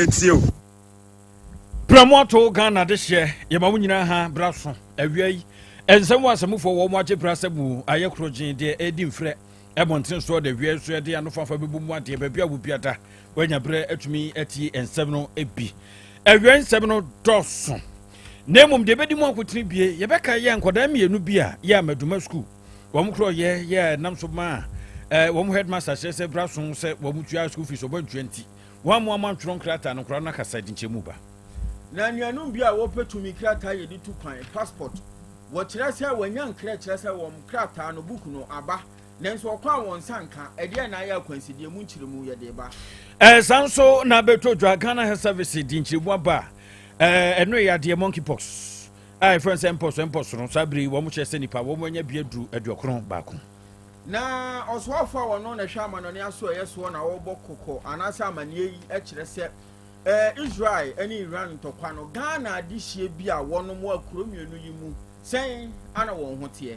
Yɛtie o. Prɛmo Ghana de hyeɛ yɛma wo nyinaa ha bra so awia yi. Ɛnsɛm wɔ asɛmufoɔ wɔ mo agye bra sɛ mu ayɛ koro gyen deɛ ɛdi mfrɛ ɛbɔnten soɔ de awia so yɛde ano fafa bɛbɔ mu adeɛ baabi a wo biada woanya berɛ atumi atie nsɛm no bi. Awia nsɛm no dɔso, na mmom deɛ ɛbɛdi mu akotene bie, yɛbɛka yɛ nkɔdaa mmienu bi a yɛ Amaduma School wɔn korɔ yɛ nam so ma a wɔn headmaster kyerɛ sɛ bra so sɛ wɔn tua school fees ɔbɔ ntua nti wɔn amoa mo antwerɛ nkrataa no koraa no akasa de nkyɛn mu ba. Na anuanom bi a wɔpɛ tumi krataa yɛde tu kwan, passport, wɔkyerɛ sɛ wɔanya nkrɛ kyerɛ sɛ wɔn krataa no book no aba, nanso ɔkɔ a wɔn nsa nka. Ɛdeɛ na ayɛ akwansideɛ mu nkyerɛmu yɛde ba. Saa nso na bɛtɔ dwa, Ghana Health Service di nkyerɛmu aba a ɛno yɛ adeɛ monkeypox a ɛfrɛ sɛ mpɔso no, saa bere wɔn kyerɛ sɛ nipa wɔn anya bi aduru 91. Na ɔsoafo a wɔno na hwɛ amanɔne aso a ɛyɛ soɔ na wɔrebɔ kɔkɔ anaasɛ amanneɛ yi kyerɛ sɛ Israel ne Iran ntɔkwa no, Ghana adehyie bi a wɔnom akuro mmienu yi mu sɛn ana wɔn ho teɛ.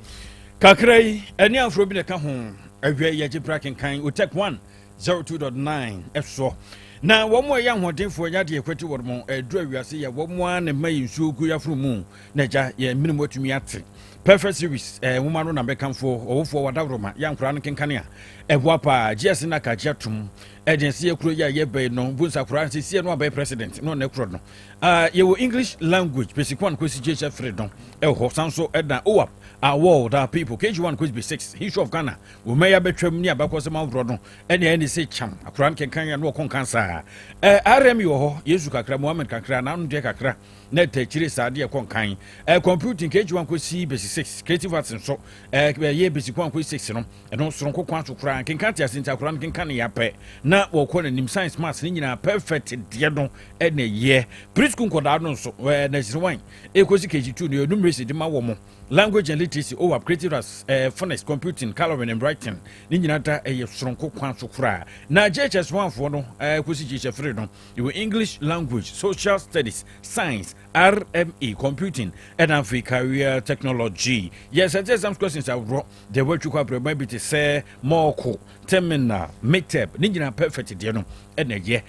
Kakra yi ɛne aforo bi na ɛka ho awia yi yɛgye bra kenkan Otec 102.9 ɛsoɔ na wɔn a ɛyɛ ahoɔdenfoɔ nyɛ adeɛ kwati wɔn mo ɛduru awiase yɛ wɔn a ne mma yi nsuo gu yaforo mu na agya yɛn mene mu atumi ate Perfect Series nwoma no na bɛkamfoɔ ɔwofoɔ wadaworoma yɛ nkora no kenkane a ɛboa paa gs na kagye atom ɛdeɛ sɛ yɛkuro yi a yɛbɛyi no bu nsakora sɛsie no abɛyɛ president na ɔnɛ korɔ no. Yɛwɔ English language basic 1 kɔsi JHS 3 no ɛwɔ hɔ, san so ɛda OWAP, Our World Our People, KG1 kɔsi B6, History of Ghana, wɔma yɛ abɛtwam ne abakɔsɛm aworɔ no ɛne ɛne sɛ kyam akora no kenkan a na wɔkɔ nkan saa. RM wɔ hɔ, Yesu kakra, Mohammed kakra, n'ano deɛ kakra na ɛta akyire saa deɛ ɛkɔ nkan. Computing KG1 kɔsi basic 6, creative arts nso ɛyɛ basic 1 kɔsi 6 no, ɛno soronko kwan so koraa nkenkan te ase nti akora no kenkan ne yɛapɛ na wɔkɔ n'anim. Science, maths ne nyinaa perfect deɛ no ɛna ɛyɛ. Preschool nkɔdaa no nso nursery 1 ɛkɔsi KG2 no, yɛ numeracy de ma wɔ mo, language and literacy, OWAP, creative arts, phonics, computing, colouring and writing ne nyinaa da ɛyɛ soronko kwan so koraa. Na JHS 1 foɔ no kɔsi JHS 3 no, yɛwɔ English language, social studies, science, RMA, computing ɛna afei career technology. Yɛ sɛ exams questions aworɔ deɛ wɔatwi kɔ abrɛma bi te sɛ mɔɔko terminal metep ne nyinaa perfect deɛ no ɛna ɛyɛ.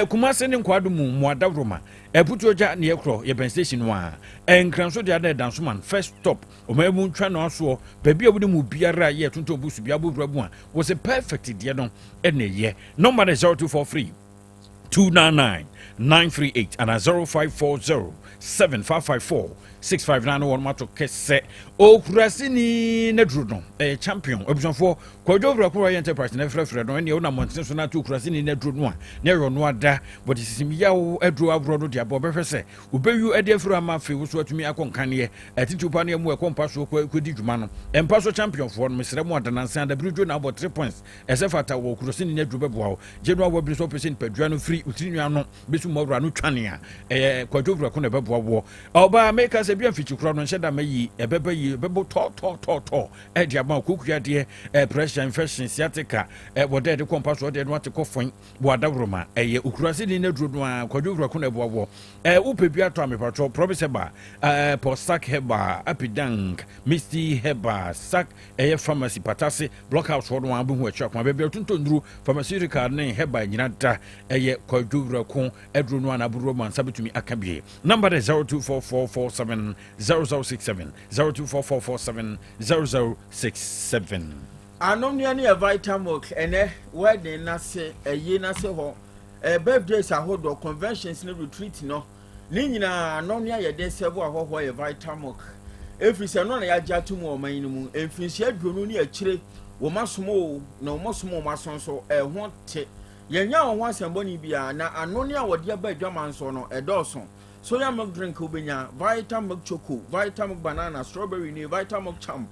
Kumase ne Nkwado mu mmoadaworoma ɛputuo gya ne yɛkorɔ yɛbɛn station no a ɛnkranso deɛ ada ɛdansoman first stop ɔman mu ntwa no asoɔ baabi a wode mu biara a yɛ tontɔn busu bi abɔwura mu a wɔ sɛ perfect deɛ no ɛna ɛyɛ. Number no 0243 299 938 ana 0540 7554 659 no. Wɔn ato kɛsɛ okurasini n'aduro no ɛyɛ champion. Abusuafoɔ, Kwadwo Wura Koro Enterprise na ɛfrɛfrɛ no ɛnneɛ wonam mmɔntene so no ato okurasini n'aduro no a na ɛyɛ ɔno ada wɔde sisim yaw aduro aborɔ no de abɔ ɔbɛhwɛ sɛ wobɛwi ɛde afiri ama. Afei wo so atumi akɔ nkaneɛ atitiw pa no mu ɛkɔ mpa so kɔdi dwuma no ɛmpa so. Championfoɔ no, mesrɛ mu adanansa adabere dwo na abɔ 3 points ɛsɛ fata wɔ okurasini n'aduro bɛboa wo gye no awɔ bere sɛ wopɛ sɛ nipadua no firi wotiri nua no bɛsu mu awura no twane a ɛyɛ Kwadwo Wura Ko na ɛbɛboa woɔ. Ɔbaa meka sɛ bia mfikyi korɔ no nhyɛ da ma yi ɛbɛba yi ɛbɛbɔ tɔtɔtɔtɔ ɛde ama kokua deɛ pressure, infection, sciatica wɔdɛ ɛde kɔ mpa so ɔdeɛ no ate kɔ fɔn wɔ adaworoma ɛyɛ okurase ni n'aduro no a Kwadwo Wura Ko na ɛboa woɔ. Wopɛ bi atɔ a, mepatwɔ Promise Heba, Pɔsak Heba, Apidank, Misty Heba, Sak ɛyɛ pharmacy Patase Block House hɔ no a wobɛhu akyi akoma baabi a ɔtontɔn nnuro pharmaceutical ne heba nyina da ɛyɛ Kwadwo Wura Ko aduro no a n'aboroɔ mu ansa bɛtumi aka bie. Number de 024447 0067, 024447 0067. Anomneɛ no yɛ Vitamilk. Ɛnɛ wedding n'ase, ɛyi n'ase hɔ, birthdays ahodoɔ, conventions ne retreat no ne nyinaa, anɔnea yɛde sɛbo ahɔhoɔ yɛ Vitamilk, ɛfiri sɛ no na yɛagye ato mu ɔman no mu mfirinhyia 20 ne akyire. Wɔn asom o na wɔn asom wɔn aso nso ɛho te yɛnya wɔn ho asɛmbɔne biara. Na anone a wɔde aba adwaman so no ɛdɔɔso: soya milk drink wobɛnya, Vitamilk Choco, Vitamilk Banana, Strawberry ne Vitamilk Champ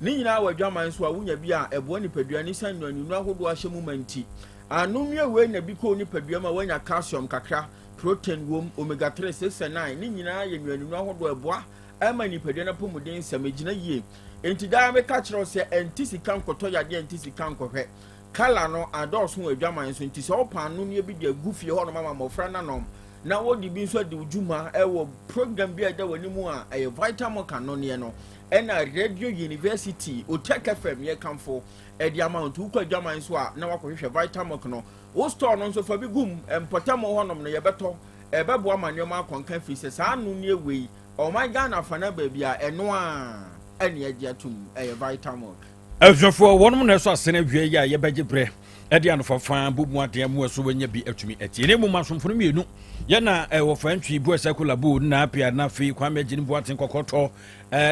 ne nyinaa wɔ adwaman so a wonya bi a ɛboa nipadua ne sɛ nnuaninu ahodoɔ ahyɛ mu ma. Nti anonua wei na bi kɔɔ nipadua mu a woanya calcium kakra, protein wom, omega 3, 6 and 9 ne nyinaa yɛ nnuaninu ahodoɔ ɛboa ɛma nipadua no apɔmuden nsɛm egyina yie. Nti daa meka kyerɛw sɛ ɛnti sika nkɔtɔ yadeɛ, ɛnti sika nkɔhwɛ kala no adɔɔso wɔ adwaman so. Nti sɛ ɔpa anonua bi de agu fie hɔnom ama mmɔfra nanom na wɔde bi nso adi dwuma ɛwɔ program bi a ɛda wɔn anim a ɛyɛ Vitamilk anonneɛ no ɛna Radio University Otec FM yɛ kamfo ɛde ama. Nti wokɔ adwaman so a na wakɔhwehwɛ Vitamilk no. Wo store no nso fa bi gu mu, mpɔtam hɔnom no yɛbɛtɔ. Ɛbɛboa ma nneɛma akɔ nka firi sɛ saa anonneɛ wei, ɔman Ghana afa no baabi a ɛno a ɛne agye atom, ɛyɛ Vitamilk. Abusuafoɔ, wɔnom na ɛsɔ asene awia yi a yɛbɛgye berɛ ɛde anofafa bɔ mu adeɛ mu ɛso wɔanya bi atumi atie. Na mmom asomfo no mmienu yɛna ɛwɔ fa ntwi bu ɛsɛ kolabo na apia na afei Kwame Agyini Boaten kɔkɔtɔ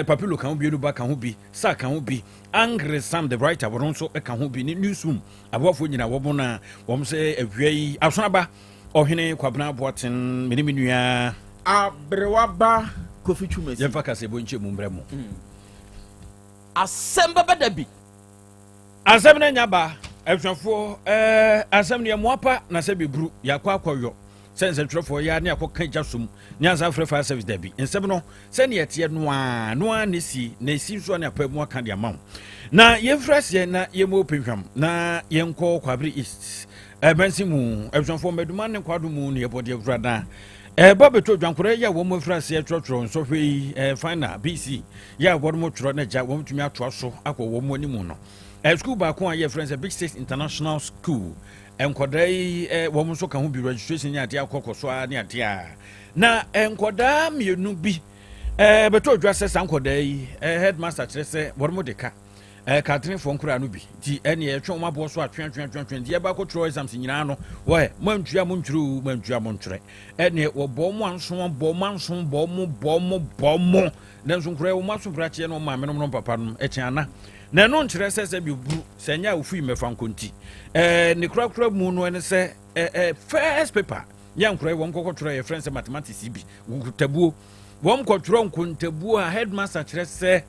Papilo ka ho bi, Enuba ka ho bi, Sa ka ho bi, Angre Sam the writer wɔn nso ka ho bi, ne newsroom aboafoɔ nyinaa wɔn na wɔn sɛ awia yi asonaba Ɔhene Kwabena Boaten, me ne me nua Aberewa ba Kofi Twumasi. Yɛmfa kasɛbɔ nkyɛ mu mmerɛ mu. Asɛm bɛba da bi. Asɛm no anya ba, abusuafoɔ, ɛɛ, asɛm no yɛ mmoapa na sɛ bɛburu, yɛakɔ akɔyɔ sɛ nsɛntwerɛfoɔ yɛ a ne akɔka gya som ne ansa afrɛ fire service dabi. Nsɛm no sɛdeɛ ɛteɛ no ara no ara na ɛsi, na ɛsi nso a ne apa mu aka de ama wo. Na yɛmfiri aseɛ na yɛmmɔ penhwam na yɛnkɔ Kwabere East ɛbɛnse mu, abusuafoɔ, mmaduma ne nkwado mu ne yɛbɔ deɛ wura na ɛba bɛtɔ dwankorɛ yɛ a wɔn afiri aseɛ twerɛtwerɛ nsɔhwɛ yi final BC yɛ a wɔn twerɛ no agya wɔn tumi atoa so akɔ wɔn anim no. Sukuu baako a yɛfrɛ sɛ Big Six International School, nkɔdaa yi wɔn nso ka ho bi, registration ne adeɛ akɔkɔ so ara ne adeɛ a na nkɔdaa mmienu bi bɛtɔ dwa sɛ saa nkɔdaa yi headmaster kyerɛ sɛ wɔn de ka katenefoɔ nkoraa no bi nti ɛne ɛtwe wɔn aboɔ so atwe atwe atwe atwe nti yɛba akɔtwerɛ exams nyinaa no wɔɛ moantua mo ntwerɛ o, moantua mo ntwerɛ, ɛne wɔbɔ mo anso bɔ mo anso bɔ mo bɔ mo bɔ mo, nanso nkoraa wɔn aso brakyeɛ no maame nom no papa nom ɛkyɛn ana na ɛno nkyerɛ sɛ sɛ biburu sɛ nyɛ a ofui mmɛfa nko nti ne korakora mu no ɛne sɛ first paper yɛ nkoraa wɔn kɔkɔ twerɛ yɛfrɛ sɛ mathematics bi nkontabuo, wɔn kɔtwerɛ nkontabuo a headmaster kyerɛ sɛ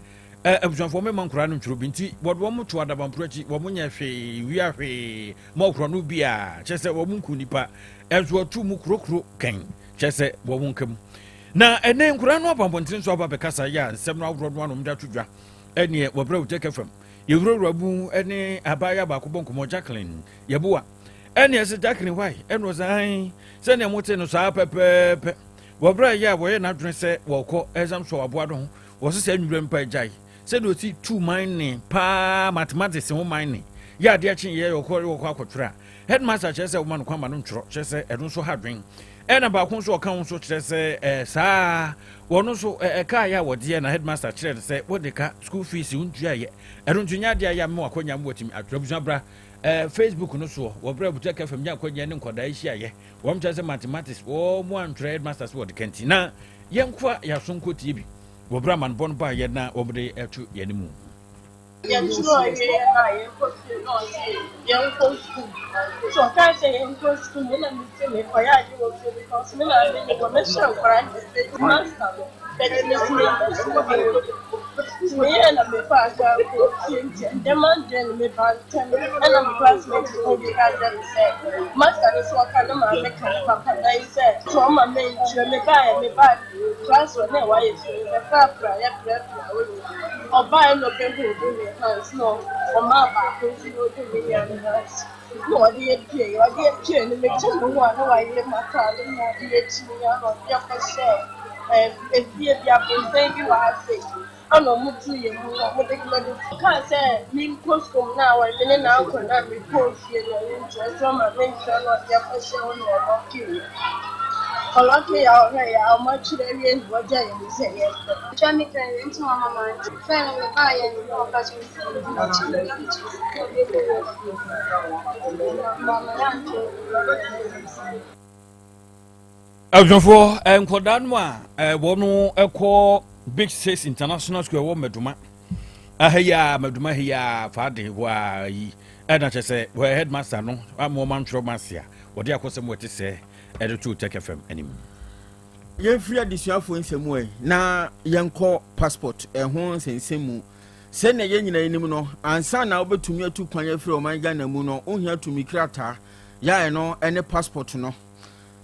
abusuafoɔ mɛma nkoraa no ntwerɛ bi nti wɔde wɔn to adabamporo akyi, wɔn nyɛ hwee wia hwee ma ɔkorɔ no bi a kyerɛ sɛ wɔn nku nipa ɛnso wɔtu mu kurokuro kɛn kyerɛ sɛ wɔn nka mu. Na ɛnɛ nkoraa no abampɔntene nso aba bɛkasa yɛ a nsɛm no aworɔ no anom de ato dwa ɛneɛ wɔbrɛ wo fam yɛwurawura mu ɛne abaayewa baako bɔ nkɔmmɔ, Jacqueline Yɛboa, ɛneɛ sɛ Jacqueline why ɛno ɔsɛ sɛnea mote no saa pɛpɛɛpɛ. Wɔbrɛ yɛ a wɔyɛ n'adwene sɛ wɔkɔ exam so aboa no ho wɔsɛ sɛ nwura mpa agyae sɛdeɛ ɔsi tu man ne paa mathematics ho man ne yɛ adeɛ kye yɛ ɔkɔ wɔkɔ akɔtwerɛ a headmaster kyerɛ sɛ woma no kwan ma no ntwerɛ, kyerɛ sɛ ɛno nso ha dwen. Ɛna baako nso ɔka ho nso kyerɛ sɛ saa wɔno nso ɛka yɛ a wɔdeɛ na headmaster kyerɛ no sɛ wɔde ka school fees wontua yɛ, ɛno nso nyɛ adeɛ a yɛ ama wakɔnya mu watumi atwerɛ. Abusua bra Facebook no soɔ wɔbrɛ Abutua FM nya akɔnya ne nkɔdaa hyiayɛ wɔn kyerɛ sɛ mathematics wɔn mu antwerɛ, headmaster sɛ wɔde ka nti na yɛnkoa yɛaso nkɔ tie bi wɔbrɛ amanebɔ no baayɛ na wɔde ɛto yɛn mu. Yɛtwerɛ wieɛ no a yɛkɔ fie na ɔse yɛnkɔ sukuu, nti ɔkaa sɛ yɛnkɔ sukuu no na mese mekɔyɛ ade wɔ fie because me maame ne wɔ mɛhyɛ nkwaraa kɛse master no, but mese menkɔ sukuu bio, nti meyɛɛ na mekɔ asa kɔ fie. Nti ndɛm adeɛ no meba ntɛm ɛna me classmate no bi ka kyerɛ me sɛ master no so ɔka ne maame ka ne papa nan sɛ sɛ ɔma menkyerɛ. Mebaeɛ mebaa class hɔ na ɛwɔ ayɛ fi mebɛprapra yɛprapra hɔ nyinaa. Ɔbaeɛ na ɔbɛhu obi ne hands na ɔmaa baako nso na ɔdi me nua ne hands na ɔde apue. Ɔde apue no mekyɛ me ho a na wayɛ m'ataade na ɔde akyi me a na ɔde akɔhyɛ efie bi aborosan bi wɔ ha sei ɛna ɔmo tu yɛn mu na ɔmo de mɛde kaa sɛ menkɔ sukuu na awɔ me ne n'akɔ na mekɔɔ fie na ɔno nkyerɛ sɛ ɔma menkyerɛ na ɔde akɔhyɛ hɔ na ɔlock yɛ, ɔlock yɛ a ɔhwɛ yɛ a ɔmo akyerɛ awie na wɔgya yɛn mu sɛ yɛnkɔ. Atwa me kan nti wɔn ama nti fɛn no me baa yɛ no na ɔka kyerɛ me sɛ me di n'akyi, me di n'akyi na ɔde kɔ wɔ fie na ɔma yɛ antwerɛ. Abusuafoɔ, nkɔdaa no a wɔn kɔ Big Six International School ɛwɔ Mɛduma aha yi a Mɛduma ha yi a faade hɔ a yi ɛna kyerɛ sɛ wɔyɛ headmaster no ama wɔn antwerɛ wɔn ase a wɔde akɔsɛm wɔte sɛ ɛde to Tech FM anim. Yɛmfiri adesuafoɔ nsɛm ɛ na yɛnkɔ passport ɛho nsɛnsɛm mu. Sɛnea yɛn nyinaa anim no, ansa na wobɛtumi atu kwan afiri ɔman Ghana mu no, wohia tumi krataa yɛa ɛno ne passport no.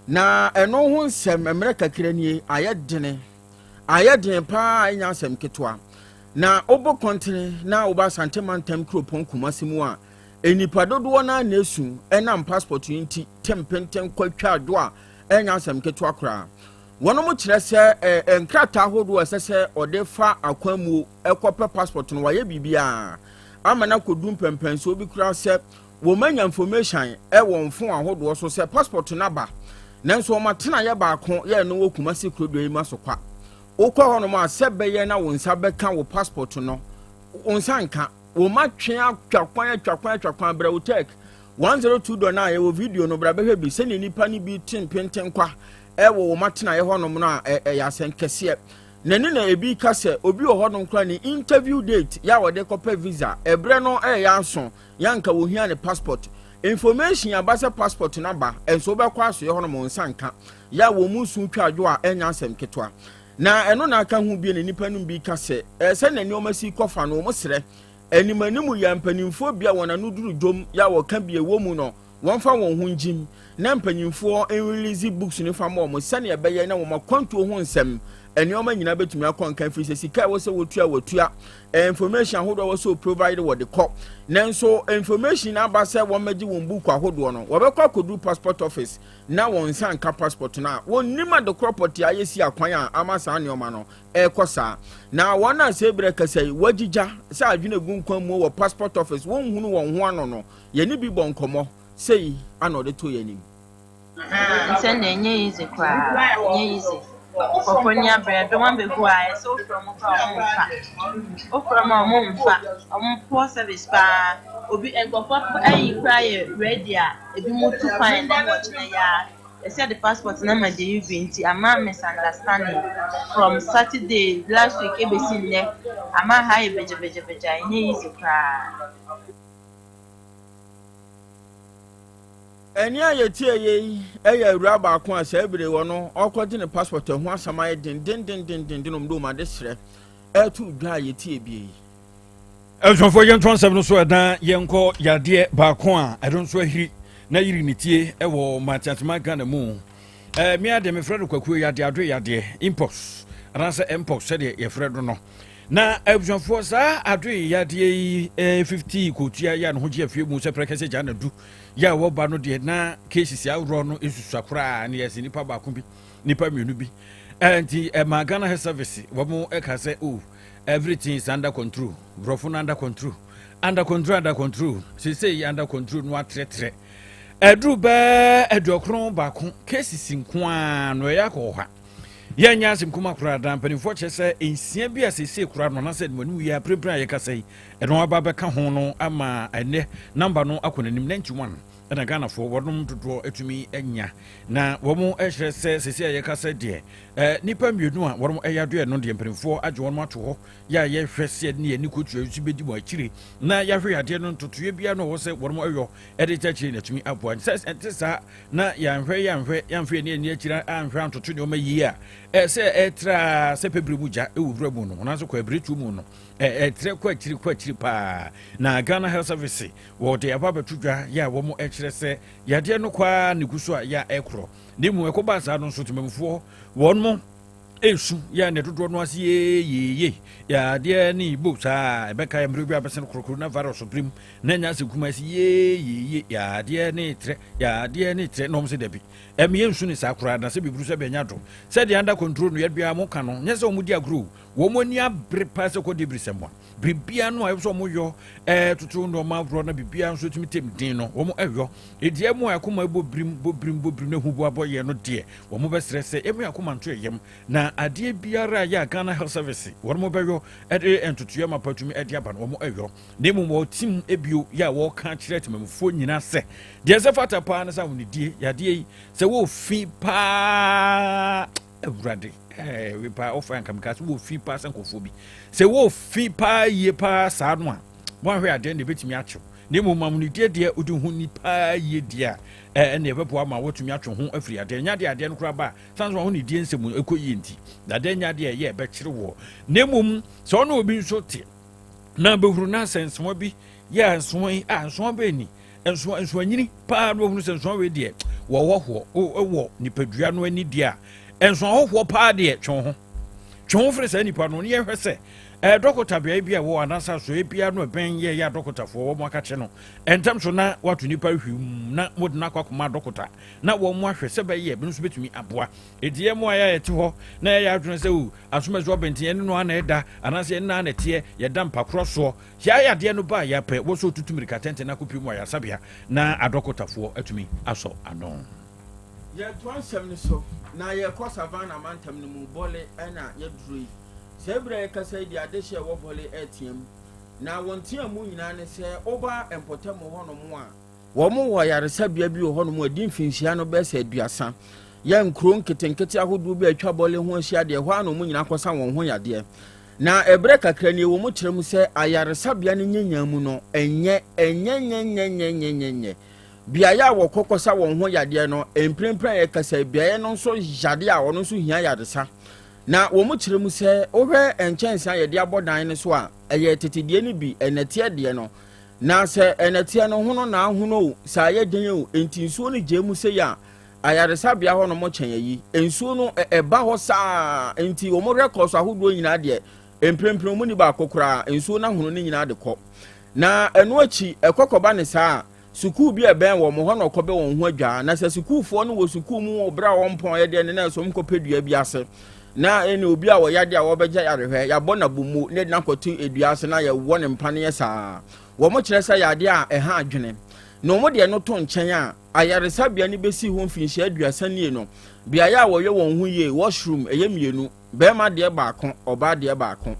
Na ɛno ho nsɛm mmerɛ kakra nie ayɛ dene, ayɛ den paa, ɛnya asɛm ketewa. Na wobɔ kɔntene na woba Asante mantam kuropɔn Kumase mu a, nnipa dodoɔ no na esu ɛnam passport yi nti tempenten kɔtwa adwo a ɛnya asɛm ketewa koraa. Wɔn mo kyerɛ sɛ nkrataa ahodoɔ a ɛsɛ sɛ ɔde fa akwanmuo ɛkɔpɛ passport no, wayɛ biribiara ama no akɔdu mpɛmpɛnsoɔ bi koraa sɛ Wɔn anya information ɛwɔ mfon ahodoɔ so sɛ passport no aba, nanso wɔn atenaeɛ baako yɛ no wɔ Kumasi kurodua yi mu Asokwa. Wokɔ hɔnom a, sɛ bɛyɛ na wo nsa bɛka wo passport no, wo nsa nka. Wɔn atwe atwa kwan, atwa kwan, atwa kwan. Brɛ wo Tech 102.9, yɛwɔ video no, bra bɛhwɛ bi sɛnea nipa no bi te mpenten kwa ɛwɔ wɔn atenaeɛ hɔnom no a ɛyɛ asɛn kɛseɛ. N'ani na ebi ka sɛ obi wɔ hɔnom koraa ne interview date yɛ a wɔde kɔpɛ visa ɛbrɛ no ɛyɛ aso, yanka wohia ne passport. Information aba sɛ passport no aba, ɛnso wobɛkɔ asoɛ hɔnom, nsa nka. Yɛ a wɔn mu su twa adwo a ɛnya asɛm ketewa na ɛno na aka ho bie. Na nipa no bi ka sɛ ɛsɛ na nneɛma si kɔfa no, wɔn srɛ anim anim yɛ mpanimfoɔ bi a wɔn ano duru dwom yɛ a wɔka bi ɛwɔ mu no, wɔmfa wɔn ho ngyim na mpanyinfoɔ nrelease books no fa ma wɔn, sɛnea ɛbɛyɛ na wɔn akwantuo ho nsɛm nneɛma nyinaa bɛtumi akɔ nkan, firi sɛ sika a ɛwɔ sɛ wɔtua wɔtua, information ahodoɔ a ɛwɔ sɛ provide wɔde kɔ, nanso information aba sɛ wɔmmɛgye wɔn book ahodoɔ no, wɔbɛkɔ akɔduru passport office na wɔn nsa nka passport no a wɔnnim adekorɔ pɔte a yɛsi akwan a ama saa nneɛma no ɛrekɔ saa. Na wɔn a sɛ ebere kasa yi wɔagyigya sɛ adwene egu nkwan mu wɔ passport office, wɔnhunu wɔn ho ano no, yɛne bi bɔ nkɔmmɔ sɛyi ana ɔde to yɛn anim. Nsɛn na ɛnyɛ easy koraa, ɛnyɛ easy. Nkurɔfoɔ ni abrɛ, dɔm abɛgu a ɛsɛ wofrɛ ɔmo koraa, ɔmo mfa. Wofrɛ ɔmo a, ɔmo mfa. Ɔmo poor service paa. Obi nkurɔfoɔ ayi koraa yɛ ready a ebi mo tu kwan na ɛwɔ kyerɛ ya. Yɛsɛ de passport na ma delivery nti ama misunderstanding from Saturday last week ebesi nnɛ, ama ha yɛ bɛgyabɛgyabɛgya, ɛnyɛ easy koraa. Ɛni a yɛtie yɛ yi ɛyɛ awura baako a saa ebire wɔ no ɔkɔgye ne passport, ɛho asɛm ayɛ dendendendenden ɔmo de ɔmo ade srɛ ɛɛto dwa a yɛtie bie yi. Abusuafoɔ, yɛnto nsɛm no so ɛdan yɛnkɔ yadeɛ baako a ɛno nso ahiri na yiri ne tie ɛwɔ mateatema Ghana mu. Mmea deɛ mefrɛ no kwakuo yadeɛ, ado yadeɛ, mpox anaasɛ mpox sɛdeɛ yɛfrɛ no no. Na abusuafoɔ, saa ado yadeɛ yi 50 kootua yɛ a ne ho gye afie mu sɛ prɛkɛsɛ gya na du yɛ a wɔba no deɛ, na cases ahoroɔ no ɛsusua koraa ne yɛsɛ nipa baako bi, nipa mmienu bi. Nti ɛma Ghana Health Service wɔn ɛka sɛ, oh, everything is under control. Borɔfo no under control, under control, under control. Seesei under control no atrɛtrɛ ɛduru bɛɛ 91 cases nko ara no, ɛyɛ akɔ ɔha. Yɛnyɛ asɛm kuma koraa da. Mpanimfoɔ kyerɛ sɛ nsia bi a seesei koraa no anaasɛ animanim yɛ apimpin a yɛkasa yi, ɛno aba bɛka ho no ama ɛnɛ number no akɔ n'anim 91, ɛna Ghanafoɔ wɔnom dodoɔ atumi anya. Na wɔn kyerɛ sɛ seesei a yɛkasa deɛ, nnipa mmienu a wɔn ɛyɛ adoɛ no deɛ, mpanimfoɔ agye wɔn ato hɔ yɛ a yɛhwɛ sɛ ne yɛni kotua nso bɛdi wɔn akyire na yɛahwɛ yadeɛ no ntotoeɛ biara no a ɛwɔ sɛ wɔn ɛyɔ ɛde kyerɛkyerɛ na atumi aboa. Sɛ ɛnte saa na yɛanhwɛ yɛanhwɛ yɛamhwɛ yɛne ani akyire anhwɛ antoto nneɛma yie a, sɛ ɛtra sɛ pɛbrɛ mu gya ɛwɔ wura mu no anaasɛ kɔ abiretuo mu no, ɛtrɛ kɔ akyiri, kɔ akyiri paa. Na Ghana Health Service wɔde aba abɛto dwa yɛ a wɔn ɛkyerɛ sɛ yadeɛ no kɔ a ne gu so a yɛ a ɛkorɔ, na emu ɛkɔba saa no nso, temamufoɔ wɔn mo esu yɛ ne dodoɔ no ase yeyeye yadeɛ ne ibo saa ɛbɛka yɛ mmerɛ bi abɛsɛn korokoro na virus birim na nya asɛ kuma ase yeyeye yadeɛ ne trɛ, yadeɛ ne trɛ. Na wɔn sɛ dabi, ɛmi yɛ nsu ne saa koraa na sɛ biburu sɛ bɛnya do sɛdeɛ under control no yɛdua mo ka no, nyɛ sɛ wɔn di agorɔ, wɔn ani abere paa sɛ kɔ de biri sɛ mmoa biribiara no a ɛwɔ sɛ wɔn yɔ toto nneɛma ahoroɔ na biribiara nso tumi tɛm din no wɔn ɛyɔ. Edi ɛmu a ɛkoma ɛbɔ birim, bɔ birim, bɔ birim na ehu bu abɔ yɛ no deɛ, wɔn bɛsrɛ sɛ ɛmu akoma nto ɛyam na adeɛ biara a yɛ a Ghana Health Service wɔn bɛyɔ ɛde ntotoeɛ mapa tumi ɛde aba no, wɔn ɛyɔ. Na emu wɔn tim ebio yɛ a wɔka kyerɛ temamufoɔ nyinaa sɛ deɛ ɛsɛ fata paa ne sɛ ahonidie yadeɛ yi sɛ wɔrefi paa, Awurade, ɛɛ paa ɔfa nkamika sɛ wɔrefi paa, sɛ nkurɔfoɔ bi sɛ wɔrefi paa yie paa saa no a, wɔahwɛ adeɛ na ebɛtumi akyew. Na emu ahonidie deɛ, wode ho ni paa yie deɛ a, ɛna ɛbɛboa ma wɔtumi atwe ho afiri adeɛ nya adeɛ no koraa ba a san so ahonidie nsɛm ɛkɔ yie nti na adeɛ nya adeɛ ɛyɛ ɛbɛkyere wɔ. Na mmom sɛ ɔne obi nso te na bɛhuru na sɛ nsoa bi yɛ nsoa yi a, nsoa bɛɛ ni, nsoa, nsoa nyini paa na wɔhunu sɛ nsoa wei deɛ wɔwɔ hoɔ ɛwɔ nipadua no ani deɛ a, nsoa hɔhoɔ paa deɛ, twe ho, twe ho firi saa nipa no ne yɛhwɛ sɛ Dɔkota beaeɛ bi a ɛwɔ anaasɛ asoɛeɛ biara no ɛbɛn yɛ yɛ adɔkotafoɔ wɔn akakye no ntɛm so na wato nipa hwim na mode no akɔ akɔma adɔkota na wɔn ahwɛ sɛ bɛyɛ ɛno nso bɛtumi aboa. Enti yɛn mmoa yɛ a yɛte hɔ na yɛyɛ adwene sɛ o asomasi ɔbɛnten yɛne no ara na ɛda anaasɛ yɛne no ara na ɛteɛ yɛda mpa korɔ soɔ yɛ ayadeɛ no ba a yɛapɛ wɔ sɛ otutu mmirika tɛntɛn na akɔpie mu ayaresabea na adɔkotafoɔ atumi asɔ ano. Yɛtoa nsɛm no so na yɛkɔ Savannah mantam no mu, Bole na yɛduru yi. Saa bere a yɛkasa yi deɛ adehye a ɛwɔ Bole reteam. Na wɔn nteamu nyinaa ne sɛ woba mpɔtam hɔnom a, wɔwɔ ayaresabea bi wɔ hɔnom a ɛdi mfinhyia no bɛyɛ sɛ aduasa. Yɛ nkuro nketenkete ahodoɔ bi a atwa Bole ho ahyia deɛ, ɛhɔ ara na wɔn nyinaa kɔsa wɔn ho yadeɛ. Na ɛberɛ kakra nie wɔn kyerɛ mu sɛ ayaresabea no nyenyaa mu no, ɛnyɛ, ɛnyɛ, nyɛ, nyɛ, nyɛ, nyɛ, nyɛ, nyɛ. Beaeɛ a wɔkɔ kɔsa wɔn ho yadeɛ no, mprempren a yɛkasa yi, beaeɛ no nso yadeɛ a ɔno nso hia yaresa. Na wɔkyerɛ mu sɛ wohwɛ nkyɛnse a yɛde abɔ dan no so a, ɛyɛ tete deɛ no bi, nnɛteɛ deɛ no. Na sɛ nnɛteɛ no hono na ahono o, sɛ ayɛ den o, enti nsuo no gyae mu sei a, ayaresabea hɔ nom kyɛn ayi. Nsuo no ɛba hɔ saa, enti wɔn records ahodoɔ nyinaa deɛ, mprempren wɔn ni baako koraa, nsuo no ahono no nyinaa de kɔ. Na ɛno akyi, ɛkɔ kɔba ne saa a, Sukuu bi a ɛbɛn wɔn hɔ na wɔkɔbɛ wɔn ho adwaa. Na sɛ sukuufoɔ no wɔ sukuu mu wɔ berɛ a wɔmpɔn yɛ deɛ ne na ɛsɛ wɔkɔpɛ dua bi ase. Na ɛne obi a wɔyɛ adeɛ a wɔbɛgya yarehwɛ, yɛabɔ no abomu na yɛde no akɔto dua ase na yɛwɔ ne mpaneɛ saa. Wɔkyerɛ sɛ ɛyɛ adeɛ a ɛha adwene. Na wɔde ɛno to nkyɛn a, ayaresabea no bɛsii hɔ mfinhyia aduasa nie no, beaeɛ a wɔyɛ wɔn ho yie, washroom, ɛyɛ mmienu, barima deɛ baako, ɔbaa deɛ baako.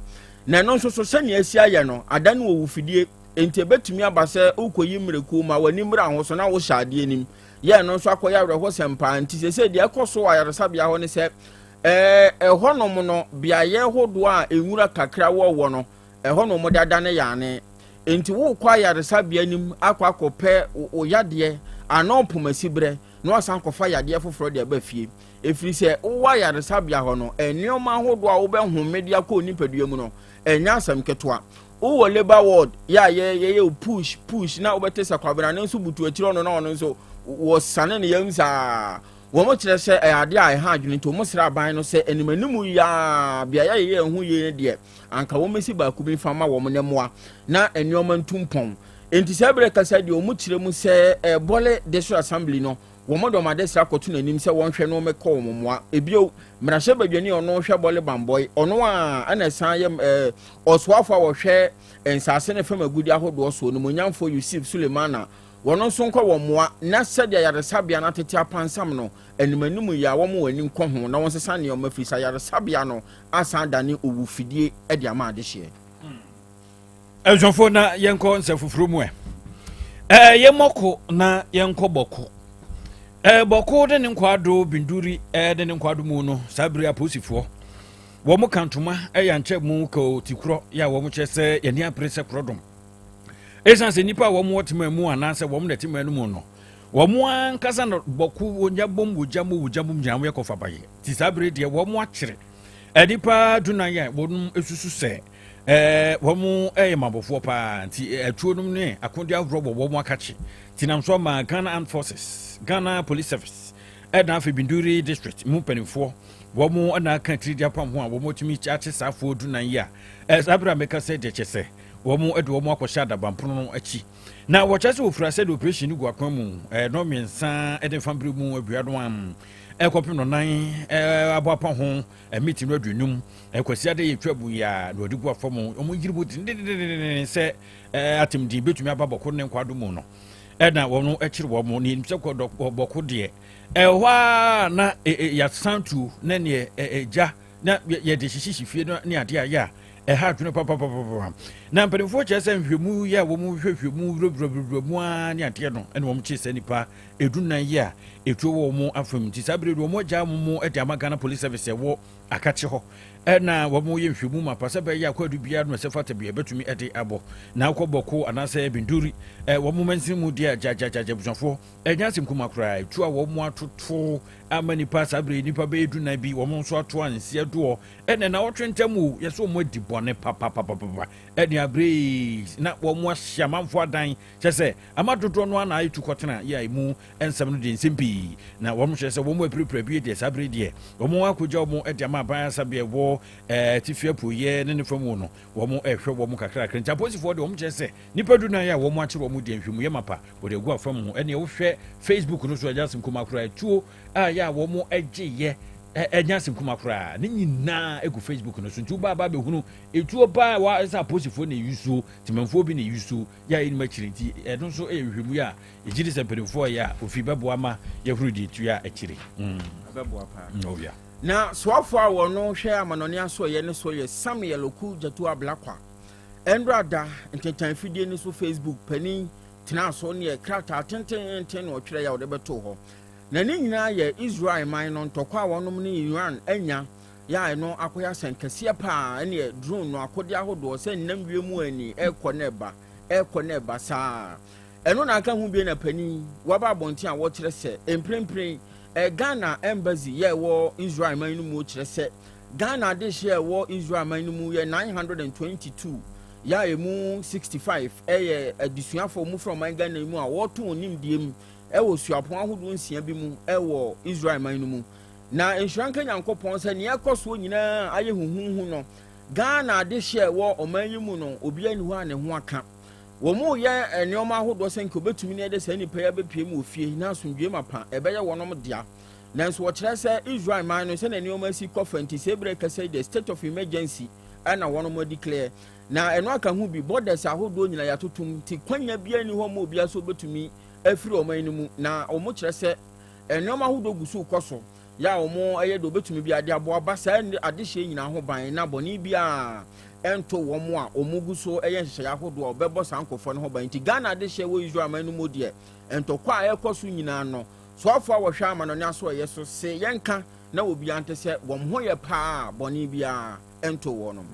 Na ɛno nso so sɛnea asi ayɛ no, adane owufidie. Enti ebetumi aba sɛ worekoyi mmerɛkuo ma w'ani mmra ho so na wohyɛ adeɛ anim. Yɛ ɛno nso akɔyɛ awerɛhosɛm paa. Nti seesei deɛ ɛkɔ so wɔ ayaresabea hɔ ne sɛ, ɛɛ, ɛhɔnom no, beaeɛ hodoɔ a nwura kakra wɔ wɔ no, ɛhɔ na wɔde adane yaane. Enti worekɔ ayaresabea anim akɔ akɔpɛ wo yadeɛ anaa ɔpomasiberɛ na wasan akɔfa yadeɛ foforɔ de aba fie. Ɛfiri sɛ wowɔ ayaresabea hɔ no, nneɛma ahodoɔ a wobɛhome de akɔ wo nipadua mu no, ɛnyɛ asɛm ketewa. Wowɔ labour ward yɛ a yɛyɛ wo push push na wobɛte sɛ Kwabena ne nso butu akyire ɔno na ɔno nso wɔsane ne yam saa. Wɔn kyerɛ sɛ ɛyɛ adeɛ a ɛha adwene nti wɔn srɛ aban no sɛ anim anim yi ara beaeɛ a yɛyɛ ɛho yie no deɛ anka wɔn mɛsi baako bi mfa ma wɔn ne mmoa na nneɛma ntu mpɔn. Nti saa berɛ kasa deɛ wɔn kyerɛ mu sɛ Bole District Assembly no Wɔde wɔn adesrɛ akɔto n'anim sɛ wɔnhwɛ na wɔmmɛkɔ wɔn mmoa. Ebio, mmarahyɛbadwani a ɔno hwɛ Bɔle Bambɔe, ɔno a ɛna ɛsan yɛ ɛɛ ɔsoafo a wɔhwɛ nsaase ne fam agudi ahodoɔ soɔ, Onimuonyamfoɔ Yusuf Sulemana, wɔn nso nkɔ wɔn mmoa na sɛdeɛ ayaresabea no atete apansam no, animanim yi a wɔn wɔn ani nkɔ ho na wɔnsesa nneɛma firi sɛ ayaresabea no asan adane owufidie de ama adehyeɛ. Abusuafoɔ na yɛnkɔ nsɛ foforɔ mu ɛ. Ɛɛ yɛmmɔ ko na yɛnkɔ bɔko. Ɛɛ bɔko de ne nkwaado binduri ɛɛ de ne nkwaado mu no saa bere apolisifoɔ wɔn ka ntoma ɛyɛ ankyɛ mu kɔ tikorɔ yɛ a wɔn kyerɛ sɛ yɛne apere sɛ korɔdom. Ɛsiane sɛ nnipa a wɔn wɔ tema mu anaasɛ wɔn na tema no mu no wɔn ankasa na bɔko wɔnya bom wɔgya mu wɔgya mu nyinaa wɔyɛ kɔfa bayɛ. Ti saa bere deɛ wɔn akyere nnipa dunan a wɔn susu sɛ Ɛɛ wɔn yɛ mmabɔfoɔ paa nti atuo nom ne akodeɛ ahoroɔ wɔ wɔn akakye nti nam so ama Ghana Armed Forces, Ghana Police Service ɛna afei Binduri District mu mpanimfoɔ wɔn na aka tiri de apam ho a wɔn atumi akye saa afoɔ dunan yi a ɛɛ saa berɛ a meka sɛ deɛ kyɛ sɛ wɔn de wɔn akɔhyɛ adabampono no akyi na wɔkyɛ sɛ wɔfira sɛ de operation no gu akwan mu ɛɛ nɔ mmiɛnsa ɛde mfa bere mu awia no am ɛkɔpem no nan ɛɛ abɔ apa ho Miti no aduonum, Kwasiada yi atwa mu yi a na wɔde gu afam, wɔn yiri mu dendendenden sɛ atemdin betumi aba bɔko ne nkwado mu no, ɛna wɔn kyere wɔn na yɛnim sɛ bɔko deɛ ɛhɔ a na yɛasan tuo na neɛ ɛgya na yɛde hyehyehye fie no ne adeɛ a yɛ a ɛha adwene papapapapa na mpanimfoɔ kyerɛ sɛ nhwɛmu yɛ a wɔn hwehwɛ mu wurawurawura mu ara ne adeɛ no ɛna wɔn kye sɛ nipa edunan yi a etuo wɔ wɔn afam nti saa bere de wɔn agyaa wɔn mu de ama Ghana Police Service ɛwɔ Akakye hɔ na wɔn yɛ nhwɛmu ma pa sɛ bɛyɛ akɔadu biara no ɛsɛ fata bi ɛbɛtumi de abɔ na akɔ Bɔko anaasɛ Binduri wɔn mansin mu deɛ gyagyagyagyɛ abusuafoɔ ɛnyɛ asɛm kuma koraa etuo a wɔn atoto ama nipa saa bere nipa bɛyɛ dunan bi wɔn nso ato ansi adoɔ ɛna na wɔtwe ntam o yɛsɛ wɔn adi bɔne. bɔne papapapapa ɛne abere na wɔn ahyɛ amanfoɔ adan kyɛ sɛ ama dodoɔ no ana ayɛ tu kɔtena yɛ a emu nsɛm no deɛ nsɛm pii na wɔn kyerɛ sɛ wɔn apirapira bi deɛ saa bere deɛ wɔn akɔgya wɔn de ama aban asabea ɛwɔ atifi apueɛ ne ne fam no wɔn ɛhwɛ wɔn kakrakra. Nti apolisifoɔ deɛ wɔn kyerɛ sɛ nipa 14 a wɔn akyerɛ wɔn deɛ nhwɛmu yɛ mapa wɔde agu afam ho. Ɛnea wohwɛ Facebook no so, agya asɛm kuma koraa, tuo a yɛ a wɔn agye yɛ ɛnya asɛm kuma koraa ne nyinaa egu Facebook no so. Nti woba aba abɛhunu etuo paa wa ɛsɛ apolisifoɔ na eyi so, tìmɛnfoɔ bi na eyi so yɛ a yɛnim akyire. Nti ɛno nso yɛ nhwɛmu yɛ a yɛgye di sɛ mpanimfoɔ yɛ a ofi bɛboa ma yɛhuru deɛ etua akyire. Ɛbɛboa paa. Ɔwia. Na soafoɔ a wɔno hwɛ amanɔne asoɔyɛ ne so yɛ Samuel Okudzeto Ablakwa. Ɛnora da ntentan fidie ne so Facebook panin tena so ne krataa tententen na ɔtwerɛ yɛ a wɔde bɛtoo hɔ. Na ne nyinaa yɛ Israel man no ntɔkwa a wɔnom ne Iran anya yɛ a ɛno akɔyɛ asɛn kɛseɛ paa, ɛne drone no akodeɛ ahodoɔ sɛ nnam wiem ani ɛrekɔ ne ɛba, ɛrekɔ ne ɛba saa. Ɛno na aka ho bie na panin waba abɔnten a wɔkyerɛ sɛ mprempren Ghana Embassy yɛ ɛwɔ Israel man no mu, kyerɛ sɛ Ghana adehyeɛ ɛwɔ Israel man no mu yɛ 922, yɛ a emu 65 ɛyɛ adesuafoɔ mu fira ɔman Ghana mu a wɔreto wɔn nimdeɛ mu ɛwɔ suapɔn ahodoɔ 6 bi mu ɛwɔ Israel man no mu. Na nhyira nka Nyankopɔn sɛ nea ɛkɔ soɔ nyinaa ayɛ huhuhu no, Ghana adehyeɛ ɛwɔ ɔman yi mu no, obiara nni hɔ a ne ho aka. Wɔn mu yɛ nneɛma ahodoɔ sɛ nka obetumi ne ɛde saa nipa yi abɛpie mu wɔ fie na asomdwe ma pa ɛbɛyɛ wɔnom dea. Nanso wɔkyerɛ sɛ Israel man no, sɛnea nneɛma si kɔ fa nti, sɛ ebere kɛsɛ the state of emergency ɛna wɔnom declare, na ɛno aka ho bi borders ahodoɔ nyinaa yɛatotom, nti kwanya biara ni hɔ ma obiara sɛ obetumi afiri ɔman no mu. Na wɔn kyerɛ sɛ nneɛma ahodoɔ gu so kɔ so yɛ a wɔn ɛyɛ de obetumi bi ade aboa ba saa adehyɛ nyinaa ho ban na bɔnne biara ɛnto wɔn a wɔn gu so ɛyɛ nhyehyɛeɛ ahodoɔ a ɔbɛbɔ saa nkurɔfoɔ no ho ban. Nti Ghana adehyɛ wɔ Israel man no mu deɛ, ntɔkwa a ɛrekɔ so nyinaa no, soafoɔ a wɔhwɛ amanɔne aso ɛyɛ so se yɛnka na obiara nte sɛ wɔn ho yɛ paa, bɔnne biara ɛnto wɔn.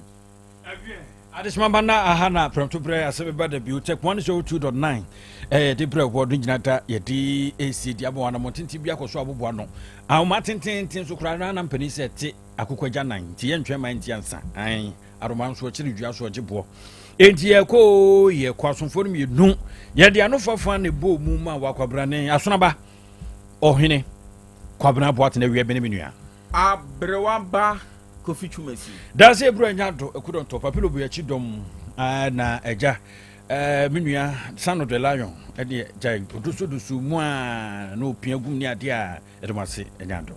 Adesima na aha na prɛmto berɛ asɛ bɛba da bio. Tech 102.9 ɛyɛ de berɛ wɔ no nyina da yɛde ɛsi di ama anamɔ tenten bi akɔ so aboboa no ahoma tententen so koraa na mpanin sɛ te akokɔ agya nan nti yɛntwɛn ma nti ansa an aroma nso ɔkyere dua so ɔgye boɔ. Enti yɛkɔ yɛkɔ asomfoɔ no mmienu yɛde ano fafa ne bɔɔ mu ma wakwabrane asonaba ɔhene Kwabena Boatena awia bɛne me nua. Aberewa ba Kofi Twumasi. Daase ebura nya do ekudɔntɔ papilo bu akyi dɔm na agya me nua Sano de Lion ɛde gya odosodoso mu a na opia gum ne adeɛ a ɛde mo ase anya do.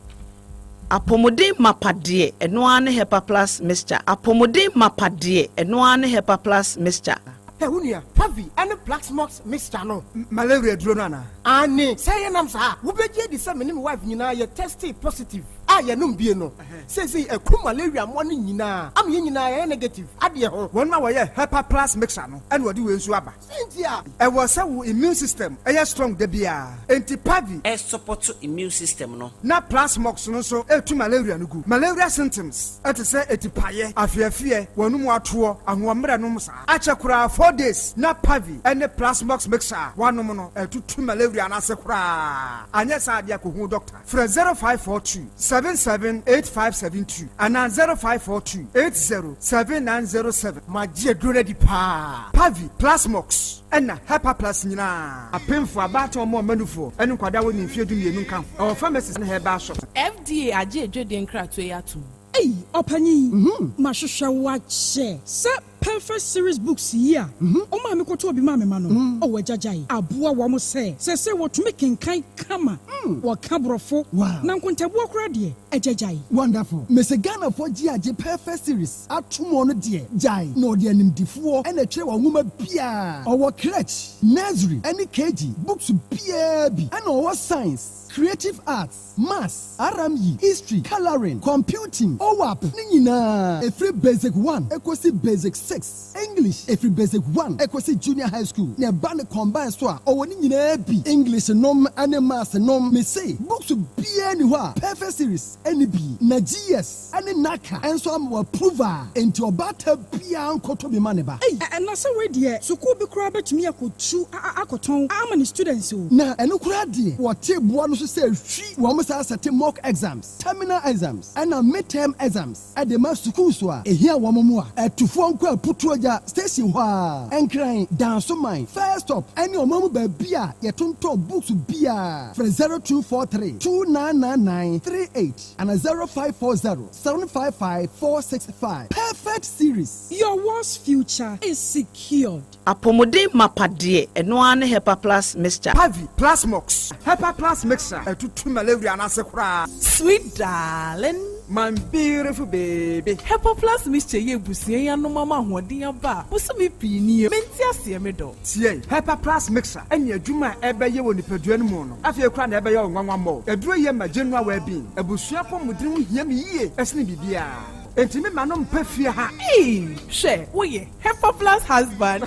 Apɔmuden mapa deɛ, ɛno ara ne Hepa Plus Mixture. Apɔmuden mapa deɛ, ɛno ara ne Hepa Plus Mixture. Ɛ wo nua, Pavi ne Plaxmox mixture no, malaria duro no anaa? Ane, sɛ yɛnam saa a, wobɛgye adi sɛ me ne me wife nyinaa yɛ testee positive a yɛnom bie no. Seesei ɛku malaria mmoa no nyinaa ama yɛn nyinaa yɛayɛ negative adeɛ ho. Wɔn a wɔyɛ Hepa Plus mixture no ɛna wɔde wei nso aba. Sɛ nti a. Ɛwɔ sɛ wo immune system ɛyɛ strong da biara, enti Pavi. Ɛsupport immune system no. Na Plasmox no nso ɛtu malaria no gu. Malaria symptoms ɛte sɛ etipaeɛ, afeafeɛ, wɔn mu atoɔ, ahoɔmmerɛ nom saa. Akyɛ koraa 4 days na Pavi ɛne Plasmox mixture a wanom no ɛtutu malaria no ase koraa. Anyɛ saa adeɛ, akɔhu doctor. Frɛ 0542 778572 anaa 0542 807907. Magye aduro no adi paa. Pavi, Plasmox ɛna Hepa Plus nyinaa, apemfo, abaatan, ɔmo ɔmanufoɔ ɛne nkwadaa wɔ ne mfeɛ 12 nka ho. Ɛwɔ pharmacies ne herbal shop. FDA agye adwadie nkratoɔ yi atom. Ei, ɔpanyin, mahwehwɛ wo akyɛ sɛ Perfect Series books yi a ɔma me kɔtɔ obi ma me ma no. Ɔwɔ agyagyae aboa wɔn sɛ wɔtumi kenkan kama, wɔka borɔfo na nkontabuo koraa deɛ, agyagyae. Wonderful. Mese Ghanafoɔ gye agye Perfect Series atom no deɛ, gyae na ɔde animdifoɔ ɛna ɛtwerɛ wɔn nwoma biara. Ɔwɔ crèche, nursery ɛne KG books biara bi, ɛna ɔwɔ science, creative arts, maths, RME, history, colouring, computing, OWAP ne nyinaa ɛfiri basic 1 ɛkɔsi basic 6, English ɛfiri basic 1 ɛkɔsi junior high school, na ɛba ne combine so a, ɔwɔ ne nyinaa bi, English nom ne maths nom. Mese books biara ni hɔ a Perfect Series ɛne bi, na GS ɛne NaCCA ɛnso ama wɔ approve a, enti ɔbaata biara nkɔtɔ bi ma ne ba. Ei, ɛna sɛ wei deɛ, sukuu bi koraa bɛtumi akɔtu akɔtɔn ama ne students o. Na ɛno koraa deɛ, wɔte boa no so. sɛ hwi. Wɔn san sɛte mock exams, terminal exams ɛna mid-term exams de ma sukuus a ehia wɔn mmoa. Atufoɔ nkɔ Aputuogya station hɔ ara, Nkran, Dansoman, First Stop ɛne ɔman mu baabi a yɛtontɔn books biara. Frɛ 0243 2999 38 anaa 0540 755 465. Perfect Series. Your world's future is secured. Apɔmuden mapa deɛ, ɛno ara ne Hepa Plus Mixture. Pavi, Plasmox, Hepa Plus Mixture, ɛtutu malaria no ase koraa. Sweet darling. My beautiful baby. Hepa Plus Mixture yi abusua yi anom ama ahoɔden aba a bosome pii nie. Mente aseɛ me dɔ. Tie, Hepa Plus Mixture ne adwuma a ɛbɛyɛ wɔ nipadua no mu no, afei koraa na ɛbɛyɛ wo nwanwa mmɔɔ. Aduro yi ma general well-being. Abusua apɔmuden ho hia me yie sene biribiara. Enti me ma no mpa fie ha. Eii hwɛ woyɛ Hepa plus husband.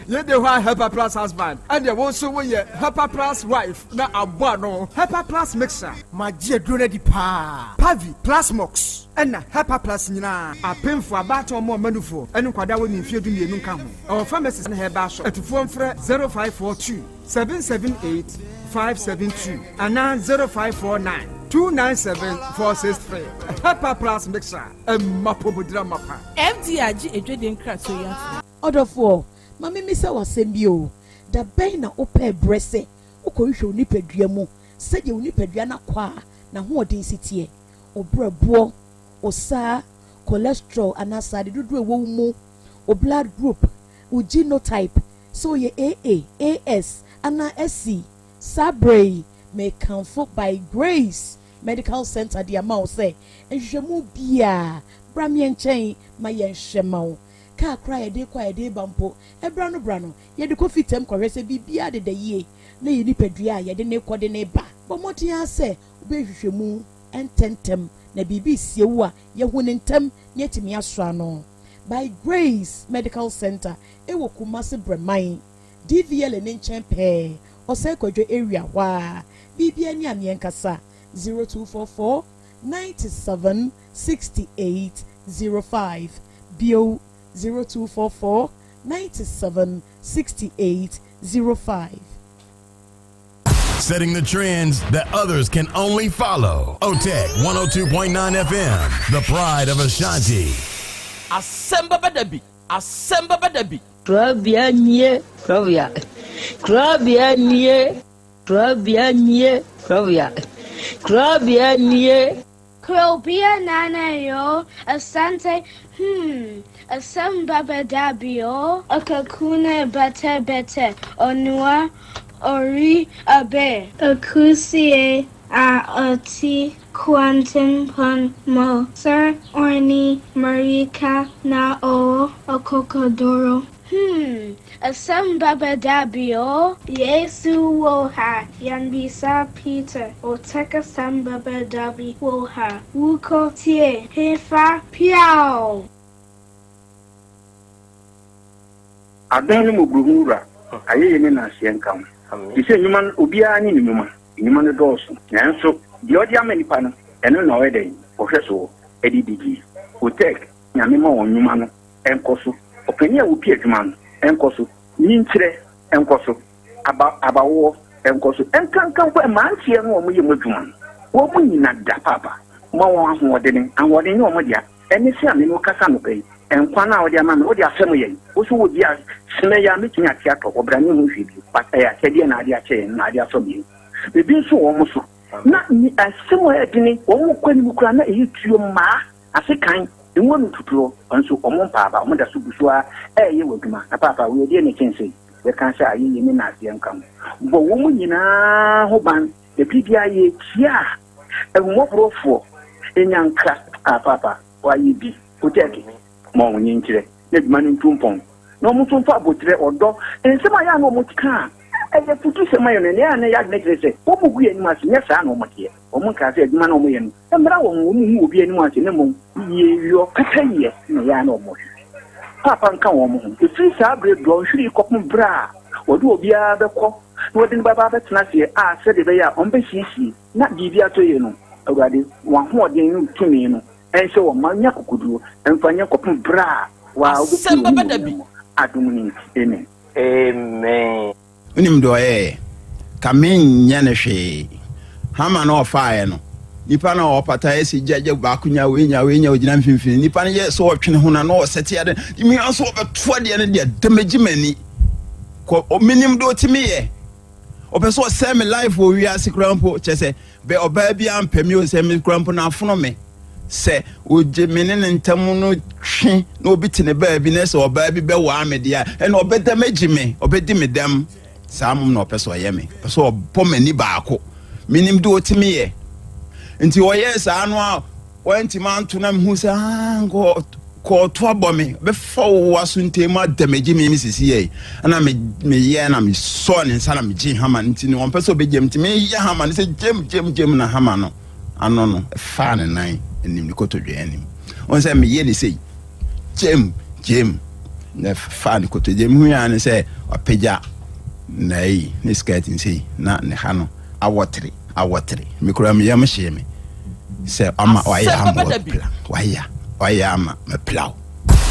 Yei de hɔ a Hepa plus husband ɛneɛ wo nso wo yɛ Hepa plus wife na abɔ ano. Hepa plus mixer. Magye aduro no adi paa. Pavi, Plasmox ɛna Hepa plus nyinaa apemfoɔ, abaatan ɔmo ɔma nufoɔ ɛne nkwadaa a wɔnni mfeɛ 12 nka ho. Ɛwɔ pharmacies ne herbal shop. Atufoɔ mfrɛ 0542 778 572 anaa 0549 297 463. Hepa plus mixer. Ɛmma apɔmuden amapa. FDA agye adwadie nkratoɔ yi atom. Ɔdɔfoɔ, ma memmisa wo asɛm bi o, da bɛn na wopɛɛ berɛ sɛ wokɔhwehwɛ wo nipadua mu sɛdeɛ wo nipadua no akwaa n'ahoɔden si teɛ, wo berɛboɔ, wo saa, cholesterol anaa sradedodoɔ a ɛwɔ wo mu, wo blood group, wo genotype, sɛ woyɛ AA, AS anaa SC? Saa berɛ yi, mekamfo By Grace Medical Center de ama wo sɛ nhwehwɛmu biara, bra me nkyɛn ma yɛnhwɛ ma wo. Kaa koraa a yɛde kɔ a yɛde reba mpo, ɛberɛ ano berɛ ano, yɛde kɔ fitam kɔhwɛ sɛ biribiara deda yie na yɛn nipadua a yɛde no rekɔ de no reba. Bɔ mmɔden ara sɛ wobɛyɛ nhwehwɛmu ntɛmntɛm na biribi resie wo a, yɛahu no ntɛm na yɛatumi asɔ ano. By Grace Medical Center wɔ Kumasi Brɛman, DVLA no nkyɛn pɛɛ, Ɔsɛe Kwadwo area hɔ ara. Biribiara ni a meɛnkasa, 0244 97 68 05, bio 0244 97 68 05. Setting the trends that others can only follow. OTEC 102.9 FM, the pride of Ashanti. Asɛm bɛba da bi, asɛm bɛba da bi. Korabea nie, korabea. Korabea nie, korabea nie, korabea. Korabea nie. Krobea Nana yo, Asante, hmm, Asem baba dabi o. Akakuna bete bete, Onua ori abe. Akusie a ɔte kwantempɔn mu, Sir Orni Marika na ɔwɔ akokoduro. Hmm, asɛm bɛba da bi o. Yesu wɔ ha, yɛmmisa Peter, Otec asɛm bɛba da bi wɔ ha, Wokɔ tie hefa piaw! Adom ne mmɔborɔhunu Wura, ayɛyie ne nnanseɛ nka wo. Te sɛ nnwuma no, obiara ne ne nnwuma. Nnwuma no dɔɔso, nanso deɛ ɔde ama nnipa no, ɛno na ɔyɛ dɛn? Ɔhwɛ soɔ de didie. Otec, Nyame ma wɔn nnwuma no nkɔ so. Ɔpanin a ɔpi adwuma no nkɔ so. Nyinkyerɛ nkɔ so. Aba, abawoɔ nkɔ so. Nkanka mpo mmeranteɛ no a wɔyɛ mu adwuma no, wɔn nyina da paapa. Ma wɔn ahoɔdene. Ahoɔden nyɛ wɔn dea. Ɛne sɛ a me ne wo kasa anɔpa yi, nkwa no a wode ama me, wode afɛm yɛn. Wo so wɔ bi a, semɛ yi a mɛtumi ate atɔ, ɔbra ne ho hwee bio. But ɛyɛ akyɛdeɛ na ade akyɛ yɛn, na ade afɛm yɛn. Ebi nso wɔ wɔn so. Na ni asɛm a ɛyɛ dene, wɔn kɔ anim koraa na ɛyɛ tuo mmaa, ase kan, emu ano tutuo, nso wɔn mpa aba, wɔn da so gu so ara ɛreyɛ wɔ adwuma. Na paapa, wei ɛdeɛ na ɛkyɛn sei? Yɛka sɛ ayɛyie ne naaseɛ nka ho. Bɔ wɔn nyinaa ho ban, na biribiara yɛretia a, Ahummɔborɔfoɔ nya nkra a paapa wayɛ bi kotɛɛke ma wɔn nyinkyerɛ na adwuma no ntu mpɔn na wɔn nso mfa aboterɛ, ɔdɔ, nsɛm a ɛyɛ a na wɔn ka a ɛyɛ afutusɛm ma yɛn no, ɛnna ɛyɛ a na yɛn adwene kyerɛ sɛ wɔn gu yɛn anim ase, nyɛ saa na wɔn teɛ. Wɔn nkaa sɛ adwuma no a wɔyɛ no mmra wɔn ho, wɔn nhu obi anim ase na mmom yieyɔ, pɛpɛyɛ na ɛyɛ a na wɔhwehwɛ. Paapa nka wɔn ho. Ɛfiri saa berɛ dɔnhwere yi kɔpem berɛ a wɔde obiara bɛkɔ na wɔde no bɛba abɛtena aseɛ a sɛdeɛ ɛbɛyɛ a wɔbɛsiesie na biribi atɔ yie no, Awurade, w'ahoɔden ne wo tumi no nhyɛ wɔn ma nya akokoɔduro mfa nyɛ kɔpem berɛ a waa wobɛpue Asɛm bɛba da w'animuonyam bi. mu. Adom no nti, amen. Amen. Wonim deɛ ɔyɛeɛ? Ka menyɛ no hwee. Hama no ɔfaeɛ no, nipa no a ɔpata yɛ sɛ gya gya baako nya wei nya wei nya ogyina mfimfini. Nipa no yɛ sɛ ɔtwe ne ho na na ɔsɛte ade. Mmea nso ɔbɛto adeɛ no deɛ damage m'ani. Kɔ menim deɛ ɔtumi yɛ. Ɔpɛ sɛ ɔsɛe me life wɔ wiase koraa mpo kyɛ sɛ bɛ ɔbaa bi ampɛ me o sɛ me koraa mpo na afono me. Sɛ ogye me ne ne ntam no twe na obi te ne baabi na sɛ ɔbaa bi bɛwaa me deɛ a ɛna ɔbɛdamage me, ɔbɛdi me dɛm. Saa mmom na ɔpɛ sɛ ɔyɛ me. Ɔpɛ sɛ ɔbɔ m'ani baako. Menim deɛ ɔtumi yɛ. Nti ɔyɛɛ saa no a wantumi anto na mehu sɛ ah, nkɔ kɔɔto abɔ me bɛfa wo aso ntɛm mu adamagye me me sisi yɛ ɛna meyɛ na mesɔɔ ne nsa na megye hama no nti no ɔmpɛ sɛ ɔbɛgyam nti meyɛ hama no sɛ gyam gyam gyam na hama no ano no ɛfaa ne nan anim ne kotodwe anim ɔn sɛ meyɛ ne sei Gyem, gyem, na faa ne kotodwe mu hui ara ne sɛ wapagya n'ayi ne skirt nsei na ne ha no awɔtere awɔtere. Me koraa me yam hyee me sɛ ama wayɛ ama wapira wayɛ wayɛ ama mapira wo.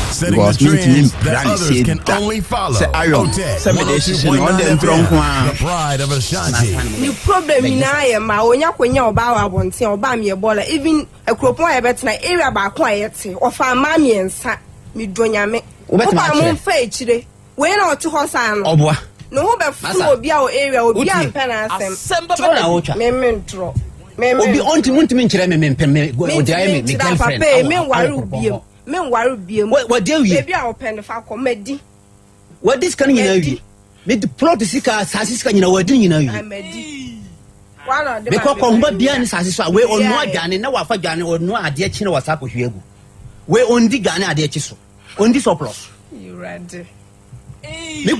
Setting the Because mentumi trends mpira that ne others sei can da only follow. sɛ iron Otec sɛ mede hyehyɛ no ɔde ntorɔ 102.9 nko FM, ara. the pride of Ashanti. Ne problem nyinaa yɛ mmaa onya konya ɔbaa wɔ abɔnten a ɔbaa meyɛ bɔɔla even Akuropɔn a yɛbɛtena, area baako a yɛte, wɔfaa mmaa miensa. Medɔ Nyame. Wobɛtumi Wopɛ a akyerɛ? momfa akyire. Wei na ɔte hɔ saa no. Ɔboa. Ne ho bɛfono Masa. obia wɔ area, obia Wotie? mpɛ n'asɛm. Torɔ na wotwa. Me mentorɔ. Me Obi mentorɔ. ɔnti wontumi nkyerɛ me me mpɛ me ɔde ayɛ me me Mentumi nkyerɛ girlfriend papa yi, awɔ menware awɔ wo kuropɔn biom. hɔ. Menware wo biom. Wa- wadi awie. Baabi a wopɛ no fa kɔ, madi. Wadi sika no nyinaa Madi. awie. Me de plot sika asase sika nyinaa wadi ne nyinaa awie. Madi. Wa na ɔde Mekɔ ma kɔ nhoma me biara ne sase so a wei ɔnoa Biara. dwane na wafa dwane ɔnoa adeɛ kye na wasa akɔhwie agu. Wei ɔndi dwane adeɛ kye so. Ɔndi surplus. Awurade. Me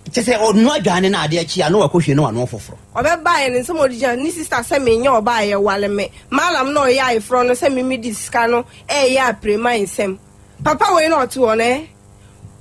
kyɛ sɛ ɔnoa dwane na adeɛ kye a na wakɔhwie na wanoa foforɔ. Ɔbɛbaeɛ no nsɛm a ɔde gyina ne sister sɛ menyɛ ɔbaa a yɛwale me. Mallam na ɔyɛ ayeforɔ no sɛ me medi sika no ɛɛyɛ apirema nsɛm. Papa wei na ɔte hɔ no eh.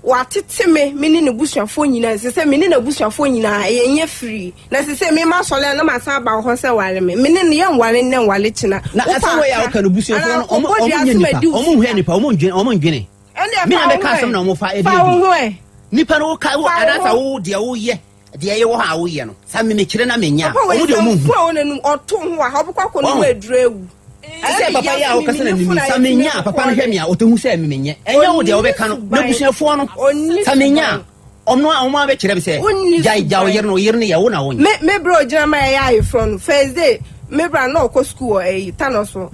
Watete me, me ne n'abusuafoɔ nyinaa. Ɛsɛ sɛ me ne n'abusuafoɔ nyinaa yɛnyɛ firii. Na ɛsɛ sɛ me masɔre a na masan aba wo hɔ sɛ ware me. Me ne no yɛnware nnɛ nware kyena. Na Wopɛ asɛm wei a a woka no busuafoɔ anaa no ɔmo kɔbɔ ɔmo dua nyɛ so nipa madi wo ɔmo nhwɛ sika. nipa ɔmo ndwene ɔmo ndwene. Ɛndeɛ Me na fa wo mɛka ho asɛm ɛ. na ɔmo fa ɛdi Fa wo adi. ho ɛ. Nipa no woka wo Fa wo anaasɛ ho. wo deɛ woyɛ deɛ ɛyɛ wɔ hɔ a woyɛ no sa me mekyerɛ na menya a Papa wei ɔmo deɛ sɛ ɔmo nhu. mfu a wo n'anum ɔto ho wɔ ha wobɛkɔ akɔ ne Wɔn. mu aduru awu. Te sɛ papa yi a wokasa n'anim yi sa menya a papa no hwɛ me a ɔtɛhu sɛ me menyɛ ɛnyɛ wo deɛ wobɛka no n'abusuafoɔ no sa menya a ɔno a ɔmo abɛkyerɛ me sɛ gyae gya wo yere no wo yere no yɛ wo na wonyɛ. Me me bra ogyina ma yɛyɛ ayeforɔ no first day me bra na ɔkɔ school wɔ ɛyi Tano so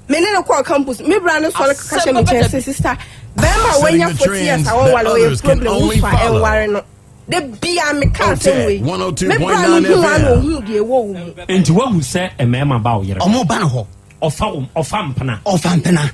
me ne no kɔɔ campus me bra no sɔre kaka hyɛ me nkyɛn sɛ sister bɛrima a Setting wanya the 40 years trends a that wɔnware ɔyɛ others can problem only wofa follow. ɛnware no. Da bia me ka asɛm wei. Me bra no 102.9 hu a na FM. ohuu deɛ ɛwɔ wo mu. Nti woahu sɛ mmarima ba wo yere hɔ? Ɔmo ba no hɔ. Ɔfa wo ɔfa mpena. Ɔfa mpena.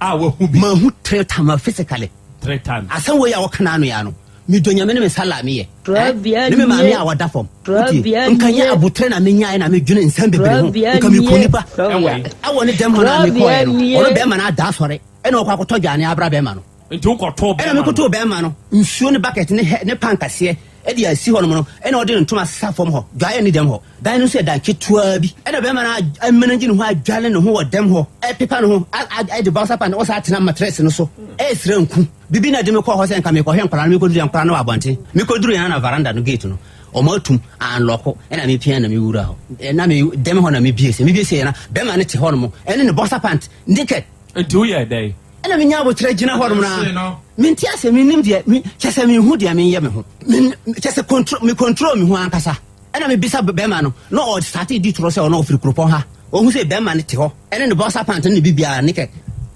A wahu bi. Mahu three times physically. Three times. Asɛm wei a wɔka n'ano yi ano. Medɔ Nyame ne me sala a meyɛ. Trabea Ne me maame nie. a wada fam. Wotie? Trabea Nka nyɛ nie. aboterɛ na menyaeɛ na medwene nsɛm bebree ho. Trabea Nka mekɔ nie. nipa. Trabea. Ɛwɔ ne dɛm hɔ no a Trabea mekɔɛ no. nie. Ɔno bɛrima no ada asɔre. Ɛna ɔkɔ akɔtɔ dwane abra bɛrima no. Nti wokɔtoo Ɛna bɛrima no? mekɔtoo bɛrima no nsuo ne bucket ne hɛ ne pan kɛseɛ de asi hɔnom no, ɛna ɔde ne ntoma sesa fam hɔ, dwaeɛ ne dɛm hɔ. Dan no nso yɛ dan ketewa bi. Ɛna bɛrima no amanage ne ho adwale ne ho wɔ dɛm hɔ, ɛpepa ne ho, ɛde boxer pant, ɔsan atena matress no so, ɛresrɛ nku. Bibi na ɛde me kɔɔ hɔ sɛ nka mekɔhwɛ nkwadaa no, mekɔduru yɛ nkwadaa no wɔ abɔnten. Mekɔduru yɛn na veranda no gate no, wɔn atum, anlɔko, ɛna mepia na mewura hɔ. Na me dɛm hɔ na mebie sɛ, mebie sɛ na bɛrima no te hɔnom, ɛne ne boxer pant, naked. Nti woyɛɛ dɛn? Ɛna menya aboterɛ gyina hɔnom na mente aseɛ, mennim deɛ me, kyɛ sɛ menhu deɛ menyɛ me ho, me, kyɛ sɛ control, me control me ho ankasa. Ɛna mebisa bɛrima no, na ɔsate di torɔ sɛ ɔno ɔfiri kuropɔn ha. Ɔhu sɛ bɛrima no te hɔ, ɛne ne boxer pant ne ne biribiara, ne kɛ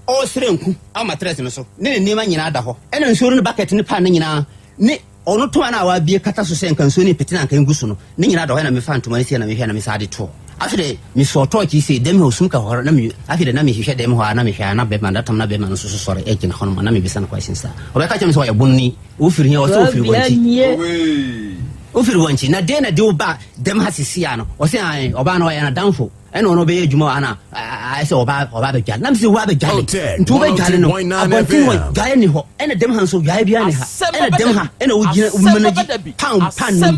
ɔresrɛ nku awo matress no so, ne ne nneɛma nyinaa da hɔ, ɛna nsuo no ne bucket ne pan no nyinaa ne Ɔno ntoma no a wabue kata so sɛ nka nsuo no repete na anka ngu so no, ne nyinaa da hɔ na mefa ntoma no sie na mehwɛ na mesan de toɔ. Afei deɛ mesɔɔ tɔɔkye yi sei, dɛm hɔ sum ka hɔ na me, afei deɛ na mehwehwɛ dɛm hɔ a na mehwɛ a na bɛrima, that time na bɛrima no nso so sɔre gyina hɔ nom na mebisa no questions a, ɔbɛka kyerɛ me sɛ ɔyɛ bonni, wofiri he, ɔsɛ ɔfiri Wankyi. Wofiri Wankyi, na deɛ na de wo ba dɛm ha sisi a no, ɔsɛ ae, ɔbaa no ɔyɛ n'adamfo. Ɛna ɔno ɔbɛyɛ adwuma wɔ ha na ayɛ sɛ ɔba ɔba abɛdwale nam sɛ wo abɛdwale nti wobɛdwale no abɔnten hɔ dwaeɛ ni hɔ ɛna dɛm ha nso dwaeɛ biara ni ha ɛna dɛm ha ɛna wogyina womanagyi pan pan no mu.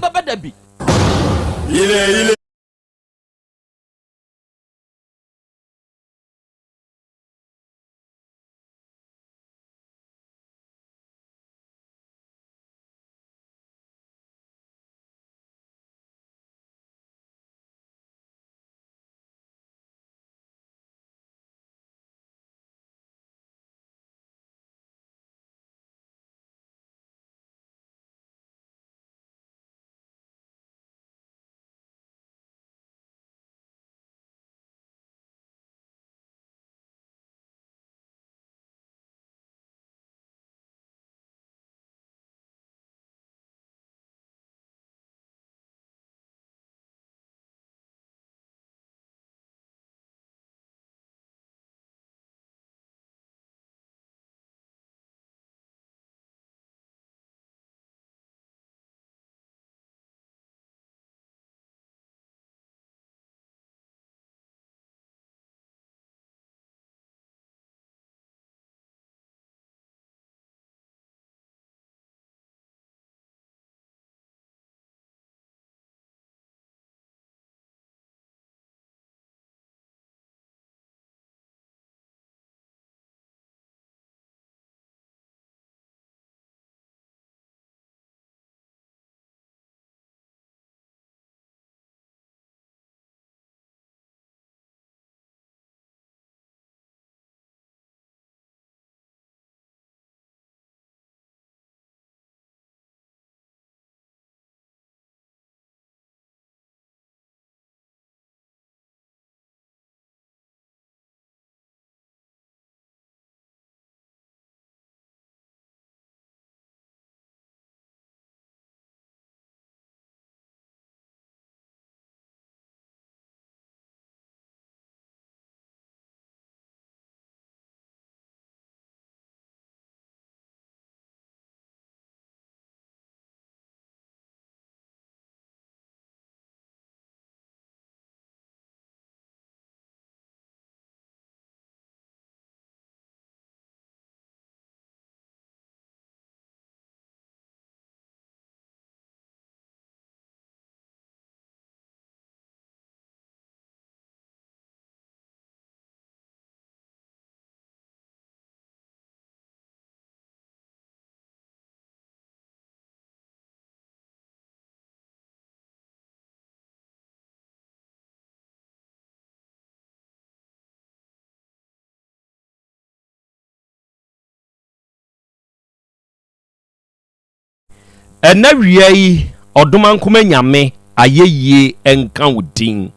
Ɛna wia yi, Ɔdomankoma Nyame ayɛyie nka wo din.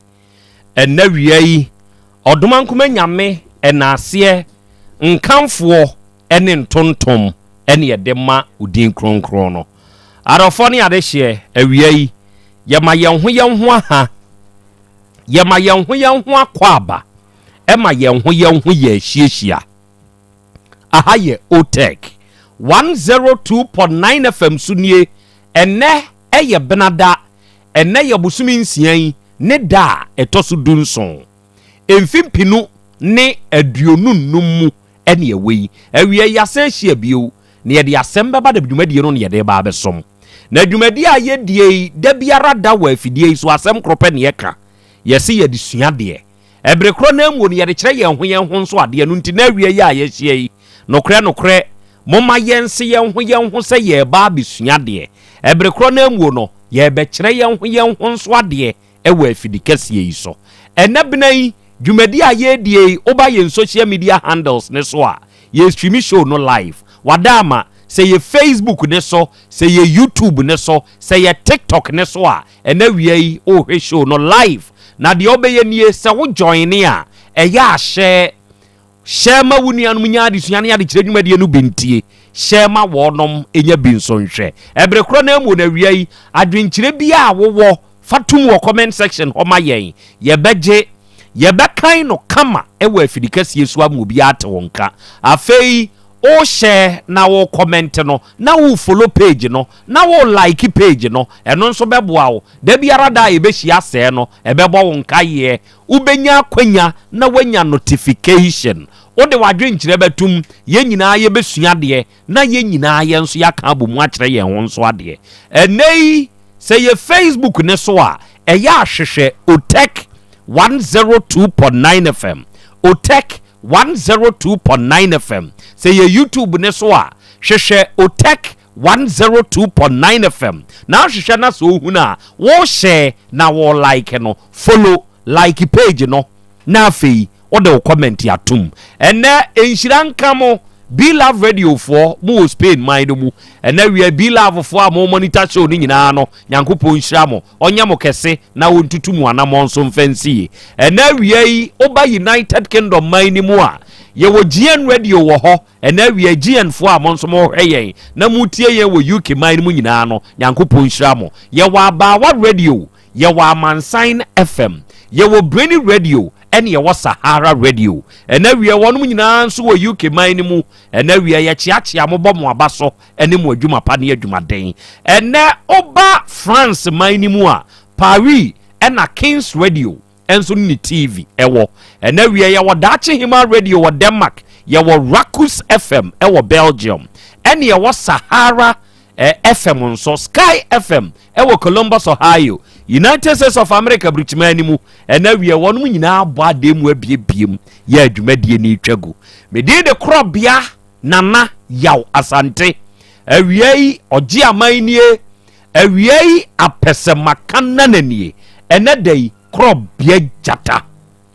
Ɛna wia yi, Ɔdomankoma Nyame ɛnaaseɛ, nkamfoɔ ne ntontom ɛne yɛde ma wo din kronkron no. Adɔfoɔ ne adehyeɛ, awia yi, yɛma yɛn ho yɛn ho aha, yɛma yɛn ho yɛn ho akwaaba, ɛma yɛn ho yɛn ho yɛ ahyiahyia. Aha yɛ OTEC 102.9 FM so nie. Ɛnnɛ yɛ Benada, ɛnnɛ yɛ bosome nsia yi ne da a ɛtɔ so dunson. Mfe mpenu ne 25 mu ɛne ɛwɔ yi. Awia yi yɛasan ahyia bio na yɛde asɛm bɛba da dwumadie no na yɛde ba abɛsom. Na dwumadie a yɛdie yi da biara da wɔ afidie yi so asɛm koro pɛ na yɛka. Yɛse yɛde sua deɛ. Ɛbere korɔ no ara mu no, yɛde kyerɛ yɛn ho yɛn ho nso adeɛ. Ɛno nti, n'awieɛ yi a yɛahyia yi, nokorɛ nokorɛ, momma yɛnse yɛn ho yɛn ho sɛ yɛreba abɛsua adeɛ. Ɛbere korɔ no ara mu no, yɛrebɛkyerɛ yɛn ho yɛn ho nso adeɛ wɔ afidikɛseɛ yi so. Ɛnnɛ bena yi, dwumadie a yɛredie yi, woba yɛn social media handles no so a, yɛrestreami show no live. Wada ama, sɛ yɛ Facebook no so, sɛ yɛ YouTube no so, sɛ yɛ TikTok no so a, Ɛnɛ awia yi wohwɛ show no live na deɛ wobɛyɛ nie sɛ wo joine a ɛyɛ a hyɛ hyɛ ma wo nuanom nya adesua ne adekyerɛ dwumadie no bi ntie hyɛ ma wɔnom nya bi nso nhwɛ ɛbere korɔ na mu no awia yi adwenkyerɛ bi a wowɔ fa tum wɔ comment section hɔ ma yɛn yɛbɛgye yɛbɛkan no kama ɛwɔ afidikɛseɛ so ama obiara ate wo nka afei wo share na wo comment no na wo follow page no na wo like page no, ɛno nso bɛboa wo. Da biara da a yɛbɛhyia sɛɛ no, ɛbɛbɔ wo nkaeɛ. Wobɛnya akwanya na woanya notification. Wode w'adwenkyerɛ bɛtom, yɛn nyinaa yɛbɛsua adeɛ na yɛn nyinaa yɛn nso yɛaka abɔ mu akyerɛ yɛn ho nso adeɛ. Ɛnnɛ yi, sɛ yɛ Facebook no so a, ɛyɛ a hwehwɛ Otec 102.9 FM, Otec 102.9 FM. Sɛ yɛ YouTube no so a, hwehwɛ Otec 102.9 FM na ahwehwɛ na sɛ ohunu a wo share na wo like no follow like page no na afei wode wo comment atom. Ɛnɛ nhyira nka mo Be Love Radio foɔ mo wɔ Spain man no mu ɛnɛ wia Be Love foɔ a mo monitor show no nyinaa no Nyankopɔn nhyira mo ɔnyɛ mo kɛse na ɔntutu mo anamɔn nso mfa nsie. Ɛnɛ wia yi woba United Kingdom man no mu a yɛwɔ GN Radio wɔ hɔ. Ɛnnɛ awia yi, GN foɔ a mo nso mo hwɛ yɛn na mo tie yɛn wɔ UK man no mu nyinaa no, Nyankopɔn nhyira mo. Yɛwɔ Abaawa Radio, yɛwɔ Amansan FM, yɛwɔ Brainy Radio, ɛne yɛwɔ Sahara Radio. Ɛnnɛ awia yi, wɔnom nyinaa nso wɔ UK man no mu. Ɛnnɛ awia yi, yɛkyeakyea mo bɔ mo aba so ɛne mo adwuma pa ne adwumaden. Ɛnnɛ, woba France man no mu a, Paris ɛna Kings Radio. nso ne ne TV wɔ. Ɛnɛ awia yɛwɔ Daakye Hemaa Radio wɔ Denmark, yɛwɔ Rakus FM wɔ Belgium, ɛne yɛwɔ Sahara eh, FM nso, Sky FM wɔ Columbus, Ohio, United States of America burukyimaa no mu. Ɛnɛ awia wɔnom nyinaa bɔ adeɛ mu abiebie mu yɛ adwumadie no retwa gu. Medin de Korɔbea Nana Yaw Asante. Awia yi ɔgye aman nie. Awia yi apɛsɛmaka nana nie. Ɛnɛ da yi korɔbea gyata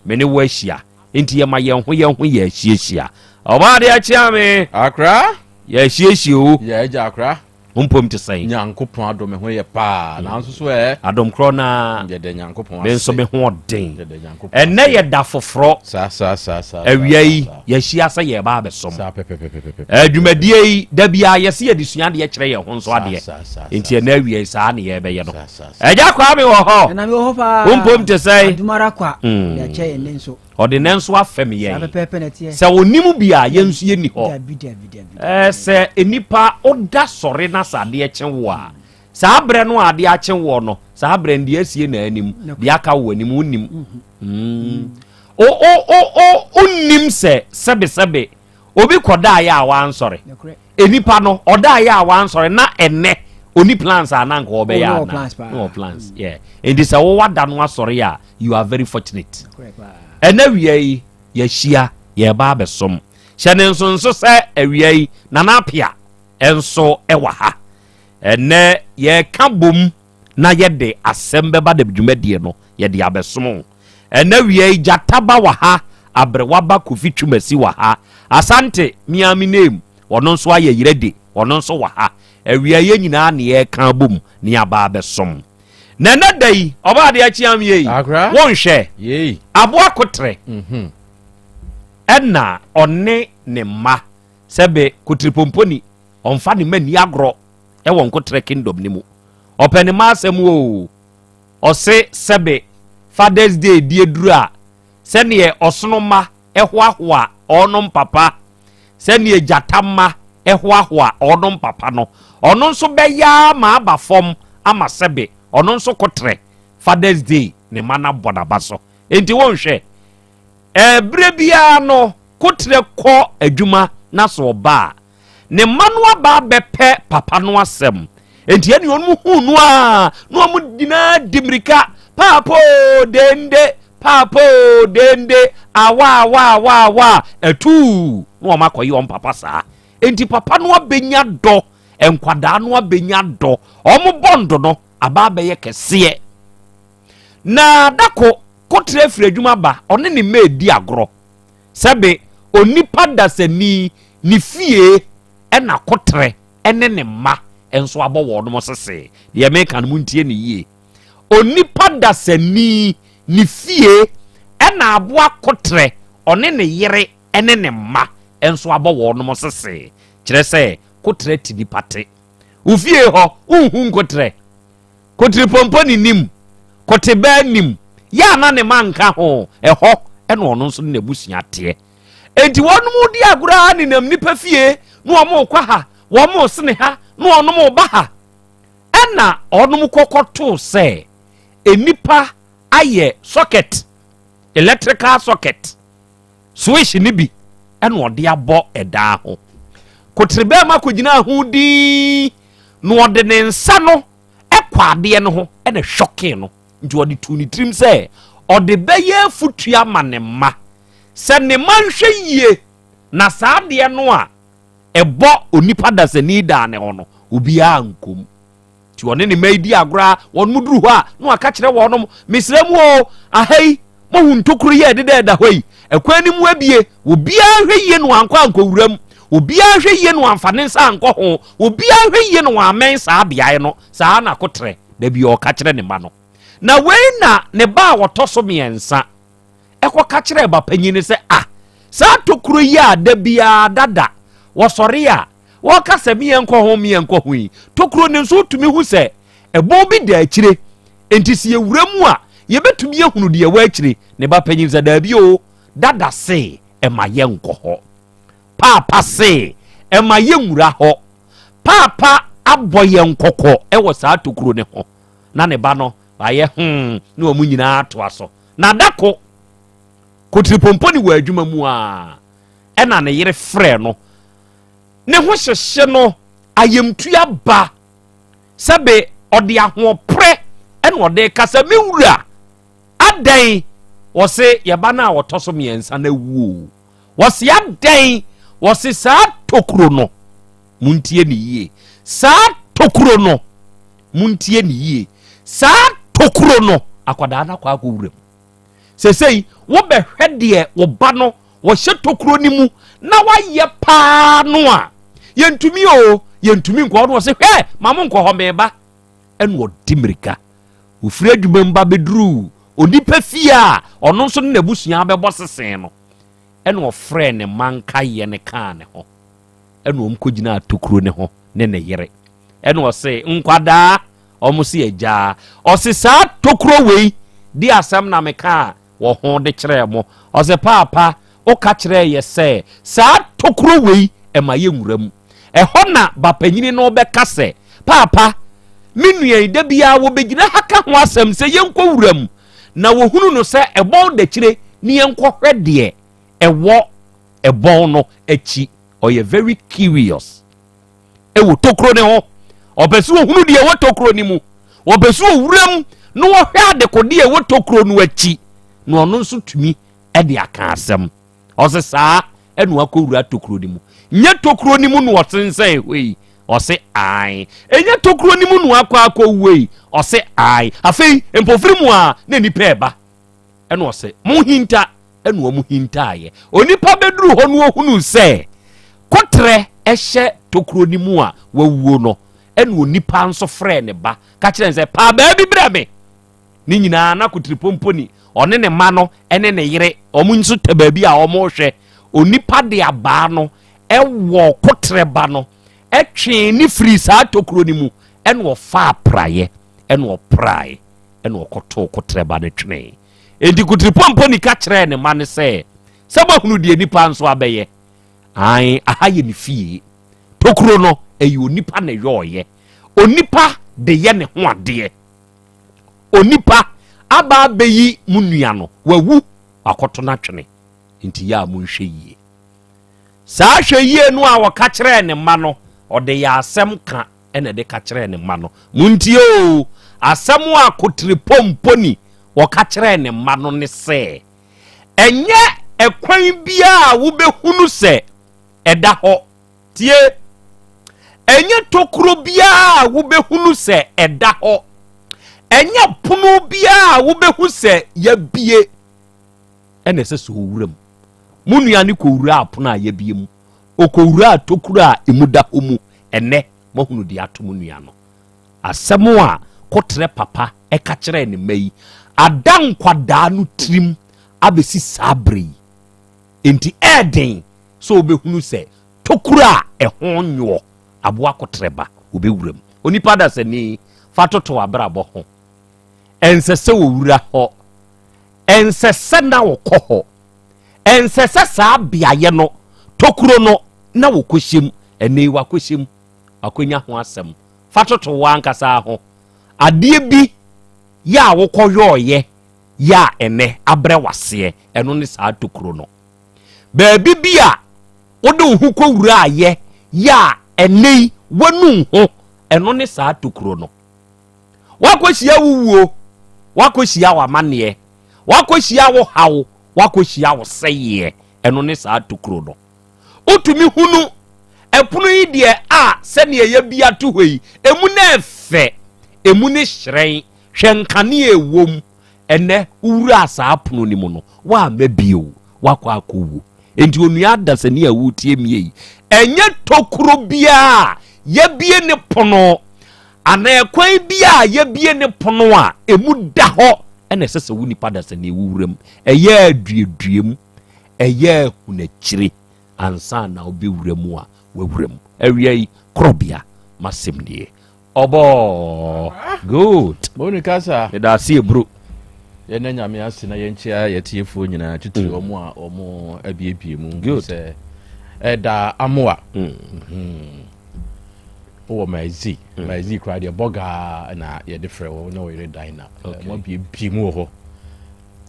me ne wo ahyia nti yɛma yɛn ho yɛn ho yɛ ahyiahyia. Ɔbaa de akyea me. Akra. Yɛ ahyiahyia o. Yɛ agya akra. Wo mpom te sɛn? Nyankopɔn adom me ho yɛ paa nanso so ɛ. Adom korɔ naa. Yɛda Nyankopɔn ase. Me nso me ho ɔden. Yɛda Nyankopɔn Ɛnɛ yɛ da foforɔ. Saa saa saa saa. Awia yi yɛahyia sɛ yɛreba abɛsom. Saa pɛpɛpɛpɛpɛ. Dwumadie yi da biara yɛse yɛde sua adeɛ kyerɛ yɛn ho nso adeɛ. Nti ɛnɛ awia yi saa ne yɛrebɛyɛ no. Agya Kwame wɔ hɔ. Ɛna me wɔ hɔ paa. Wo mpom te sɛn? Adom ara kwa. Ɔde akyɛ yɛn nnɛ nso. Ɔde nnɛ nso afɛm yɛn. Saa pɛpɛɛpɛ na ɛteɛ. Sɛ ɔnim bi a yɛn nso yɛnni hɔ. Dabi dabi dabi. Ɛɛ sɛ nnipa woda sɔre na sɛ adeɛ kye wo a saa berɛ no a adeɛ akye woɔ no saa berɛ no deɛ asie na anim deɛ aka wɔ anim wonnim. Mm. O o o o wonnim sɛ sɛbesɛbe obi kɔdaeɛ a wansɔre. Nipa no ɔdaeɛ a wansɔre na ɛnɛ oni plans a na nka ɔbɛyɛ Oh, no ana plans paa. no plans yeah nti sɛ wowɔ da no asɔre a you are very fortunate ɛnɛ wia yi yɛahyia yɛreba abɛsom hyɛ ne nsonso sɛ awia yi Nana Apia nso ɛwɔ ha ɛnɛ yɛreka bom na yɛde asɛm bɛba da dwumadie no yɛde abɛsom wo. Ɛnɛ wia yi gyata ba wɔ ha, aberewa ba Kofi Twumasi wɔ ha, Asante me ara me name ɔno nso ayɛ yerɛde ɔno nso wɔ ha. Awia yɛn nyinaa ne yɛreka abom ne yɛaba abɛsom. Na ɛnɛ da yi, ɔbaa adeɛ akye am yei. Wonhwɛ. Aboa kotrɛ. Mhm. Ɛna ɔne ne mma sɛbe kotripomponi ɔmfa ne mma nni agorɔ ɛwɔ nkotrɛ kingdom ne mu. Ɔpɛ ne mma asɛm o. Ɔse sɛbe Father's Day di aduru a sɛdeɛ ɔsono mma ɛhoahoa ɔnom papa sɛdeɛ gyata mma hoahoa ɔnom papa no, ɔno nso bɛyɛ ara ma aba fam ama sɛbe ɔno nso kotrɛ Father's Day ne mma no abɔ n'aba so. Enti wonhwɛ, ɛberɛ biara no kotrɛ kɔ adwuma na sɛ ɔba a, ne mma no aba abɛpɛ papa no asɛm. Enti ɛne wɔn huu no a na wɔn nyinaa di mmirika, paapa o, dende, Paapa oo, dende, awa awa awa awa, atuu, na wɔn akɔyɛ wɔn papa saa. Enti papa no abɛnya dɔ, nkwadaa no abɛnya dɔ, wɔn bɔndo no aba abɛyɛ kɛseɛ. Na dako kotrɛ firi adwuma ba, ɔne ne mma edi agorɔ. Sɛbe onipa dasani ne fie ɛna kotrɛ ɛne ne mma nso abɔ wɔn sese. Deɛ meka no montie ne yie. Onipa dasani ne fie ɛna aboa kotrɛ ɔne ne yere ɛne ne mma nso abɔ wɔnom sese. Kyerɛ sɛ kotrɛ te nipa te. Wo fie hɔ wonhu nkotrɛ. Kotiripompo ne nim, kotebaa nim, yɛ a na ne mma nka ho, ɛhɔ ɛna ɔno nso ne n'abusua teɛ. Enti wɔnom di agorɔ ara nenam nipa fie na wɔn rekɔ ha, wɔn resene ha na wɔnom reba ha. Ɛna ɔnom kɔkɔtoo sɛ nnipa ayɛ socket, electrical socket, switch no bi ɛna ɔde abɔ ɛdan ho. Koterebɛɛma kɔgyinaa ho dinn na ɔde ne nsa no ɛkɔ adeɛ no ho ɛna hwɔkee no. Nti ɔde tuu ne tirim sɛ ɔde bɛyɛ afutuo ama ne mma sɛ ne mma nhwɛ yie na saa adeɛ no a ɛbɔ onipa dasani daa ne ho no, obiara nkɔ mu. Nti ɔne ne mma yi di agorɔ a, wɔn mu duru hɔ a, na waka kyerɛ wɔnom, mesrɛ mu o, aha yi, mohu ntokuro yi a ɛdeda ɛda hɔ yi, ɛkwan no mu abie, obiara nhwɛ yie na wankɔ ankɔwura mu, obiara nhwɛ yie na wamfa ne nsa ankɔ ho, obiara nhwɛ yie na wammɛn saa beaeɛ no. Saa na kotrɛ da bi ɔka kyerɛ ne mma no. Na wei na ne ba a ɔtɔ so mmiɛnsa kɔka kyerɛɛ ba panyin no sɛ, Ah, saa tokuro yi a da biara dada wɔsɔre a wɔka sɛ meɛnkɔ ho meɛnkɔ ho yi, tokuro no nso wotumi hu sɛ ɛbɔn bi da akyire, enti sɛ yɛwura mu a yɛbɛtumi ahunu deɛ ɛwɔ akyire. Ne ba panyin sɛ, Daabi o, dada se ɛma yɛnkɔ hɔ. Paapa se ɛma yɛnwura hɔ. Paapa abɔ yɛn kɔkɔ wɔ saa tokuro no ho. Na ne ba no ayɛ hmm ne wɔn nyinaa atoa so. Na da ko, Kotiripompo ne wɔ adwuma mu a, ɛna ne yere frɛ no. Ne ho hyehye no, ayamtua ba. Sɛbe ɔde ahoɔprɛ ɛna ɔde kasa, me wura, adɛn? Wɔse yɛba no a wɔtɔ so mmiɛnsa no awuo. Wɔse adɛn? Wɔse saa tokuro no, montie ne yie, saa tokuro no, Montie no yie. Saa tokuro no, akwadaa no akɔ akɔwura mu. Sesei, wobɛhwɛ deɛ wo ba no wɔhyɛ tokuro no mu na wayɛ paa no a, yɛntumi o, yɛntumi nkɔ hɔ no ɔse hwɛ, ma mo nkɔ hɔ meba. Ɛna ɔde mmirika. Ofiri adwuma mu ba bɛduruu onipa fie a ɔno nso ne n'abusua bɛbɔ sesee no. Ɛna ɔfrɛɛ ne mma nkaeɛ no kaa ne ho. Ɛna wɔn kɔgyinaa tokuro no ho ne ne yere. Ɛna ɔse, Nkwadaa, wɔn se agyaa. Ɔse, saa tokuro wei di asɛm na mekaa wɔ ho de kyerɛɛ mo. Ɔse, Paapa, woka kyerɛɛ yɛ sɛ saa tokuro wei ɛma yɛ nwura mu. Ɛhɔ na ba panyini no bɛka sɛ, Paapa, me nua yi da biara wɔbɛgyina ha ka ho asɛm sɛ yɛnkɔ wura mu, na wɔhunu no sɛ ɛbɔn dakyire ne yɛnkɔhwɛ deɛ ɛwɔ ɛbɔn no akyi. Ɔyɛ very curious. wɔ tokuro no ho. Ɔpɛ sɛ ɔhunu deɛ ɛwɔ tokuro no mu. Ɔpɛ sɛ ɔwura mu na ɔhwɛ adekodeɛ ɛwɔ tokuro no akyi na ɔno nso tumi de aka asɛm. Ɔse saa ɛna wakɔwura tokuro no mu. Nyɛ tokuro no mu na ɔsensɛn hɔ yi. Ɔse ae. Ɛnyɛ tokuro no mu na wakɔ akɔwuo yi. Ɔse ae. Afei mpofiri mu a na nipa ɛba. Ɛna ɔse monhinta. Ɛna wɔn hintaaeɛ. Onipa bɛduru hɔ no ɔhunuu sɛ koterɛ hyɛ tokuro no mu a wawuo no. Ɛna onipa nso frɛɛ ne ba ka kyerɛɛ no sɛ, Pa abaa bi brɛ me. Ne nyinaa na Kotiripɔmpɔni, ɔne ne mma no ne ne yere, wɔn nso tɛ baabi a wɔrehwɛ. Onipa de abaa no wɔ koterɛ ba no twee ne firii saa tokuro no mu, ɛna ɔfaa praeɛ, ɛna ɔprae, ɛna ɔkɔtoo koterɛ ba no twenee. Enti Kotiripɔmpɔni ka kyerɛɛ ne mma no sɛ, Sɛ moahunu deɛ nipa nso abɛyɛ? Aane, aha yɛ ne fie. Tokuro no, ɛyɛ onipa na ɛyɔɔyɛ. Onipa de yɛ ne ho adeɛ. Onipa aba abɛyi mo nua no, wawu, wakɔto no atwene. Nti yɛ a monhwɛ yie. Saa hwɛ yie no a ɔka kyerɛɛ ne mma no, ɔde yɛ asɛm ka na ɛde ka kyerɛɛ ne mma no. Montie oo, asɛm a Kotiripɔmpɔni ɔka kyerɛɛ ne mma no ne sɛ, Ɛnyɛ ɛkwan biara a wobɛhunu sɛ ɛda hɔ. Tie! Ɛnyɛ tokuro biara a wobɛhunu sɛ ɛda hɔ. Ɛnyɛ pono biara a wobɛhu sɛ yɛabie ɛna ɛsɛ sɛ ɔwura mu. Mo nua no kɔwuraa pono a yɛabie mu. Ɔkɔwuraa tokuro a emu da hɔ mu. Ɛnɛ, moahunu deɛ ato mo nua no. Asɛm a koterɛ papa ka kyerɛɛ ne mma yi ada nkwadaa no tirim abɛsi saa berɛ yi. Enti ɛyɛ den sɛ wobɛhunu sɛ tokuro a ɛho nwoɔ aboa koterɛ ba wɔbɛwura mu. Onipa dasani, fa toto w'abrabɔ ho. Ɛnsɛ sɛ wɔwura hɔ. Ɛnsɛ sɛ na wɔkɔ hɔ. Ɛnsɛ sɛ saa beaeɛ no, tokuro no, na wɔkɔhyɛ mu. Ɛnnɛ yi wɔakɔhyɛ mu. Wɔakɔnya ho asɛm. Fa toto wo ankasa ho. Adeɛ bi yɛ a wokɔyɔeɛ yɛ a ɛnnɛ abrɛ wo aseɛ, ɛno ne saa tokuro no. Baabi bi a wode wo ho kɔwuraeɛ yɛ a ɛnnɛ yi woanu wo ho, ɛno ne saa tokuro no. Woakɔhyia wo wuo, woakɔhyia w'amanneɛ, woakɔhyia wo haw, woakɔhyia wo sɛeɛ, ɛno ne saa tokuro no. Wotumi hunu ɛpono yi deɛ a sɛdeɛ yɛbi ato hɔ yi, emu no ɛfɛ, emu no hyerɛn, hwɛ nkanea ɛwɔ mu. Ɛnɛ wowuraa saa pono no mu no, woamma bio, woakɔ akɔwu. Enti onua adasani a woretie mie yi, ɛnyɛ tokuro biara a yɛbie ne pono anaa ɛkwan biara a yɛbie ne pono a emu da hɔ ɛna ɛsɛ sɛ wo nipa dasani wowura mu. Ɛyɛ aduadua mu, ɛyɛ ahunakyire ansa na wobɛwura mu a wawura mu. Awia yi, korɔbea, masɛm nie. Ɔbɔɔ good. Moni kasa. Meda ase ebro. Yɛn nyame ase na yɛnkyia yɛtiefoɔ nyinaa titiri mm. wɔn a wɔn abiebie mu. Good. Sɛ ɛda amoa. Mm. Mm-hmm. Wɔ Maizi. Mm. Maizi koraa deɛ bɔgaa na yɛde frɛ wɔ na wɔyere dan na. Okay. Wɔn abiebie mu wɔ hɔ.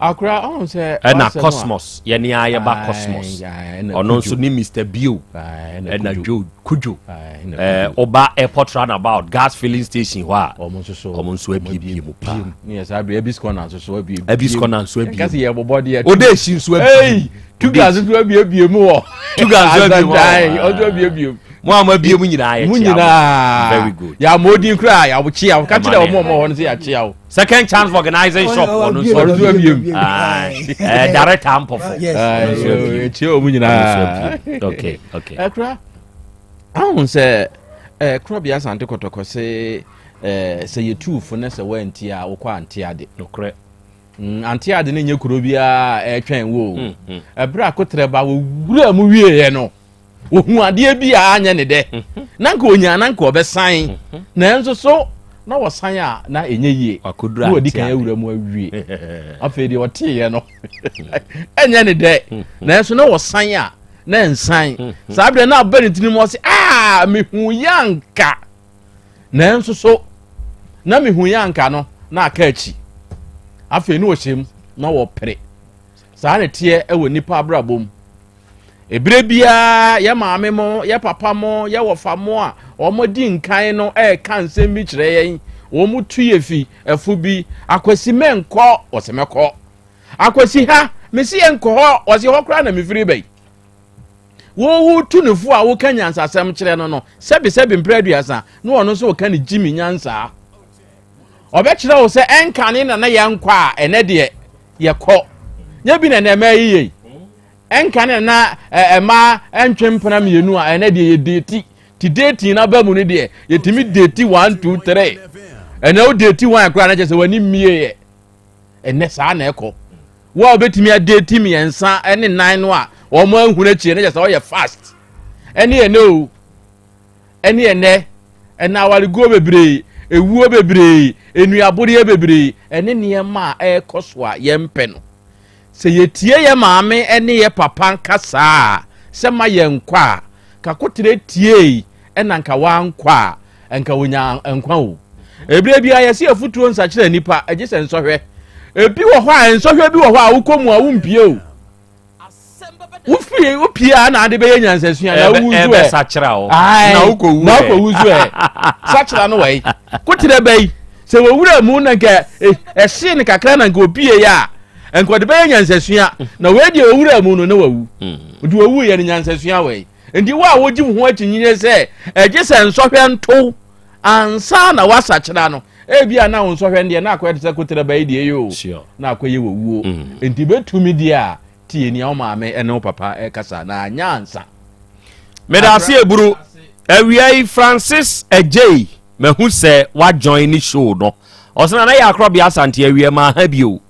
Akora ɔn sɛ. Ɛna Cosmos yɛ ne ara yɛba Cosmos ɔno nso ne Mr Bio ɛna Joe Kujo ɛɛ ɔba airport roundabout gas filling station hɔ a ɔmo nso so ɔmo nso abiebie mu paa. Ne yɛ saa bere Abis Corner nso so abiebie. Abis Corner nso abie. Kasi yɛ bɔbɔ deɛ. Ode esi nso abie. Tuga nso so abiebie mu wɔ. Tuga nso abie mu wɔ. Ɔnso abiebie mu. Mo a mo abie mu nyinaa yɛ mu kyia mo. nyinaa. Very good. Yɛ ama odin koraa yɛ awokyia wo. Ka kyerɛ wɔn a wɔn wɔ hɔ no sɛ yɛakyia wo. Second chance organizing shop ɔno nso Ɔno nso abie mu. Ɛɛ director Ampɔfo. Yes. Ɔno nso abie mu. Yɛkyia wɔn nyinaa. Okay okay. Ɛkura ahun sɛ ɛɛ korɔbea Asante Kɔtɔkɔ se ɛɛ sɛ yɛtu fo na sɛ wɔantie a wokɔ ante ade. Nokorɛ. Mm, ante ade no nyɛ kuro biara a ɛretwɛn wo o. Ɛberɛ a kotrɛ ba wɔwura mu wieɛ no Ohun adeɛ bi a anyɛ ne dɛ. Mhm. Na nka onyaa na nka ɔbɛsan. Mhm. Nanso so na wɔsan a na ɛnyɛ yie. Na wɔdi kan awura mu awie. Afei deɛ ɔteeɛ no ɛnyɛ ne dɛ. Mhm. Nanso na wɔsan a na nsan. Saa berɛ na aba ne tirim ɔse aa mehu yɛ anka. Nanso so na mehu yɛ anka no na aka akyi. Afei na ɔhyɛ mu na wɔpere. Saa na ɛteɛ wɔ nnipa abrabɔ mu. Ebere biara yɛ maame mo, yɛ papa mo, yɛ wɔfa mo a wɔdi nkan no reka nsɛm bi kyerɛ yɛn. Wɔn tu yɛ fi ɛfo bi. Akwasi mɛnkɔ, wɔsɛ mɛkɔ. Akwasi ha, mesi yɛ nkɔ hɔ, wɔsɛ hɔ koraa na mefiri bɛyi. Wo tu ne fo a woka nyansasɛm kyerɛ no no, sɛbi sɛbi mpere aduasa, na ɔno nso ɔka ne gyimi nyansaa. Ɔbɛkyerɛ wo sɛ ɛnkane na na yɛnkɔ a ɛnɛ deɛ yɛkɔ. Nyɛ bi na ɛnɛ ɛma yi yei. Ɛnka ne na ɛma ɛntwe mpena mmienu a ɛnɛ deɛ yɛ deeti. Ti dating na ba mu no deɛ yɛtumi date 1 2 3. Ɛnɛ wo date 1 koraa na kyerɛ sɛ w'ani mmie yɛ. Ɛnɛ saa na ɛkɔ. Wo a wobɛtumi adate mmiɛnsa ne nan no a wɔn ahunu akyire no kyerɛ sɛ ɔyɛ fast. Ɛne ɛnɛ o. Ɛne ɛnɛ ɛna awareguo bebree, ewuo bebree, nnuaboreɛ bebree ɛne nneɛma a ɛrekɔ so a yɛmpɛ no. Sɛ yɛtie yɛ maame ne yɛ papa nkasaa a sɛ ma yɛnkɔ a, kakoterɛ tiei ɛna nka wankɔ a, nka wɔnya nkwa o. Ebire biara yɛse afutuo nsakyera nnipa, gye sɛ nsɔhwɛ. Ebi wɔ hɔ a nsɔhwɛ bi wɔ hɔ a wokɔ mu a wompie o. Wofie wopie a na ade bɛyɛ nyansasua na wowu nso ɛ. Ɛbɛsakyera o. Na wokɔwu ɛ. Na wokɔwu nso ɛ. Sakyera no wɔ yi. Koterɛ bɛ yi. Sɛ wɔwura mu na nka ɛhyee no kakra na nka opie yɛ a, nka ɔde bɛyɛ nyansasua. Na wei deɛ ɔwura mu no na wawu. Nti wawu yɛ no nyansasua wɔ yi. Nti wo a wogye wo ho akyinnye sɛ ɛgye sɛ nsɔhwɛ ntow ansa na woasakyera no, ebi a na wo nsɔhwɛ no deɛ na akɔyɛ te sɛ koterɛ bɛ yi deɛ yɛ o, na akɔyɛ wɔ wuo. Nti bɛtumi deɛ a, tie nea wo maame ne wo papa ɛkasa na anyɛ ansa. Meda ase eburu. Awia yi Francis Adjei mahu sɛ wa join ne show no. Ɔsɛ na na yɛ akorɔbea Asante awia ma ha bio.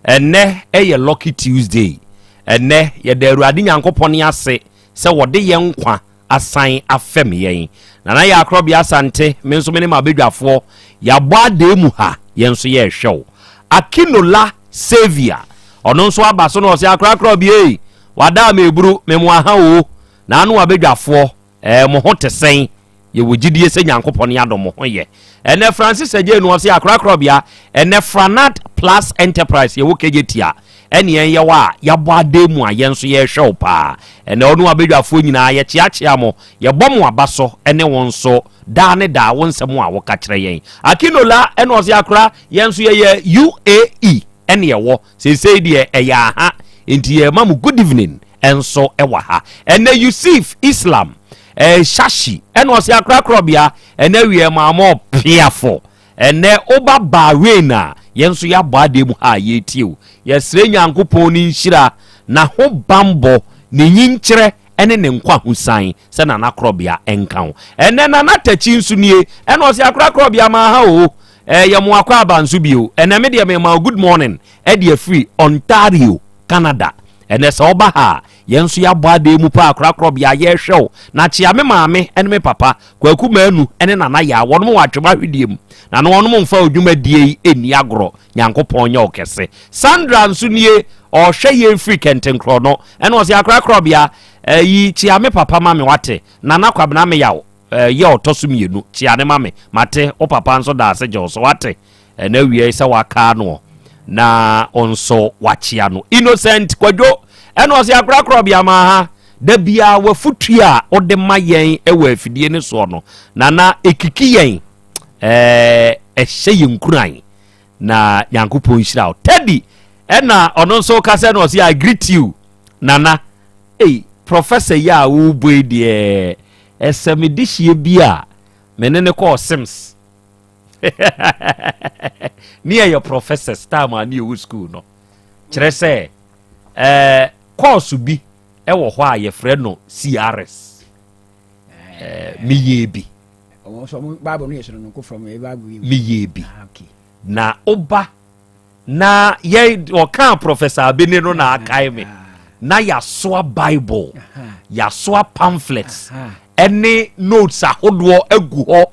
Ɛnɛ ɛyɛ Lucky Tuesday. Ɛnɛ yɛda Awurade Nyankopɔn ase sɛ wɔde yɛn nkwa asan afɛm yɛn. Nana yɛ akorɔbea Asante, me nso me ne m'abadwafoɔ yɛabɔ adee mu ha, yɛn nso yɛrehwɛ wo. Akinola Saviour, ɔno nso aba so na ɔsɛ akorakorɔbea ei, wada ama eburu, me mo aha o. Na ano abadwafoɔ, ɛɛ mo ho te sɛn? Yɛwɔ gyidie sɛ Nyankopɔn adom mo ho yɛ. Ɛnɛ Francis Agyei no ɔse akorakorɔbea, ɛnɛ Franad Plus Enterprise yɛwɔ Kejetia, ɛne yɛn yɛwɔ a yɛabɔ adan mu a yɛn nso yɛrehwɛ wo paa. Ɛnɛ ɔno abadwafoɔ nyinaa yɛkyeakyea mo, yɛbɔ mo aba so ɛne wo nso daa ne daa wo nsɛm a woka kyerɛ yɛn. Akinola ɛna ɔse akora yɛn nso yɛyɛ UAE ɛne ɛwɔ seesei deɛ ɛyɛ aha nti yɛma mo good evening nso wɔ ha. Ɛnɛ Yusuf Islam eh, Shashi ɛna ɔse akorakorɔbea ɛnɛ wiɛ maa mo piafo. Ɛnɛ woba Bahrain a yɛn nso yɛabɔ adeɛ mu ha a yɛretie o. Yɛsrɛ Nyankopɔn ne nhyira, n'aho bambɔ, ne nyinkyerɛ ɛne ne nkwahosan sɛ Nana Korɔbea nka ho. Ɛnɛ Nana Takyi nso nie ɛna ɔse akorakorɔbea maa ha o. Eh, yɛ mo akɔ aba nso bio. Ɛnɛ me deɛ mema wo good morning ɛde afiri Ontario, Canada. Ɛnɛ sɛ woba ha a, yɛn nso yɛabɔ adeɛ mu paa korakorɔbea, yɛrehwɛ wo. Na kyea me maame ne me papa, Kwaku Manu ne Nana Yaa, wɔnom wɔ atwem ahwedeɛ mu. Na na wɔnom mfa odwumadie yi nni agorɔ. Nyankopɔn nyɛ wo kɛse. Sandra nso nie, ɔrehwɛ yɛn firi Kɛntenkorɔno. Ɛna ɔse akorakorɔbea, ɛyi, kyea me papa ma me wate. Nana Kwabena Meyaw, yɛ ɔtɔ so mmienu, kyea no ma me. Mate, wo papa nso da ase gye wo so, wate. Ɛna awiei sɛ wakaa noɔ na nso wakyea no. Innocent Kwadwo ɛna ɔsɛ akorakorɔ bia ma ha da biara wafutu a wode ma yɛn wɔ afidie no soɔ no na na ɛkiki yɛn ɛɛ ɛhyɛ yɛn nkuran na Nyankopɔn nhyira wo. Teddy ɛna ɔno nso kasa na ɔsɛ I greet you nana. Ei professor yi a wobɔ yi deɛ ɛsɛ me dehyeɛ bi a me ne ne kɔɔ Sims. ne yɛyɛ professors time a ne yɛwɔ school no kyerɛ sɛ ɛɛ course bi ɛwɔ hɔ a yɛfrɛ no CRS ɛɛ meyɛ bi meyɛ bi ah, na woba na yɛ ɔkaa professor abene no na akae me na yɛasoa bible yɛasoa pamphlets ɛne notes ahodoɔ agu hɔ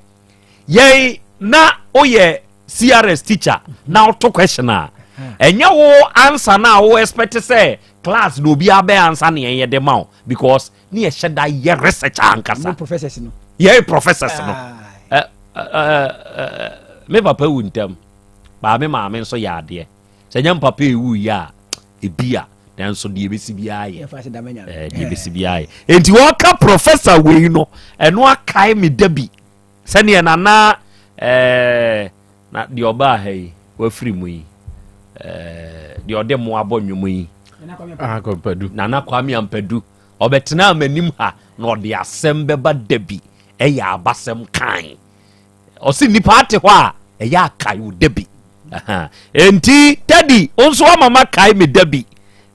Yɛn na woyɛ CRS teacher na woto question a ɛnyɛ wo answer na wo expect sɛ class na obi abɛ answer na yɛn yɛ de ma wo because ne yɛhyɛ da yɛ research ankasa. Professors no. Yɛn professors no. Me papa wu ntɛm baa me maame nso yɛ adeɛ sɛ nyɛ mpapa ewu yɛ a ebi a nanso deɛ ebesi biara yɛ deɛ ebesi biara yɛ nti wɔka professor wei no ɛno akae me da bi sɛdeɛ nana ɛɛ na deɛ ɔbaa ha yi wafiri mu yi ɛɛ deɛ ɔde mo abɔ nnwom yi nana kwame ampadu ɔbɛtena amanim ha na ɔde asɛm bɛba da bi ɛyɛ abasɛm kan ɔsi nipa ate hɔ a ɛyɛ akae wo da bi enti tadi wo nso ama ma kae me da bi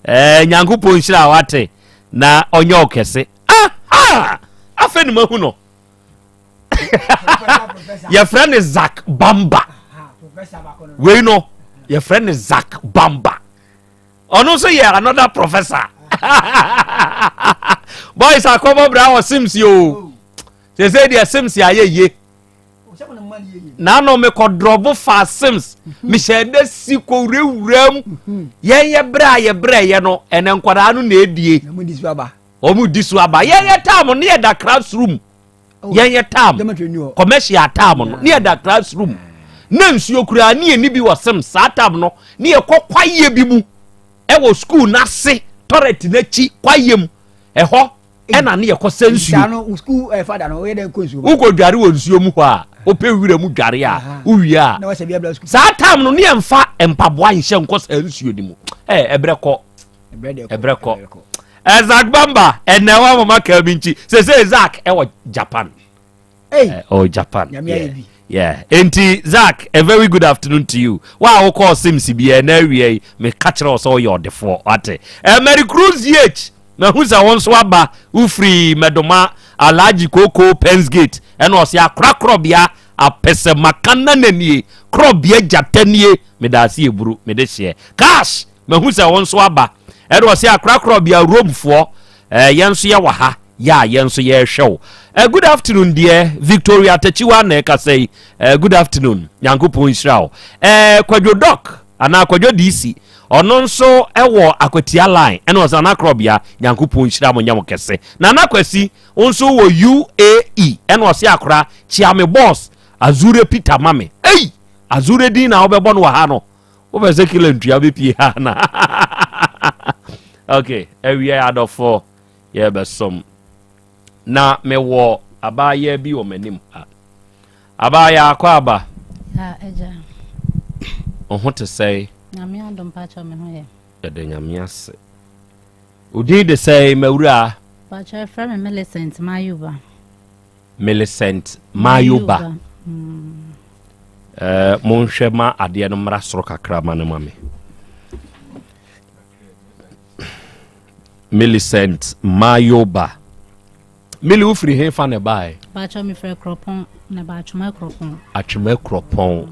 ɛɛ nyankopɔn nhyira wate na ɔnyɛ ɔkɛse aha afei ne mahu no. Yɛfrɛ no Zak Bamba. Wei no yɛfrɛ no Zak Bamba. Ɔno nso yɛ another professor. Boys akɔbɔ bra wɔ Sims yi o. Sese deɛ Sims ayɛ yie. N'ano mekɔ drɔbo fa Sims. Mehyɛ dɛ si kɔ wurawura mu. Yɛn yɛ brɛ a yɛ brɛ yɛ no ɛnɛ nkwadaa no na edie. Wɔn di so aba. Yɛn yɛ taam no yɛ da classroom. Oh, yɛn yɛ taam commercial taam no ne yɛ da classroom. Na nsuo koraa ne yɛ ni bi wɔ Sims saa taam no ne yɛ kɔ kwaeɛ bi mu ɛwɔ school n'ase toilet n'akyi kwaeɛ mu ɛhɔ ɛna ne yɛkɔ sɛ nsuo eh, wokɔ dware wɔ nsuo mu hɔ a wopɛ wira mu dware a wowie a saa tam no ne yɛmfa mpaboa nhyɛ nkɔ saa nsuo no mu ɛberɛ kɔ ɛberɛ kɔ Zak Bamba ɛnɛ wa mama kaa bi nkyi sɛ Zak ɛwɔ Japan Hey. Oh, Japan. Nyame yeah. ayɛ bi. Yeah. Enti Zach, a very good afternoon to you. Wa a wokɔɔ Sims bi ɛna awia yi, meka kyerɛ wo sɛ woyɛ ɔdefoɔ. Wate. Eh, Mary Cruz GH, mahu sɛ wo nso aba, wofiri Mɛdoma, Alhaji Koko Pensgate, ɛna ɔse akora korɔbea apɛsɛ maka na nanie, korɔbea gyata nie, meda ase eburu, mede hyeɛ. Cash, mahu sɛ wo nso aba, ɛna ɔse akora korɔbea Romefoɔ, eh, yɛn nso yɛwɔ ha. Yɛ a yɛn nso yɛrehwɛ wo. Eh, good afternoon deɛ, Victoria Takyiwa na ɛkasa yi. Eh, good afternoon, Nyankopɔn nhyira wo. Eh, Kwadwo Doc, anaa Kwadwo DC, ɔno nso ɛwɔ Akwatia line, ɛna ɔsɛ Nana Korɔbea, Nyankopɔn nhyira mo nyɛ mo kɛse. Nana Kwasi, wo nso wɔ UAE, ɛna ɔsɛ akora, kyia me boss, Azure Peter ma me. Ei, Azure din na wobɛbɔ no wɔ ha no. Wopɛ sɛ kila ntua bɛpie ha na. Okay, awia adɔfoɔ. Yɛrebɛsom. Na mewɔ abaayaa bi wɔ m'anim ha. Abaayaa, akɔ aba. Ah, agya. Wo ho te sɛe? Nyame adom pakyɛ me ho yɛ. Yɛda Nyame ase. Wo din de sɛe, m'awuraa? Pakyɛ frɛ me Millicent Mayuba. Millicent Mayuba. Mm. Eh, monhwɛ ma adeɛ no mmra soro kakra ma no ma me. Millicent Mayoba. Millie wofiri he fa na ɛbaeɛ? Baakyɛ mefiri Kuropɔn na ba Atwoma Kuropɔn. Atwoma Kuropɔn.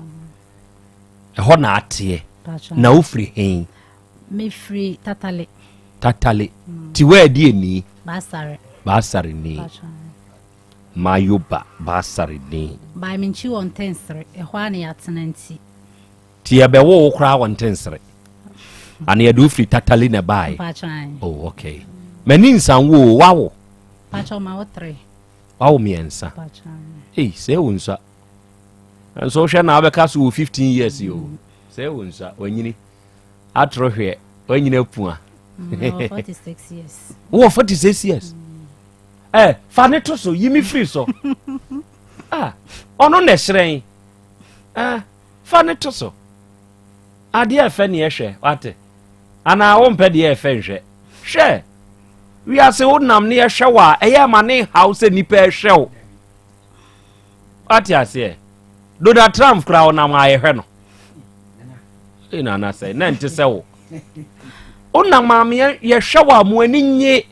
Ɛhɔ na ateɛ. Na wofiri he? Mefiri Tatale. Tatale. Mm. Ti wɛɛdi ani? Baasare. Baasare ni. Mayoba Baasare ni. Baa menkyi wɔ Ntɛnsere. Ɛhɔ a na yɛatena nti. Nti yɛbɛwo wo koraa wɔ Ntensere? Ana yɛde wo firi Tatale na ɛbaeɛ? Oh, okay. M'ani nsan wo o, wawo? Wawo mmiɛnsa. Ei, sɛ wo nsua. Nso wohwɛ na wobɛka so wɔ 15 years yi o. Mm. Sɛ wo nsua, wanyini. Atoro hwɛ, wanyini apua. Mm, 46 years. Wowɔ 46 years? Mm. Eh, fa ne to so, yi me firi so. Ah, ɔno na ɛhyerɛn. Eh. Fa no to so. Adeɛ ɛfɛ ne ɛhwɛ, wate? Anaa wompɛ deɛ ɛfɛ nhwɛ? Hwɛ! Wiase wonam ne ɛhwɛ wo a, ɛyɛ ma ne haw sɛ nnipa ɛhwɛ wo. Wate aseɛ? Donald Trump koraa ɔnam a yɛhwɛ no. Ee nana sɛ, na nte sɛ wo. Wonam a yɛhwɛ wo a mo ani nye.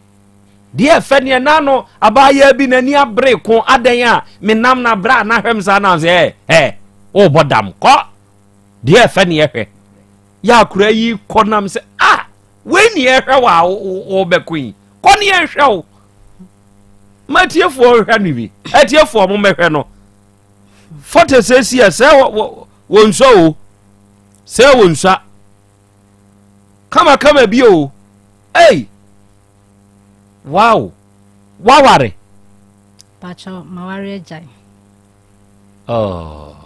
Deɛ ɛfɛ neɛ na no abaayaa bi n'ani abere ko adɛn a menam na berɛ a na hwɛ m saa na sɛ ɛ ɛ wobɔ dam kɔ deɛ ɛfɛ neɛ hwɛ yɛ akora yi kɔ nam sɛ a wei neɛ hwɛ wɔ a wobɛko yi kɔ neɛ nhwɛ wo ma atiefoɔ hwɛ no bi atiefoɔ mo mɛhwɛ no fɔte sɛ si ɛ sɛ wɔ nsɔ o sɛ wɔ nsɔ kamakama bi o ei Wow! Waware? Pacho, maware agyae. Oh.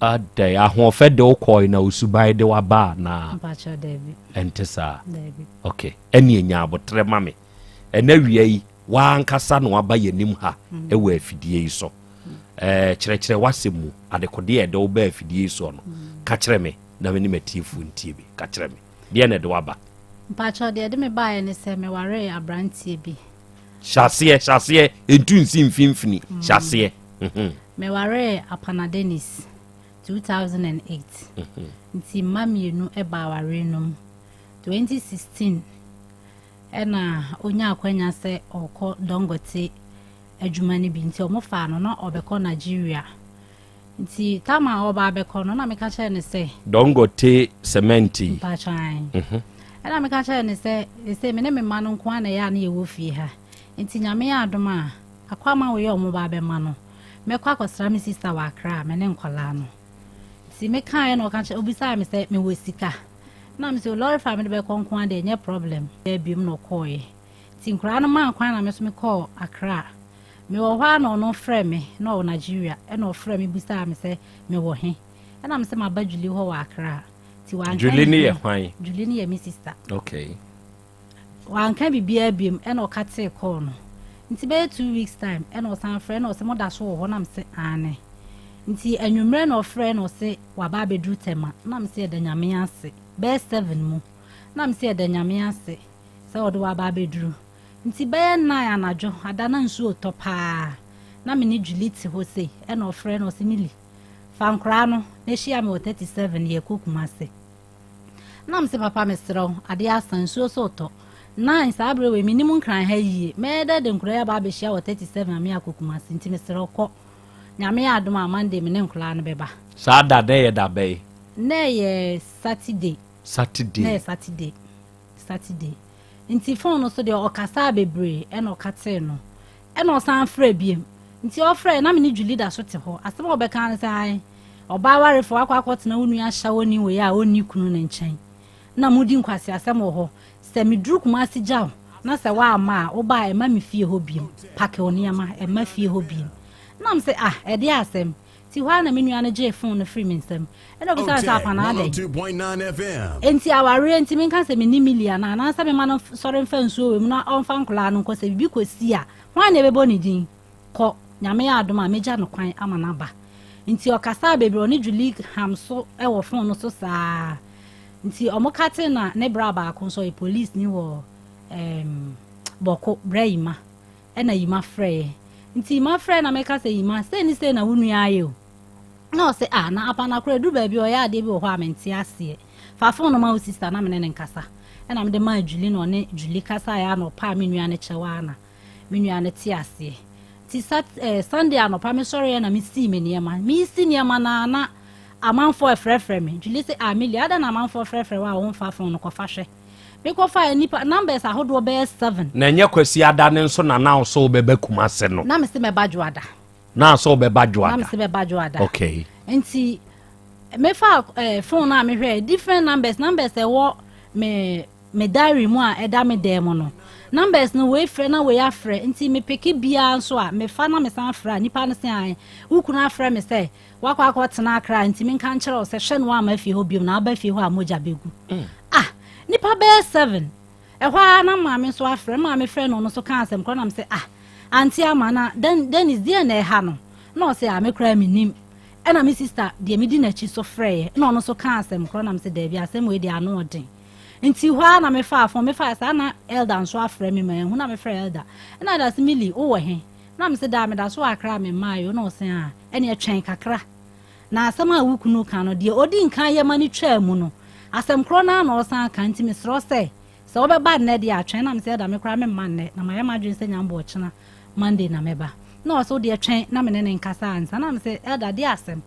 Adɛn, ahoɔfɛ de wo kɔe na osuban de waba anaa? Pacho, dabi. Ɛnte saa? Dabi. Okay, ɛne nya abotrɛ ma me. Ɛnɛ wia yi, w'ankasa na waba yɛnim ha mm. ɛwɔ afidie yi so. Mm. Kyerɛkyerɛ w'asɛm mu, adekodeɛ a ɛde wo baa afidie yi soɔ no, mm. ka kyerɛ me na me ne m'atiefoɔ ntie bi. Ka kyerɛ me. Deɛ na ɛde waba? Mpakyɛw, deɛ ɛde me baeɛ ne sɛ mewaree aberanteɛ bi. Hyɛ aseɛ, hyɛ aseɛ, ntu nsi mfimfini, hyɛ aseɛ. Mhm. Mewaree Apana Dennis 2008. Mhm. Nti mma mmienu baa awareɛ no mu. 2016 ɛna ɔnya akwanya sɛ ɔkɔ Dangote. adwuma no bi nti ɔmo faa no na ɔbɛkɔ Nigeria. Nti tam a ɔba abɛkɔ no na meka kyerɛ no sɛ. Dangote cement yi. Mpakyɛw. Ɛna meka kyerɛ no sɛ sɛ me ne me mma no nko ara na ɛyɛ a na yɛwɔ fie ha. Nti Nyame yɛ adom a akwama wei a ɔmo ba abɛma no mɛkɔ akɔsra me sister wɔ Accra me ne nkɔlaa no. Nti mekaeɛ na ɔka kyerɛ obisaa me sɛ mewɔ sika. Na me sɛ lɔre fa mede bɛkɔ nko ara deɛ ɛnyɛ problem. Biom na ɔkɔɔeɛ. Nti nkwadaa no maa kwan na me nso mekɔɔ Accra. Mewɔ hɔ ara na ɔno frɛɛ me, na ɔwɔ Nigeria, ɛna ɔfrɛɛ me bisaa me sɛ mewɔ he. Ɛna me sɛ maba Julie hɔ wɔ Accra. Nti wanka Julie ne biribi- yɛ hwan? Julie ne yɛ me sister. Okay. Wanka biribiara biom ɛna ɔkatee kɔɔ no. Nti bɛyɛ 2 weeks time ɛna ɔsan frɛ na ɔsɛ moda so wɔ hɔ na me sɛ aane. Nti anwummerɛ na ɔfrɛ na ɔsɛ waba abɛduru Tema na me sɛ yɛda Nyame ase. Bɛyɛ 7 mu na me sɛ yɛda Nyame ase sɛ ɔde waba abɛduru. Nti bɛyɛ 9 anadwo ada na nsuo tɔ paa na me ne Julie te hɔ sei ɛna ɔfrɛ na ɔsɛ Millie fa nkoraa no na hyia me wɔ 37 yɛkɔ Kumase. Na me sɛ papa mesrɛ wo adeɛ asa nsuo so tɔ 9 saa berɛ wei menim Nkran ha yie mɛyɛ dɛ de nkoraa yi aba abɛhyia wɔ 37 a me akɔ Kumase nti mesrɛ wo kɔ. Nyame yɛ adom a Monday me ne nkoraa no bɛba. Saa da na ɛyɛ da bɛn? Na ɛyɛ Saturday. Saturday. Na ɛyɛ Saturday. Saturday. Nti phone no so deɛ ɔkasaa bebree ɛna ɔkatee no. Ɛna ɔsan frɛ biem. Nti ɔfrɛ na me ne Julie da so te hɔ. Asɛm a ɔbɛka ne sɛ ae ɔbaa warefoɔ akɔ akɔtena wo nua ahyɛwɔni wei a ɔnni kunu ne nkyɛn. Na mudi nkwasi asɛm wɔ hɔ. Sɛ meduru Kumasi gya wo na sɛ woamma a woba a ɛma me fie hɔ biem. Pack wo nneɛma ɛma fie hɔ biem. Na m sɛ ah ɛde asɛm. Nti hɔ a na me nua no gyee phone no firi me nsam. Ɛna obisa sɛ Otec apa na adɛn. 102.9 FM. Enti awareɛ nti menka sɛ menni Millie anaa anaasɛ mema no sɔre mfa nsuo wɔ mu na ɔmfa nkoraa no nkɔ sɛ biribi kɔsi a hwan na ɛbɛbɔ ne din kɔ Nyame yɛ adom a mɛgya no kwan ama no aba. Nti ɔkasaa bebree ɔne Julie ham so wɔ phone no so saa. Nti ɔmo kate na ne bra baako nso ɔyɛ police ni wɔ Bɔko bra Yima ɛna Yima frɛɛ. Nti Yima frɛɛ na meka sɛ Yima sei ne sei na wo nua ayɛ o. Na ɔsɛ ah na apa na koraa duru baabi a ɔyɛ adeɛ bi wɔ hɔ a mente aseɛ. Fa phone no ma wo sister na mene ne nkasa. Ɛna mede maa Julie na ɔne Julie kasa yɛ a na ɔpaa me nua no kyɛw a na me nua no te aseɛ. Nti sat Sunday anɔpa mesɔreɛ na mesii me nneɛma. Mesi nneɛma na na amanfoɔ ɛfrɛfrɛ me. Julie sɛ ah Millie adɛn na amanfoɔ frɛfrɛ wo a womfa phone no kɔfa hwɛ. Mekɔfa nipa numbers ahodoɔ bɛyɛ seven. Na ɛnyɛ Kwasi ada ne nso na na so wobɛba Kumase no. Na mese mɛba Dwoada. Na so wobɛba Na Dwoada. mese mɛba Dwoada. Okay. Nti mefa phone a mehwɛ different numbers ɛwɔ me diary mu a ɛda me dan mu no. Numbers no wei frɛ na wei afrɛ nti mepeke biara nso a mefa na mesan frɛ a nipa no sɛ an wo kunu afrɛ me sɛ wakɔ akɔtena Accra nti menka nkyerɛ wo sɛ hwɛ no ama fie hɔ biom na aba fie hɔ a mogya bɛgu. Ah nipa bɛyɛ seven ɛhɔ ara na maame nso afrɛ maame frɛ no ɔno nso ka asɛm korɔ nam sɛ ah auntie ama na Dennis deɛ na ɛha no na ɔsɛ ah me koraa menim ɛna me sister deɛ medi n'akyi so frɛeɛ na ɔno nso ka asɛm korɔ nam sɛ daabi asɛm wei deɛ ano ɔden nti hɔ ara na mefaa phone mefaa saa na elder nso afrɛ me ma ɛhu na mefrɛ elder ɛna elder sɛ Millie wowɔ he na me sɛ daa meda so wɔ Accra me mmaa yo na ɔsɛ a ɛne ɛtwɛn kakra na asɛm a wo kunu ka no deɛ ɔdi nkan yɛ ma no twaa mu no asɛm korɔ no ara na ɔsan ka nti mesrɛ sɛ sɛ wobɛba nnɛ deɛ atwɛn na mesɛ ɛda me koraa memma nnɛ na mayɛ m'adwene sɛ nyambɔ ɔkyena Monday na mɛba na ɔsɛ wodeɛ twɛn na mene ne nkasa ansa na mesɛ elder deɛ asɛm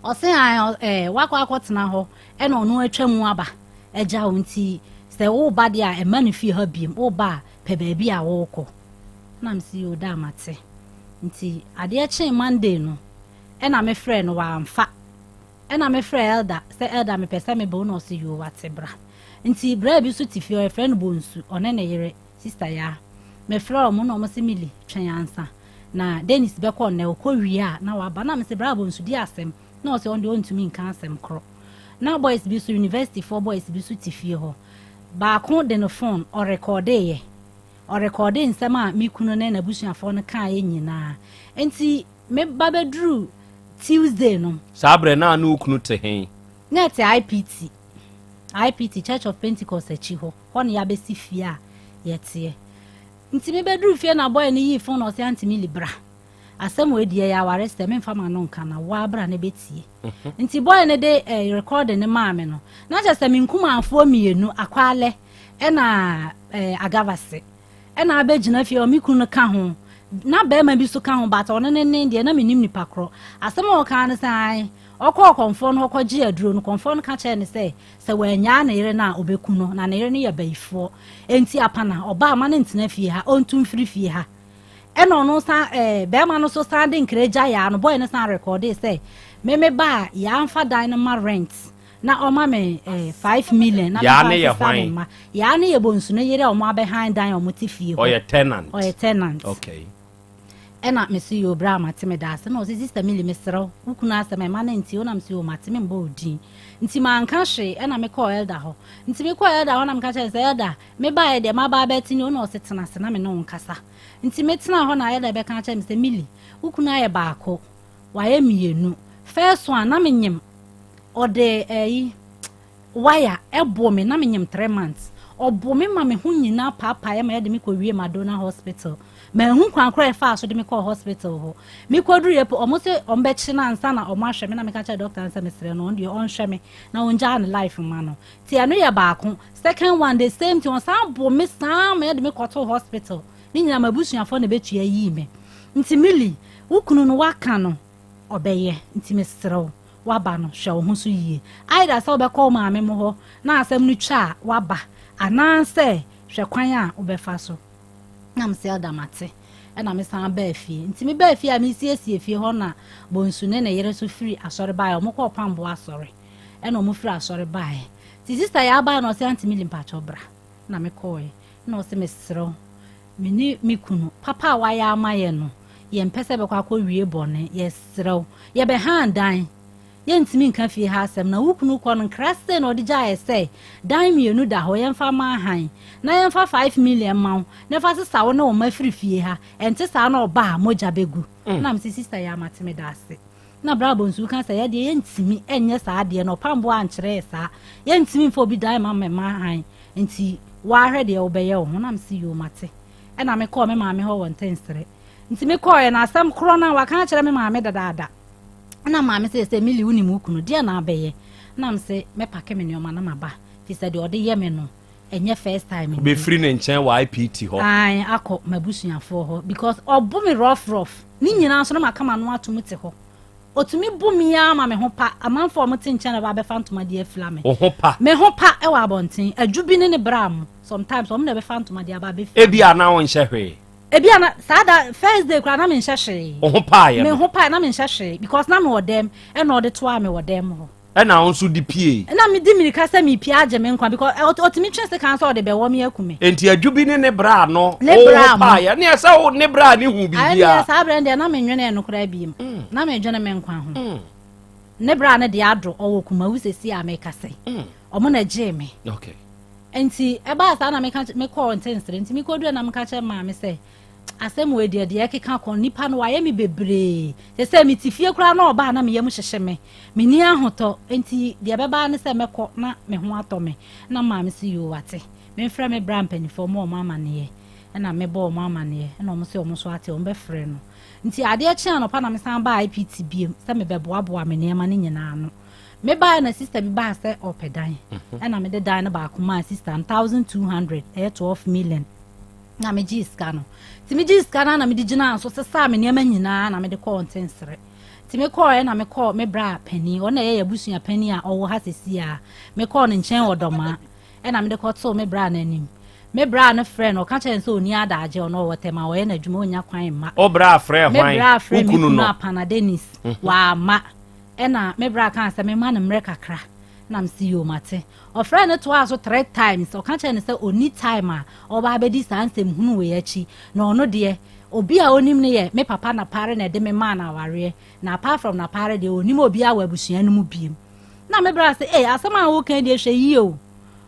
ɔse an wakɔ akɔtena hɔ ɛna ɔno atwa mu aba agya wo nti sɛ woba deɛ a ɛma no fie ha biem woba a pɛ baabi a wokɔ na mesɛ yɛ da mate nti adeɛ kyee Monday no ɛna mefrɛ no wamfa ɛna mefrɛ elder sɛ elder mepɛ sɛ meba wo na ɔsɛ yoo wate bra nti bra bi so te fie ɔyɛfrɛ no Bonsu ɔne ne yere sister ya mefrɛ ɔmo na ɔmo sɛ Millie twɛn ansa na Dennis bɛkɔ nnɛ ɔkɔ wie a na waba na mesɛ bra Bonsu di asɛm na ɔsɛ ɔno deɛ ɔntumi nka asɛm korɔ na boys bi so university foɔ boys bi so te fie hɔ baako de ne phone ɔrekɔdeeɛ ɔrekɔde nsɛm a me kunu ne n'abusuafoɔ no kaeɛ nyinaa nti me ba bɛduru Tuesday no. Saa berɛ na ne wo kunu te he? Na ɛte IPT IPT Church of Pentecost akyi hɔ hɔ ne yɛabɛsi fie a yɛteɛ nti mebɛduru fie na boy no yii phone na ɔsɛ auntie Millie bra asɛm wei deɛ yɛ aware sɛ memfa ma no nka na woa bra na bɛtie nti boy no de recording ne maa me no na kyerɛ sɛ me nkumanfoɔ mmienu akwalɛ ɛna agavase ɛna abɛgyina fie hɔ me kunu no ka ho. Na barima bi nso ka ho but ɔno ne ne deɛ na mennim nipa korɔ. Asɛm a ɔkaa ne sɛ ae, ɔkɔɔ kɔmfoɔ no hɔ kɔgyee aduro no, kɔmfoɔ no ka kyerɛɛ no sɛ, sɛ wannyaa ne yere no a ɔbɛku no, na ne yere no yɛ bayifoɔ. Enti Apana, ɔbaa mma no ntena fie ha, ɔntu mfiri fie ha. Ɛna ɔno san ɛɛ barima no nso san de nkra gya Yaa no, boy no san rekɔɔdee sɛ, me me ba a, Yaa mfa dan no mma rent na ɔma me eh, 5 million na Yaa mefa ne yɛ nsesa me hwan? mma. Yaa ne yɛ Bonsu no yere a ɔmo abɛhan dan a ɔmo te fie hɔ. Ɔyɛ tenant. Ɔyɛ tenant. Okay. Ɛna me se yoo bra mate meda ase na ɔse sister Milly mesrɛ wo wo kunu asɛm ɛma no ntie wo na mese yoo mate membɔ wo din nti manka hwee ɛna mekɔɔ elder hɔ nti mekɔɔ elder hɔ na meka kyerɛ no sɛ elder mebaeɛ deɛ maba abɛte ni o na ɔse tena ase na me ne wo nkasa nti metenaa hɔ na elder bɛka kyerɛ me sɛ Milly wo kunu ayɛ baako wayɛ mienu first one na menyem ɔde ɛyi wire ɛbɔ me na menyem 3 months. Ɔbɔ me ma me ho nyinaa paapaeɛ ma yɛde me kɔ wie Madonna Hospital. Manhu kwan koraa ɛfaa so de me kɔɔ hospital hɔ. Mekɔduru yɛ po ɔmo sɛ ɔmo bɛkye no ansa na ɔmo ahwɛ me, na meka kyerɛ doctor no sɛ mesrɛ no ɔno deɛ ɔnhwɛ me na ɔngyaa ne life ma no. Nti ɛno yɛ baako. Second one, the same thing, ɔsan bɔ me saa ma yɛde me kɔtoo hospital. Ne nyinaa m'abusuafoɔ na ɛbɛtua yii me. Nti Milly, wo kunu no waka no ɔbɛyɛ, nti mesrɛ wo waba no hwɛ wo ho so yie. Either sɛ wobɛkɔ wo maame mo hɔ na asɛm no twa a waba, anaasɛ hwɛ kwan a wobɛfa so. Na mesɛ elder mate. Ɛna mesan baa fie. Nti mebaa fie a mesiesie fie hɔ na Bonsu ne ne yere so firi asɔre baeɛ. Ɔmo kɔɔ Pamboa asɔre. Ɛna ɔmo firi asɔre baeɛ. Nti sister yɛ abaeɛ na ɔsɛ Auntie Milly mpakyɛw bra. Na mekɔɔɛ. Na ɔsɛ mesrɛ wo, me ne me kunu, papa a wayɛ ama yɛ no, yɛmpɛ sɛ bɛkɔ akɔwie bɔne. Yɛsrɛ wo, yɛbɛhan dan. Yɛntumi nka fie ha asɛm na wo kunu kɔ no nkra sei na ɔde gyaeɛ sɛ dan mmienu da hɔ yɛmfa ma ahan na yɛmfa 5 million ma wo na fa sesa wo ne wo mma firi fie ha, ɛnte saa na ɔba a mogya bɛgu. Na mese sister yɛ amate meda ase. Na bra Bonsu ka sɛ yɛdeɛ yɛntumi ɛnyɛ saa adeɛ no, ɔpamboa ankyerɛ yɛ saa, yɛntumi mfa obi dan ma mɛma ahan, nti woahwɛ deɛ wobɛyɛ wo ho. Na mese yoo mate. Ɛna mekɔɔ me maame hɔ wɔ Ntensere. Nti mekɔɔɛ no asɛm korɔ no a waka akyerɛ me maame dadaada. Na maame sɛ sɛ Milly wonim wo kunu deɛ na abɛyɛ. Na mese mɛpake me nneɛma na maba, firi sɛ deɛ ɔde yɛ me no ɛnyɛ first time ni. Wobɛfiri ne nkyɛn wɔ IPT hɔ. Ae, akɔ m'abusuafoɔ hɔ because ɔbo me rough rough. Ne nyinaa nso na maka m'ano ato mu te hɔ. Ɔtumi bo me ara ma me ho pa. Amanfoɔ a wɔte nkyɛn na ɛba abɛfa ntoma de afira me. Wo ho pa? Me ho pa wɔ abɔnten. Adwu bi ne ne bra mo. Sometimes wɔn na ɛbɛfa ntoma de aba abɛfira me. Ebi a na wonhyɛ hwee. Ebi a na saa da first day koraa na menhyɛ hwee. Wo ho paeɛ Me no? ho paeɛ na menhyɛ hwee because na mewɔ dɛm ɛna ɔde toaa me wɔ dɛm hɔ. Ɛna wo nso de piee? Na medi mirika sɛ mepie agye me nkwa because ɔtumi twe sekan sɛ ɔde bɛwɔ me aku me. Enti adwu bi ne ne bra no Ne wo bra ho mo. paeɛ? Ɛneɛ sɛ wo ne bra ne hu Ɛneɛ biribiara. saa berɛ no deɛ na menwene ɛno koraa biem. Na medwene me nkwa ho. Ne bra no deɛ adɔ ɔwɔ Kumawu seesei a mekasa yi. Ɔmo na ɛgyee me. Okay. Nti ɛbaa saa na meka mekɔɔ Ntensere. Nti mekɔdurɛ na meka kyerɛ maame sɛ asɛm wei deɛ deɛ ɛkeka kɔ nipa no wayɛ me bebree. Sɛ sɛ mete fie koraa na ɔbaa na me yam hyehye me. Menni ahotɔ. Nti deɛ ɛbɛba ne sɛ mɛkɔ na me ho atɔ me. Na maame sɛ yoo wate. Memfrɛ me bra mpanimfoɔ ma ɔmo amaneɛ. Ɛna mebɔ ɔmo amaneɛ. Ɛna ɔmo sɛ ɔmo nso ate ɔmo bɛfrɛ no. Nti adeɛ kye anɔpa na mesan baa IPT biem sɛ mebɛboaboa me nneɛma no nyinaa ano. Mebaeɛ na sister bi baa sɛ ɔpɛ dan. Ɛna mede dan no baako maa sister no 1200, ɛyɛ 12 million. Na megyee sika no. Nti megyee sika no na mede gyinaa so sesaa me nneɛma nyinaa na mede kɔɔ Ntensere. Nti mekɔɔɛ na mekɔɔ me bra panin, ɔno na ɛyɛ yɛabusua panin a ɔwɔ ha seesei a. Mekɔɔ ne nkyɛn wɔ Dɔmaa. Ɛna mede kɔtoo me bra no anim. Me bra no frɛ no, ɔka kyerɛ no sɛ ɔnni adagye, ɔno ɔwɔ tɛm a ɔyɛ n'adwuma, ɔnnya kwan mma. Wo bra frɛ Me hwan? bra frɛ Wo me kunu kunu no? Apana Dennis, wamma. Ɛna me bra kaa sɛ memma no mmerɛ kakra. Na mese yoo mate. Ɔfrɛɛ no toaa so three times, ɔka kyerɛɛ no sɛ ɔnni time a ɔba abɛdi saa nsɛm hunu wei akyi. Na ɔno deɛ, obi a ɔnim no yɛ me papa Napare na ɛde me maa no awareɛ. Na apart from Napare deɛ, ɔnnim obiara wɔ abusua no mu biem. Na me bra sɛ, ei asɛm a woka yi deɛ hwɛ yie o.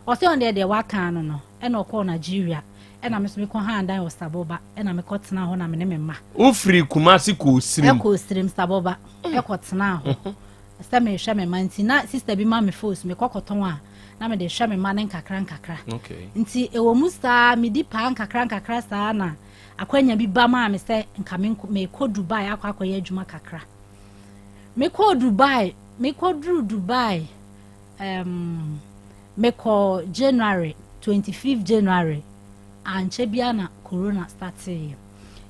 Ɔsɛ ɔno deɛ deɛ waka ano no, ɛna ɔkɔɔ Nigeria. Ɛna me nso mekɔ han dan wɔ Saboba, ɛna mekɔ tena hɔ na me ne me mma. Wofiri Kumasi kɔɔ Sirim? Ɛkɔɔ Sirim Saboba, ɛkɔ tenaa hɔ. Sɛ mehwɛ me mma nti, na sister bi ma me fos, mekɔ kɔtɔn a, na mede hwɛ me mma no nkakra nkakra. Nti ɛwɔ mu saa, medi paa nkakra nkakra saa na akwanya bi ba maa me sɛ nka mekɔ Dubai akɔ akɔyɛ adwuma kakra. Mekɔɔ Dubai, mekɔduru Dubai, mekɔ January, 25 January, ankyɛ bia na corona starteeɛ.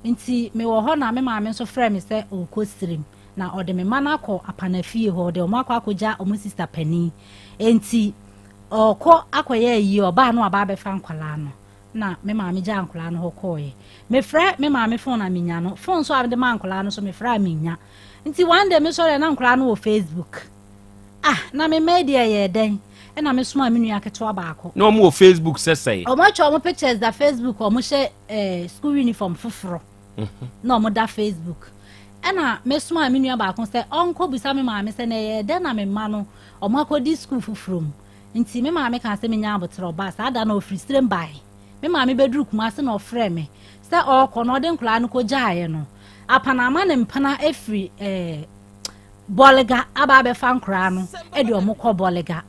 Nti mewɔ hɔ na me maame nso frɛɛ me sɛ ɔrekɔ Sirem na ɔde me mma no akɔ Apanafie hɔ, ɔde wɔn akɔ akɔgya wɔn sista panin. Nti ɔrekɔ akɔyɛ ayie, ɔbaa no waba abɛfa nkwadaa no. Na me maame gyaa nkwadaa no hɔ kɔɔeɛ. Mefrɛ me maame phone a menya no, phone nso a mede maa nkwadaa no nso mefrɛ a mennya. Nti one day mesɔreɛ na nkwadaa no wɔ Facebook. Ah, na me mma yi deɛ ɛyɛɛ dɛn? Ɛna mesomaa me nua ketewa baako. Na wɔn wɔ Facebook sɛ sɛe? Wɔn atwa wɔn pictures da Facebook, wɔn hyɛ eh, school uniform foforɔ. Mhm. Na wɔn da Facebook. Ɛna mesomaa me nua baako sɛ ɔnkɔ bisa me maame sɛ na ɛyɛɛ dɛn na me mma no wɔn akɔdi school foforɔ mu. Nti me maame kaa sɛ menya aboterɛ ɔbaa saa da no ɔfiri Sirem bae. Me maame bɛduru Kumase na ɔfrɛɛ me sɛ ɔrekɔ na ɔde nkwadaa no kɔgyaeɛ no. Apanama ne mpena firi eh, Bɔlega aba abɛfa nkwadaa no de wɔn kɔ Bɔlega.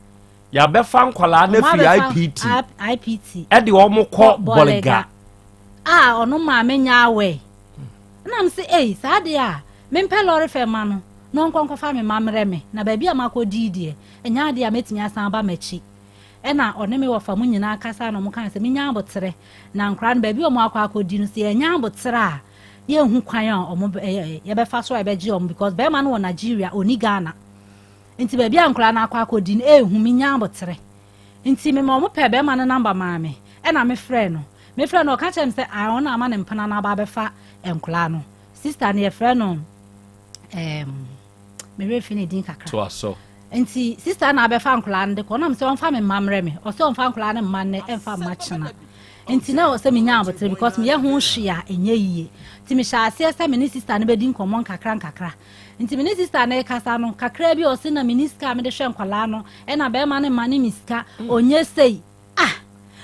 Yɛabɛfa nkwadaa no afiri IPT. IPT. De wɔn kɔ Bɔlega. A ɔno maame nya awɛ. Ɛna m sɛ ei saa deɛ a mempɛ lɔre fɛ ma no na ɔnkɔ nkɔfa me ma mmerɛ me na baabi a makɔdii deɛ ɛnyɛ adeɛ a mɛtumi asan aba m'akyi. Ɛna ɔne me wɔfa mu nyinaa kasa na wɔn kaa sɛ menya aboterɛ na nkwadaa no baabi a wɔn akɔ akɔdi no sɛ yɛnya aboterɛ a yɛnhu kwan a ɔmo yɛbɛfa so a yɛbɛgye ɔmo because bɛrima no wɔ Nigeria ɔni Ghana nti baabi a nkwadaa no akɔ akɔdi no ehu me nya aboterɛ nti mema ɔmo pɛ bɛrima no namba maa me ɛna me frɛ no me frɛ no ɔka kyerɛ me sɛ a ɔno ama ne mpena no aba abɛfa nkwadaa no sister no yɛfrɛ no ɛɛm. Me werɛ fi ne din kakra. Toa so. Nti sista na abɛfa nkwadaa no de kɔ. Ɔnam sɛ ɔmfa me mma mmerɛ me. Ɔsɛ ɔmfa nkwadaa no mma nnɛ ɛmfa mma kyena. Nti na ɔsɛ menya abotere because meyɛ ho hwee a ɛnyɛ yie. Nti mehyɛ aseɛ sɛ me ne sista no bɛdi nkɔmmɔ nkakra nkakra. Nti me ne sista no rekasa no kakra bi ɔse na menni sika a mede hwɛ nkwadaa no ɛna bɛrima no mma ne me sika ɔnyɛ sei. Ah!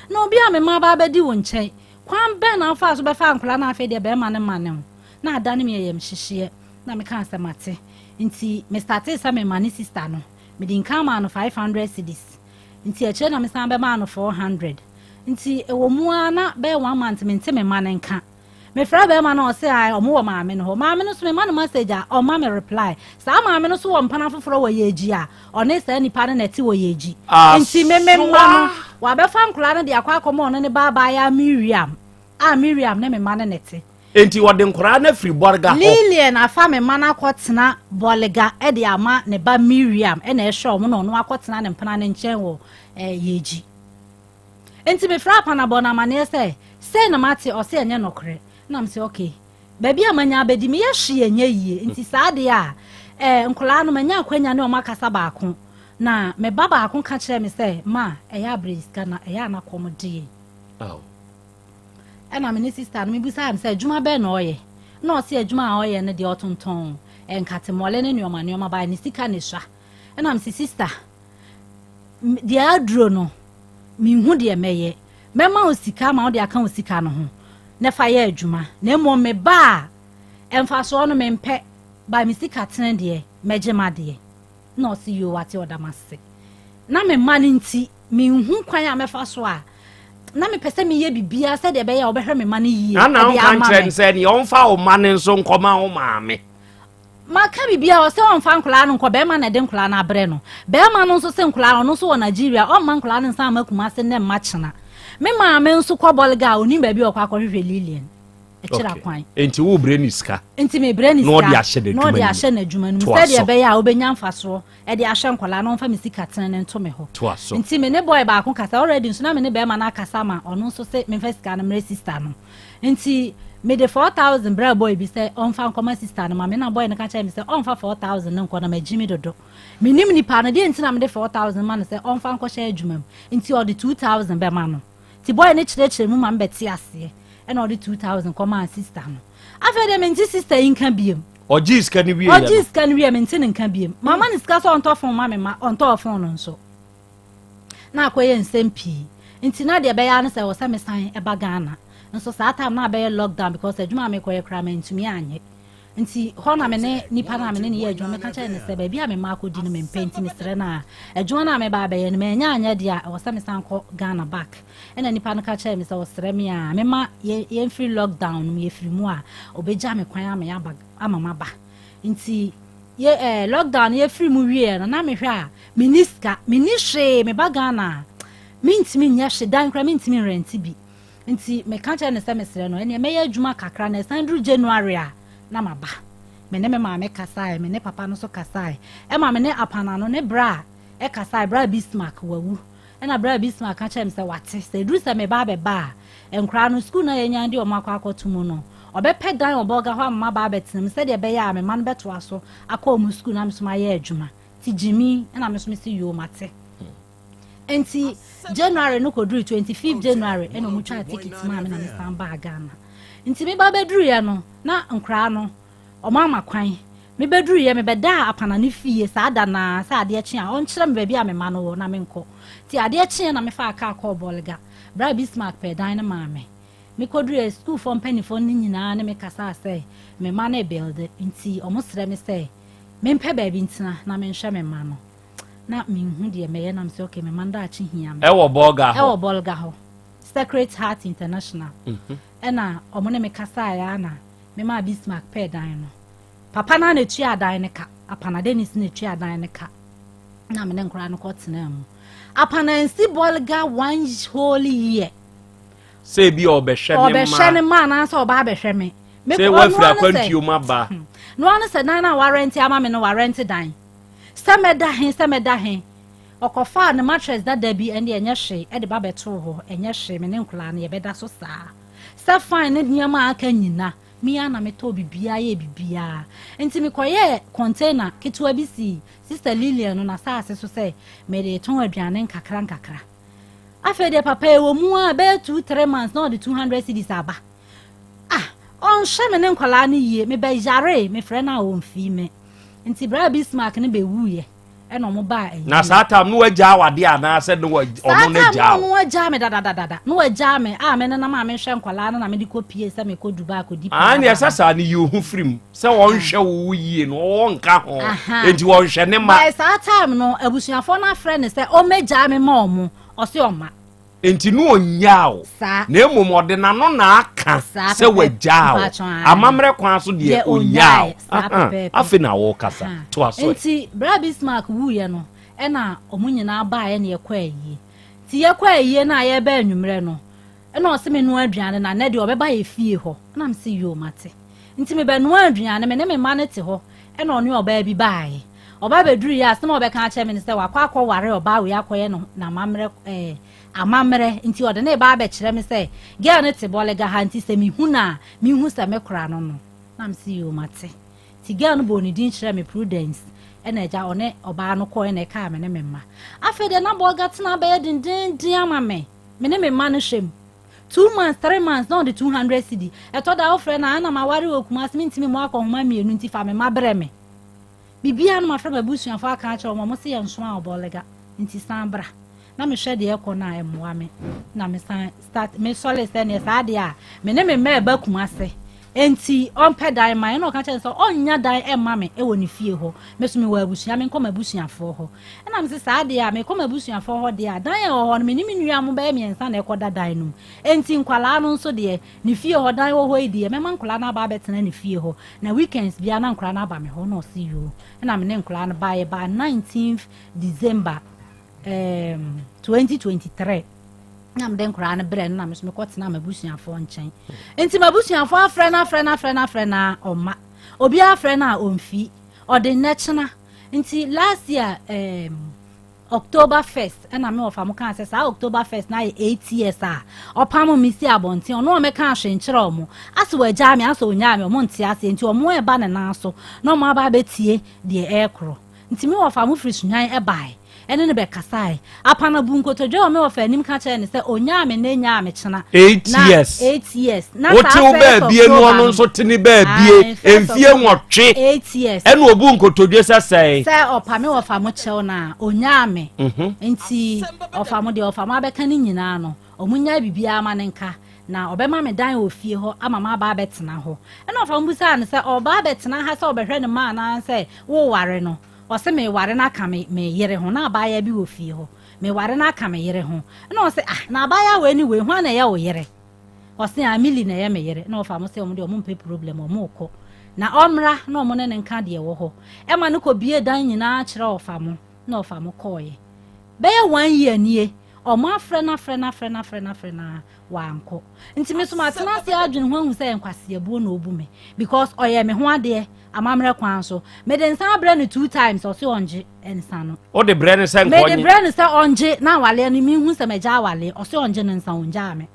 Na obi a me mma aba abɛdi wo nkyɛn, kwan bɛn na wofaa so bɛfaa nkwadaa no a afei deɛ bɛrima no mma ne wo? Na adane me ayamhyehyeɛ. Na mekaa sɛ mate. Nti me startee sɛ mema ne sister no. Mede nkan maa no 500 cedis. Nti akyire na mesan bɛmaa no 400. Nti ɛwɔ mu ara na bɛyɛ one month mente me mma no nka. Mefrɛ bɛrima no a ɔse ae ɔmo wɔ maame no hɔ. Maame no nso mema no message a ɔmma me reply. Saa maame no nso wɔ mpena foforɔ wɔ Yeji a ɔne saa nipa no na ɛte wɔ Yeji. Nti me me mma no wabɛfa nkwadaa no de akɔ akɔma ɔno ne ba abaayaa Miriam a Miriam ne me mma no na ɛte. Enti wɔde nkwadaa no afiri Bɔrga hɔ. Lilian afa me mma no akɔtena Bɔrga de ama ne ba Miriam na ɛhwɛ wɔn na ɔno akɔtena ne mpena no nkyɛn wɔ Yeji. Enti mefrɛɛ Apana bɔɔ no amaneɛ sɛ, sei na mate, ɔse ɛnyɛ nɔkorɛ. Ɛna mese okay, baabi a manya abɛdi meyɛ hwee ɛnyɛ yie, nti saa deɛ a, eh, nkwadaa no manya akwanya ne wɔn akasa baako. Na me ba baako ka kyerɛɛ me sɛ, ma, ɛyɛ abrɛ sika na ɛyɛ a na kɔm de yɛn. Ɛna me ne sista no mebisaa no sɛ adwuma bɛn na ɔyɛ. Na ɔse adwuma a ɔyɛ no deɛ ɔtontɔn nkatemɔle ne nneɛma nneɛma bae ne sika na esua. Ɛna mese sista, deɛ aduro no menhu deɛ mɛyɛ mɛma wo sika ma wode aka wo sika no ho na fa yɛ adwuma na mmom me ba a mfasoɔ no mempɛ ba me sika tene deɛ mɛgye m'adeɛ na ɔse yoo wate ɔda m'ase na me mma no nti menhu kwan a mɛfa so a na mepɛ sɛ meyɛ biribiara sɛdeɛ ɛbɛyɛ a wɔbɛhwɛ me mma no yie na na wonka nkyerɛ no sɛ neɛ ɔmfa wo mma no nso nkɔma wo maame Maka biribiara, ɔsɛ ɔmfa nkwadaa no nkɔ, bɛrima na ɛde nkwadaa no abrɛ no. Bɛrima no nso se nkwadaa no, ɔno nso wɔ Nigeria, ɔmma nkwadaa no nsan mma Kumasi nnɛ mma kyena. Me maame nso kɔ Bolga a, ɔnim baabi a ɔkɔ akɔhwehwɛ Lilian. Ɛkyerɛ Okay. akwan. Enti wobrɛ ne sika. Nti mebrɛ ne Na ɔde sika ahyɛ na ɔde n'adwuma no mu. ahyɛ n'adwuma no mu Toa sɛdeɛ so. ɛbɛyɛ a ɔbɛnya mfasoɔ de ahwɛ nkwadaa na ɔmfa me sika tene no nto me hɔ. Toa so. Nti me ne boy baako kasa, already nso na me ne bɛrima no akasa ma ɔno nso se memfa sika no mmerɛ sister no. Nti mede 4000 brɛɛ boy bi sɛ ɔmfa nkɔma sister no ma me na boy no ka kyerɛɛ me sɛ ɔmfa 4000 no nkɔ na magyi me dodo. Menim nipa no, deɛ nti na mede 4000 ma no sɛ ɔmfa nkɔhyɛ adwuma mu nti ɔde 2000 bɛma no. Nti boy no kyerɛkyerɛ mu ma me bɛte aseɛ ɛna ɔde 2000 kɔmaa sister no. Afei deɛ mente sister yi nka biem. Ɔgyee sika no wieɛ no. Ɔgyee sika no wieɛ mente ne nka biem. Mama no sika sɛ ɔntɔ phone ma me ma ɔntɔɔ phone no nso. Na akɔyɛ nsɛm pii. Nti na deɛ ɛbɛyɛ ara ne sɛ ɛwɔ sɛ mesan ba Ghana. Nso saa time no abɛyɛ lockdown because adwuma a mekɔyɛ koraa mantumi anyɛ. Nti hɔ na me ne nipa no a me ne no yɛ adwuma meka kyerɛɛ no sɛ baabi a me mma akɔdi no mempɛ nti mesrɛ no a adwuma no a meba abɛyɛ no manya anyɛ deɛ a ɛwɔ sɛ mesan kɔ Ghana back. Ɛna nipa no ka kyerɛɛ me sɛ ɔsrɛ me a mema yɛmfiri lockdown no mu yɛfiri mu a ɔbɛgya me kwan ama yɛaba ama maba. Nti yɛ eh, lockdown no yɛfiri mu wieɛ no na mehwɛ a menni sika menni hwee meba Ghana a mentumi nyɛ hwee dan koraa mentumi nrɛnte bi. Nti meka kyerɛ no sɛ mesrɛ no ɛneɛ mɛyɛ adwuma kakra na ɛsan duru January a na maba. Me ne me maame kasae, me ne papa no nso kasae. Ɛma me ne Apanano ne bra ɛkasae, bra Bismarck wawu. Ɛna bra Bismarck ka kyerɛ me sɛ wate, sɛ ɛduru sɛ meba abɛba a, nkoraa no sukuu no a yɛanya de wɔn akɔ akɔto mu no, ɔbɛpɛ dan wɔ Bolga hɔ ama maba abɛtena mu sɛdeɛ ɛbɛyɛ a me mma no bɛtoa so akɔ wɔn sukuu na me nso mayɛ adwuma. Nti gyimi, ɛna me nso mese yoo mate. Nti January no kɔdurui 25 January ɛna ɔmo twaa ticket maa me na me san baa Ghana. Nti me ba bɛduruiɛ no na nkoraa no ɔmo ama kwan. Me bɛduruiɛ me bɛdaa Apana ne fie saa da no ara sɛ adeɛ kye a ɔnkyerɛ me baabi a me mma no wɔ na me nkɔ. Nti adeɛ kyeeɛ na me faa kaa kɔɔ Bolga. Bra Bismarck pɛɛ dan no maa me. Me kɔduruiɛ sukuufoɔ mpaninfoɔ no nyinaa ne me kasaa sɛ me mma no rebuilde nti ɔmo srɛ me sɛ mempɛ baabi ntena na menhwɛ me mma no. na menhu deɛ mɛyɛ na mesɛ okay me mma no daakye hia me. Ɛwɔ Bolga hɔ. Ɛwɔ Bolga hɔ. Sacred Heart International. Mhm. Ɛna ɔmo ne me kasaeɛ a na me maa Bismarck pɛɛ dan no. Papa no ara na etua dan no ka. Apana Dennis na etua dan no ka. Na me ne nkwadaa no kɔ tenaa mu. Apana nsi Bolga one whole year. Sɛ ebi a ɔbɛhwɛ ne mma. Ɔbɛhwɛ ne mma anaasɛ ɔba abɛhwɛ me. Sɛ wafiri akwantuo mu aba. No ano sɛ dan no a warɛnte ama me no warɛnte dan. Sɛ mɛda he, sɛ mɛda he. Ɔkɔfaa ne mattress dada bi, ɛnde ɛnyɛ hwee, de ba bɛtoo hɔ, ɛnyɛ hwee, me ne nkwadaa no yɛbɛda so saa. Sɛ fine ne nneɛma a aka nyina, me ara na metɔɔ biribiara yɛɛ biribiara. Nti mekɔyɛɛ container ketewa bi sii Sister Lillian no n'asaase so sɛ mede retɔn aduane nkakra nkakra. Afei deɛ papa ɛwɔ mu a bɛyɛ 2-3 months na ɔde 200 cedis aba. Ah, ɔnhwɛ me ne nkwadaa no yie, mebɛyaree, mefrɛ no a ɔmfii me. Nti bere a Bismarck no bɛwuiɛ ɛna ɔmo baa ayi. Na saa tam no wagyaa wade anaasɛ no wa ɔno no agyaa wo? Saa tam no agyaa me dadadadada. No agyaa me a me nenam a mehwɛ nkwadaa no na mede kɔ pie sɛ mekɔ Dubai akɔdi paa. Ah, ne ɛsɛ saa no yi wo ho firi mu sɛ wɔnhwɛ wo yie no wɔnka ho enti wɔnhwɛ ne ma. By saa time no abusuafoɔ no afrɛ no sɛ ɔmmɛgyaa me ma ɔmo ɔse ɔmma. Enti no ɔnnyaa wo, na mmom ɔde n'ano na aka sɛ wagyaa wo. Amammerɛ kwan so deɛ ɔnnyaa wo. Afei na wokasa. Toa so ɛ. Nti berɛ a Bismarck wuiɛ no, ɛna wɔn nyinaa baeɛ na yɛkɔɔ ayie. Nti yɛkɔɔ ayie no a yɛreba anwummerɛ no, ɛna ɔse mennoa aduane na nnɛ deɛ ɔbɛba yɛ fie hɔ. Ɛna mese yoo mate. Nti mebɛnoaa aduane, me ne me mma no te hɔ, ɛna ɔne ɔbaa bi baeɛ. Ɔba bɛduruiɛ a, asɛm a ɔbɛka akyerɛ me ne sɛ wakɔ akɔware ɔbaa wei akɔyɛ no n'amammerɛ ɛɛ amammerɛ nti ɔde ne reba abɛkyerɛ me sɛ girl no te Bɔlega ha nti sɛ mehu no a menhu sɛ me kora no no. Na mese yoo mate. Nti girl no bɔɔ ne din kyerɛɛ me Prudence ɛna agya ɔne ɔbaa no kɔɔ ɛna ɛkaa me ne me mma. Afei deɛ na Bɔga tena abɛyɛ dendeenden ama me, me ne me mma no hwɛ mu. 2 months 3 months na ɔde 200 cedi. Ɛtɔ da wofrɛ no a ɛna maware wɔ Kumasi mentumi mmɔ akɔnhoma mmienu nti fa me mma brɛ me. Biribiara no mafrɛ m'abusuafo aka akyerɛ wɔn, wɔse yɛnsoa wo bɔlega nti san bra. Na mehwɛ deɛ ɛkɔ no a ɛmmoa me na mesan start mesɔre sɛ neɛ saa deɛ a me ne me mma ɛba Kumase nti ɔmpɛ dan ma ɛna ɔka kyerɛ sɛ ɔnnya dan ɛmma me ɛwɔ ne fie hɔ. Me so mewɔ abusua menkɔ m'abusuafoɔ hɔ. Ɛna mese saa deɛ a mekɔ m'abusuafoɔ hɔ deɛ a dan a ɛwɔ hɔ no me ne me nua mo bɛyɛ mmiɛnsa na ɛkɔda dan no mu. Enti nkwadaa no nso deɛ Ne fie hɔ dan wɔ hɔ yi deɛ mɛma nkwadaa no aba abɛtena ne fie hɔ na weekends biara na nkwadaa no aba me hɔ na ɔse yoo ɛna me ne nkwadaa no baa yɛbaa 19th December um, 2023 na mede nkwadaa no brɛ no na me so mekɔtena m'abusuafoɔ nkyɛn nti m'abusuafoɔ afrɛ no afrɛ no afrɛ no afrɛ no a ɔma obiara afrɛ no a ɔmfi ɔde nnɛ kyena nti last year um, October first ɛna me wɔfa mo kaa sɛ saa October first na ayɛ 8 years a ɔpam me si abɔnten ɔno ɔmɛka ahwɛ nkyerɛ ɔmo asɛ wagyaa me asɛ onyaa me ɔmo nte aseɛ nti ɔmo ɛba ne nan so na ɔmo aba abɛtie deɛ ɛɛkorɔ nti me wɔfa mo firi Sunyani ɛbae ɛne ne bɛkasae apana bu nkotodwe wɔ me wɔfa anim ka kyerɛ ne sɛ onyaa me na enyaa me kyena 8 na years 8 years na wote saa wo first baabie no October ɔno no nso te ne baabie Aye, first mfie October 8 8 years ɛna obu nkotodwe sɛ sɛe sɛ ɔpa me wɔfa mo kyɛw no a onyaa me nti ɔfa mo deɛ ɔfa mo abɛka ne nyinaa no ɔmo nya biribiara ma ne nka na ɔbɛma me dan wɔ fie hɔ ama ma aba abɛtena hɔ ɛna ɔfa mo bisaa no sɛ ɔba abɛtena ha sɛ ɔbɛhwɛ ne ma anaasɛ woware no ɔsɛ meware no aka me me yere ho na abaayewa bi wɔ fie hɔ meware no aka me yere ho ɛna ɔsɛ ah na abaayewa wei ne wei ho ana ɛyɛ wo yere ɔsɛ Amili na ɛyɛ me yere na ɔfa mo sɛ ɔmo deɛ ɔmo mpɛ problem ɔmo kɔ na ɔmmra na ɔmo ne ne nka deɛ wɔ hɔ ɛma no kɔ bie dan nyinaa kyerɛ ɔfa mo na ɔfa mo kɔɔyɛ bɛyɛ one year nie. Ɔmo afrɛ no afrɛ no afrɛ no afrɛ no afrɛ no a wankɔ. Nti me nso matena ase adwene ho ahu sɛ ɛyɛ nkwaseabuo na ɔbu me because ɔyɛ me ho adeɛ amammerɛ kwan so. Mede nsa abrɛ no two times ɔse ɔngye nsa no. Wode brɛ no sɛ nka Mede ɔnye? brɛ no sɛ ɔngye na awaleɛ no menhu sɛ magya awaleɛ ɔse ɔngye no nsa ɔngyaa me.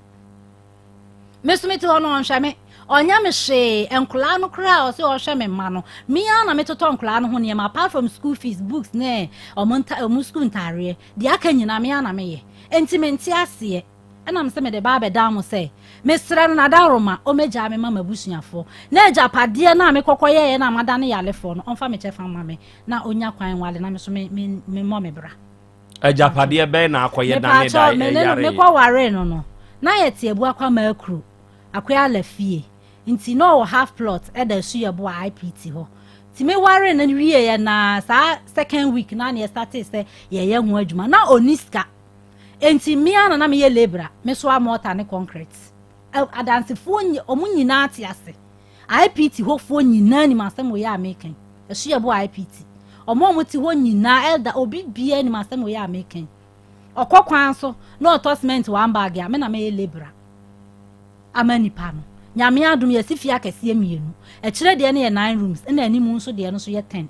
Me nso mete hɔ no ɔnhwɛ me ɔnyɛ me hwee nkwadaa no koraa ɔse ɔhwɛ me mma no me ara na metotɔ nkwadaa no ho nneɛma apart from school fees books ne ɔmo nta ɔmo school ntaareɛ deɛ aka nyinaa me ara na meyɛ nti mente aseɛ ɛna me sɛ mede ba abɛdan mo sɛ mesrɛ no n'adaworoma ɔmɛgyaa me ma m'abusuafoɔ na agyapadeɛ no a mekɔkɔ yɛeɛ no a madane yalefoɔ no ɔmfa me kyɛfa mma me na ɔnya kwan nwale na me so me me memmɔ me bra. Agyapadeɛ bɛn na akɔyɛ dane da Mepaakyɛw, me ne no ɛyare? mekɔ waree no no, na yɛte Abuakwa Maakuru, Akoya fie. Nti na ɔwɔ half plot ɛda Asuyɛboa IPT hɔ. Nti me waree no wieɛ na saa second week na na yɛstartee sɛ yɛyɛ ho adwuma. Na ɔnni sika. Nti me ara na na meyɛ labourer, mesoa mortar ne concrete. Adansefoɔ nyi, ɔmo nyinaa te ase. IPT hɔfoɔ nyinaa nim asɛm wei a meka yi. Asuaboa IPT. Ɔmo a ɔmo te hɔ nyinaa, elder, obi biara nim asɛm wei a meka yi. Ɔkɔ kwan so na ɔtɔ cement one bag a, me na mɛyɛ labourer ama nipa no. Nyame adom yɛasi fie akɛseɛ mmienu. Akyire deɛ no yɛ nine rooms, ɛna anim nso deɛ no nso yɛ ten.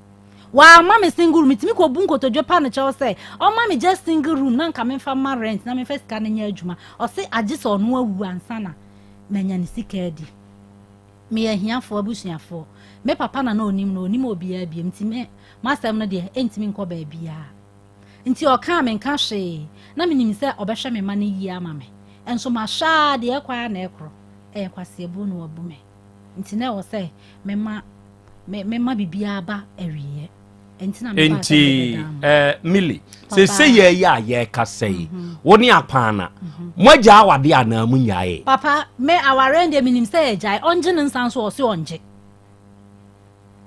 Wamma me single room, metumi kɔbu nkotodwe pa no kyɛw sɛ ɔmma me just single room na nka memfa mma rent na memfa sika no nyɛ adwuma. Ɔse agye sɛ ɔno awu ansa na manya ne sika adi. Meyɛ ahiafoɔ abusuafoɔ. Me papa na na ɔnim no, ɔnim obiara biom nti me m'asɛm no deɛ ɛntumi nkɔ baabiara. Nti ɔkaa menka hwee, na menim sɛ ɔbɛhwɛ me mma no yie ama me. Nso mahwɛ ara deɛ ɛkɔ ara na ɛkorɔ. Ɛyɛ kwaseabuo na wabu me. Nti na ɛwɔ sɛ mema me mema biribiara ba awieɛ. Nti na mebaa sɛ Nti mebɛdan mo. eh, Milly, Papa. sese yɛ yɛ a yɛrekasa yi, wo ne Akwaana, moagya awadeɛ anaa monyaee? Papa, me awareɛ deɛ menim sɛ yɛgyae, ɔngye ne nsa nso ɔse ɔngye.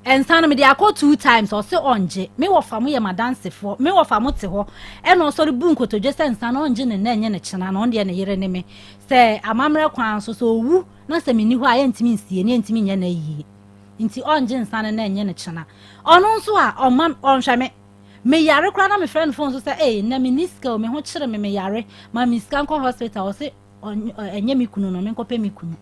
Nsa no mede akɔ two times ɔse ɔngye. Me wɔfa mo yɛ m'adansefoɔ, me wɔfa mo te hɔ ɛna ɔsɔre bu nkotodwe sɛ nsa no ɔngye ne nnɛ nye ne kyena na ɔno deɛ ne yere ne me. Sɛ amammerɛ kwan so sɛ ɔwu na sɛ menni hɔ a yɛntumi nsie no yɛntumi nyɛ no ayie. Nti ɔngye nsa no nnɛ nye no kyena. Ɔno nso a ɔmma ɔnhwɛ me. Me yare koraa na me frɛ no phone so sɛ ei nnɛ menni sika o me ho kyere me me yare ma me sika nkɔ hospital ɔse ɛnyɛ me kunu no menkɔpɛ me kunu.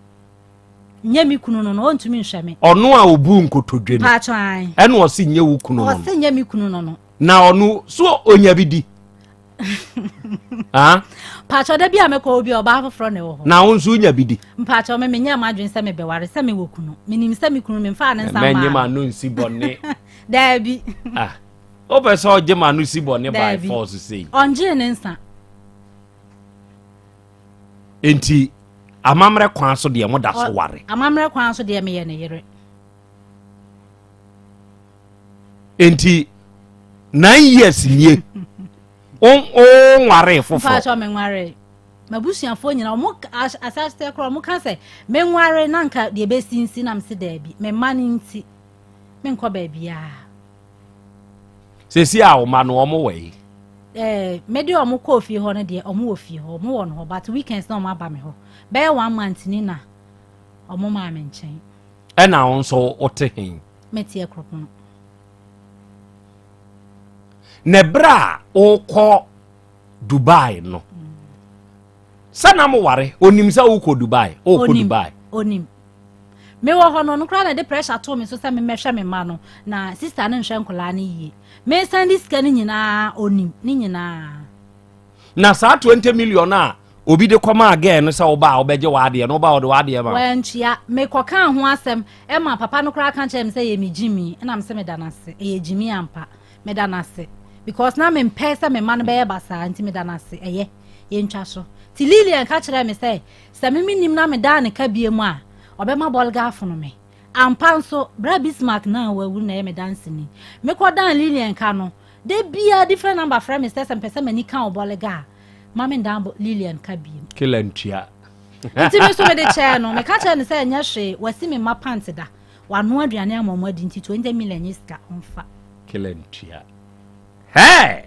Nyɛ me kunu no no ɔntumi nhwɛ me. Ɔno a ɔbuu nkotodwe no Paatwa ae. ɛna ɔse nyɛ wo kunu no no. Ɔse nyɛ me kunu no no. Na ɔno so ɔnya bi di. Ah? Paatwa da bi a mɛkɔ obi ɔbaa foforɔ na ɛwɔ hɔ. Na wo nso wonya bi di. Mpaatwa me menyɛ m'adwene sɛ mebɛware sɛ mewɔ kunu. Menim sɛ me kunu memfaa ne nsa mmaa Mɛnye no. m'ano nsi bɔne. Daabi. Ah. Wopɛ sɛ ɔgye m'ano si bɔne by Daabi. force sei. Ɔngyee ne nsa. Enti amammerɛ kwan so deɛ moda so ware. Amammerɛ kwan so deɛ meyɛ ne yere. Enti nine years nie wonwaree foforɔ. Mpatsɔ menwaree. M'abusuafoɔ nyinaa ɔmo asaseɛ koraa ɔmo ka sɛ menware na nka deɛ ebesi nsi na mese daabi me mma no nti menkɔ baabiara. Sɛsi a wo mma no ɔmo wɔ yi? Eh, mede ɔmo kɔɔ fie hɔ no deɛ ɔmo wɔ fie hɔ ɔmo wɔ no hɔ but weekends na ɔmo aba me hɔ bɛyɛ one month ni na ɔmo maa me nkyɛn. Ɛna wo nso wote he? Mete Akuropɔn. Na ɛberɛ a wokɔ Dubai no, sɛ na moware, onim sɛ wokɔ Dubai, wokɔ Dubai. Onim. Mewɔ hɔ no, ɔno koraa na ɛde pressure too me so sɛ memmɛhwɛ me mma no, na sister no nhwɛ nkwadaa no yie. Mesan de sika no nyinaa, onim ne nyinaa. Na saa 20 million a obi de kɔmaa girl no sɛ woba a wobɛgye w'adeɛ no, woba a ɔde w'adeɛ ma wo? Wantua. Mekɔkaa ho asɛm ma papa no koraa ka kyerɛɛ me sɛ ɛyɛ me gyimi, ɛna mese meda no ase. Ɛyɛ gyimi ampa. Meda no ase. Because na mempɛ sɛ me mma no bɛyɛ basaa nti meda no ase. Ɛyɛ. Yɛntwa so. Nti Lilian ka kyerɛɛ me sɛ, sɛ me mennim na medaa ne ka biom a, ɔbɛma bɔlga afono me. Ampa nso, Bra Bismarck no a wawu no na ɛyɛ me danseni. Mekɔdan Lilian ka no, da biara different number frɛ me sɛ sɛ mepɛ sɛ m'ani ka wo bɔlga a, ma mendan Lilian ka biom. Killer ntua. Nti me nso mede kyɛɛ no. Meka kyerɛɛ no sɛ ɛnyɛ hwee, wasi me mma pant da, wanoa aduane ama wɔn adi nti 20 million nyɛ sika, ɔmfa. Killer ntua. Hey!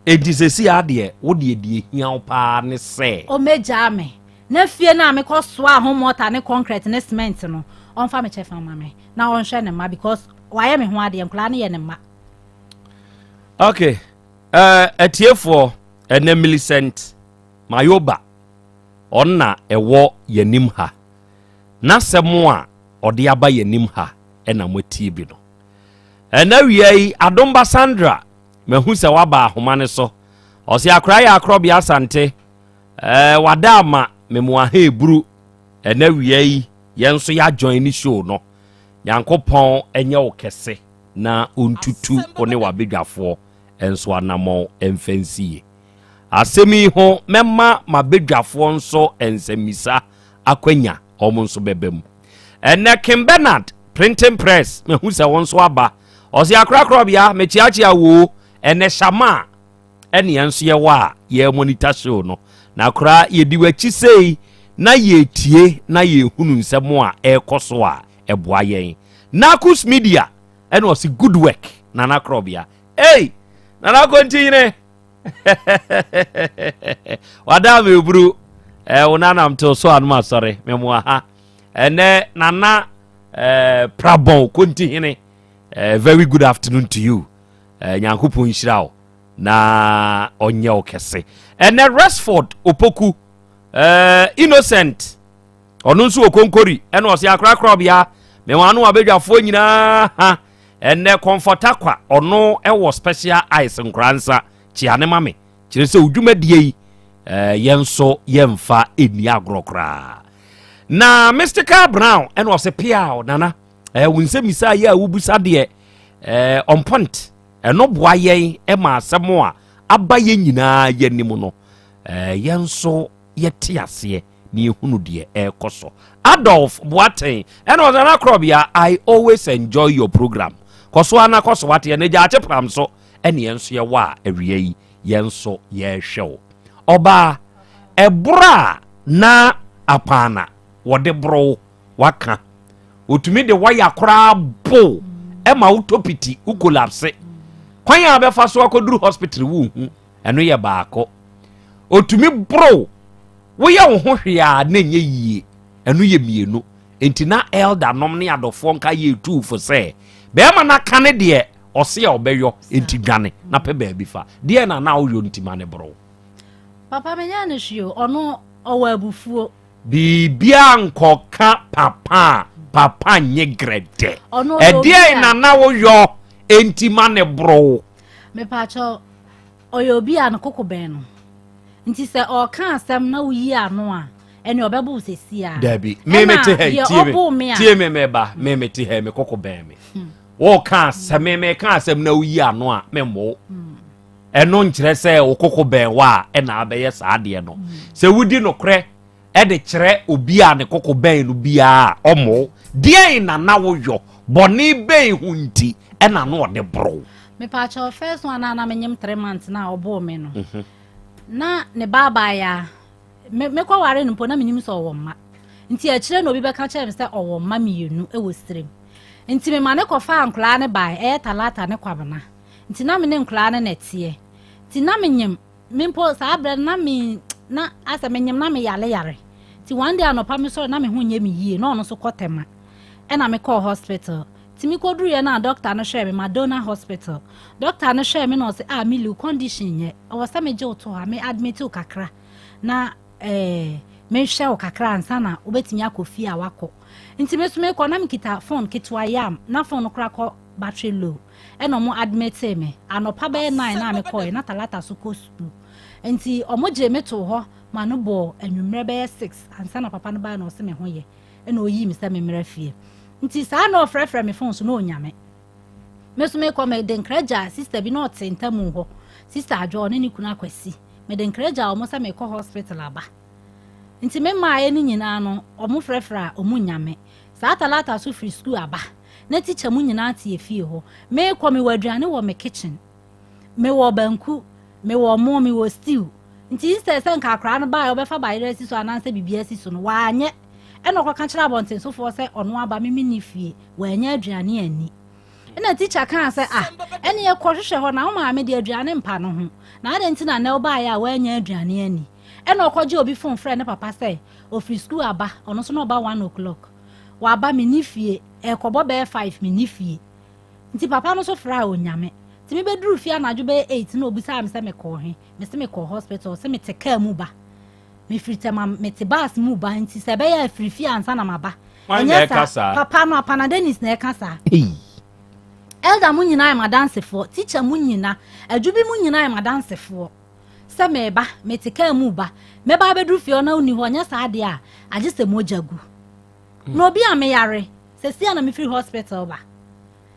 Enti sɛsi adeɛ, wo deɛ deɛ hia wo paa ne sɛ. Ɔmmɛgyaa me na fie no a mekɔ soaa ho mortar ne concrete ne cement no, ɔmfa me kyɛfa mma me na ɔnhwɛ ne mma because wayɛ me ho adeɛ, nkwadaa no yɛ ne mma. Okay, uh, atiefoɔ. Ɛnɛ Millicent Mayoba ɔno na ɛwɔ yɛnim ha. N'asɛm a ɔde aba yɛnim ha ɛna moatie bi no. Ɛnɛ wia yi Adomba Sandra mahu sɛ waba ahoma ne so. Ɔse akora yɛ akorɔbea Asante. Ɛɛ wada ama memoa ha eburu. Ɛnɛ wia yi yɛn nso yɛajoin ne show no. Nyankopɔn ɛnyɛ wo kɛse na ɔntutu wo ne w'abadwafoɔ nso anammɔn mfa nsie. Asɛm yi ho mɛma m'abadwafoɔ nso nsɛmmisa akwanya ɔmo nso bɛba mu. Ɛnɛ Kim Bernard printing press mahu sɛ wɔn nso aba. Ɔse akorakorɔbea mekyeakyea wo ɛnɛ Shama ɛne yɛn nso yɛwɔ a yɛ monitor show no. Na koraa yɛdi w'akyi sei na yɛtie na yɛhunu nsɛm a ɛrekɔ so a ɛboa yɛn. Nakus Media ɛna ɔse good work Nana Korɔbea. Ei Nana Kontinyene wada me eburu wo nanam te so anom asɔre memoa ha ɛnɛ Nana Prabon Kontihene, very good afternoon to you. Nyankopɔn nhyira wo na ɔnyɛ wo kɛse. Ɛnɛ Resford Opoku, Innocent ɔno nso wɔ Konkori ɛna ɔse akorakorɔbea mewa ano abadwafoɔ nyinaa ha. Ɛnɛ Comfort Akwa ɔno ɛwɔ Special Ice Nkoransa kyea ne ma me kyerɛ sɛ odwumadie yi yɛn nso yɛmfa ɛnni agorɔ koraa. Na Mystical Brown ɛna ɔse pia Nana, wo nsɛmmisa yɛ a wobusa deɛ on point, ɛno boa yɛn ɛma asɛm a aba yɛn nyinaa yɛnim no yɛn nso yɛte aseɛ na yɛhunu deɛ ɛrekɔ so. Adolf Boateng ɛna ɔsɛ Nana Korɔbea, I always enjoy your program, kɔ so ana kɔ so wateɛ na gyaakye pram so ɛne yɛn nso yɛwɔ a awia yi yɛn nso yɛrehwɛ wo. Ɔbaa ɛborɔ a na apaana wɔde boro waka otumi de waya koraa bo ɛma wotɔ piti, wo collapse, kwan a bɛfa so akɔduru hospital wohu ɛno yɛ baako. Otumi boro woyɛ wo ho hwee a na ɛnyɛ yie, ɛno yɛ mmienu. Nti na elder nom ne adɔfoɔ nka yɛ etu fo sɛ bɛrima n'aka ne deɛ ɔse a ɔbɛyɔ nti dwane na pɛ baabi fa deɛ na na woyɔ nti ma ne boro. Papa, menyɛ no hwee o, ɔno ɔwɔ abufuo. Biribia nkɔka papa a papa nye grɛdɛ. Ɔno ɔyɛ obi ɛdeɛ a- na na woyɔ enti ma ne boro. Mepaakyɛw, ɔyɛ obi a ne koko bɛn no nti sɛ ɔka asɛm na woyi ano a ɛne ɔbɛbo wo sɛsi a. Dabi, me me te ha yi, Ɛna deɛ tie me ɔboo me a tie me, me ba, me me te ha yi, me koko bɛn me. Wɔka asɛm, me me ka asɛm na woyi ano a me mmɔ wo. Ɛno nkyerɛ sɛ wo koko bɛn wa a ɛna abɛyɛ saa adeɛ no. Sɛ wodi nokorɛ ɛde kyerɛ obi a ne koko bɛn no biara a ɔmmɔ wo. Deɛn na na woyɔ bɔne bɛn ho nti ɛna no ɔde boro? Mepaakyɛw, first one a na menyem 3 months na ɔboo me no, na ne baabaeɛ me mekɔware no mpo na menim sɛ ɔwɔ mma, nti akyire na obi bɛka kyerɛ me sɛ ɔwɔ mma mmienu wɔ sirem, nti mema ne kɔfaa nkoraa ne bae, ɛyɛ Talata ne Kwabena, nti na me ne nkoraa ne nɛteɛ, nti na menyem me mpo saa berɛ no na me na asɛ menyem na meyare yare. Nti one day anɔpa me sɔre na me ho nyɛ me yie, na ɔno nso kɔ Tɛma, ɛna mekɔɔ hospital. Nti mekɔduruiɛ no a doctor no hwɛɛ me, Madonna Hospital, doctor no hwɛɛ me na ɔsɛ, "Ah, Milly, wo condition nyɛ, ɛwɔ sɛ megye wo to ha, me admit wo kakra na mehwɛ wo kakra ansa na wobɛtumi akɔ fie a wakɔ." Nti me so mekɔ na mekita phone ketewa yam na phone no koraa kɔ battery low, ɛna ɔmo admit me anɔpa bɛyɛ 9 na mekɔɛ na Talata so kɔ school, nti ɔmo gye me to hɔ ma no bɔ anwummerɛ bɛyɛ 6 ansa na papa no baa na ɔse me ho yɛ, ɛna oyii me sɛ memmrɛ fie. Nti saa na ɔfrɛfrɛ me phone so na ɔnya me. Me so mekɔ, mede nkra gya sister bi na ɔte ntamu hɔ, Sister Adwo, ɔne ne kunu Akwasi. Mede nkra gya ɔmo sɛ mekɔ hospital aba. Nti me mmaeɛ no nyinaa no ɔmo frɛfrɛ a ɔmo nya me. Saa Talata so firi school aba na teacher mu nyinaa te efie hɔ. Mekɔ, mewɔ aduane wɔ me kitchen, mewɔ banku, mewɔ mo, mewɔ stew, nti instead sɛ nka akwaraa no baa ɔbɛfa bayerɛ asi so anaasɛ biribi asi so no, wanyɛ, ɛna ɔkɔka kyerɛ abɔntensofoɔ sɛ ɔno aba me menni fie, wanya aduane ani. Ɛna teacher kaa sɛ, "Ah, ɛne yɛkɔ hwehwɛ hɔ na wo maame de aduane mpa no ho na adɛn nti na nɛ wobaeɛ a woanya aduane ani?" Ɛna ɔkɔgye obi phone frɛ ne papa sɛ ɔfiri school aba, ɔno nso na ɔba 1 o'clock, waba menni fie, ɛkɔbɔ bɛyɛ 5 menni fie. Nti papa no nso frɛ a onyame. Nti mebɛduru fie anadwo bɛyɛ 8 na obisaa me sɛ mekɔɔ he. Mese mekɔɔ hospital, ɔse mete kaa mu ba. Mefiri Tema, mete bus mu ba nti sɛ ɛbɛyɛ a firi fie ansa na maba. Hwan na Ɛnyɛ ɛka saa. saa? Papa no, Apana Dennis na ɛka saa. Ei. Elder mo nyinaa yɛ m'adansefoɔ, teacher mo nyina, adwubi mo nyinaa yɛ m'adansefoɔ. Sɛ meba, mete kaa mu ba, mɛba abɛduru fie hɔ na wonni hɔ, nyɛ saa deɛ a, agye sɛ mogya gu. Na obi a meyare, seesei a na mefiri hospital ba.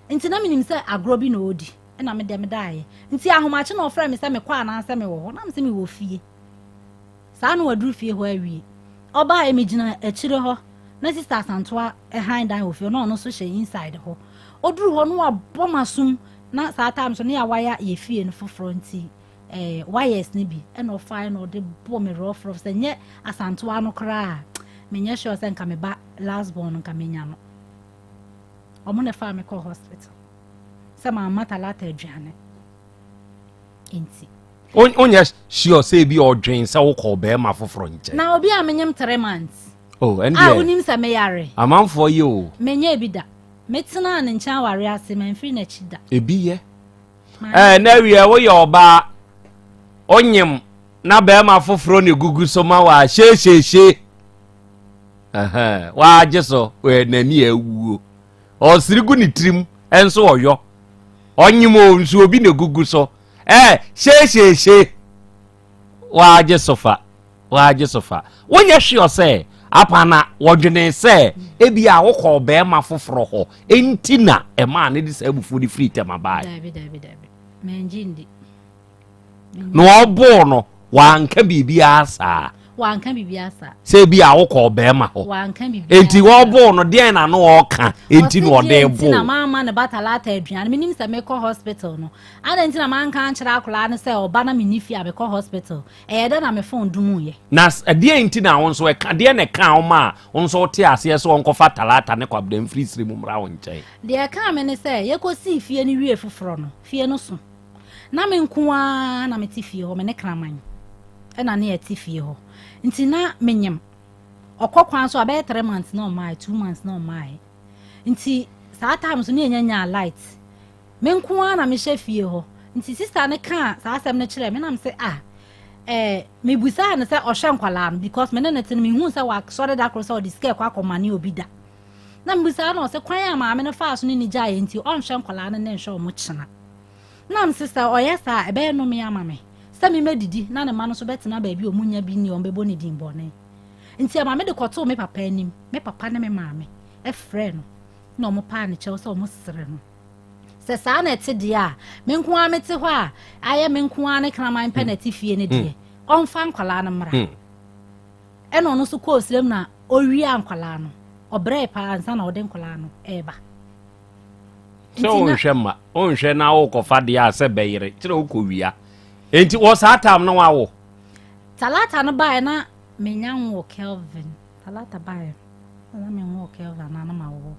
Nti na menim sɛ agorɔ bi na ɔredi, ɛna me deɛ medaeɛ. Nti ahomakye na ɔfrɛɛ me sɛ mekɔ anaasɛ mewɔ hɔ, na mese mewɔ fie. Saa na waduru fie hɔ awie. Ɔbaeɛ megyina akyire hɔ, na Sister Asantoa hann dan wɔ fie hɔ, na ɔno nso hyɛ inside hɔ. Ɔduru hɔ no wabɔ m'asom, na saa time so ne yɛawaya yɛ fie no foforɔ nti eh, wires no bi ɛna ɔfae na ɔde bɔ me rough rough sɛ nyɛ Asantoa no koraa a, menyɛ sure sɛ nka me ba last born no nka menya no. Ɔmo na ɛfaa me kɔɔ hospital sɛ mamma Talata aduane nti. Wonyɛ sure sɛ ebi ɔdwen sɛ wokɔ bɛrima foforɔ nkyɛn. Na obi a menyem 3 months. Oh, ɛn A deɛ. wonim sɛ meyare. Amanfoɔ yɛ o. Menyɛ bi da. Metenaa ne nkyɛn aware ase, mamfiri n'akyi da. Ebi yɛ. Ɛɛ na awie woyɛ ɔbaa onyem na bɛrima foforɔ na egugu so ma wa hyehyehye. Ɛhɛn wagye so ɛ n'ani awuo. Ɔsere gu ne tirim ɛnso ɔyɔ. Ɔnyem o nso obi na egugu so. Ɛɛ hyehyehye wagye so fa wagye so fa. Wonyɛ hwee ɔsɛ apana wɔdwene sɛ ebi a wokɔ bɛrima foforɔ hɔ enti na ɛmaa ne de saa abufuo de firi tɛm abae. Dabi, dabi, dabi. Mangye ndi. Na ɔbɔɔ no wanka biribiara saa. Wanka biribiara saa. Sɛ ebi a wokɔ bɛrima hɔ. Wanka biribiara. Enti wɔbɔɔ no deɛn na no ɔka enti na ɔde Ɔse deɛ nti na bɔɔ. mamma ne ba Talata aduane. Menim sɛ mekɔ hospital no. Adɛn nti na manka ankyerɛ akwadaa no sɛ ɔba na menni fie a mekɔ hospital. Ɛyɛ dɛn na me phone dumuiɛ? Na ɛdeɛn nti na wo nso ɛka deɛn na ɛkaa wo ma a wo nso wote aseɛ sɛ ɔnkɔfa Talata ne Kwabena mfiri sire mu mmra wo nkyɛn? Deɛ ɛkaa me ne sɛ yɛkɔsii fie no wie foforɔ no, fie no so. Na me nko ara na mete fie hɔ, me ne kraman ɛna ne yɛte fie hɔ. Nti na menyem. Ɔkɔ kwan so a bɛyɛ 3 months na ɔmaae, 2 months na ɔmaae. Nti saa time so ne yɛnya nyaa light. Me nko ara na mehyɛ fie hɔ. Nti sister no kaa saa asɛm no kyerɛɛ me na mese ah eh, mebusaa no sɛ ɔhwɛ nkwalaa no because me ne no te no mehu sɛ wasɔre da koro sɛ ɔde sika ɛkɔ akɔma ne obi da. Na mebusaa no ɔsɛ kwan a maame no faa so ne ne gyaeɛ nti ɔnhwɛ nkwalaa no ne nhwɛ ɔmo kyena. Na mese sɛ ɔyɛ saa a ɛbɛyɛ nnome ama me sɛ memɛdidi na ne mma no nso bɛtena baabi a ɔmo nya bi nni a ɔmo bɛbɔ ne din bɔne. Nti ɛma mede kɔtoo me papa anim, me papa ne me maame ɛfrɛɛ no na ɔmo paa ne kyɛw sɛ ɔmo srɛ no. Sɛ saa na ɛte deɛ a, me nko ara mete hɔ a, ayɛ me nko ara ne kraman pɛ na ɛte fie no deɛ, ɔmfa nkwadaa no mmra. Ɛna ɔno nso kɔɔ srem na ɔwia nkwadaa no. Ɔbrɛɛ paa ansa na ɔde nkwadaa no ɛreba. Sɛ wonhwɛ mma, wonhwɛ na wokɔfa deɛ a sɛ bɛyere, kyerɛ wokɔ wia. Enti wɔ saa tam no wawo? Talata no baeɛ na menya nwoo Kelvin. Talata baeɛ na menwoo Kelvin anaa na mawo.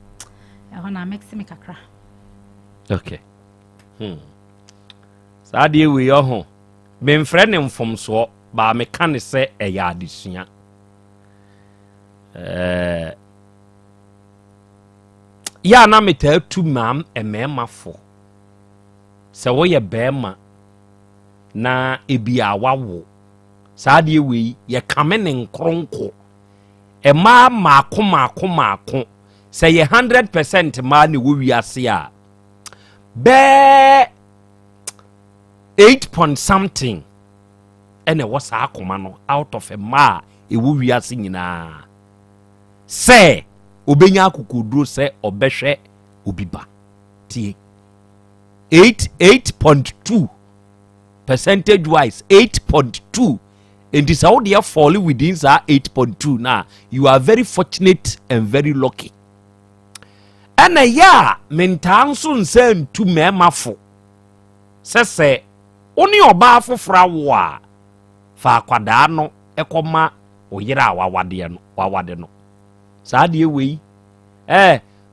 Ɛhɔ na mɛkse me kakra. Okay. Saa adeɛ wei ɔho, memfrɛ ne mfomsoɔ, baa meka ne sɛ ɛyɛ adesua. Ɛɛ yɛ a na metaa tu maa mmarima fo sɛ woyɛ barima na ebi a wawo saa adeɛ wei yɛkame ne nkoronko mmaa mmaako mmaako mmaako sɛ yɛ 100% mmaa na ɛwɔ wiase a bɛɛ 8 point something ɛna ɛwɔ saa akoma no out of mmaa a ɛwɔ wiase nyinaa sɛ obɛnya akokoduro sɛ ɔbɛhwɛ obi ba. Tie, 8 8.2 percentage wise, 8.2. Nti sɛ wode fall within saa 8.2 na you are very fortunate and very lucky. Ɛna yɛ a mentaa nso nsa ntu mmarima fo sɛ wo ne ɔbaa foforɔ awo a, fa akwadaa no ɛkɔma wo yere a wawadeɛ no wawade no. Saa deɛ wei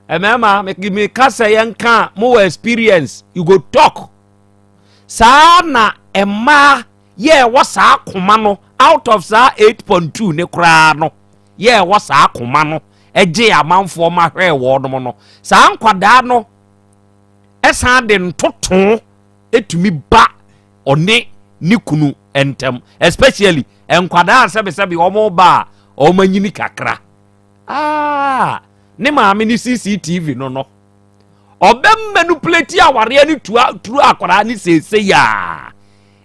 mmarima meka sɛ yɛnka a mowɔ experience, you go talk saa. Na mmaa yɛ ɛwɔ saa akoma no out of saa 8.2 ne koraa no, yɛ ɛwɔ saa akoma no ɛgye amanfoɔ ma hwɛɛ wɔnom no saa nkwadaa no ɛsan de ntoto. Ɛtumi ba ɔne ne kunu ntam especially nkwadaa a sɛbesɛbe wɔn ba a wɔn anyini kakra. Ah, ne maame ne CCTV no no ɔbɛ manipulate awareɛ no tua turu akwadaa ne seesei a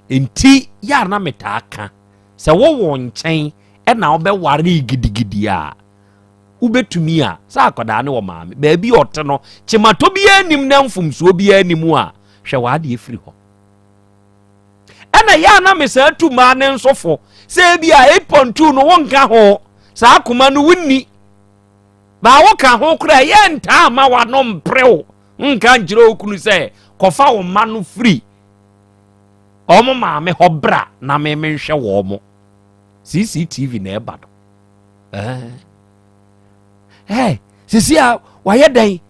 nti yɛ a na metaa ka sɛ wowɔ nkyɛn ɛna wobɛware gidigidi a wobɛtumi a sɛ akwadaa ne wɔ maame baabi a ɔte no kyematɔ biara nim na mfomsoɔ biara nim a hwɛ w'adeɛ firi hɔ ɛna yɛ a na mesan tu mmaa ne nso fo sɛ ebi a 8.2 no wonka ho saa akoma no wonni baa woka ho koraa ɛyɛ ntaa ma wano mprew nka nkyerɛ wo kunu sɛ kɔfa wo mma no firi ɔmo maame hɔ bra na me menhwɛ wɔ mo cctv na ɛba no ɛɛ sisi a wayɛ dɛn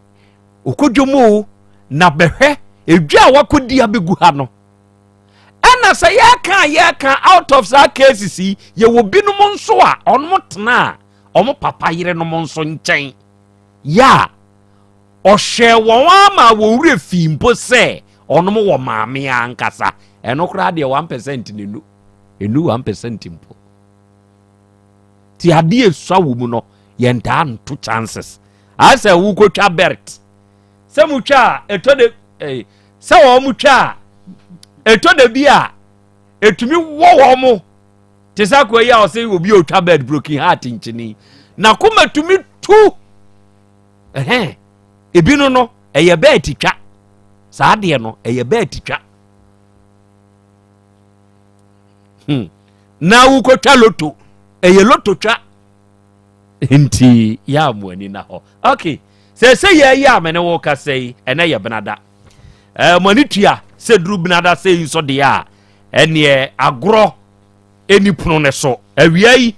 okɔdwom o na bɛhwɛ edwa a wakɔdi abɛgu ha no ɛna sɛ yɛka a yɛka out of saa cases yi yɛwɔ binom nso a ɔnom tena a ɔmo papa yerenom nso nkyɛn yɛ a ɔhyɛ wɔn ama wɔwura fi mpo sɛ ɔnom wɔ maame ankasa ɛno koraa deɛ 1% ne nu ɛnu 1% mpo ti adeɛ esua wɔ mu no yɛntaa nto chances asɛ wokɔtwa belt sɛ mo twa a ɛtɔ de ɛɛ sɛ wɔn mo twa a ɛtɔ de bi a ɛtumi wɔ wɔn mo te sɛ akɔ yi a ɔsɛ obi a otwa belt broken heart nkyini na koma tumi tu ɛhɛn ebi no no ɛyɛ belt twa saa adeɛ no ɛyɛ belt twa na wokɔtwa loto ɛyɛ loto twa nti yɛ a mo ani na hɔ ok sɛ sɛ yɛyɛ a me ne wo kasa yi ɛnɛ yɛ benada ɛɛ mo ani tua sɛ duru benada sɛ yi nso deɛ a ɛneɛ agorɔ ɛni pono ne so awia yi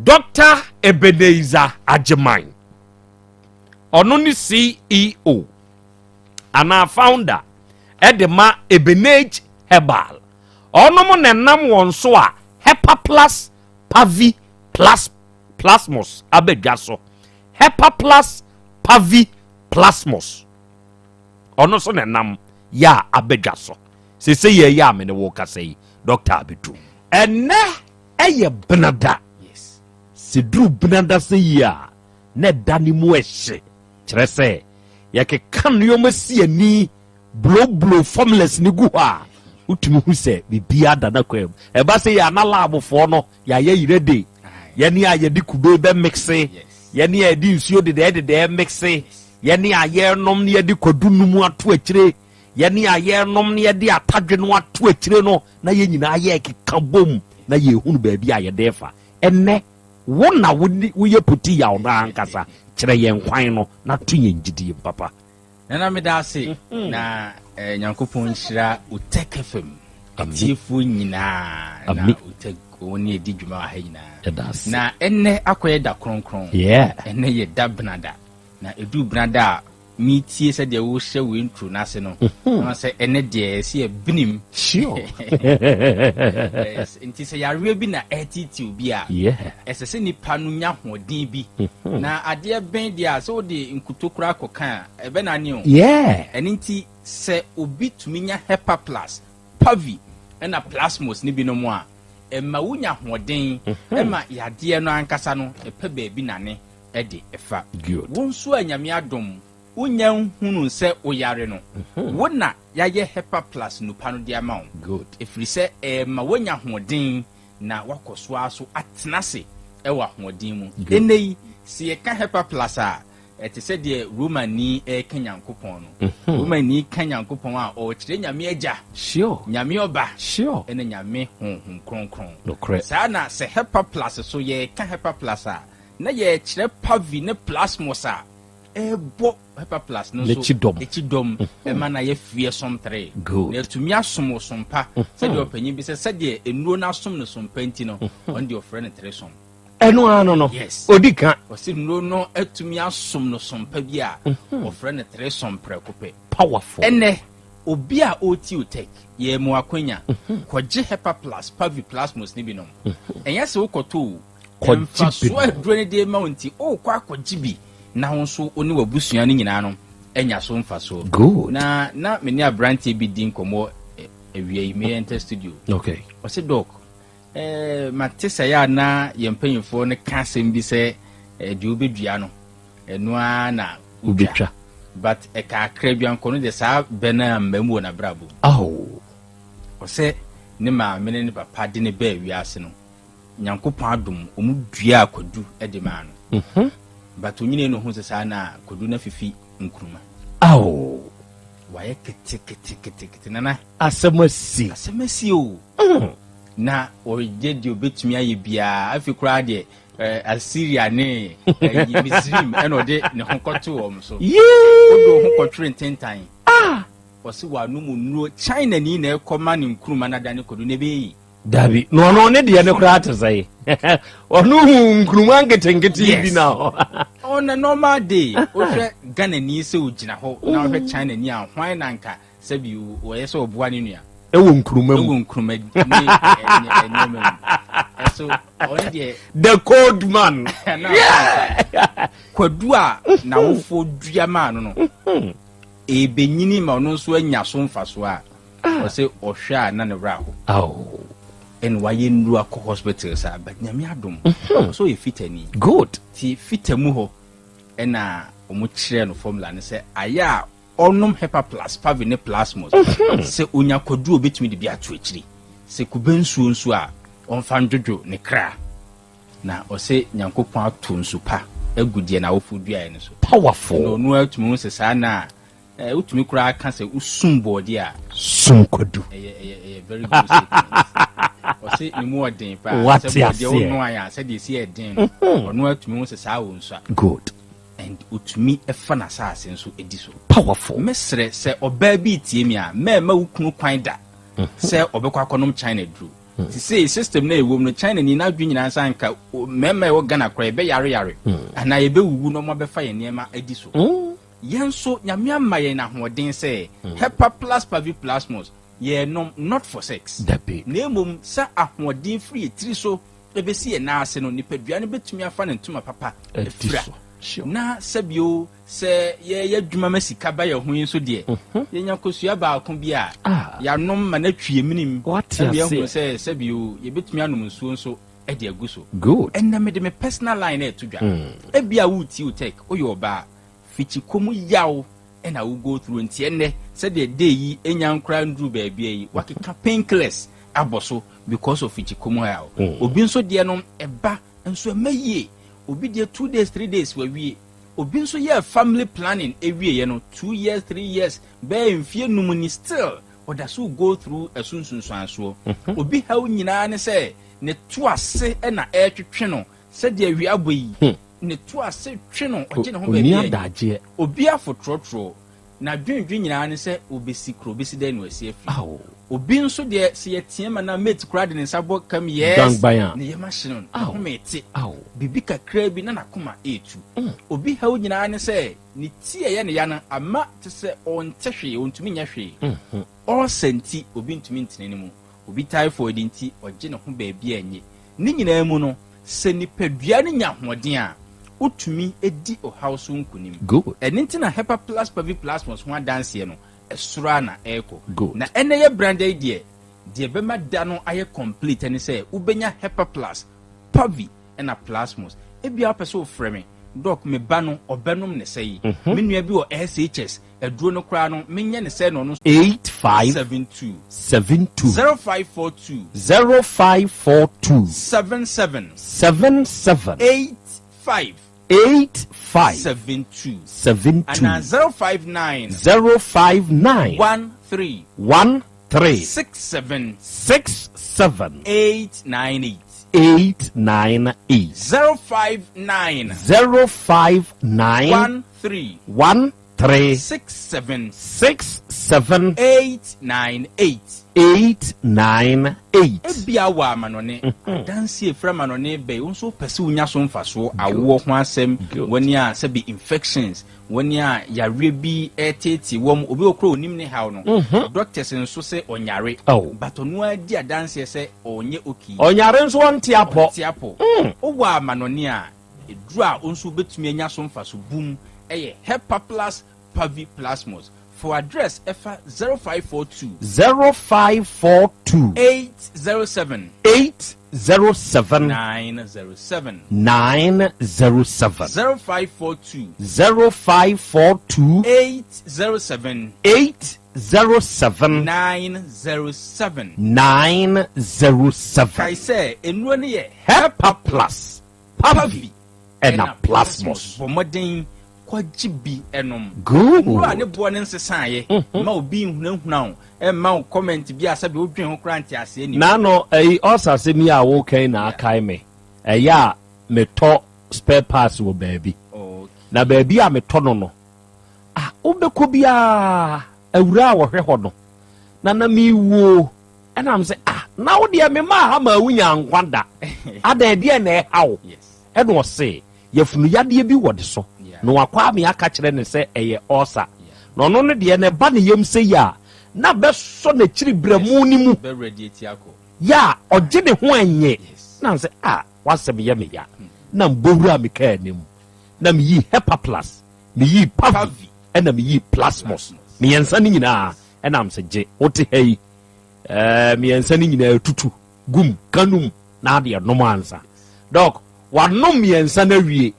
Dr. Ebenezer Agyeman ɔno ne CEO anaa founder ɛde ma Ebenage Herbal ɔnom na nam wɔn so a Hepa Plus Pavi Plus Plasmos abɛdwa so Hepa Plus Pavi Plasmos ɔno so na nam yɛ a abɛdwa so sese yɛ yɛ a me ne wo kasa yi doctor abedu ɛnɛ ɛyɛ benada sɛ duru benada sɛ yi a na ɛda ne mu ɛhye kyerɛ sɛ yɛkeka nneɛma si ani blowblow formulas ne gu hɔ a wotumi hu sɛ biribiara da no kwan mu ɛba sɛ yɛ ana labfoɔ no yɛayɛ yerɛ de yɛne a yɛde kube bɛ mix yɛne a yɛde nsuo dedɛɛ dedɛɛ mix yɛne a yɛnom ne yɛde kwadu num ato akyire yɛne a yɛnom ne yɛde atadwe no ato akyire no na yɛn nyinaa yɛkeka bom na yɛhunu baabi a yɛde fa ɛnɛ wo na woyɛ poti yaw no ankasa kyerɛ yɛn kwan no na to yɛn gyidie papa. Nana meda ase na eh, Nyankopɔn nhyira Otec FM atiefoɔ nyinaa na Otec wɔn ne ɛdi dwuma wɔ ha nyinaa. Na ɛnɛ akɔyɛ da kronkron. Ɛnɛ yɛ da benada. Na ɛduru benada a metie sɛdeɛ wohyɛ wo intro no ase no na sɛ ɛnɛ deɛ ɛsɛ yɛ benim. Nti sɛ yareɛ bi na ɛretete obi a ɛsɛ sɛ nipa no nya ahoɔden bi na adeɛ bɛn deɛ a sɛ wode nkuto koraa kɔka a ɛbɛnane o. Ɛno nti sɛ obi tumi nya Hepa Plus, Pavi ɛna Plasmos ne binom a ɛma wonya ahoɔden ɛma yadeɛ no ankasa no ɛpɛ baabi nane de fa. Wo nso a Nyame adom wonya nhunuu sɛ woyare no, wo na yɛayɛ Hepa Plus nnupa no de ama wo. Ɛfiri sɛ ɛrema woanya ahoɔden na woakɔ so ara so atena ase wɔ ahoɔden mu. Ɛnnɛ yi, sɛ yɛka Hepa Plus a, ɛte sɛ deɛ Romani reka Nyankopɔn no. Romani ka Nyankopɔn a, ɔrekyerɛ Nyame Agya, Nyame Ɔba, ɛna Nyame Honhom Kronkron. Saa na sɛ Hepa Plus so yɛreka Hepa Plus a, na yɛrekyerɛ Pavi ne Plasmos a ɛrebɔ Hepa Plus no nso akyi dɔm ma no ayɛ fearsome tre. Na atumi asom wo som pa, sɛdeɛ ɔpanyin bi sɛ sɛdeɛ nnuro no asom no som pa nti no, ɔno deɛ ɔfrɛ no threesome. Ɛno ara no no, ɔdi ka. Ɔse nnuro no atumi asom no som pa bi a, ɔfrɛ no threesome prɛko pɛ. Powerful. Ɛnnɛ, obi a ɔretie Otec, yɛrema wo akwanya, kɔgye Hepa Plus, Pavi, Plasmos no bi nom. Ɛnyɛ sɛ wokɔtɔ o, Kɔgye bi Mfasoɔ a aduro no de rema wo nti, worekɔ akɔgye bi na wo nso wo ne w'abusua no nyinaa no anya so mfasoɔ. Good. Na na me ne aberanteɛ bi di nkɔmmɔ awia yi, me enter studio. Okay. Ɔse Doc, eh, mate sɛ yɛ a na yɛn mpanyinfoɔ no ka asɛm bi sɛ eh, deɛ wobɛdua no, ɛno ara na wobɛtwa. But ɛka akra dwankɔ no deɛ saa bɛ no amma mu wɔ n'abrabɔ mu. Oh. Ɔsɛ ne maame ne ne papa de ne baa wiase no, Nyankopɔn adom, wɔn duaa kwadu de maa no. But onyinii no ohuu sɛ saa na kwadu no afifi nkruma. Ao! Wayɛ keteketekete nana. Asɛm asi. Asɛm asi o. Na ɔyɛ deɛ obetumi ayɛ biara. Afei koraa deɛ eh, Assyria ne eh, Misrim ɛna ɔde ne ho kɔto wɔn so. Yee! Wode wo ho kɔtwere ntentan. Ah! Ɔse wanom nnuro. China ni na ɛkɔma ne nkruma no adane kwadu na ɛbɛyɛ yi. Dabi, na ɔno ne deɛ no koraa te sɛ ɔno hu nkuruma nketenkete bi na hɔ. On a normal day, wohwɛ Ghana ni sɛ ogyina hɔ na wohwɛ China ni a, hwan na nka sɛbi wɔyɛ sɛ ɔboa ne nua? Ɛwɔ nkuruma mu. Ɛwɔ nkuruma ne nneɛma mu. Ɛso ɔno deɛ. The cold man. Kwadu a n'awofoɔ dua maa no no, ebenyini ma ɔno nso anya so mfasoɔ a. Ɔsɛ ɔhwɛ a na ne werɛ aho. Ɛna wayɛ nnuru akɔ hospital saa but Nyame adom ɔsɛ ɔyɛ fitani. Good. Ti fita mu hɔ ɛna ɔmo kyerɛɛ no formula no sɛ ayɛ a ɔnom Hepa plus Pavi ne Plasmos sɛ onya kwadu a obetumi de bi ato akyiri sɛ kube nsuo nso a ɔmfa ndwodwo ne kra na ɔsɛ Nyankopɔn ato nsu pa agu deɛ n'awofoɔ duaeɛ no so. Powerful. Ɛna ɔno ara tumi hu sɛ saa na Eh, wotumi koraa ka sɛ wosum bɔɔdeɛ a. Sum kwadu. Ɛyɛ ɛyɛ ɛyɛ very good statement. Ɔse ne mu ɔden paa. Wate Sɛ bɔɔdeɛ aseɛ. wonoa yɛ a sɛdeɛ ɛsi yɛ den no, ɔno atumi hu sɛ saa wɔ nsua. Good. And otumi ɛfa n'asaase nso di so. Powerful. Mɛsrɛ sɛ ɔbaa bi retie me a, mɛmma wo kunu kwan da sɛ ɔbɛkɔ akɔnom China duro. Sesei system no a ɛwɔ mu no, China ni n'adwene nyinaa sɛ anka mmarima a ɛwɔ Ghana koraa yɛbɛyare yare anaa yɛbɛwuwu na wɔabɛfa yɛn nneɛma adi so. Yɛn nso Nyame ama yɛn ahoɔden sɛ Hepa plus Pavi Plasmos yɛnom not for sex Dabi. na mmom sɛ ahoɔden firi yɛn tiri so bɛsi yɛn nan ase no nipadua no bɛtumi afa ne ntoma papa Adi afira. so. Sure. Na sɛbio sɛ yɛyɛ adwuma ma sika ba yɛn ho yi nso deɛ yɛnya kosua baako bi a yɛanom ma no atwi yɛn menem Wate na yɛahunu aseɛ. sɛ sɛbio yɛbɛtumi anom nsuo nso de agu so. Good. Ɛnnɛ mede me personal line ɛreto dwa. Ebia woretie wo tech, woyɛ ɔbaa, Fikyikɔ mu yaw na wo go through nti ɛnnɛ sɛdeɛ day yi nya nkoraa nduru baabia yi wakeka pain killers abɔ so because of fikyikɔ mu yaw. Obi nso deɛ no ɛba nso ɛmma yie. Obi deɛ 2 days 3 days wawie. Obi nso yɛɛ family planning ɛwieɛ no 2 years 3 years bɛyɛ mfie num ni still ɔda so go through ɛso nsunsuansoɔ. Obi haw nyinaa ne sɛ ne to ase na ɛretwetwe no sɛdeɛ awia abɔ yi. Ne to ase twe no, ɔgye ne ho Onni baabi a adagyeɛ. Obi afotorɔtorɔ, n'adwendwen nyinaa ne sɛ obesi kuro, obesi dɛn na wasi afiri. Ao. Obi nso deɛ, sɛ yɛteam anaa mate koraa de ne nsa bɔ kam, yes, Gangban a. ne yam ahye no, ne Ao. home te. Ao. Biribi kakraa bi na n'akoma retu. Obi haw nyinaa ne sɛ ne ti a ɛyɛ ne ya no ama te sɛ ɔnte hwee, ɔntumi nyɛ hwee. Ulcer nti, obi ntumi ntena ne mu. Obi typhoid nti, ɔgye ne ho baabi a enye. Ne nyinaa mu no, sɛ nipadua no nya ahoɔden a, wotumi di ɔhaw so nkonim. Good. Ɛno nti na Hepa Plus Paviplasmos ho adanseɛ no, ɛsoro ara na ɛrekɔ. Good. Na ɛnnɛ yɛ branda yi deɛ, deɛ ɛbɛma da no ayɛ complete ne sɛ wobɛnya Hepa Plus, Pavi ɛna Plasmos. Ebia wopɛ sɛ wofrɛ me, Doc, me ba no, ɔbɛnom ne sɛi. Me nua bi wɔ SHS, Aduro no koraa no menyɛ ne sɛ na ɔno. 85 72. 72. 0542. 0542. 77. 77. 85. 85. 72. 72. Anaa 059. 059. 13. 13. 67. 67. 898. 898. 059. 059. 13. 13. 67. 67. 898. 898. Ebia wɔ amanɔne, adanse a efiri amanɔne ba yi, wo nso wopɛ sɛ wonya so mfasoɔ, awoɔ ho asɛm, wɔn a sɛbi infections, wɔn a yareɛ bi reteetee wɔn, obi wɔ koraa onim ne haw no, doctors nso sɛ ɔnyare, but ɔno ara di adanseɛ sɛ ɔnyɛ okay. Ɔnyare nso ɔnte apɔ. Ɔnte apɔ. Wowɔ amanɔne a, Aduru a wo nso wobɛtumi anya so mfaso bum yɛ Hepa Plus Pavi Plasmos. For address ɛfa 0542. 0542. 807. 807. 907. 907. 0542. 0542. 807. 807. 907. 907. Kae sɛ nnuro no yɛ. Hepa Plus, Pavi, ɛna Plasmos. Bɔ mmɔden kɔgye bi nom. Good. Nnuro a ne boɔ no nsesaeɛ. Mma obi nhunahuna wo, mma wo comment bi a sɛbe wodwen ho koraa nteaseɛ nni mu. Naano ɛyi ɔsa asɛm yi a woka yi na akae me. Ɛyɛ a metɔ spare parts wɔ baabi. Na baabi a metɔ no no, ah, wobɛkɔ biara awuraa a wɔhwɛ hɔ no, na na mewuo. Ɛna m sɛ, ah, na wo deɛ memaa ha maa wonya nkwa da. Adɛn deɛ na ɛha wo? Ɛna ɔse, yafunu yadeɛ bi wɔ ne so na wakɔ ame aka kyerɛ ne sɛ ɛyɛ ɔsa na ɔno no deɛ na ɛba ne yam sɛ yi a na bɛsɔ n'akyiri brɛmu no mu yɛ a ɔgye ne ho ɛnyɛ na sɛ a wasɛm yɛ me ya na mbɔwura me kaa anim na meyii hepaplus meyii pavi ɛna meyii plasmos mmiɛnsa no nyinaa ɛna m sɛ gye wote ha yi ɛɛ mmiɛnsa no nyinaa tutu gum kanum na adeɛ nom ansa dɔk Wanom mmiɛnsa no awie,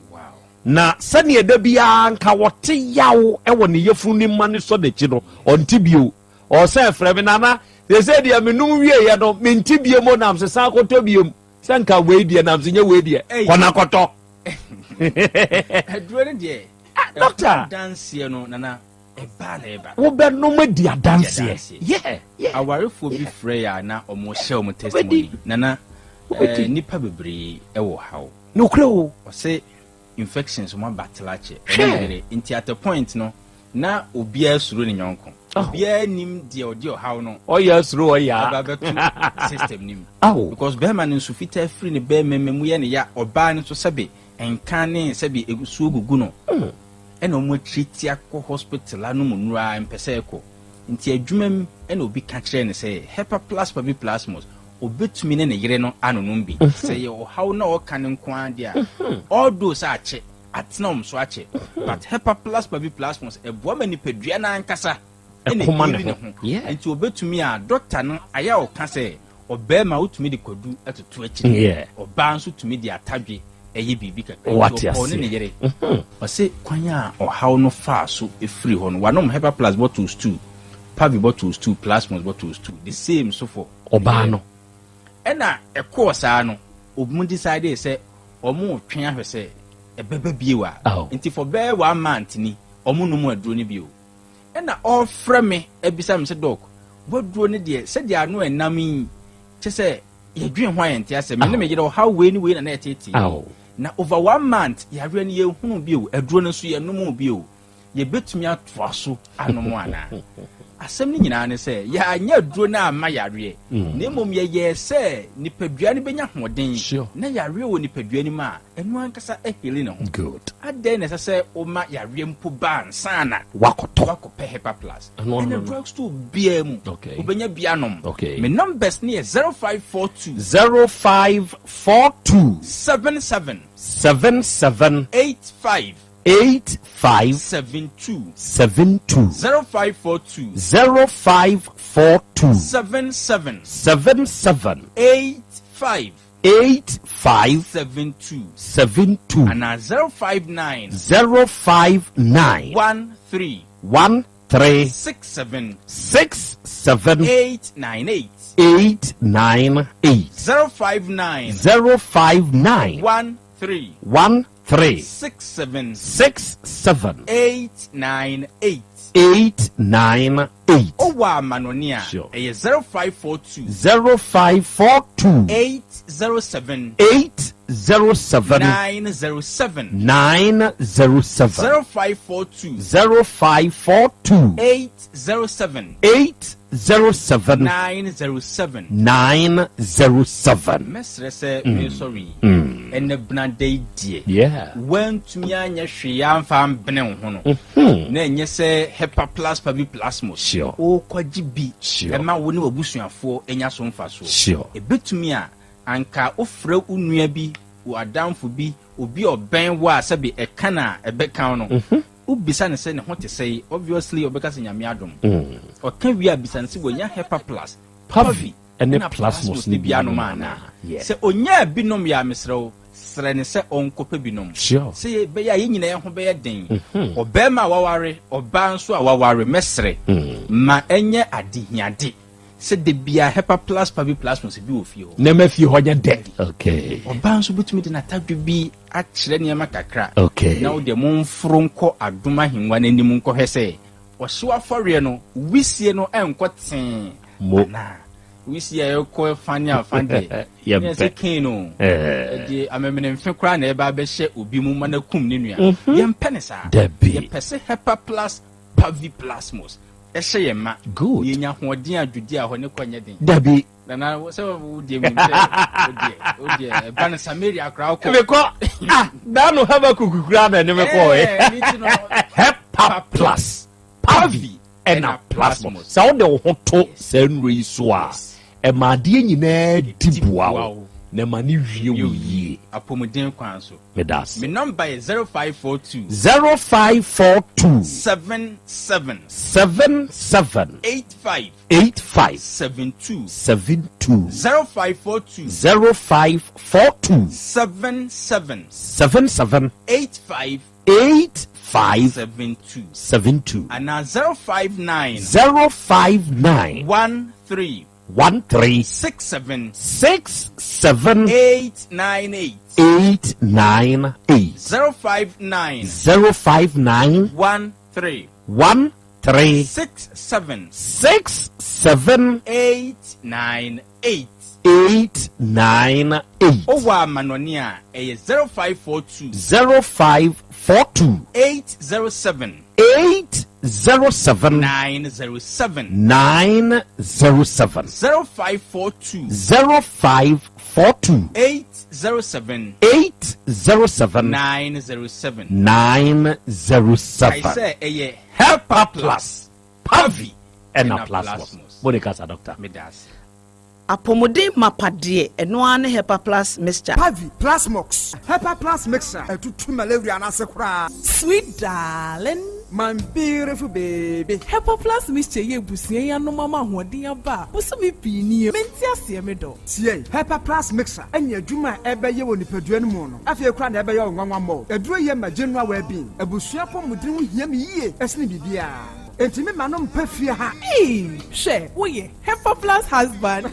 na sɛdeɛ da biara nka wɔte yaw wɔ ne yafunu ne mma no sɔ n'akyi no, ɔnte bio. Ɔsɛ frɛ me nana, sɛ deɛ menom wieɛ no, mente bio mo nam sɛ san kɔtɔ biom. Sɛ nka wei deɛ nam sɛ nyɛ wei deɛ, kɔ na kɔtɔ. Aduro no deɛ, ah, doctor. Danseɛ no nana. Ɛbaa na ɛba. Wobɛnom adi adanseɛ. Yeah, yeah. Awarefoɔ bi frɛ yɛ a na wɔn hyɛ wɔn testimony. Nana, eh, nipa bebree ɛwɔ haw. Nokorɛ o. Ɔsɛ infections wɔn aba telakyɛ. Ɛne yere. Nti at a point no, na obiara suro ne nyɔnko. Obiara nim deɛ ɔde ɔhaw no. Ɔyɛ suro ɔyɛ. Aba bɛto system nim. Because bɛrima no nso fitaa firi ne bɛrima mu yɛ ne ya. Ɔbaa no nso sɛbe nka ne sɛbe esuo gugu no. Ɛna ɔmo akyiri akɔ hospital anom nnuru a mpɛ sɛ ɛkɔ nti adwuma mu ɛna obi ka kyerɛɛ no sɛ Hepa-plus Paviplasmos obetumi ne ne yere no anonom bi sɛ ɛyɛ ɔhaw na ɔka no nko ara deɛ a although sɛ akyɛ atena ɔmo so akyɛ but Hepa-plus Paviplasmos ɛboa ma nipadua no ankasa ɛna Ɛkoma ne ɛheali ne ho. ho Yeah. nti obetumi a doctor no ayɛ a ɔka sɛ Ɔbarima wotumi de kwadu toto akyiri. Yeah. Ɔbaa nso tumi de atadwe ɛyɛ biribi kakra. Wate Nti ɔkɔɔ ne aseɛ. ne yere. Ɔse kwan a ɔhaw no faa so firi hɔ no, wanom Hepa Plus bottles two, Pavi bottles two, Plasmos bottles two, the same nso for ne Ɔbaa yere. no. Ɛna ɛkɔɔ saa no, wɔn decidee sɛ wɔn retwɛn ahwɛ sɛ ɛbɛba bio a. Oh. Nti for bɛyɛ one month ni, wɔn nnom aduro no bio. Ɛna ɔrefrɛ me abisa me sɛ, Dɔk, w'aduro no deɛ, sɛdeɛ ano ɛnam yi, kyɛ sɛ yɛdwen ho a yɛnte asɛ. Me ne me yere ɔhaw wei ne wei na na ɛtetee. Na over one month, yareɛ no yɛnhunu bio, aduro no nso yɛnnom bio. Yɛbɛtumi atoa so anom anaa? Asɛm no nyinaa ne sɛ, yɛanyɛ aduro no amma yareɛ, na mmom yɛyɛɛ sɛ nipadua no bɛnya ahoɔden, na yareɛ wɔ nipadua no mu a, Ɛno ankasa ahili ne ho. Good. Adɛn na ɛsɛ sɛ woma yareɛ mpo ba ansa na Wakɔtɔ. wakɔpɛ Hepa Plus? Ɛno ano Ɛnɛ no. drug store biara mu, Okay. wobɛnya bi anom. Okay. Me numbers no yɛ 0542. 0542. 77. 77. 85. 85. 72. 72. 0542. 0542. 77. 77. 85. 85 72. 72. Anaa 059. 059. 13. 13. 67. 67. 898. 898. 059. 059. 13. 13. 67. 67. 898. 898. Wowɔ amanɔne a, Sure. ɛyɛ 0542. 0542. 807. 807. 907. 907. 0542. 0542. 807. 807. 907. 907. Mɛsrɛ sɛ mesɔre yi. Ɛnɛ benada yi deɛ. Yeah. Woantumi anyɛ hwee amfa ambene wo ho no. Na ɛnyɛ sɛ Hepa Plus Paviplasmos. Sure. Wokɔgye bi. Sure. Ɛma wo ne w'abusuafoɔ anya so mfasoɔ. Sure. Ɛbɛtumi a, anka wofrɛ wo nua bi, wo adamfo bi, obi a ɔbɛn wo a sɛbe ɛka no a ɛbɛka wo no. Wobisa no sɛ ne ho te sɛn, obviously ɔbɛka sɛ Nyame adom. Ɔka wie a bisa no sɛ wanya Hepa Plus, Pavi ne ɛna Plasmos no bi anom anaa? Yeah. Sɛ ɔnyaa bi nom yɛ a mesrɛ wo, srɛ no sɛ ɔnkɔpɛ bi nom. Sure. Sɛ ɛbɛyɛ a yɛn nyinaa yɛn ho bɛyɛ den. Ɔbarima a waware, ɔbaa nso a waware, mɛsrɛ, ma ɛnyɛ adehiade sɛ da biara Hepa Plus, Pavi, Plasmos bi wɔ fie hɔ. Na ɛma fie hɔ nyɛ dɛ. Okay. Ɔbaa nso bɛtumi de n'atadwe bi akyerɛ nneɛma kakra. Okay. Na wo deɛ momforo nkɔ adom ahengua no anim nkɔhwɛ sɛ ɔhyew afɔreɛ no wisie no ɛnkɔ tee Mo. anaa. Wisie a ɛkɔ fa ne afa deɛ, Yɛmpɛ. ɛnyɛ sɛ Kain o. Eh. Ɛde amemenemfe koraa na ɛba abɛhyɛ obi mu ma no akum ne nua. Yɛmpɛ ne saa. Dabi. Yɛpɛ sɛ Hepa Plus Pavi Plasmos ɛhyɛ yɛn ma. Good. Na yɛnya ahoɔden a Judea hɔ ne kɔ nyɛ den. Dabi. Nana sɛ wo deɛ menim sɛ wo deɛ wo deɛ ɛba no Samaria koraa wokɔ. Mekɔ ah daa no Habakuk koraa na ɛne me kɔɔ Eh, ne ti no. Hepa Plus Pavi ɛna Plasmos. Sɛ wode wo ho to saa nnuro yi so a, ɛma adeɛ nyinaa di boa wo na ɛma ne wie wo yie. Apɔmuden kwan so. Meda ase. Me nɔmba yɛ 0542. 0542. 77. 77. 85. 85. 72. 72. 0542. 0542. 77. 77. 85. 85. 72. 72. Anaa 059. 059. 13. 13. 67. 67. 898. 898. 059. 059. 13. 13. 67. 67. 898. 898. Wowɔ amanɔne a, ɛyɛ 0542. 0542. 807. 807. 907. 907. 0542. 0542. 807. 807. 907. 907. Kae sɛ ɛyɛ Hepa Plus, Pavi ɛna Ɛna Plasmos. Plasmos. Mo de kasa doctor. Meda ase. Apɔmuden mapa deɛ, ɛno ara ne Hepa Plus Mixture. Pavi, Plasmox, Hepa Plus Mixture, ɛtutu malaria no ase koraa. Sweet darling. My beautiful baby. Hepa Plus Mixture yɛ abusua yi anom ama ahoɔden aba a bosome pii nie. Mente aseɛ me dɔ. Tie, Hepa Plus Mixture ɛne adwuma a ɛbɛyɛ wɔ nipadua no mu no, afei koraa na ɛbɛyɛ wo nwanwa mmɔ. Aduro yɛ ma general well-being. Abusua apɔmuden ho hia me yie ɛsene biribiara. Enti me ma no mpa fie ha. Eii, hwɛ, woyɛ Hepa Plus husband.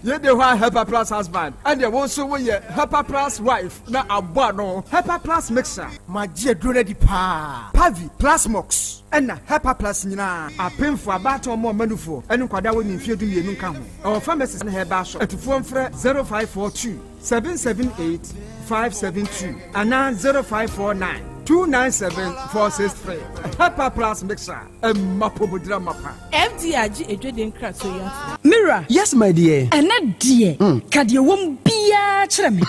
Yei de hɔ a Hepa Plus husband, ɛnneɛ wo nso woyɛ Hepa Plus wife na abɔ ano. Hepa Plus mixer. Magye aduro no adi paa. Pavi, Plasmox, ɛna Hepa Plus nyinaa. Apemfoɔ, abaatan, ɔmo a ɔma nufoɔ, ɛne nkwadaa a wɔnni mfeɛ 12 nka ho. Ɛwɔ pharmacies ne herbal shop. Atufoɔ mfrɛ 0542 778 572 anaa 0549 297 463. Hepa Plus mixer, ɛma apɔmuden amapa. FDA agye adwadie nkratoɔ yi atom. Me wura. Yes my dear. Ɛnɛ deɛ, ka deɛ ɛwɔ mu biara kyerɛ me.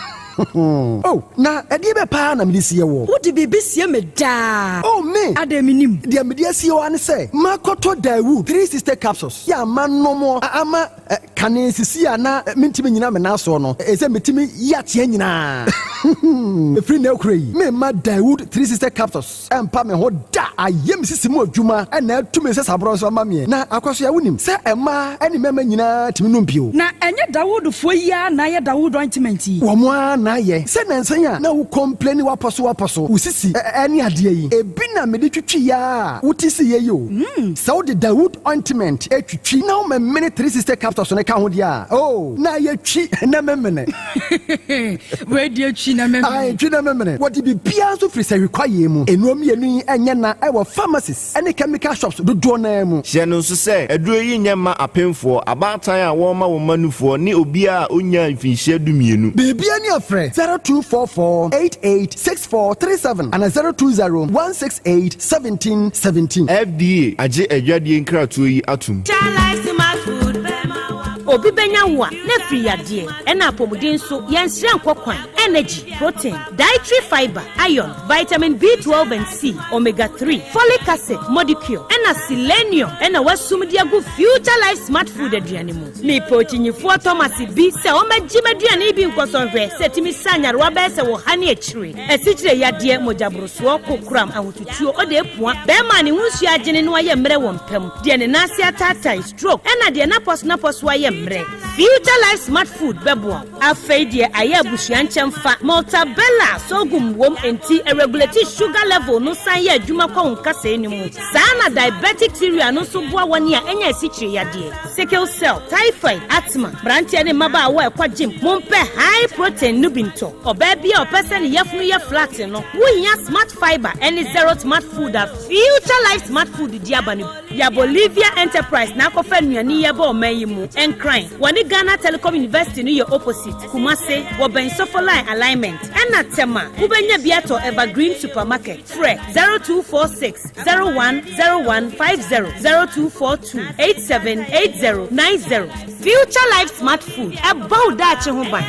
Oh, na ɛdeɛ bɛ paa na mede sie woɔ? Wode biribi sie me daa. Oh, me! Adɛn mennim? Deɛ mede asie wo ara ne sɛ, makɔtɔ Daewoo 360 capsules yɛ a manom a ama kane sisi a na mentumi nnyina me nan soɔ no, ɛsɛ metumi yi ateɛ nyinaa. Ɛfiri nnɛ rekora yi, meremma Daewoo 360 capsules Ɛmpa me ho da. Ayɛ me sisi mu adwuma na atu me nsasaborɔ nso ama meɛ. Na Akwasoa, wonim sɛ mmaa ne mmarima nyinaa tumi nom bio. Na ɛnyɛ Dawoodfoɔ yi ara na ayɛ Dawood ointment yi? Wɔn ara na ayɛ. Sɛ nnansa yi a na wo complaini w'apɔso w'apɔso, wo sisi ne adeɛ yi, ebi na mede twitwiiɛ ara a wote siiɛ yi o. Sɛ wode Dawood ointment twitwi na womemene 360 capsules no ka ho deɛ a, oh, na ayɛ twi na memene. Wei deɛ twi na memene. Ae, twi na memene. Wɔde biribiara nso firi sahwi kwaeɛ mu. Nnuro mmienu yi nyɛ na wɔ pharmacies ne chemical shops dodoɔ no ara mu. Hyɛ no nso sɛ, aduro yi nyɛ mma apemfoɔ, abaatan a wɔrema wɔn mma nufoɔ, ne obiara a ɔnnyaa mfinhyia dumienu. Biribiara ni a frɛ 0244 88 6437 anaa 020 168 1717. FDA agye adwadie nkratoɔ yi atom. Obi bɛnya wo a, na afiri yadeɛ. Ɛna apɔmuden nso, yɛnsrɛ nkɔ kwan. Energy, protein, dietary fiber, iron, vitamin B12 and C, omega 3, folic acid, modicure, ɛna selenium ɛna wasum de agu Future Life Smart Food aduane mu. Mepɛ okyinyifoɔ Thomas bi sɛ ɔmmɛgye m'aduane yi bi nkɔsɔ nhwɛ sɛ ɛtumi sa nyarewa bɛyɛ sɛ wɔ ha ne akyire. Asikyire yadeɛ, mogyaborosoɔ, kokoram, ahotutuo, ɔde apua, bɛrima a ne ho nsuo agyene no ayɛ mmerɛ wɔ mpa mu, deɛ ne nan ase ataatae, stroke, ɛna deɛ n'apɔso n'apɔso ayɛ mmerɛ. Future Life Smart Food bɛboa wo. Afei deɛ ayɛ abusua nkyɛmfa, Maltabella sorghum wom enti ɛregulate sugar level no san yɛ adwuma kɔ wo nkasɛɛ no mu. Saa na diabetic cereal no nso boa wɔn a anya asikyire yadeɛ, sickle cell, typhoid, asthma, mmeranteɛ ne mmabaawa a ɛkɔ gym, mompɛ high protein no bi ntɔ. Ɔbaa bi a ɔpɛ sɛ ne yafunu yɛ flat no, wohia Smart Fiber ne Zero Smart Food a Future Life Smart Food de aba no bi. Ya Bolivia Enterprise na akɔfa nnuane yi aba ɔman yi mu. Nkran, wɔne Ghana Telecom University no yɛ opposite. Kumase, wɔbɛn Sofo Line Alignment. Ɛna Tema, wobɛnya bi atɔ Evergreen Supermarket. Frɛ 0246 010150, 0242 878090. Future Life Smart Food, ɛbɔ wo daakye ho ban.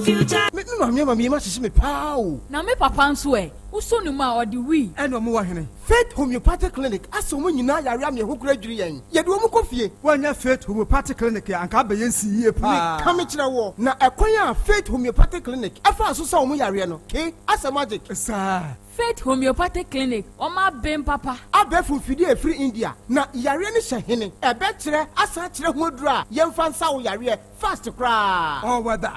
Me me maame ama me yam ahyehye me paa o. Na me papa nso ɛ? Wosɔ ne mu a, ɔde wii. Ɛna ɔmo wɔ hene? Faith Homeopathic Clinic asɛ wɔn nyinaa yare ama ɛho kora dwiri yɛn. Yɛde wɔn kɔ fie. Woannya Faith Homeopathic Clinic a, anka abɛyɛ nsi yie paa. Meka mekyerɛ woɔ, na ɛkwan a Faith Homeopathic Clinic ɛfaa so sa wɔn yareɛ no, ke, asɛ magic. Saa. Faith Homeopathic Clinic, wɔn aben papa. Abɛɛfo mfidie a ɛfiri India, na yareɛ no hyɛ hene. Ɛbɛkyerɛ asan akyerɛ ho aduro a yɛmfa nsa wo yareɛ fast koraa. All weather.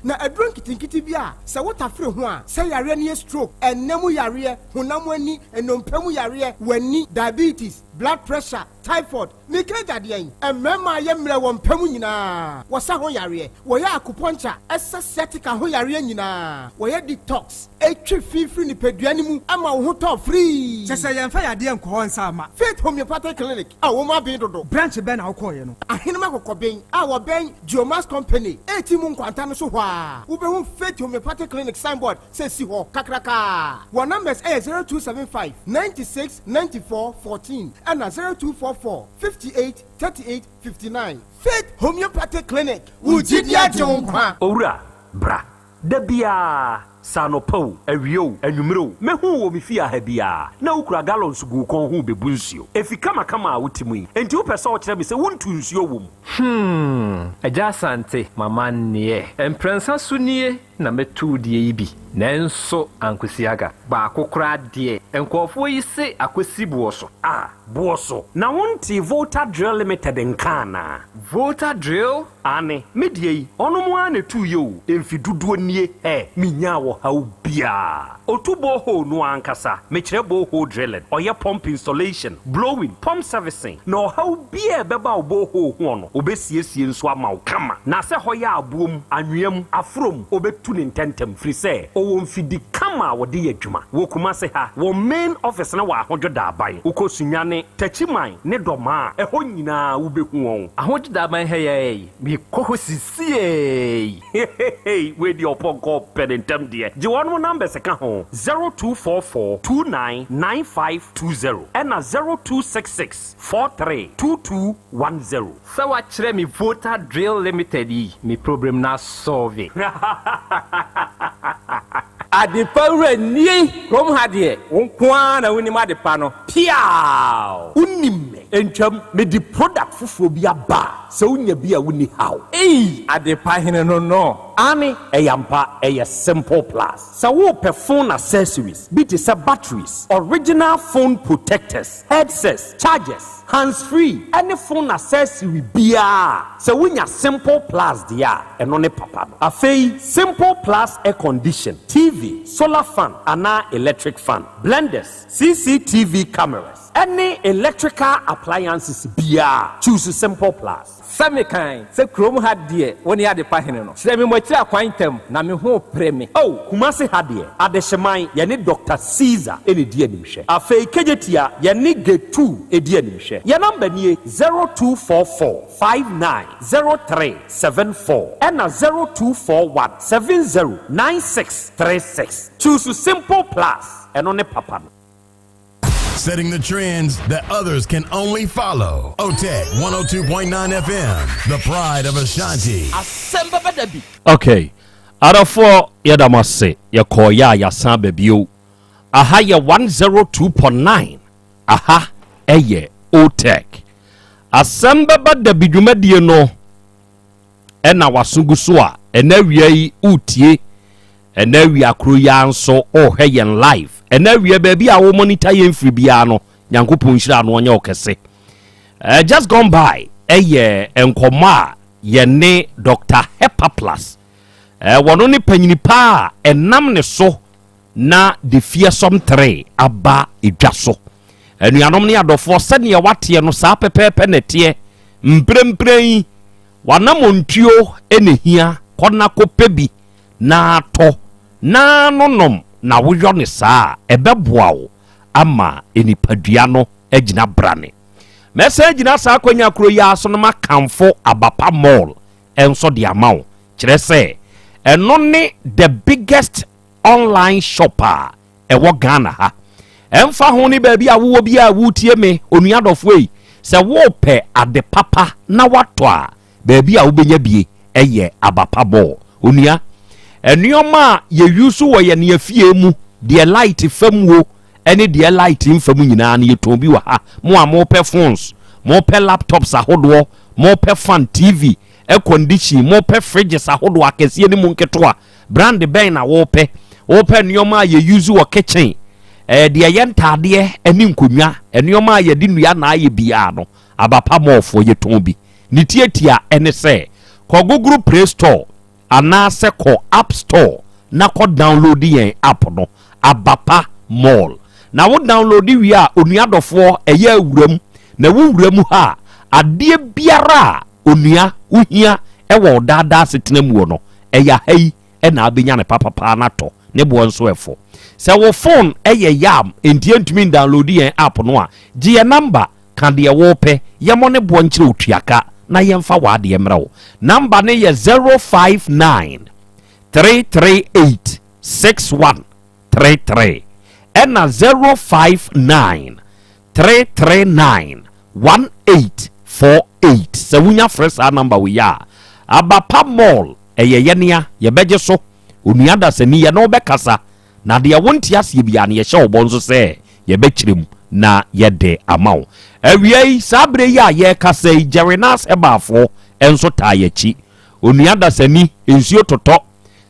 Na aduro nketenkete bi a sɛ wotafere ho a, sɛ yareɛ no yɛ stroke, ɛnna mu yareɛ, honam ani, nnompe mu yareɛ, w'ani, diabetes, blood pressure, typhoid, meka agyadeɛ yi, mmarima a yɛ mmerɛ wɔ mpa mu nyinaa, wɔsa ho yareɛ, wɔyɛ acupuncture, ɛsa sciatica ho yareɛ nyinaa, wɔyɛ detox, ɛtwe fi firi nipadua no mu ama wo ho tɔ free. Kyɛ sɛ yɛmfa yadeɛ nkɔ hɔ nsa mma. Faith Homeopathic Clinic a wɔn aben dodo. Branch bɛn na wokɔeɛ no? Ahenem Akɔkɔben a wɔbɛn Geomax Company eti mu nkwanta no so hɔ a, wobɛhu Faith Homeopathic Clinic signboard sɛ si hɔ kakrakaa. Wɔn numbers yɛ 0275 96 94 14 ɛna 0244 58 38 59. Faith Homeopathic Clinic, wo gyidi agye wo nkwa. Owura, bra. Da biara, sɛ anɔpa o, awia o, anwummere o, mɛhu wo wɔ me fie ha biara, na wokura gallons gu wo kɔn ho rebebu nsuo. Efi kamakama a wote mu yi, enti wopɛ sɛ wokyerɛ me sɛ wontu nsuo wɔ mu? Hmm, Agya Asante, m'amanneɛ. Mprɛnsa so nie na mɛtu wo deɛ yi bi, nanso ankosi aga. Baako koraa deɛ, nkurɔfoɔ yi se akɔsi boɔ so. Ah, boɔ so. Na wontee Volta Drill Limited nka anaa? Volta Drill? Aane, me deɛ yi, ɔnom ara na ɛtuiɛ o, mfe dodoɔ nie, hɛ, menyaa ɔhaw biara. Ɔtu borehole no ankasa, mekyerɛ borehole drilling, ɔyɛ pump installation, blowing, pump servicing, na ɔhaw biara a ɛbɛba wo borehole hoɔ no, ɔbɛsiesie nso ama wo kama. Na sɛ hɔ yɛ aboɔ mu, anwea mu, aforɔ mu, ɔbɛtu no ntɛntɛm, firi sɛ ɔwɔ mfidi kama a wɔde yɛ adwuma. Wɔ Kumase ha, wɔn main office no wɔ Ahodwo Daaban. Wokɔ Sunyani, Techiman ne Dɔmaa a, ɛhɔ nyinaa wobɛhu wɔn. Ahodwo Daaban ha yi ara yi, mekɔ hɔ sisiei. Heheheey wei deɛ ɔpɔnkɔ pɛ ne ntɛm deɛ. Gye wɔnom numbers ka ho, 0244 29 9520 ɛna 0266 43 2210. Sɛ wakyerɛ me Volta Drill Limited yi, me problem no asɔlve. Adepa wura nie kurom ha deɛ wo nko ara na wonim adepa no. Piaaww! Wonim me ntwam, mede product foforɔ bi aba a sɛ wonya bi a wonni haw. Ei! Adepa hene no no. Aane, ɛyɛ ampa, ɛyɛ Simple Plus. Sɛ worepɛ phone accessories bi te sɛ batteries, original phone protectors, headsets, chargers, hands free ɛne phone accessory biara a, sɛ wonya Simple Plus deɛ a, ɛno ne papa no. Afei Simple Plus air condition, TV, solar fan anaa electric fan, blenders, CCTV cameras, ɛne electrical appliances biara, choose Simple Plus. Sɛ mekan sɛ kurom ha deɛ wo ne adepa hene no. Kyerɛ me mo akyiri akwan ntɛm na me ho repere me. Oh, Kumasi ha deɛ, Adehyeman, yɛne Doctor Caesar na ɛdi animhwɛ. Afei Kejetia, yɛne Getu di animhwɛ. Yɛn number nie, 0244 59 03 74 ɛna 0241 70 96 36. Choose Simple Plus, ɛno ne papa no. Setting the trends that others can only follow. OTEC 102.9 FM, the pride of Ashanti. Asɛm bɛba da bi. Okay, adɔfoɔ yɛda mo ase, yɛkɔɔeɛ a yɛasan aba bio. Aha yɛ 102.9, aha ɛyɛ OTEC. Asɛm bɛba da bi dwumadie no ɛna waso gu so a ɛnɛ awia yi wotie ɛnɛ awia koro yi ara nso ɔrehwɛ yɛn live ɛnɛ awia baabi a wo monitor yɛn firi biara no nyankopɔn nhyira no ɔnyɛ ɔkɛse uh, just gone by ɛyɛ nkɔmmɔ a yɛne Dr. Hepaplas uh, wɔno ne panyini paa a ɛnam ne so na The Fearsome Three aba dwa so. Anuanom ne adɔfoɔ, sɛdeɛ wateɛ no saa pɛpɛɛpɛ na ɛteɛ. Mprempren yi, w'anammɔntuo na ɛhia, kɔ na kɔpɛ bi na tɔ na nonom na woyɔ no saa a, ɛbɛboa wo ama nipadua no agyina brane. Mɛsan agyina saa akwanya koro yi ara so na makamfo Abapa Mall nso de ama wo, kyerɛ sɛ ɛno ne the biggest online shop a ɛwɔ Ghana ha. Ɛmfa ho ne baabi a wowɔ biara a woretie me, onua dɔfoɔ yi, sɛ worepɛ ade papa na woatɔ a, baabi a wobɛnya bie yɛ Abapa Mall. Onua, nneɛma a yɛyusu wɔ yɛn afie mu, deɛ light fa mu o, ɛne deɛ light mfa mu nyinaa no, yɛtɔn bi wɔ ha. Mo a mopɛ phones, mopɛ laptops ahodoɔ, mopɛ fan, TV, air condition, mopɛ fridges ahodoɔ akɛseɛ ne mu nketewa, Brand bɛn na wopɛ? Wopɛ nneɛma a yɛ use wɔ kitchen, ɛɛ deɛ ɛyɛ ntaadeɛ ne nkonnwa, nneɛma a yɛde nnua na ayɛ biara no, Abapa Mallfoɔ yɛtɔn bi. Ne tiatia ne sɛ, kɔ Google Play Store anaasɛ kɔ App Store na kɔ download yɛn app no, Abapa Mall. Na wo download wie a, onua dɔfoɔ, ɛyɛ awura mu. Na wo wura mu ha a, adeɛ biara a onua wohia wɔ wo daa daa asetena muo no, ɛyɛ ha yi na abɛnya no papapaa na tɔ, ne boɔ nso ɛfo. Sɛ wo phone yɛ yam nti ɛntumi ndownload yɛn app no a, gye yɛn number, ka deɛ wopɛ, yɛmmɔ ne boɔ nkyerɛ wo, tua ka na yɛmfa w'adeɛ mmrɛ wo. Number no yɛ 059 338 6133 ɛna 059 339 1848. Sɛ wonya frɛ saa number wei a, Abapa Mall ɛyɛ yɛnea yɛbɛgye so. Onua dasani yɛne wo bɛkasa na deɛ wonte aseɛ biara no yɛhyɛ wo bɔ nso sɛ yɛbɛkyerɛ mu na yɛde ama wo. Awia yi, saa berɛ yi a yɛrekasa yi, Jerrynas Herbal-foɔ nso taa yɛakyi. Onua dasani, nsuo totɔ.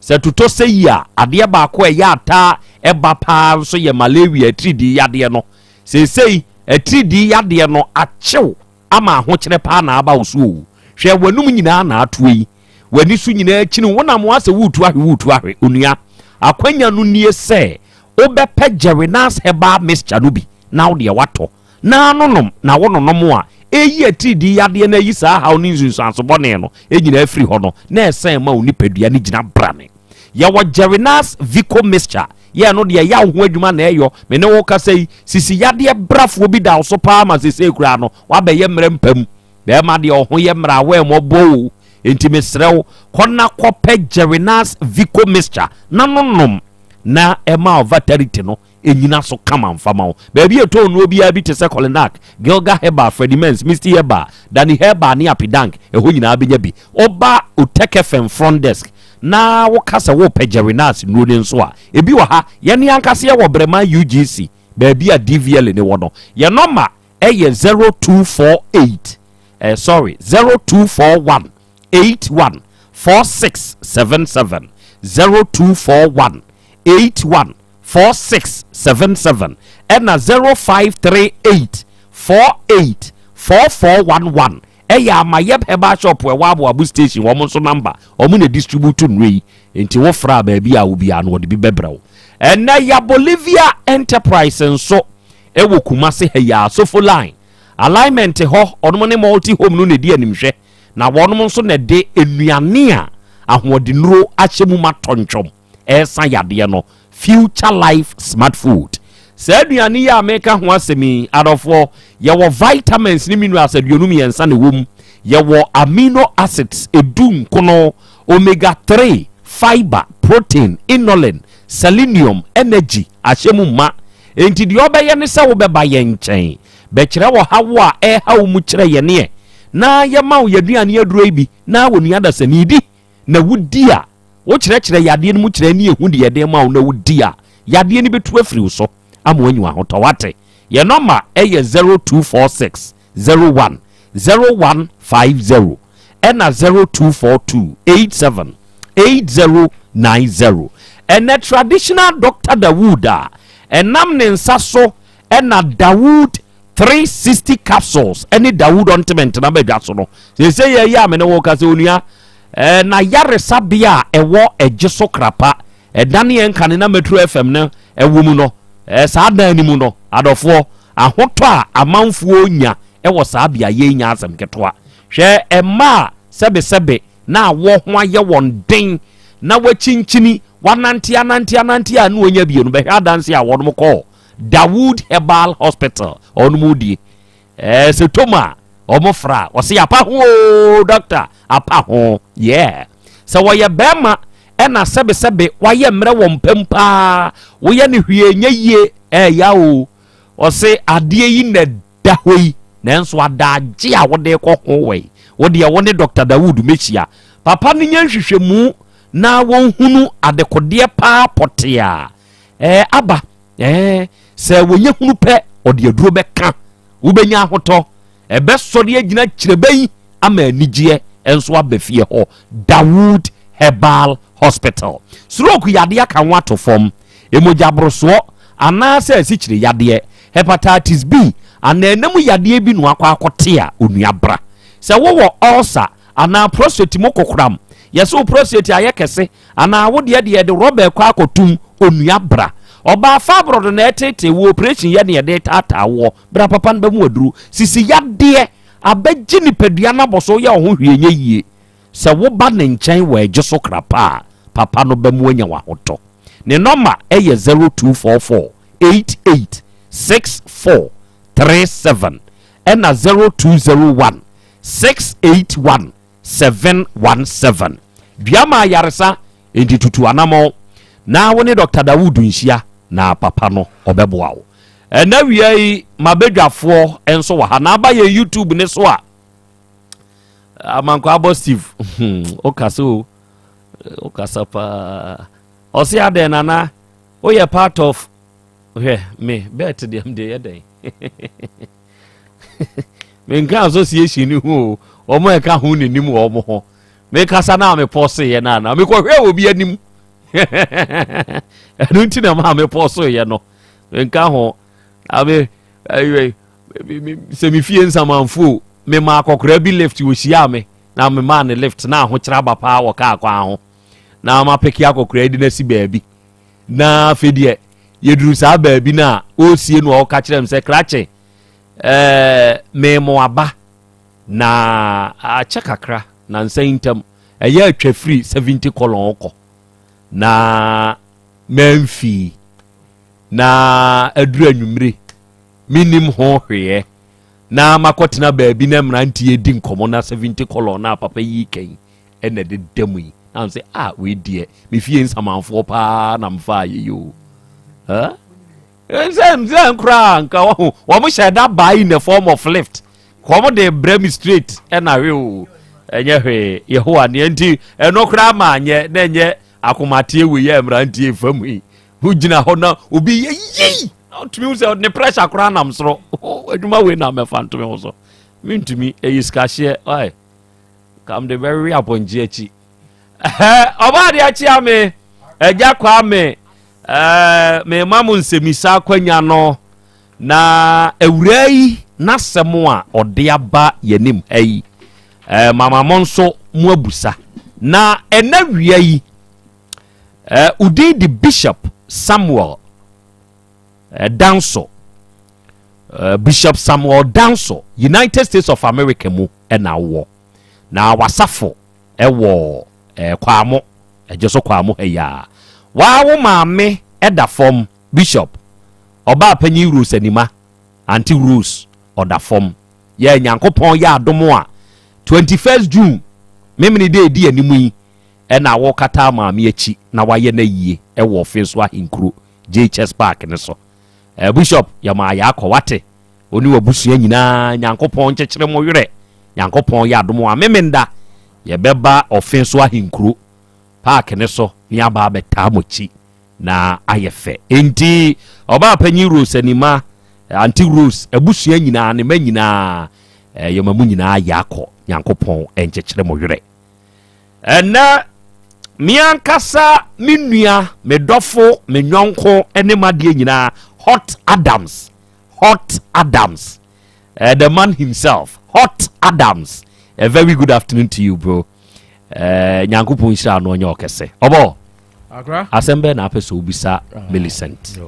Sɛ totɔ sɛ yi a, adeɛ baako a ɛyɛ ataa ɛba paa nso yɛ malaria, atiridii yadeɛ no. Seesei atiridii yadeɛ no akyew ama ahokyerɛ paa na aba wo so o. Hwɛ w'anum nyinaa na atoa yi. W'ani so nyinaa kyini wo, wonam a sɛ woretu ahwe woretu ahwe. Onua, akwanya no nie sɛ wobɛpɛ Jerrynas Herbal Mixture no bi na wo deɛ woatɔ na anonom na wononom a, ɛyi atiridii yadeɛ no ayi saa haw ne nsunsuanso bɔne no nyinaa afiri hɔ no na ɛsan ma wo nipadua no gyina brane. Yɛwɔ Jerrynas Vico Mixture Yɛ ɛno deɛ yaw ho adwuma na ɛyɔ. Me ne wo kasa yi, sisi yadeɛ brafoɔ bi da wo so paa ma sesei koraa no, woabɛyɛ mmerɛ mpa mu. Bɛɛma deɛ ɔho yɛ mmerɛ a woammɔbɔ o. Enti mesrɛ wo, kɔ na kɔpɛ Jerinas Vico Mixture na no nom na ɛma wo vitality no ɛnyina so kama mfa ma wo. Baabi a ɛtɔn nnuro biara bi te sɛ Kolinak, Gilga Herbal, Freddie Mens, Misty Herbal, Danny Herbal ne Apidank, ɛhɔ nyinaa bɛnya bi. Woba Otec FM front desk na woka sɛ worepɛ Jerinas nnuro no nso a, ebi wɔ ha. Yɛn ankasa yɛwɔ Breman UGC, baabi a DVLA no wɔ no. Yɛn nɔma yɛ 0248, eh, sorry, 0241 81 4677, 0241 81 4677, ɛna 0538 48 4411. Ɛyɛ Amayɛb Herbal Shop ɛwɔ Aboabo Station, wɔn nso number, wɔn na distribute nnuro yi, nti wo fra baabi a wo biara no wɔde bi bɛbrɛ wo. Ɛnɛ ya Bolivia Enterprise nso ɛwɔ Kumasi ha yi ara, Sofo Line, Alignment hɔ, wɔnom ne Multi Home no na ɛdi animhwɛ, na wɔnom nso na ɛde nnuane a ahoɔdennuro ahyɛ mu ma tɔntwɔm. ɛresa yadeɛ no, Future Life Smart Food. Saa aduane yi a meka ho asɛm yi, adɔfoɔ, yɛwɔ vitamins ne minerals 53 na ɛwɔ mu. Yɛwɔ amino acids 19, omega 3, fiber, protein, inulin, selenium, energy ahyɛ mu ma. Enti deɛ ɔbɛyɛ ne sɛ wobɛba yɛn nkyɛn. Bɛkyerɛ ɔhaw a ɛreha wo mu kyerɛ yɛn ɛ, na yɛma wo yɛn aduane aduro yi bi na onua dasani di. Na wodi a, wokyerɛkyerɛ yadeɛ no mu kyerɛ ne yɛhu deɛ yɛde ma wo na wodi a, yadeɛ no bɛtu afiri wo so ama woanya w'ahotɔ. Woate? Yɛn nɔma yɛ 0246 01 0150 ɛna 0242 87 8090. Ɛnɛ Traditional Doctor Dawood a ɛnam ne nsa so ɛna Dawood 360 capsules ɛne Dawood ointment na badwa so no. Seesei yɛ yɛ a me ne wo ka sɛ onua ɛɛ na yaresabea a ɛwɔ ɛgye so krapa ɛdane yɛn kane na Metro FM no ɛwɔ mu no ɛɛ saa dan no mu no adɔfoɔ ahotɔ a amanfoɔ nya ɛwɔ saa beaeɛ yi nyɛ asɛm ketewa. Hwɛ mmaa a sɛbesɛbe na awɔ ho ayɛ wɔn den na wɔakyinkyini, wɔanante anante anante a na wɔnya bio no, bɛhwɛ adanse a wɔnom kɔɔ Dawood Herbal Hospital wɔnom die. Ɛɛ sɛ tom a wɔn fra a wɔse apa ho oo doctor apa ho yeah. Sɛ wɔyɛ bɛrima ɛna sɛbesɛbe wayɛ mmerɛ wɔ mpam paa woyɛ no hwee nyɛ yie ɛɛya o ɔse adeɛ yi na da hɔ yi, nanso adagye a wode rekɔ ho wɔ yi, wo deɛ wo ne Dɔkta Dawood mɛhyia. Papa no nyɛ nhwehwɛmu na wɔnhunu adekodeɛ paa pɔtee a ɛɛ aba. Ɛɛ sɛ wɔnya hunu pɛ, ɔde aduro bɛka, wobɛnya ahotɔ. Ɛbɛsɔre agyina kyerɛbɛn ama anigyeɛ nso aba fie hɔ. Dawood Herbal Hospital. Stroke yadeɛ aka ho ato fam, mogyaborosoɔ anaasɛ asikyire yadeɛ, hepatitis B anaa ɛna mu yadeɛ bi na wakɔ akɔte a, onua bra. Sɛ wowɔ ulcer anaa prostate mu kokoram, yɛsɛ wo prostate ayɛ kɛse anaa wo deɛ deɛ yɛde rɔba ɛkɔ akɔtum, onua bra. Ɔbaa fibroid na ɛtetee wo, operation yɛ na yɛde taataa woɔ, bra papa no bɛmu aduru. Sisi yadeɛ abɛgye nipadua no abɔ so, woyɛ wo ho hwee nyɛ yie. Sɛ woba ne nkyɛn wɔ ɛgye so kra pa a, papa no bɛma wanya w'ahotɔ. Ne nɔma yɛ 0244 88 64 37 ɛna 0201 681 717. Dua ma ayaresa, enti tutu anamɔn na wo ne Dɔkta Dawood nhyia na papa no ɔbɛboa wo. Ɛnɛ awia yi, m'abadwafoɔ nso wɔ ha na aba yɛn YouTube ne so a, Amankwa abɔ Steve wokasa o wokasa paa ɔse adɛn nana woyɛ part of hwɛ me bet deɛ mede yɛ dɛn menka association no ho o wɔn a ɛka ho n'anim wɔ wɔn ho mekasa na mepɔ so yɛ no ana mekɔhwɛ wɔ bi anim ɛno nti na maa mepɔ so yɛ no menka ho ame sɛ mefie nsamanfo mema akɔkora bi lift wɔhyiaa me na memaa ne lift na ahokyerɛ aba paa wɔ kaa kwan ho na mapeke akɔkora yi de no asi baabi na afei deɛ yɛduru saa baabi no a ɔresie no a ɔka kyerɛ m sɛ krakye ɛɛ memo aba na akyɛ kakra na nsa yi ntam ɛyɛ atwa firi 70 kɔlɔn kɔ na mamfii na aduru anwummere mennim ho hweɛ na makɔtena baabi na mmeranteɛ di nkɔmmɔ na 70 kɔlɔn na papa yi kan ɛna ɛde da mu yi na sɛ ah wei deɛ me fie nsamanfoɔ paa na mfa ayɛ yi o nsɛ nsɛ nkoraa nka wɔn wɔn hyɛ da baa in the form of lift wɔn de brɛ me straight ɛna hwɛ o ɛnyɛ hwee yehowa neɛ nti ɛno koraa ma anyɛ na ɛnyɛ akomateɛ wei yɛ mmeranteɛ fa mu yi wogyina hɔ na obi yɛ yei na ɔtumi hu sɛ ne pressure koraa nam soro adwuma wei na mɛfa ntome ho so mentumi ɛyɛ sikahyeɛ ɔe kam de bɛwe apɔnkye akyi ɔbaa de akyea me agya kwaa me mema mo nsɛmisa akwanya no na awuraa yi n'asɛm a ɔde aba yɛnim ha yi mama mo nso mo abusa na ɛna wia yi Odin de Bishop Samuel Danso. Bishop Samuel Danso, United States of America mu na wɔ. Na wasafo wɔ Kwamo, ɛgye so Kwamo ha yi a. Waa wo maame da fam, Bishop. Ɔbaa panyin Rose Anima, Auntie Rose, ɔda fam. Yɛ Nyankopɔn yɛ adom a, 21st June, Memene dɛ edi anim yi, ɛna wɔkataa maame akyi na wayɛ no ayie wɔ Ɔfenso Ahenkuro, JHS Park no so. Eh, Bishop, yɛma ayɛ akɔ wate. Wo ne w'abusua nyinaa, Nyankopɔn nkyekyere mo werɛ. Nyankopɔn yɛ adom a, Memenda, yɛbɛba ɔfe so ahenkuro park ne so ne aba abɛtaa mo akyi na ayɛ fɛ. Enti, ɔbaa panyin Rose Anima, Auntie Rose, abusua nyinaa, ne mma nyinaa, eh, yɛma mo nyinaa ayɛ akɔ. Nyankopɔn nkyekyere mo werɛ. Ɛnnɛ, me ankasa me nua, me dɔfo, me nyɔnko ne m'adeɛ nyinaa, Hot Adams, Hot Adams, uh, the man himself, Hot Adams. A very good afternoon to you, bro. Uh, Nyankopɔn nhyira no ɔnyɛ ɔkɛse. Ɔbɔ. Akra. Asɛm bɛɛ na apɛ sɛ wobisa ah, Millicent.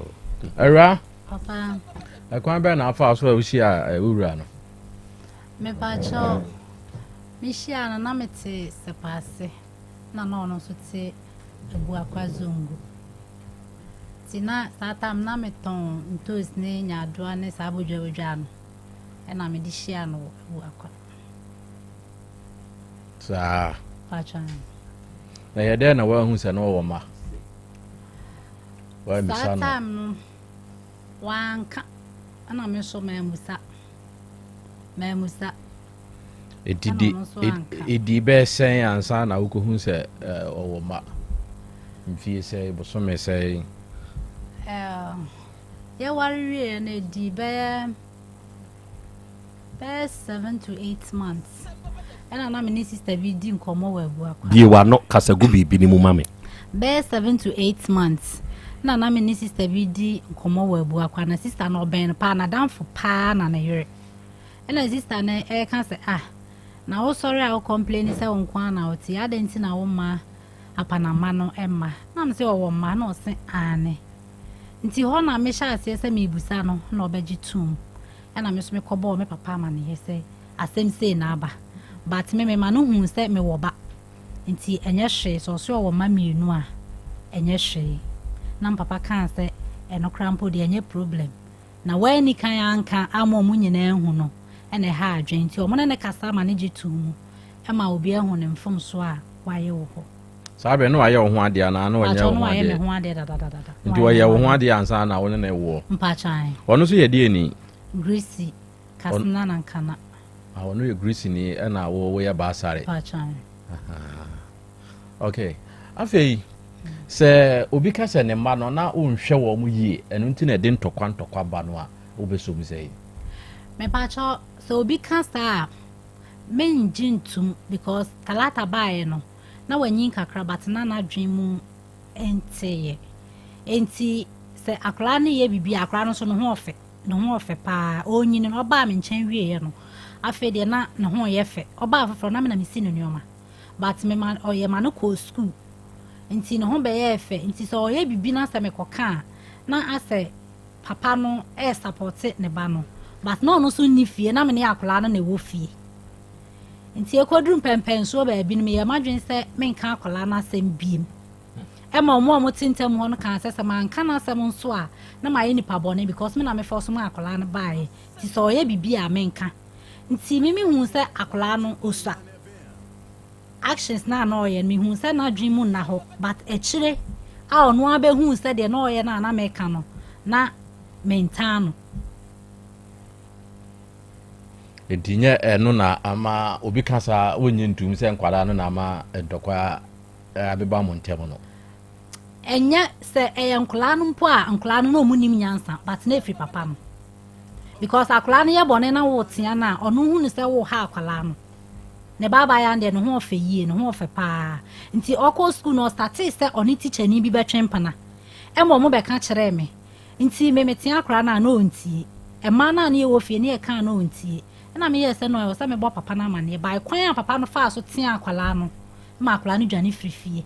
Awura. Papa. Ɛkwan bɛɛ na afa so a wohyia eh, wowura no. Mepakyɛw, mihyiaa no na mete Sɛpase na na ɔno nso te Abuakwa Zongo. Nti na saa time na metɔn ntoos ne nyaadoa ne saa bodwabodwa no ɛna mede hyiaa no wɔ Abuakwa. Saa. Pakyɛw. Na yɛ dɛn na woahu sɛ na ɔwɔ mma? Woammisa Saa no. time no wanka ɛna me nso mammisa. Mammusa. Ɛdidi ɛdii bɛyɛ sɛn ansa na wokɔhu sɛ ɔwɔ mma? Mfie sɛn, bosome sɛn? Yɛware wieɛ no ɛdii bɛyɛ bɛyɛ 7 to 8 months ɛna na me ne sister bi di nkɔmmɔ wɔ Abuakwa. Bie w'ano kasa gu biribi no mu ma me. Bɛyɛ 7 to 8 months na na me ne sister bi di nkɔmmɔ wɔ Abuakwa, na sister no ɔbɛn no paa, n'adamfo paa na ne yere. Ɛna sister no ɛreka sɛ, ah, na wosɔre a wo complain sɛ wo nko ara na wote, adɛn nti na womma apanama no mma? Na me sɛ ɔwɔ mma? Na ɔse aane. Nti hɔ na mehyɛ aseɛ sɛ mebusa no na ɔbɛgye tom. Ɛna me nso mekɔbɔɔ me papa amanneɛ sɛ asɛm sei na aba, but me mema no huu sɛ mewɔ ba nti ɛnyɛ hwee, sɛ ɔse ɔwɔ mma mmienu a ɛnyɛ hwee. Na me papa kaa sɛ ɛno koraa mpo deɛ ɛnyɛ problem, na wanni kan anka ama ɔmo nyinaa ahu no ɛna ɛha adwene, nti ɔmo ne ne kasa ma ne gye too mu ɛma obi ahu ne mfomso a wayɛ wɔ hɔ. Saa bɛn na wayɛ wo ho adeɛ anaa na ɔnyɛ wo ho adeɛ? Wayɛ me ho adeɛ dadadada. Nti ɔyɛ wo ho adeɛ ansa na wo ne no woɔ? Mpakyɛw. Ɔno nso yɛ deɛ ni? Greece, Kassena na Nkana. Ah, ɔno yɛ Greece ni ɛna wo woyɛ Baasare. Mpakyɛw. Okay. Afei sɛ obi ka sɛ ne mma no na wonhwɛ wɔn yie, ɛno nti na ɛde ntɔkwa ntɔkwa ba no a, wobɛsɔ mu sɛ yi? Mepakyɛw, sɛ obi ka saa a, mengye ntum because Talata baeɛ no na wanyin kakra but na n'adwene mu nteeɛ. Enti sɛ akwadaa no yɛ biribi a, akwadaa no nso ne ho ɔfɛ, ne ho ɔfɛ paa. Ɔrenyini no, ɔbaa me nkyɛn wieeɛ no, afei deɛ na ne ho yɛ fɛ. Ɔbaa foforɔ na me na mesi no nneɛma. But me ma ɔyɛ ma no kɔɔ school. Nti ne ho bɛyɛɛ fɛ. Nti sɛ ɔyɛ biribi na sɛ mekɔka a, na asɛ papa no ɛresapɔte ne ba no. But na ɔno nso nni fie, na me ne akwadaa no na ɛwɔ fie. Nti ɛkɔduru mpɛmpɛnsoɔ baabi no, meyɛɛ m'adwene sɛ menka akwadaa no asɛm biem. Ɛma wɔn a wɔte ntam hɔ no kaa sɛ sɛ manka n'asɛm nso a, na mayɛ nipa bɔne because me na mefa so ma akwadaa no baeɛ. Nti sɛ ɔyɛ biribi a menka. Nti me mehuu sɛ akwadaa no ɔsua. Actions no a na ɔyɛ no, mehuu sɛ n'adwene mu nna hɔ, but akyire a ɔno ara bɛhuu sɛ deɛ na ɔyɛ no a na meka no, na mentaa no. Nti nyɛ ɛno na ama obi ka saa, wonnye ntom sɛ nkwadaa no na ama ntɔkwa abeba mo ntam no? Ɛnyɛ sɛ ɛyɛ nkwadaa no mpo a, nkwadaa no na ɔmo nim nyansa, but na ɛfiri papa no. Because akwadaa no yɛ bɔne na wotea no a, ɔno hu no sɛ woha akwadaa no. Ne baabaayewa no deɛ ne ho ɔfɛ yie, ne ho ɔfɛ paa. Nti ɔkɔɔ school no, ɔstartee sɛ ɔne tikyani bi bɛtwe mpena. Ɛma ɔmo bɛka kyerɛɛ me. Nti me metea akwadaa no a na ɔntie. Mmaa no a ne yɛwɔ fie ne yɛka a na ɔntie. Ɛna meyɛɛ sɛ no ɛwɔ sɛ mebɔ papa no amanneɛ. By kwan a papa no faa so tea akwadaa no, ma akwadaa no dwane firi fie.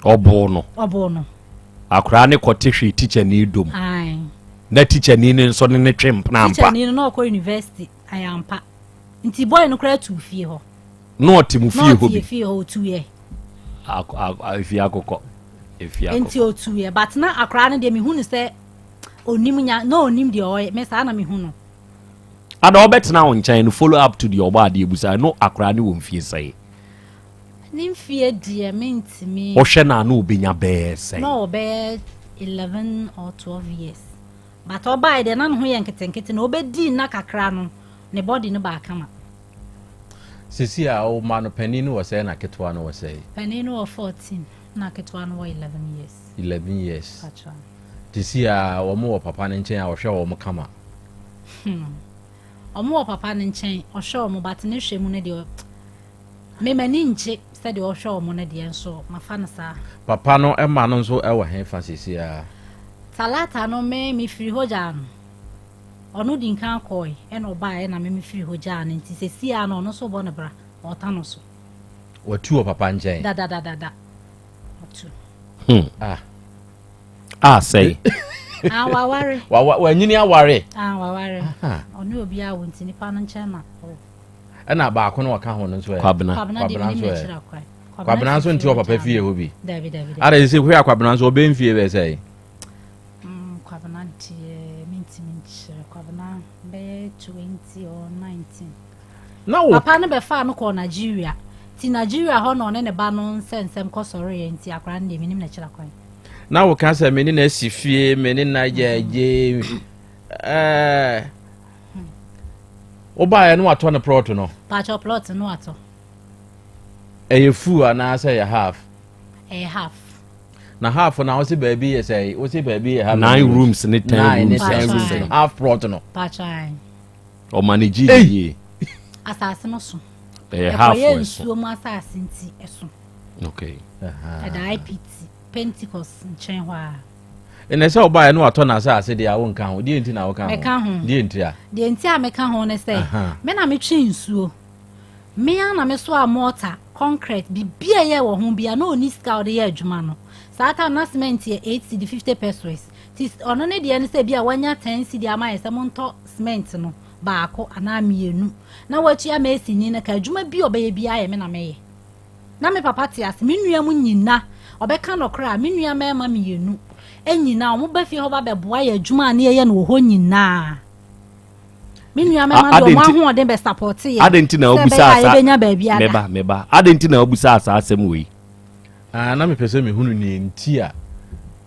Ɔboo no. Ɔboo no. Akwadaa no kɔte hwee tikyani dom. Ae. Na tikyani no nso ne ne twe mpena ampa. Tikyani no na ɔkɔ university, ayɛ ampa. Nti boy no koraa tuu fie hɔ. Na ɔte mu fie hɔ bi. Na ɔte fie hɔ, ɔtuiɛ. Efie akokɔ. Efie akokɔ. Nti ɔtuiɛ, but na akwadaa no deɛ mehu no sɛ onim nya, na onim deɛ ɔyɛ, me saa na mehu no. Ada ɔbɛtena wo nkyɛn no, follow up to deɛ ɔbɔ adeɛ busa no, akwadaa no wɔ mfie sɛn? Ne mfie deɛ mentumi. Wohwɛ no a na ɔbɛnya bɛyɛ sɛn? Na ɔbɛyɛ 11 or 12 years. But ɔbaeɛ deɛ na ne ho yɛ nketenkete na ɔbɛdii nna kakra no ne body no baa kama. Sisi a wo mma no panin no wɔ sɛɛ na ketewa no wɔ sɛɛ? Panin no wɔ 14 na ketewa no wɔ 11 years. 11 years. Pakyɛ. Sisi a wɔn wɔ papa no nkyɛn a ɔhwɛ wɔn kama. Hmm. Wɔn wɔ papa no nkyɛn ɔhwɛ wɔn but ne hwɛ mu no deɛ me m'ani nkye sɛdeɛ ɔhwɛ wɔn no deɛ nso mafa no saa. Papa no ma no nso wɔ he fa seesei ara? Talata no me mefiri hɔ gyaa no. Ɔno di nkan kɔɔe ɛna ɔbaeɛ na me mefiri hɔ gyaa no nti seesei ara no ɔno nso rebɔ ne bra, ɔreta no so. Watu wɔ papa nkyɛn? Dadadadada, watu. Hmm. Ah. Ah, sɛe. Ah, waware. Wanyini aware. Ah, waware. Ɔne obiara wɔ nti nipa no nkyɛn na ɔwɔ. Ɛna baako no ɔka ho no nso ɛ. Kwabena. Kwabena nso ɛ. Kwabena nso nte ɔpapa fie hɔ bi. Dabi dabi dabi. Ada sɛ hwɛ akwabena nso ɔbɛn fie bɛyɛ sɛ. Mm, Kwabena deɛ mentumi nkyerɛ Kwabena bɛyɛ 20 or 19. Na wo papa no bɛfaa no kɔɔ Nigeria. Ti Nigeria hɔ na ɔne ne ba no nsɛnsɛm kɔsɔreeɛ nti akwadaa no deɛ menim n'akyira kwan. Na wo ka sɛ me ne na asi fie me ne na gyɛgye ɛɛ. Wobaeɛ no watɔ no plot no. Pakyɛ plot no watɔ. Ɛyɛ full anaasɛ ɛyɛ half? Ɛyɛ half. Na half na wose baabi yɛ sɛ wose baabi yɛ half. Nine rooms ne ten Nine rooms. ne ten rooms no half plot no. Pakyɛ. Ɔma ne gye yie. Asase no so. Ɛyɛ half Ɛkɔyɛ ɛso. nsuo mu asase nti ɛso. Okay. Ɛda IPT Pentecost nkyɛn hɔ a. Ɛnɛ sɛ ɔbaeɛ na watɔ n'asase deɛ a wonka ho deɛ nti na woka ho? Meka ho. Deɛ nti a? Deɛ nti a meka ho ne sɛ, me na metwe nsuo. Me ara na mesoa mɔɔta, kɔnkrɛt, biribi a ɛyɛ wɔ ho biara na ɔnni sika a ɔde yɛ adwuma no. Saa time na cement yɛ 8 cedi 50 pesewas. Nti ɔno ne deɛ ne sɛ bi a wanya 10 cedi ama yɛ sɛ montɔ cement no baako anaa mmienu na watua masonni no ka adwuma bi a ɔbɛyɛ biara yɛ me na meyɛ. Na me papa te ase, me nua mu nyina, ɔbɛka nɔkorɛ a, me nua mmarima mienu nyina, wɔn ba fie hɔ ba bɛboa yɛ adwuma a ne yɛyɛ no wɔ hɔ nyinaa. Me nua mmarima de wɔn ahoɔden bɛ sapɔte yɛ. Adɛn nti na sɛ wobusa ɛbɛyɛ a asa yɛbɛnya baabi ada. meba meba adɛn nti na wobusa saa asɛm wei? Ah, na mepɛ sɛ mehunu nea nti a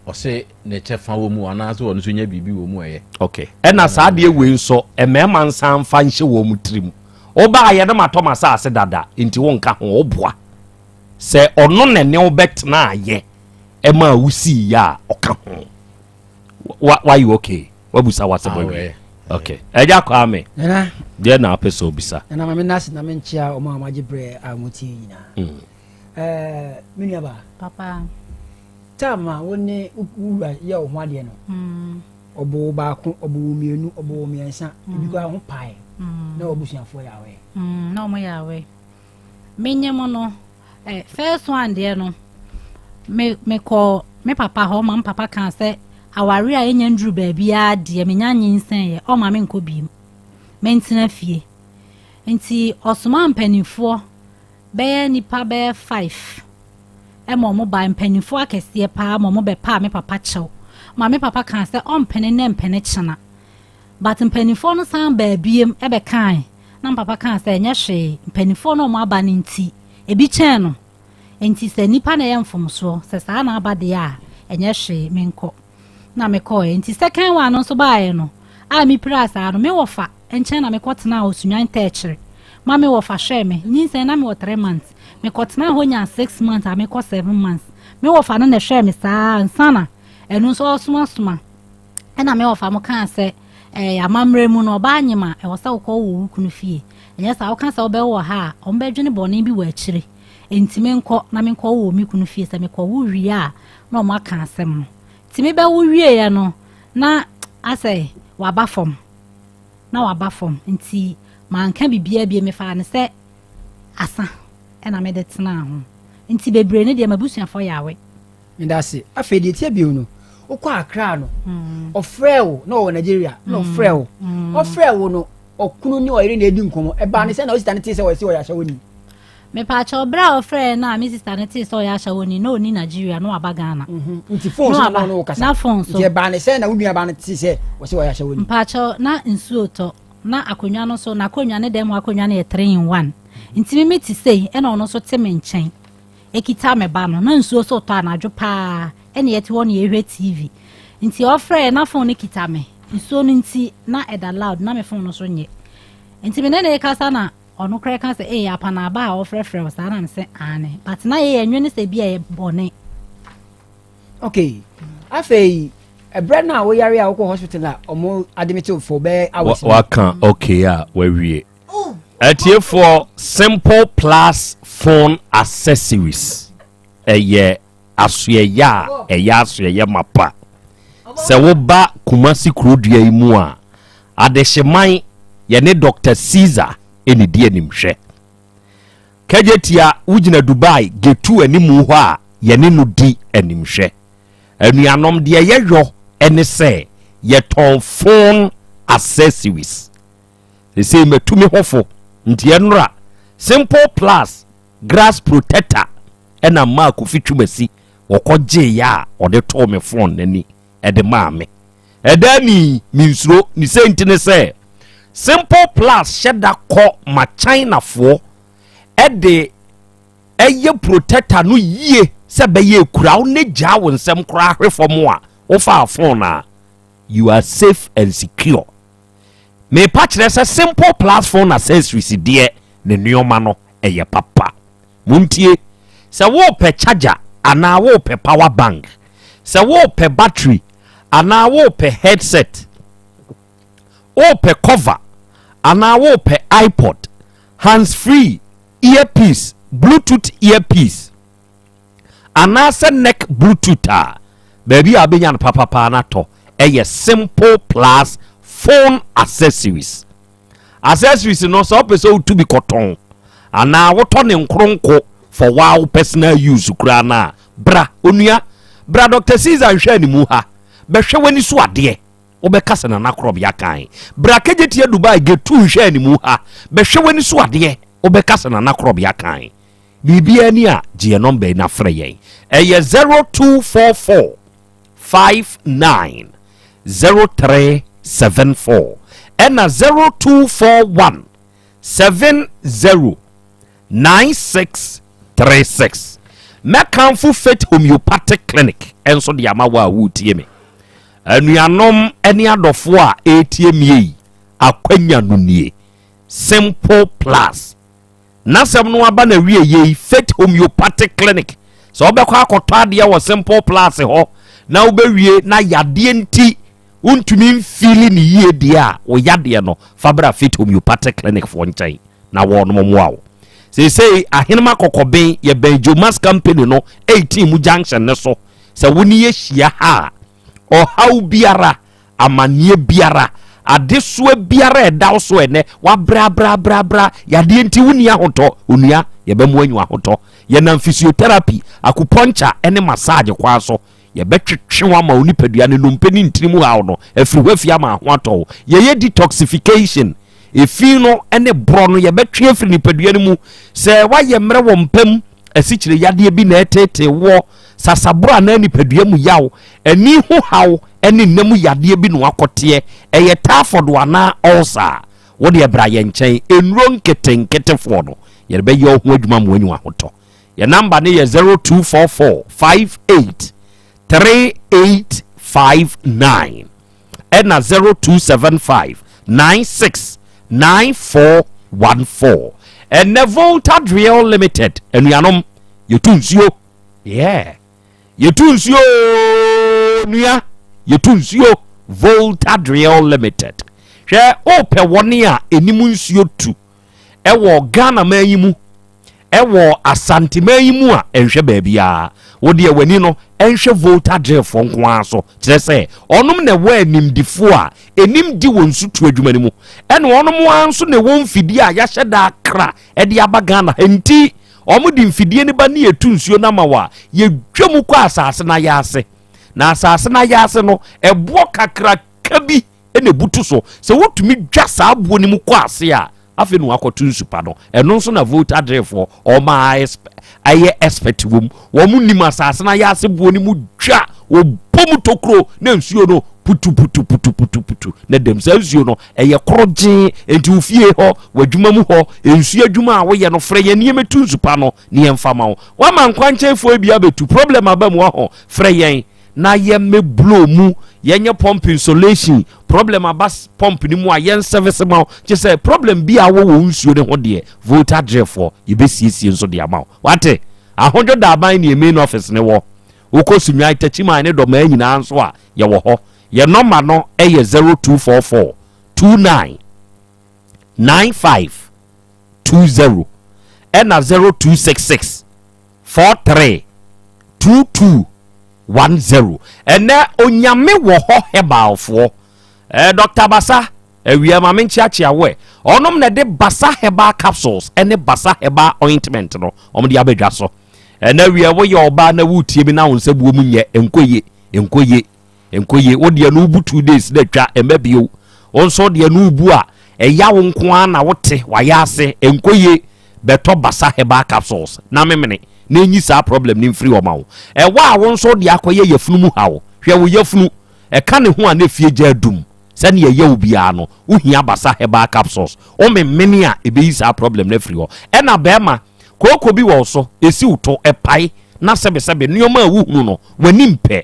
ɔse ne kyɛfa wɔ mu anaasɛ ɔno nso nya biribi wɔ mu ɛyɛ. Okay. Ɛna saa adeɛ wei nso mmarima nsa mfa nhyɛ wɔn tirim. Wobaayɛ no matɔ m'asase dada nti wonka ho woboa. Sɛ ɔno na ne wo bɛtenaayɛ ɛma wosii yɛ a ɔka ho. Wayɛ okay wabusa w'asɛm awie. Okay. Ɛgya Kwame. Nana. Deɛ na apɛ sɛ obisa. Nana ma me nase na menkyea ɔmo a wɔagye berɛ a wɔtie nyinaa. Mm. Ɛɛ me nua baa. Papa. Tam a wo ne wo wura yɛ wo ho adeɛ no. Mm. Ɔbɔ wo baako, ɔbɔ wo mmienu, ɔbɔ wo mmiɛnsa, ebi koraa ho pae. Mm. Na w'abusuafoɔ yɛ awɛ. Mm, na wɔn yɛ awɛ. Menye mo no, eh, first one deɛ no, me mekɔ me papa hɔ ma me papa kaa sɛ aware a ɛnya nduru baabiara deɛ menya nyinsɛn yɛ ɔma me nkɔ biem. Mentena fie. Nti ɔsomaa mpanimfoɔ bɛyɛ nnipa bɛyɛ five ma wɔn bae, mpanimfoɔ akɛseɛ paa ma wɔn bɛpaa me papa kyɛw ma me papa kaa sɛ ɔmpene nnɛ mpene kyena but mpanimfoɔ no san baa biem bɛkae na me papa kaa sɛ ɛnyɛ hwee mpanimfoɔ no wɔn aba no nti ebi kyɛn no nti sɛ nipa na ɛyɛ mfomsoɔ sɛ saa na aba deɛ a ɛnyɛ hwee menkɔ na mekɔɛ nti second one no nso baeɛ no a mepiraa saa no me wɔfa nkyɛn na mekɔtenaa Osunwan Tɛɛkyere ma me wɔfa hwɛɛ me. Nyinsɛn na mewɔ three months. Mekɔtenaa hɔ nyaa six months a mekɔ seven months. Me wɔfa no na ɛhwɛɛ me saa ansa na ɛno nso ɔresomasoma. Ɛna me wɔfa mo kaa sɛ ɛɛ amammerɛ mu no ɔbaa nyem a ɛwɔ sɛ wokɔ wɔ wo kunu fie. Ɛnyɛ saa woka sɛ wobɛwo wɔ ha a wɔbɛdwene bɔne bi wɔ akyire. Enti menkɔ na menkɔwo wɔ me kunu fie. Sɛ mekɔwo wie a na wɔn aka asɛm no. Nti mebɛwo wieɛ no na asɛ waba fam. na waba fam nti manka biribiara bio, mefaa no sɛ asa na mede tenaa ho. Nti bebree no deɛ m'abusuafoɔ yɛ awe. Medase. Afei deɛ ɛtia bio no, wokɔ Accra no, ɔfrɛɛ wo na ɔwɔ Nigeria, na ɔfrɛɛ wo. Ɔfrɛɛ wo no, ɔkunu ne ɔyere na ɛdi nkɔmmɔ. Ɛbaa ne sɛ na wo sista no tee sɛ ɔyɛ sɛ ɔyɛ ahyɛwoni. Mepaakyɛw, bere a ɔfrɛɛ no a me sista no tee sɛ ɔyɛ ahyɛwoni na onni Nigeria na waba Ghana. Mhm. Nti phone so na ɔne wo kasa. Na phone so. Nti ɛbaa ne sɛ na wo nuabaa no tee sɛ ɔsɛ ɔyɛ ahyɛwoni. Mpaakyɛw, na nsuo retɔ, na akonnwa no so, n'akonnwa, ne dan mu akonnwa no yɛ three in one. Nti me mete sei, ɛna ɔno nso te me nkyɛn, ekita me ba no, na nsuo nso retɔ anadwo paa, ɛna yɛte hɔ na yɛhwɛ TV. Nti ɔfrɛɛ na phone no kita me. Nsuo no nti na ɛda loud na me phone no so nyɛ. Nti me ne no rekasa na ɔno koraa ka sɛ ee apanaaba a ɔfrɛfrɛ wo saa na me sɛ aane but na yɛyɛ nwene sɛ bi a ɛyɛ bɔne. Okay afei ɛbrɛ no a woyare a wokɔ hospital a ɔmo admit wo for bɛyɛ hours. Waka okay a wawie. Atiefoɔ Simple Plus phone accessories ɛyɛ asoɛyɛ a ɛyɛ asoɛyɛ mapa. Sɛ woba Kumasi kurodua yi mu a, Adehyeman yɛne Doctor Caesar ɛna di animhwɛ. Kagyetia wogyina Dubai Getu animu hɔ a yɛne no di animhwɛ. Anuanom deɛ yɛyɔ ɛne sɛ yɛtɔn phone accessories. Sesei matu me ho fo nti ɛnora Simple Plus Grass Protector ɛna maa Kofi Twumasi wɔkɔ gyeeɛ a ɔde too me phone n'ani ɛde maa me. Ɛda ni mensuro ne sɛ nti ne sɛ Simple Plus hyɛ da kɔ ma Chinafoɔ ɛde ɛyɛ protector no yie sɛ bɛyɛ ekura wo ne gyaa wo nsɛm koraa hwe fam a wofaa phone a you are safe and secure. Mepa kyerɛ sɛ Simple Plus phone accessories deɛ ne nneɛma no ɛyɛ papa. Montie, sɛ worepɛ charger anaa worepɛ power bank, sɛ worepɛ battery anaa worepɛ headset, worepɛ cover anaa worepɛ iPod, hands free, earpiece, bluetooth earpiece anaasɛ neck bluetooth a, baabi a wobɛnya no papapaa no atɔ ɛyɛ Simple Plus phone accessories. Accessories no sɛ wopɛ sɛ wotu bi kɔtɔn anaa wotɔ ne nkoronko for wow personal use koraa no a, bra onua, bra Dr. Caesar nhwɛ animu ha, bɛhwɛ w'ani so adeɛ, wobɛka sɛ Nana Korɔbea kan. Bra Kegyetia Dubai Getu nhwɛ animu ha, bɛhwɛ w'ani so adeɛ, wobɛka sɛ Nana Korɔbea kan. Biribiara ni a, gye yɛn nɔmba yi na frɛ yɛn. Ɛyɛ 0244 59 0374 ɛna 0241 70 9636. Mɛkamfo Faith Homeopathic Clinic nso de ama wo a woretie me. Anuanom ne adɔfoɔ a ɛretie me yi, akwanya no nie. Simple Plus. N'asɛm no aba n'awieeɛ yi, Faith Homeopathic Clinic. Sɛ wobɛkɔ akɔtɔ adeɛ wɔ Simple Plus hɔ na wobɛwie na yadeɛ nti wontumi mfili ne yie deɛ a, wo yadeɛ no fa bra Faith Homeopathic Clinic foɔ nkyɛn na wɔnom mmoa wo. Seesei Ahenema Kɔkɔben yɛbɛn Jomas Company no 18 mu junction no so. Sɛ wo ne yɛ hyia ha a, ɔhaw biara Amanneɛ biara, adesoa biara a ɛda wo so ɛnnɛ, wabrɛabrɛabrɛabrɛ, yadeɛ nti wonni ahotɔ, onua, yɛbɛma woanya ahotɔ. Yɛnam physiotherapy, acupuncture ne massage kwan so, yɛbɛtwetwe wo ama wo nipadua no nnompe ne ntini mu haw no afiri hɔ afi ama ho atɔ wo. Yɛyɛ detoxification, efi no ne borɔ no yɛbɛtwe afiri nipadua no mu. Sɛ woayɛ mmerɛ wɔ mpa mu, asikyire yadeɛ bi na ɛreteetee woɔ, sasaborɔ anaa nipadua mu yaw, ani ho haw ne nna mu yadeɛ bi na wakɔteɛ, ɛyɛ typhoid anaa ulcer a, wo deɛ bra yɛn nkyɛn, nnuro nketenketefoɔ no, yɛde bɛyɛ wo ho adwuma ma woanya ahotɔ. Yɛn namba no yɛ 0244 58 3859 ɛna 0275 96 9414. Ɛnɛ Volta Drill Limited, anuanom, yɛtu nsuo. Yeah. Yɛtu nsuo nua, yɛtu nsuo. Volta Drill Limited. Hwɛ, wopɛ wɔne a ɛnim nsuo tu ɛwɔ Ghana man yi mu, ɛwɔ Asanteman yi mu a, ɛnhwɛ baabiara. Wo deɛ w'ani no ɛnhwɛ Volta Drillfoɔ nko ara so. Kyerɛ sɛ, ɔnom na ɛwɔ animdifoɔ a ɛnim di wɔ nsutuo adwuma no mu. Ɛna ɔnom ara nso na ɛwɔ mfidie a yɛahyɛ da akra ɛde aba Ghana ha. Nti, wɔn de mfidie no ba ne yɛtu nsuo no ama wo a, yɛdwa mu kɔ asase no ayaase. Na asase no ayaase no, ɛboɔ kakraka bi na ɛbutu so. Sɛ wotumi dwa saa aboɔ no mu kɔ ase a, afei na wakɔto nsu pa no. Ɛno nso na Volta Drillfoɔ wɔn a ɛyɛ expert wɔ mu. Wɔn nim asase no ayɛ ase boɔ no mu dwa, wɔbɔ mu tokuro na nsuo no putuputuputuputu na dɛm. Saa nsuo no ɛyɛ korɔgyee, nti wo fie hɔ, w'adwuma mu hɔ, nsuo adwuma a woyɛ no, frɛ yɛn nneɛma tu nsu pa no ne yɛmfa ma wo. Wama nkwankyɛnfoɔ bi abɛtu problem aba mu ahɔ, frɛ yɛn na yɛmmɛblo mu. Yɛnyɛ pump insulation, problem aba pump no mu a yɛn service ma wo. Kyɛ sɛ problem bi a wɔ wɔ nsuo no ho deɛ, Volta Drillfoɔ yɛbɛsiesie nso de ama wo. Wate? Ahodwo Daaban ne main office ne wɔ. Wokɔ Sunyani, Takyiman ne Dɔmaa nyinaa nso a, yɛwɔ hɔ. Yɛn nɔma no yɛ 0244 29 95 20 ɛna 0266 43 22 10. Ɛnɛ Onyame wɔ hɔ herbalfoɔ, Dr. Basa awia ma menkyeakyea wo ɛ. Ɔnom na ɛde Basa Herbal Capsules ɛne Basa Herbal Ointment no ɔmde abɛdwa so. Ɛnɛ awia, woyɛ ɔbaa na wotie mi na wo nsa buo mu nyɛ nkɔ ye, nkɔ ye, nkɔ ye. Wo deɛ no wobu 2 days na atwa ɛmɛ bio. Wo nso deɛ no wobu a ɛya wo nko ara na wote wayɛ ase nkɔ ye. Bɛtɔ Basa Herbal Capsules na memene na ɛnyi saa problem no mfiri hɔ ma wo. Ɛwɔ a wo nso de akɔyɛ yafunu mu haw, hwɛ wo yafunu ɛka ne ho a na efie gya adum sɛnea ɛyɛ wo biara no, wohia Basa Herbal Capsules. Womemene a, ɛbɛyi saa problem no afiri hɔ. Ɛna bɛrima kooko bi wɔ wo so, ɛsi wo to ɛpae na sɛbesɛbe nneɛma a wohunu no w'ani mpɛ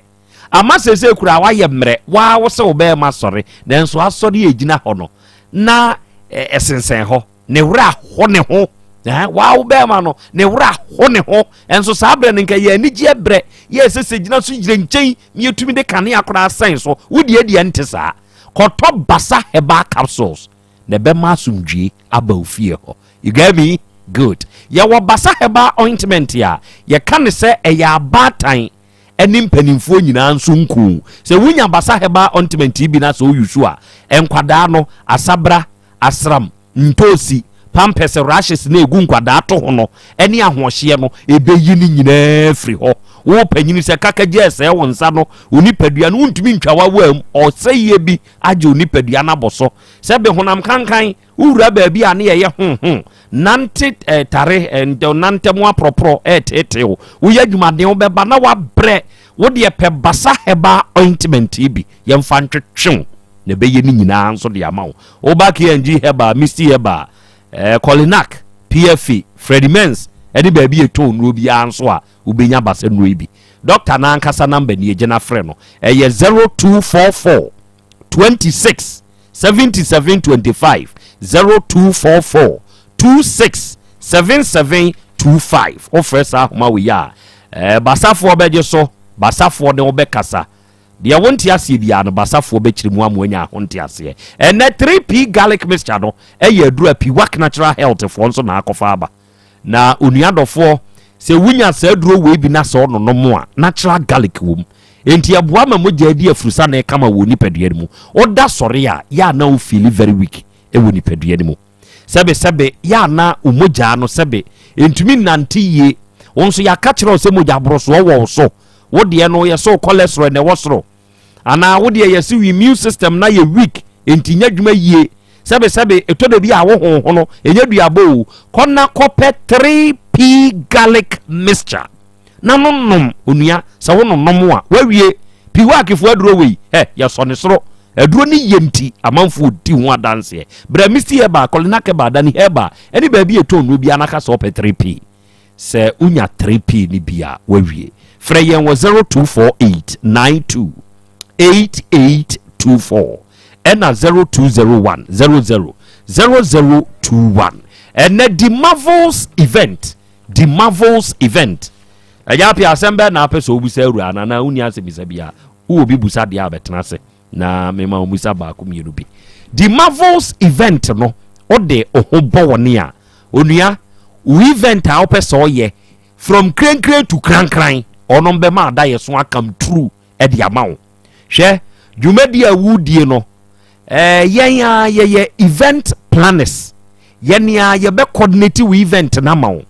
ama sese kura wayɛ mmerɛ waa wo sɛ wo bɛrima sɔre, nanso asɔre a ɛgyina hɔ no na ɛsensɛn hɔ, ne werɛ aho ne ho. Waa wo bɛrima no ne werɛ aho ne ho, ɛnso saa berɛ no nka yɛ anigyeɛ berɛ yɛ ɛsɛ sɛ gyina so gyina nkyɛn na yɛtumi de kanea koraa sɛn so. Wodeɛ deɛ nte saa, kɔtɔ Basa Herbal Capsules na ɛbɛma asomdwie aba wo fie hɔ. You get me? Good. Yɛwɔ Basa Herbal Ointment a yɛka ne sɛ ɛyɛ abaatan ɛne mpanimfoɔ nyinaa nso nku. Sɛ wonya Basa Herbal Ointment yi bi na sɛ woyi so a, nkwadaa no asabra, asram, ntoosi, pampers, rashes na egu nkwadaa to ho no ɛne ahoɔhyeɛ no, ɛbɛyi ne nyinaa firi hɔ. Wo panyini sɛ kakagye ɛsɛe wo nsa no, wo nipadua no wontumi ntwa wawaa mu, ɔsɛyie bi agye wo nipadua no abɔ so sɛ be honam kankan. Wowura baabi a ne yɛyɛ honhom nante tare nantɛm aporɔporɔ ɛɛteetew, woyɛ adwumaden wobɛba na wabrɛ. Wodeɛ pɛ Basa Herbal Ointment yi bi, yɛmfa ntwetwew na ɛbɛyɛ ne nyinaa nso de ama wo. Woba KNG Herbal, Misty Herbal, Colinac, PFA, Freddy Mens ɛne baabi yɛtɔn nnuro biara nso a, wobɛnya Basa nnuro yi bi. Dɔkta n'ankasa namba ni, gyina frɛ no, ɛyɛ 0244 26 77 25, 0244 26 77 25. Wofrɛ saa ahoma wei a, basafoɔ bɛgye so, basafoɔ ne wobɛkasa. Deɛ wonte aseɛ biara no, basafoɔ bɛkyerɛ mu ama anya ho nte aseɛ. Ɛnɛ 3P Garlic Mixture no ɛyɛ aduru a Piwak Natural Health foɔ nso na akɔfa aba. Na onua dɔfoɔ, sɛ wonya saa aduro wei bi na sɛ ɔnonom a, natural garlic wɔ mu enti ɛboa ma mogya adi afurusa na ɛkama wɔ nipadua no mu. Woda sɔre a, yɛ a na wo feel very weak ɛwɔ nipadua no mu. Sɛbe sɛbe, yɛ a na wo mogya no sɛbe ntumi nante yie. Wo nso yɛaka kyerɛ wo sɛ mogya aborosoɔ wɔ wo so, wo deɛ no yɛ sɛ wo cholesterol na ɛwɔ soro, anaa wo deɛ yɛsɛ wo immune system na yɛ weak enti nyɛ adwuma yie. Sɛbe sɛbe, ɛtɔ da bi a wo honho no ɛnyɛ duabɔ o. Kɔ na kɔpɛ 3P Garlic Mixture na no nom. Onua, sɛ wo nonom a, wawie. Piwakefoɔ aduro wei ɛ yɛsɔ ne soro aduro ne yɛ nti amanfoɔ di ho adanseɛ. Brɛ Misty Herbal, Kolinak Herbal, Dani Herbal ɛne baabi yɛtɔn nnuro biara naka sɛ ɔpɛ 3P. Sɛ wonya 3P ne bi a, wawie. Frɛ yɛn wɔ 0248 92 8824 ɛna 0201 00 0021. Ɛnɛ The Marvels Event, The Marvels Event. Ɛyɛ apɛ asɛm bɛɛ na apɛ sɛ wobusa awura anaa wonni asɛm bisa bi a wowɔ bi busa deɛ a, bɛtena ase na mema wo musa baako mmienu bi. The Marvels Event no, wode wo ho bɔ wɔ ne a, onua, wo event a wopɛ sɛ ɔyɛ from krenkren to krankran, ɔno bɛma adayɛ so akam true ɛde ama wo. Hwɛ dwumadi a wodie no, yɛn a yɛyɛ event planners, yɛn a yɛbɛ coordinate wo event no ama wo,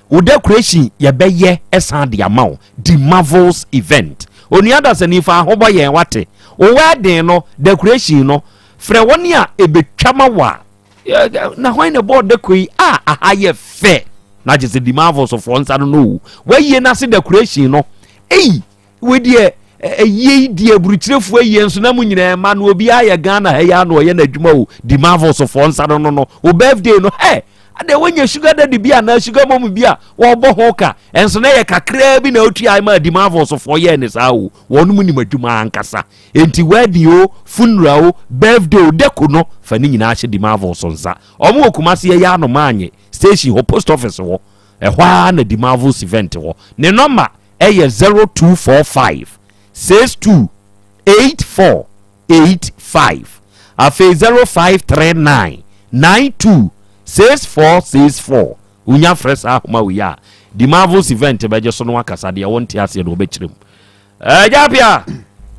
wo decoration yɛbɛyɛ ɛsan de ama wo. The Marvels Event, onua dasani, fa ahobɔ yɛn wate. Wo wedding no decoration no, frɛ wɔn a ebetwa ma wo a na hwan na ɛbɔɔ deco yi a aha yɛ fɛ na gye sɛ The Marvels foɔ nsa no o. Wayie n'ase decoration no eyi wedeɛ ɛyie yi deɛ, aburukyirefoɔ ayie nso na mu nyinaa ma no obiara yɛ Ghana ha yi ano ɔyɛ n'adwuma o. The Marvels foɔ nsa no o. Birthday no ɛ Adɛn woanya sugar daddy bi anaa sugar mom bi a wɔbɔ ho ka, ɛnso na ɛyɛ kakraa bi na otua ma Adimafosofoɔ yɛɛ ne saa o. Wɔnom nim adwuma ankasa. Enti wedding o, funeral o, birthday o, deko no, fa ne nyinaa hyɛ Dimavoso nsa. Wɔn wɔ Kumasi ɛyɛ Anomaanye station hɔ, post office hɔ. Ɛhɔ ara na Dimavos event wɔ. Ne nɔma ɛyɛ 0245 62 84 85. Afei 0539 92 6464. Wonya frɛ saa ahoma wei a, Dimavos event bɛgye so na wakasa deɛ wonte aseɛ no wɔbɛkyerɛ mu. Agya Apia.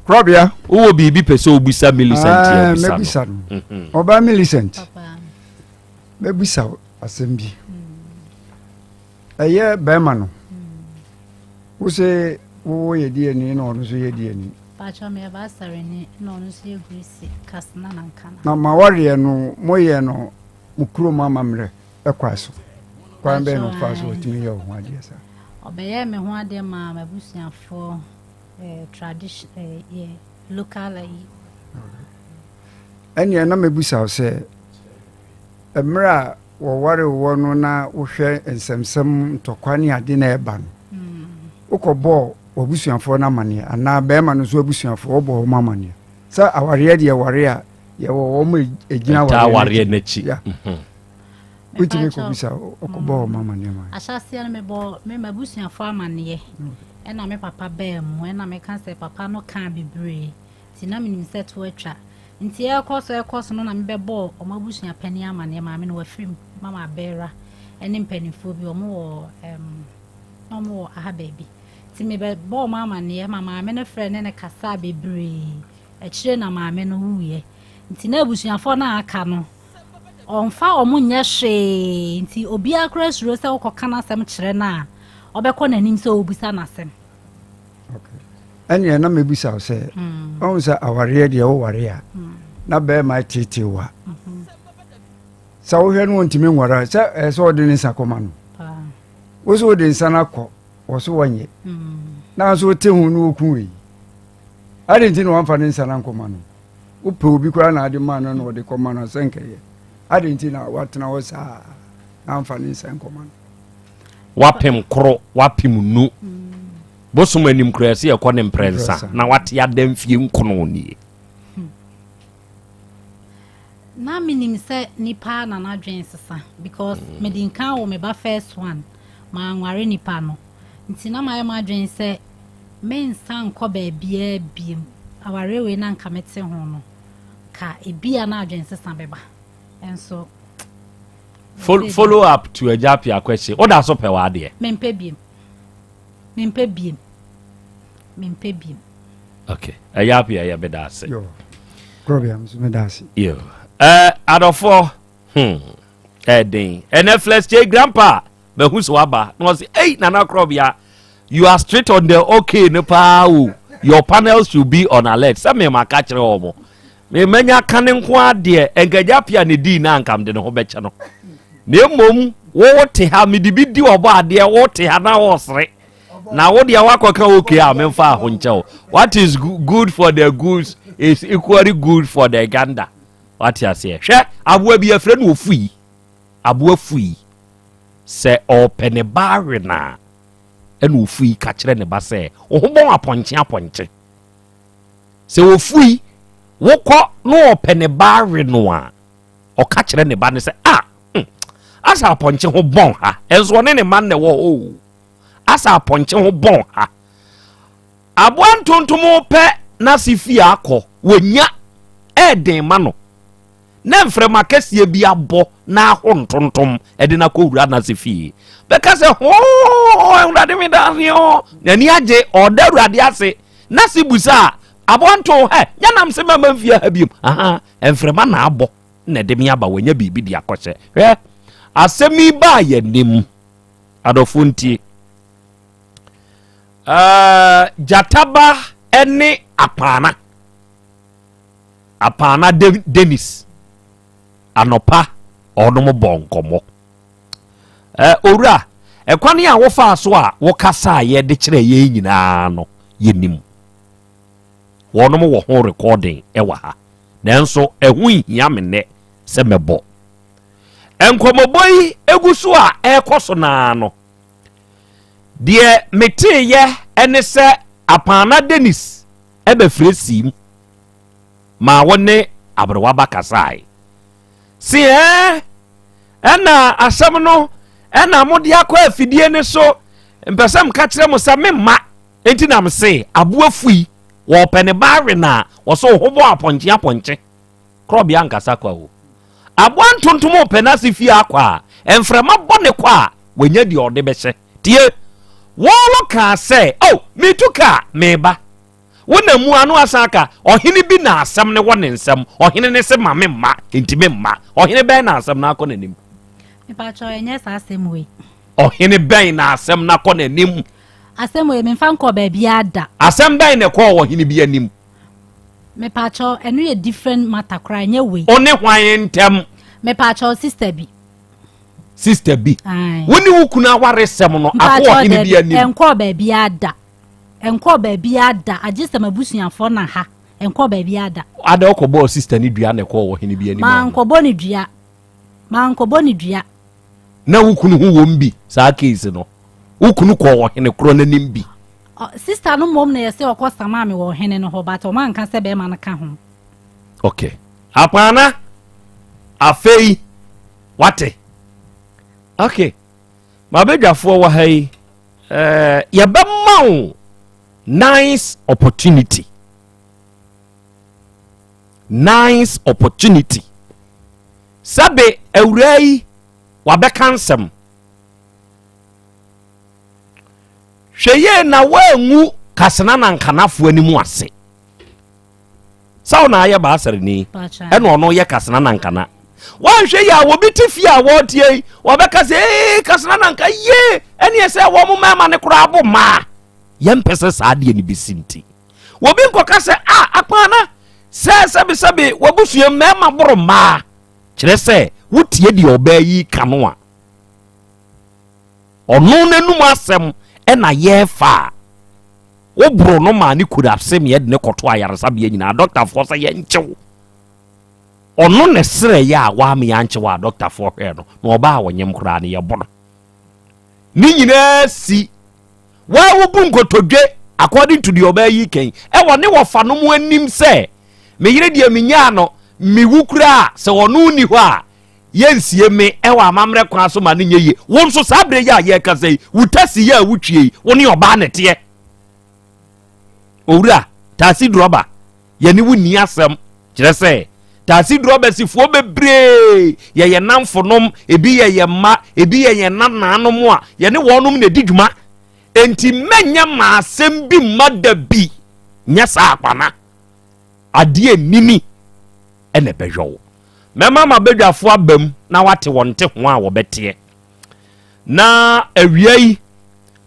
Korɔbea. Wowɔ biribi pɛ sɛ wobisa Millicent yɛ bisa no. Mɛbisa no. Mhm. Ɔbaa Millicent. Mɛbisa asɛm bi. Ɛyɛ bɛrima no. Wo se wowɔ yɛ diani na ɔno nso yɛ diani. Pacho me ba sareni na ɔno nso yɛ Greece kasena na nkana. Na ma wɔreɛ no moyɛ no mo kurom amammerɛ ɛkwa so. Kwan bɛn na ɔfa so ɔtumi yɛ wo ho adeɛ saa? Ɔbɛyɛɛ me ho adeɛ maa m'abusuafoɔ eh, tradition eh, yɛ local ayi. Ɛnneɛ na mɛbusa wo sɛ, mmerɛ a wɔware woɔ no na wohwɛ nsɛmsɛm ntɔkwa ne ade na ɛba no, mm. wokɔbɔɔ w'abusuafoɔ no amaneɛ anaa bɛrima no nso abusuafoɔ wobɔ wɔn amaneɛ sɛ awareɛ deɛ ware a yɛwɔ wɔn ɛgyina awareɛ n'akyi? Wotumi kɔbisa ɔkɔbɔ wɔn amaneɛ ma? Ahyɛaseɛ no mebɔ me m'abusuafoɔ amaneɛ, ɛna me papa baa mu, ɛna meka sɛ papa no kaa bebree nti na menim sɛ to atwa, nti ɛrekɔ so ɛrekɔ so no na mebɛbɔɔ wɔn abusua panin amaneɛ. Maame no wafiri mu, mama abɛɛra ɛne mpanimfoɔ bi wɔn wɔ ɛm na wɔn wɔ aha baabi, nti mebɛbɔɔ wɔn amaneɛ ma maame no frɛ ne ne kasaa bebree. Akyire na maame no wuiɛ, nti na abusuafoɔ no a aka no ɔmfa wɔn nyɛ hwee, nti obiara koraa suro sɛ wokɔka n'asɛm kyerɛ no a, ɔbɛkɔ n'anim sɛ ɔrebisa n'asɛm. Ɛneɛ na mɛbisa wo sɛ, hmm. ɔhu sɛ awareɛ deɛ woware a hmm. na bɛrima teetee wo a mhm. sɛ wohwɛ no ɔntumi nware a, sɛ ɛyɛ sɛ ɔde ne nsa kɔma no, wo sɛ wode nsa no akɔ wɔ so wɔnyɛ hmm. nanso wote ho no wɔku wei ade nti na wamfa ne nsa no ankɔma no? Wopɛ obi koraa na ade ma no na ɔde kɔma no sɛ nkɛyɛ. Ade nti na watena hɔ saa na amfa ne nsa nkɔma no? Wapem koro, wapem nu. Bosom anim koraa sɛ yɛkɔ ne mprɛnsa na wate ada mfie nkono nie. Na menim sɛ nipa na n'adwene sesa because mm. mede nka wɔ me ba first one manware nipa no, nti na mayɛ m'adwene sɛ Mensan nkɔ baabiara biom. Awareɛ wei na anka mete ho no, ka ebia na adwensesa bɛba. Nso. Follow up to Agya Appiah question. Woda so pɛ w'adeɛ? Mempɛ biem. Mempɛ biem. Mempɛ biem. Okay. Agya Appiah yɛ meda ase. Yo. Krɔbea nso meda ase. Yo. Eh, adɔfoɔ, hmm. Ɛden. Ɛnɛ Flex J Grandpa. Mahu sɛ waba na ɔse ei Nana Korɔbea, you are straight on the okay no paa o, your panel should be on alert. Sɛ me maka kyerɛ wɔ mo me manya ka ne nko adeɛ nkagya pia ne dii na anka mede ne ho bɛkyɛ no, na mmom wo te ha mede bi di ɔbɔ adeɛ, wo te ha na wɔsere na wo deɛ wakɔka okay a memfa aho nkyɛ wo. What is good for the goose is equally good for the gander. Wate aseɛ? Hwɛ aboa bi afrɛ no ofui. Aboa fui. Sɛ ɔrepɛ ne ba awe no a, ɛna ofui ka kyerɛ ne ba sɛ, Wo ho bɔn apɔnkye apɔnkye. Sɛ ofui, wokɔ na ɔrepɛ ne ba awe no a, ɔka kyerɛ ne ba no sɛ, Ah, hmm, asa apɔnkye ho bɔn ha. Ɛnso ɔne ne mma na ɛwɔ hɔ o. Asa apɔnkye ho bɔn ha. Aboa ntontom pɛ n'ase fie akɔ, wɔnya ɛɛden ma no. na mframa kɛseɛ bi abɔ na aho ntontom de no akɔwura n'ase fie. Bɛka sɛ, hoo, Awurade me da ase o. N'ani agye, ɔda Awurade ase. N'ase busa a, aboa nto hɛ, nyɛ nam se mɛma mfie ha biom. Aha, mframa na abɔ na ɛde me aba, wanya biribi de akɔhyɛ. Hwɛ, asɛm yi baa yɛn anim. Adɔfoɔ ntie. Uh, gyataba ne apaana. Apaana Dennis anɔpa ɔnom bɔ nkɔmmɔ. Ɛ owura, ɛkwan a wofaa so a wokasaeɛ de kyerɛ yɛn nyinaa no yɛnim. Wɔnom wɔ ho recording ɛwɔ ha. Nanso ɛho nhia me nnɛ sɛ mɛbɔ. Nkɔmmɔbɔ yi egu so a ɛrekɔ so naa no, deɛ meteeɛ ne sɛ Apaana Dennis bɛfrɛ siim maa wo ne aberewa ba kasae. Se ɛɛ ɛna asɛm no ɛna mode akɔ afidie no so mpɛ sɛ mka kyerɛ mo sɛ memma enti na mese aboa fui wɔpɛ ne ba awe na wɔsɛ wo ho bɔ apɔnkye apɔnkye korɔbea nkasa kwa o aboa ntontom ɔpɛ n'ase fie akɔ a mframa bɔ ne kɔ a wanya deɛ ɔde bɛhyɛ tie wɔn kaa sɛ oh metu kaa meba Wo na mu ano asan aka, ɔhene bi na asɛm no wɔ ne nsam, ɔhene no se ma me mma, enti me mma. Ɔhene bɛn na asɛm no akɔ n'anim? Mepakyɛw, ɛnyɛ saa asɛm wei. Ɔhene bɛn na asɛm no akɔ n'anim? Asɛm wei, memfa nkɔɔ baabiara da. Asɛm bɛn na ɛkɔɔ ɔhene bi anim? Mepakyɛw, ɛno yɛ different matter koraa, ɛnyɛ wei. Wo ne hwan ntam? Mepakyɛw, sister bi. Sister bi. Wo ne wo kunu awaresɛm no akɔ ɔhene bi anim? Ɛnkɔɔ baabiara da. Ɛnkɔɔ baabiara da agye sɛ m'abusuafoɔ na ha. Ɛnkɔɔ baabiara da. Ada ɔkɔbɔɔ sista no dua na ɛkɔɔ ɔhene bi anim anaa? Mankɔbɔ no dua. Mankɔbɔ no dua. Na wo kunu ho wom bi saa case no? Wo kunu kɔɔ ɔhene korɔ no anim bi? Sista no mmom na yɛse ɔkɔ samaa me wɔ ɔhene no hɔ but ɔmo anka sɛ bɛrima no ka ho. Okay. Akwaana, afei wate. Okay. Mabadwafoɔ wɔ ha yi. Eh, yɛbɛma wo nice opportunity nice opportunity sɛbe awuraa yi wabɛka nsɛm hwɛ yie na woangu kasena na nkanafoɔ anim ase sɛ wo na ayɛ baasareni ɛna ɔno yɛ kasena nankana wanhwɛ yi a wɔbi te fie a wɔretie yi wɔbɛka sɛ ee kasena nanka yie ɛneɛ sɛ wɔn mmarima no koraa bo mmaa yɛmpɛ sɛ saa adeɛ no bɛsi nti wɔbi nkɔka sɛ a akwana sɛ sɛbesɛbe wabusua mmarima boro mmaa kyerɛ sɛ wotie deɛ ɔbaa yi ka no a ɔno n'anum asɛm ɛna yɛrefa a Woboro no maa ne kurase ma yɛde no kɔtoo ayaresabea nyinaa. Dɔktafoɔ sɛ yɛnkye wo. Ɔno na ɛsrɛeɛ a wamma yɛankye wo a dɔktafoɔ hwɛɛ no na ɔbaa a ɔnyem koraa no yɛbɔ no. Ne nyinaa si. Waa wobu nkotodwe according to deɛ ɔbaa yi kan ɛwɔ ne wɔfa no mu anim sɛ me yere deɛ menyaa no mewu koraa sɛ ɔno nni hɔ a Yɛnsie me wɔ amammerɛ kwan so ma no nyɛ yie. Wo nso saa berɛ yi a yɛrekasa yi, wo tasi yi a wotwie yi, wo ne ɔbaa na ɛteɛ. Owura, taasi drɔba, yɛne wo nni asɛm. Kyerɛ sɛ, taasi drɔba sifoɔ bebree yɛ yɛn nnamfonom, ebi yɛ yɛn mma, ebi yɛ yɛn nanaanom a yɛne wɔnom na ɛdi dwuma. Enti mɛnyɛ m'asɛm bi mma da bi nyɛ saa akwana. Adeɛ nini na ɛbɛyɔ wo. Mɛma m'abadwafoɔ aba mu na wɔate wɔn nte ho a wɔbɛteɛ. Na awia yi,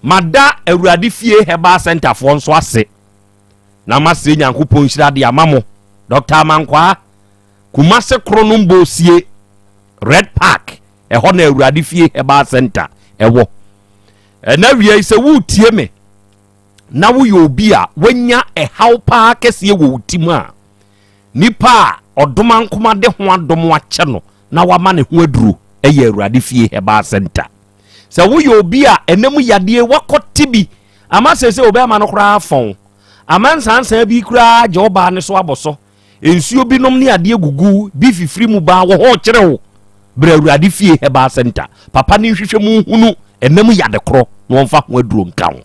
mada Awurade Fie Herbal Centerfoɔ nso ase na masrɛ Nyankopɔn nhyira de ama mo. Dr. Amankwaa, Kumase Kronom Bosie, Red Park, ɛhɔ na Awurade Fie Herbal Center ɛwɔ. Ɛna awia yi sɛ woretie me na woyɛ obi a wanya ɛhaw paa kɛseɛ wɔ wo ti mu a, Nipa a ɔdomankoma de ho adom akyɛ no na wama ne ho aduro yɛ Awurade Fie Herbal Center. Sɛ woyɛ obi a ɛnɛ mu yadeɛ wakɔ te bi ama seesei obɛɛma no koraa fɔn, ama nsansan bi koraa gye ɔbaa ne so abɔ so, nsuo bi nom ne adeɛ gugu bi fifiri mu baa wɔ ho kyerɛ wo, brɛ Awurade Fie Herbal Center. Papa ne nhwehwɛ mu nhunu ɛnɛ mu yade korɔ na ɔmfa ho aduro nka ho.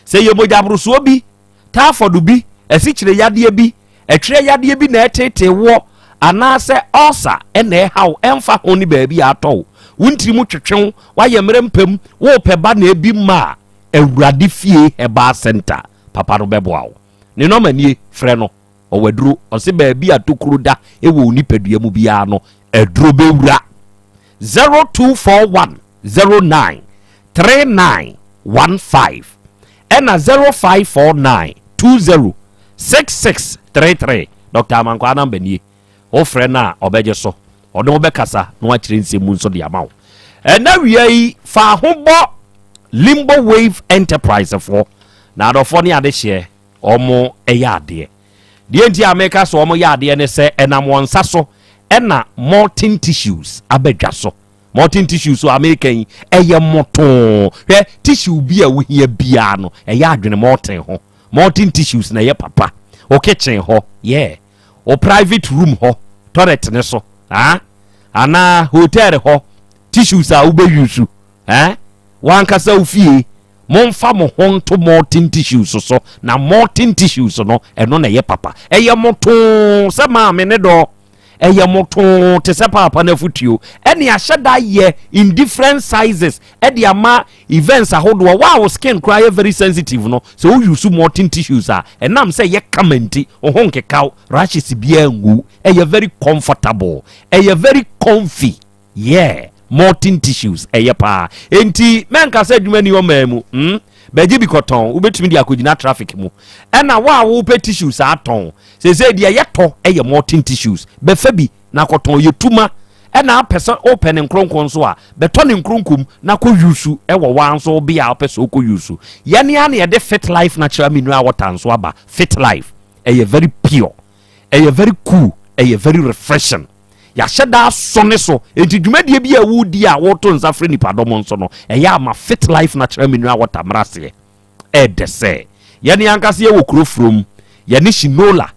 Sɛ yɛ mogyaborosoɔ bi, taafɔdo bi, asikyire yadeɛ bi, Ɛtwerɛ yadeɛ bi na ɛreteetee woɔ anaasɛ ulcer na ɛreha wo, ɛmfa ho ne baabi a atɔ wo, wo ntiri mu twetwe wo, woayɛ mmerɛ mpam, worepɛ ba na ebi mma a, Awurade Fie Herbal Centre papa no bɛboa wo. Ne nɔma nie, frɛ no, ɔwɔ aduro. Ɔse baabi a tokuro da wɔ wo nipadua mu biara no, aduro bɛwura. 0241 09 39 15 ɛna 0549 20 6633 Dr. Amankwaa namba nie. Wofrɛ no a ɔbɛgye so. Ɔne wo bɛkasa na wakyerɛ nsɛm mu nso de ama wo. Ɛna wia yi fa ho bɔ Limbo Wave Enterprise foɔ na adɔfoɔ ne adehyeɛ wɔn yɛ adeɛ. Deɛ nti a meka sɛ wɔn yɛ adeɛ ne sɛ ɛnam wɔn nsa so ɛna molten tissues aba dwa so. Molten tissue so a meka yi, ɛyɛ motoo. Hwɛ, tissue bi a wohia biara no, ɛyɛ adwene molten ho. Molten tissues na ɛyɛ papa. Wo kitchen hɔ, yeah. Wo private room hɔ, toilet ne so, ah? Anaa hotel hɔ, tissues a wobɛ use, eh? W'ankasa wo fie, momfa mo ho nto molten tissues so, na molten tissues no, ɛno na ɛyɛ papa. Ɛyɛ motoo sɛ maame ne dɔ. Ɛyɛ motoo te sɛ paapa no afutuo. Ɛne ahyɛ da yɛ in different sizes ɛde ama events ahodoɔ. Wo a wo skin koraa yɛ very sensitive no, sɛ wo use molten tissues a, ɛnam sɛ ɛyɛ kama nti, wo ho nkekaw, rashes biara ngu. Ɛyɛ very comfortable, ɛyɛ very comfy. Yeah, molten tissues ɛyɛ paa. Enti mɛnka sɛ adwuma ni ɔmaa mu. Bɛgye bi kɔtɔn, wobɛtumi de akɔgyina traffic mu. Ɛna wo a wopɛ tissues atɔn, seesei deɛ yɛtɔ ɛyɛ molten tissues. Bɛfa bi na kɔtɔn, yɛ tuma. Ɛna apɛ sɛ wopɛ ne nkronkron nso a, bɛtɔ ne nkronkom na kɔ yusu ɛwɔ waa nso bea a wopɛ sɛ wokɔ yusu. Yɛne a na yɛde Fit Life natural mineral water nso aba. Fit Life ɛyɛ very pure, ɛyɛ very cool, ɛyɛ very refreshing. Yɛahyɛ da asɔ ne so. Enti dwumadie bi a wodi a woto nsa frɛ nipadɔm nso no, ɛyɛ ama Fit Life natural mineral water mmra aseɛ. Ɛɛdɛ sɛ yɛne ankasa yɛwɔ kuro furom, yɛne Shinola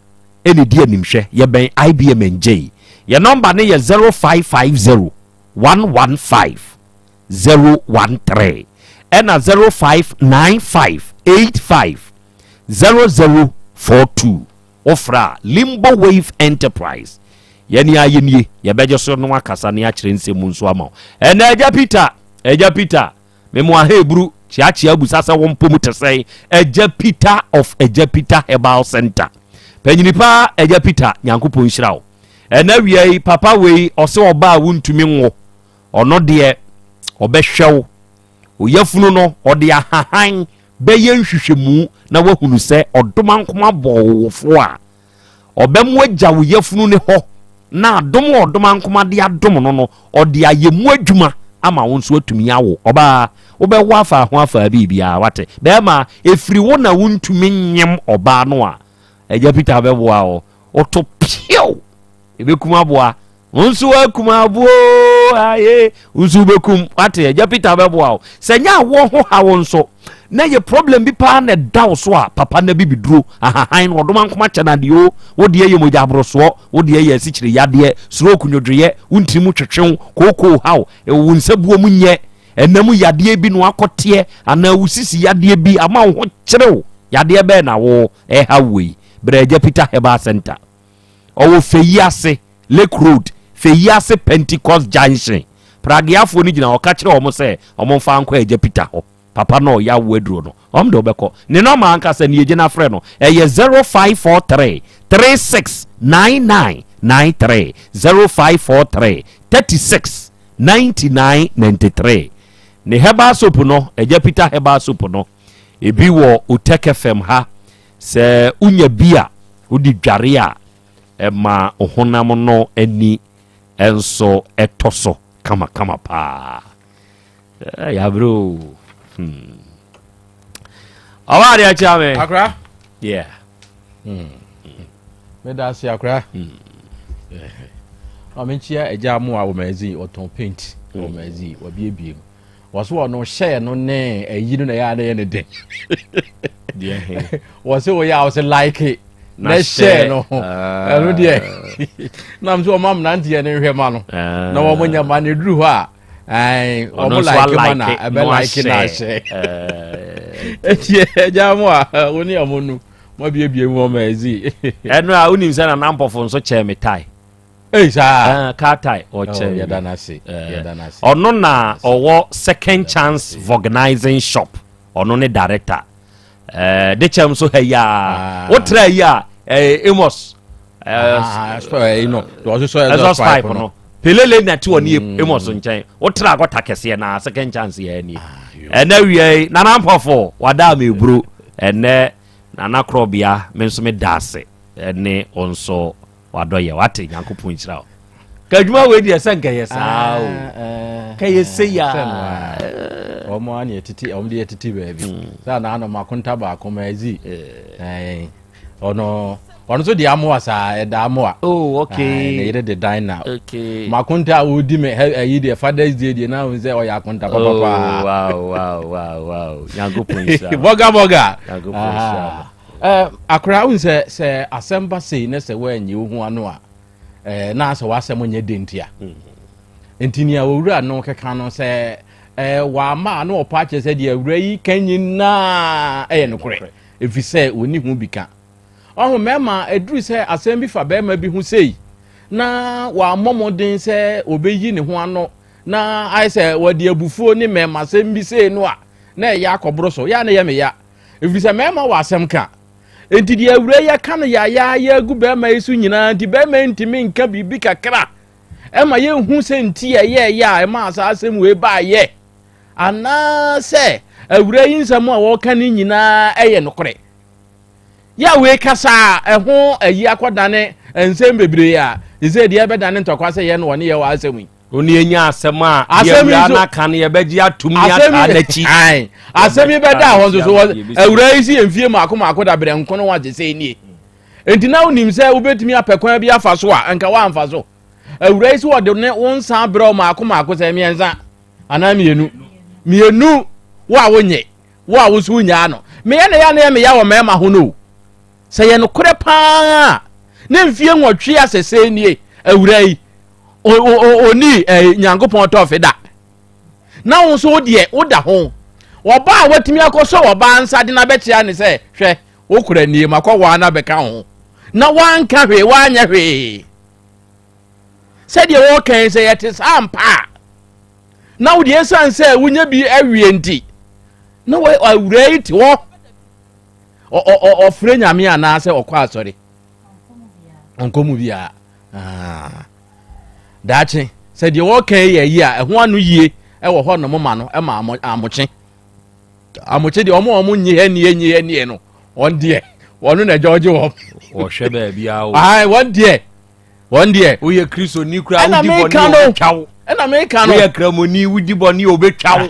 ɛna di animhwɛ, yɛbɛn IBM NJ. Yɛ nɔmba ne yɛ 0550 115 013 ɛna 0595 85 0042. Wofra Limbo Wave Enterprise, yɛne ayɛ nie, yɛbɛgye so no akasa ne akyerɛ nsɛm mu nso ama wo. Ɛnɛ Agya Peter, Agya Peter, memo aha eburu kyeakyea abusa sɛ wo mpom te sɛn. Agya Peter of Agya Peter Herbal Center, panyini paa Agya Peter, Nyankopɔn nhyira wo. Ɛnɛ wia yi, papa wei ɔsɛ ɔba a wontumi nwo, ɔno deɛ ɔbɛhwɛ wo oyafunu no, ɔde ahahan bɛyɛ nhwehwɛmu na wahunu sɛ ɔdoma nkoma bɔ wofo a ɔbɛmo agya wo yafunu ne hɔ, na adom a ɔdoma nkoma de adom no no, ɔde ayɛ mu adwuma ama wo nso atumi awo. Ɔbaa, wobɛwo afa ho afa biribiara wate. Bɛrima, ɛfiri wo na wontumi nyem ɔbaa no a, Agya Peter bɛboa wo. Woto piew, ɛbɛkum aboa, wo nso akum aboɔ aye, wo nso wobɛkum wate. Agya Peter bɛboa wo. Sɛ nyɛ awoɔ ho ha wo nso na yɛ problem bi paa na ɛda wo so a, papa na bibiduro ahahan no ɔdoma nkoma kyɛ no adeɛ o. Wo deɛ yɛ mogya aborosoɔ, wo deɛ yɛ asikyire yadeɛ, stroke, nwodwoeɛ, wo ntiri mu twetwew, kookoo haw, wo nsa buo mu nyɛ, ɛnam yadeɛ bi no akɔteɛ, anaa wo sisi yadeɛ bi ama wo ho kyerew, yadeɛ bɛɛ na wo ɛha wei, brɛ Agya Peter Herbal Center. Ɔwɔ Fɛyi ase, Lake Road, Fɛyi ase Pentecost Junction. Prageafoɔ no gyina hɔ, ka kyerɛ wɔn sɛ wɔn mfa nkɔ Agya Peter hɔ. Papa no ɔyɛ awo aduro no, wɔn de wɔbɛkɔ ne nɔma ankasa ne yɛgyina frɛ no, ɛyɛ 0543 36 99 93, 0543 36 99 93. Ne herbal soap no, Agya Peter herbal soap no, ebi wɔ Otec FM ha. Sɛ wonya bi a wode dware a, ɛma honam no ani nso ɛtɔ so kamakama paa. Yɛabrɛ o. Ɔba adeɛ akyia me. Akora. Yeah. Meda ase, akora. Ma menkyia agya mo a wɔ magazine, ɔtɔn paint wɔ magazine, wabiebie mu. Wɔso ɔno hyɛɛ no ne ayi no na ɛyɛ a na ɛyɛ ne den. Deɛ he? Wɔ sɛ wɔyɛ a wɔsɛ like na na hyɛɛ hyɛ. No ɛno deɛ nam sɛ ɔma mmeranteɛ no nhwɛ ma no na wɔn nya ma no duru hɔ a ɛn Ɔno wɔn nso like ma na alike, ɛbɛ na like na wahyɛ. ahyɛ. Eti agya mo a wo ne ɔmo nu mo abiebie mu ɔmo ɛzi. Ɛno a wonim sɛ Nana Mpɔfo nso kyɛɛ me tie. Ei saa. Car tie ɔkyɛɛ me. Yɛda n'ase. Yɛda n'ase. Ɔno na ɔwɔ Second Chance Vulcanizing Shop, ɔno ne director. De kyɛm so ha yi a wotra yi a, Amos exhaust pipe no pelele na te ɔne Amos nkyɛn. Wotra akɔta kɛseɛ na Second Chance yɛ ani. Ɛnɛ wia yi, Nana Mpɔfo wada me eburo. Ɛnɛ Nana Korɔbea, me nso me da ase ɛne wo nso wadɔ yɛ wate. Nyankopɔn nhyira wo. Ka adwuma wei deɛ sɛ nkɛyɛ saa o, kɛyɛ sei a. Wɔn a ne yɛtete, wɔn de yɛtete baabi sɛ anaano makonta baako ma ɛzi ɔno. Ɔno nso de amoa saa, ɛda amoa. Oh, okay. Ne yere de Dina. Okay. Makonta a ɔredi me ɛyi deɛ Father's Day deɛ na ahun sɛ ɔyɛ akonta papapa. Oh, wow, wow, wow, wow. Nyankopɔn nhyira. Bɔga bɔga. Nyankopɔn nhyira. Eh, akora ahun sɛ sɛ asɛm ba sei ne sɛ wɔanyi wo ho ano a, eh, na sɛ w'asɛm nyɛ den ntia. Nti nea owura no keka no sɛ eh, wama a na ɔpa akyerɛ sɛ deɛ awura yi ka nyinaa ɛyɛ nokorɛ, ɛfiri sɛ ɔnni ho bi ka. Ɔho mmarima, ɛduru sɛ asɛm bi fa barima bi ho sei na wammɔ mmɔden sɛ ɔbɛyi ne ho ano na ayɛ sɛ wɔde abufuo ne mmarimasɛm bi sei no a, na ɛyɛ akɔboro so. Yɛ a na ɛyɛ me ya, ɛfiri sɛ mmarima wɔ asɛm ka. Enti deɛ awura yi aka no yaayaaya agu barima yi so nyinaa nti, barima yi ntumi nka biribi kakra ɛma yɛnhu sɛ nti ɛyɛɛyɛ a ɛmaa saa asɛm wei baayɛ, anaasɛ awura yi nsɛm a wɔka no nyinaa ɛyɛ nokorɛ. Yɛ a wei kasa a ɛho ayi akɔdane nsɛm bebree a sɛ deɛ ɛbɛdane ntɔkwa sɛ yɛn wɔne yɛ wɔ asɛm yi. Oni enya asɛm a deɛ awura no aka no yɛbɛgye atum ne ataa n'akyi. Asɛm yi bɛda hɔ nso so awura yi si yɛn fie mako mako da berɛ nko no wagye sɛ nie. Nti na wonim sɛ wobɛtumi apɛ kwan bi afa so a nka woamfa so. Awura yi si wɔde ne wo nsa berɛ wo mako mako sɛ mmiɛnsa anaa mmienu. Mmienu wo a wonyɛ. Wo a wo nso wonyaa no. Meyɛ na yɛ na yɛ meya wɔ mmarima ho no o. Sɛ yɛ nokorɛ paa a, ne mfie nwɔtwe asɛsɛ nie, awura yi, ɔni eh, Nyankopɔn tɔfe da. Na wo nso wo deɛ, woda ho. Ɔbaa a watumi akɔsɔ ɔbaa nsa de no abɛkyea ne sɛ, hwɛ, wo kora nie, makɔ waa no abɛka ho. Na wanka hwee, wanyɛ hwee. Sɛdeɛ wɔka yi, sɛ yɛte saa ampa a, na wo deɛ ɛsiane sɛ wonya bi awie nti na awura yi te hɔ ɔfrɛ nyame anaasɛ ɔkɔ asɔre ɔnkɔ mu biara ah. Daakye sɛ deɛ wɔka yi yɛ yi a ɛho ano yie ɛwɔ hɔ nom ma no ɛma amokye amokye deɛ ɔmo ɔmo nye ɛnie nye ɛnie no wɔn deɛ wɔn na ɛgya ɔgye wɔn wɔhwɛ baabi a o wɔn deɛ wɔn deɛ. Woyɛ kristoni koraa wodi bɔne a obetwa wo. Ɛna meka no. Woyɛ kramoni wodi bɔne a obetwa wo.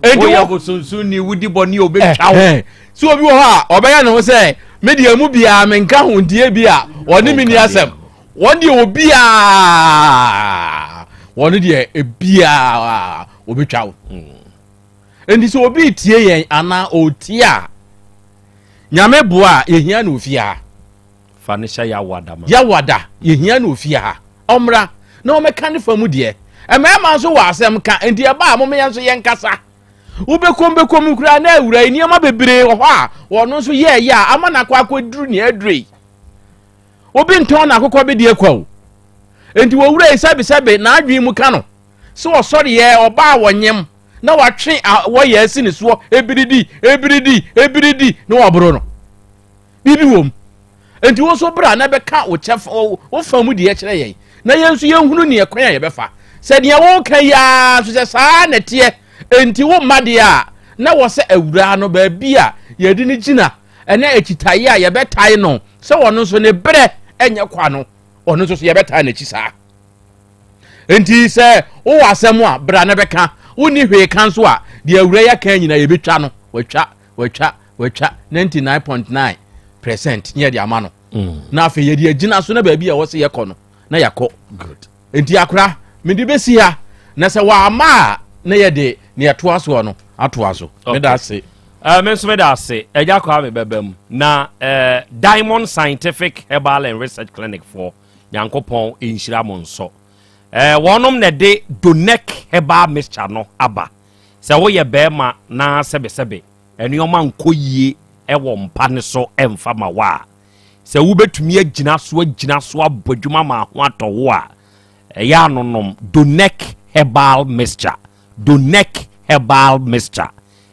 Woyɛ bosonsonni wodi bɔne a obetwa wo. So obi wɔ hɔ a ɔbɛyɛ ne ho sɛ me deɛ mu biara menka ho ntie bi a wɔne me ni asɛm. Wɔn deɛ obiara wɔn deɛ ebiara obetwa wo. Nti sɛ obi tie yɛn anaa ɔtie a nyame boa a yɛhia no ofie ha. Fa no hyɛ Yawada ma. Yawada, yɛhia no ofie ha. Ɔmmra na ɔmmɛka ne fa mu deɛ. Mmarima nso wɔ asɛm ka, nti ɛba a mom yɛn nso yɛnkasa. Wobɛkɔm bɛkɔm koraa na awura yi nneɛma bebree wɔ hɔ a wɔno nso yɛɛyɛ a ama no akɔ akɔduru nea aduru yi. Obi ntɔn n'akokɔ bedeɛ kwa o. Nti wɔwura yi sɛbesɛbe n'adwene mu ka no sɛ ɔsɔreɛ ɔbaa wɔnyem na watwe wɔyɛ asi ne soɔ ebiridi ebiridi ebiridi na wɔaboro no. Biribi wom. Enti wo nso bra na bɛka wo kyɛfa, wo fa mu deɛ kyerɛ yɛn, na yɛn nso yɛnhunu neɛ kwan a yɛbɛfa. Sɛ deɛ woka yi ara nso sɛ saa na ɛteɛ, enti wo mma deɛ a, na wɔ sɛ awuraa no baabi a yɛde no gyina, ɛne akyitaeɛ a yɛbɛtae no sɛ ɔno nso ne berɛ nyɛ kwa no, ɔno nso so yɛbɛtae n'akyi saa. Enti sɛ wowɔ asɛm a, bra na bɛka. Wonni hwee ka nso a, deɛ awura yi aka nyinaa yɛbɛtwa no, watwa. Watwa watwa 99.9 percent ne yɛde ama no mm. Na afei yɛde agyina so na baabi a ɛwɔ sɛ yɛkɔ no na yɛakɔ. Nti akora mede bɛsi ha na sɛ wɔama a na yɛde ne yɛtoa soɔ no atoa so. Meda ase. Uh, me nso meda ase agya kɔ a mebɛba mu na uh, Diamond Scientific Herbal and Research Clinic foɔ Nyankopɔn nhyira mo nso. Uh, wɔnom na ɛde Donec Herbal Mixture no aba. Sɛ woyɛ barima na sɛbesɛbe nneɛma nkɔ yie wɔ mpa no so mfa ma wo a, sɛ wobɛtumi agyina so agyina so abɔ adwuma ma ho atɔ wo a, ɛyɛ anonom Donec Herbal Mixture. Donec Herbal Mixture.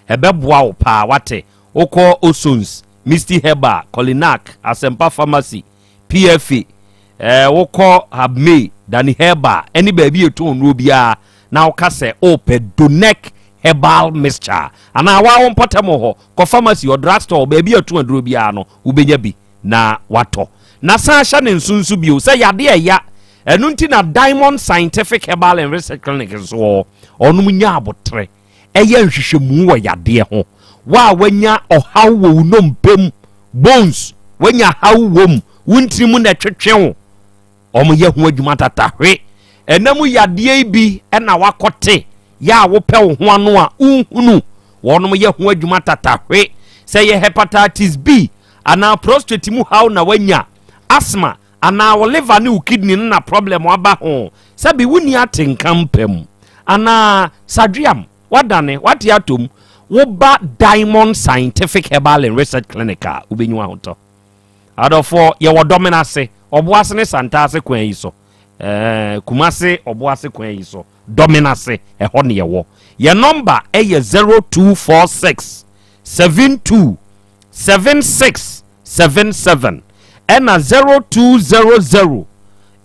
Ɛbɛboa wo paa, wate? Wokɔ Osons, Misty Herbal, Colinac, Asɛmpa Pharmacy, PFA, eh, wokɔ Habmay, Dani Herbal, ɛne baabi a ɛtɔn nnuro biara na woka sɛ wopɛ Donec Herbal Mixture anaa waa wo mpɔtam hɔ, kɔ pharmacy or drug store, baabi a ɛtɔn aduro biara no, wobɛnya bi na watɔ. Na san hyɛ ne nso nso bio sɛ yadeɛ ɛya, ɛno nti na Diamond Scientific Herbal and Research Clinic nso wɔ hɔ, ɔnom nya aboterɛ. yɛ nhwehwɛmu wɔ yadeɛ ho. Wo a wanya ɔhaw wɔ wo nnompe mu, bones, wanya haw wɔ mu, Wo ntini mu na ɛtwetwe wo. Wɔyɛ ho adwuma tatahwe. Ɛna mu yadeɛ yi bi na wakɔte yɛ a wopɛ wo ho ano a wonhunu. Wɔnom yɛ ho adwuma tatahwe. Sɛ yɛ hepatitis B anaa prostate mu haw na wanya, asthma anaa wo liver ne wo kidney no na problem aba ho, sɛbi wonni atenka mpa mu anaa sadweam, wadane, wate atom, woba Diamond Scientific Herbal and Research Clinic a wobɛnya w'ahotɔ. Adɔfoɔ, yɛwɔ Dɔmena ase, Ɔboase ne Santaase kwan yi so. Ɛɛ, Kumase Ɔboase kwan yi so, Dɔmena ase, ɛhɔ ne yɛwɔ. Yɛn nɔmba yɛ 0246 72 76 77 ɛna 0200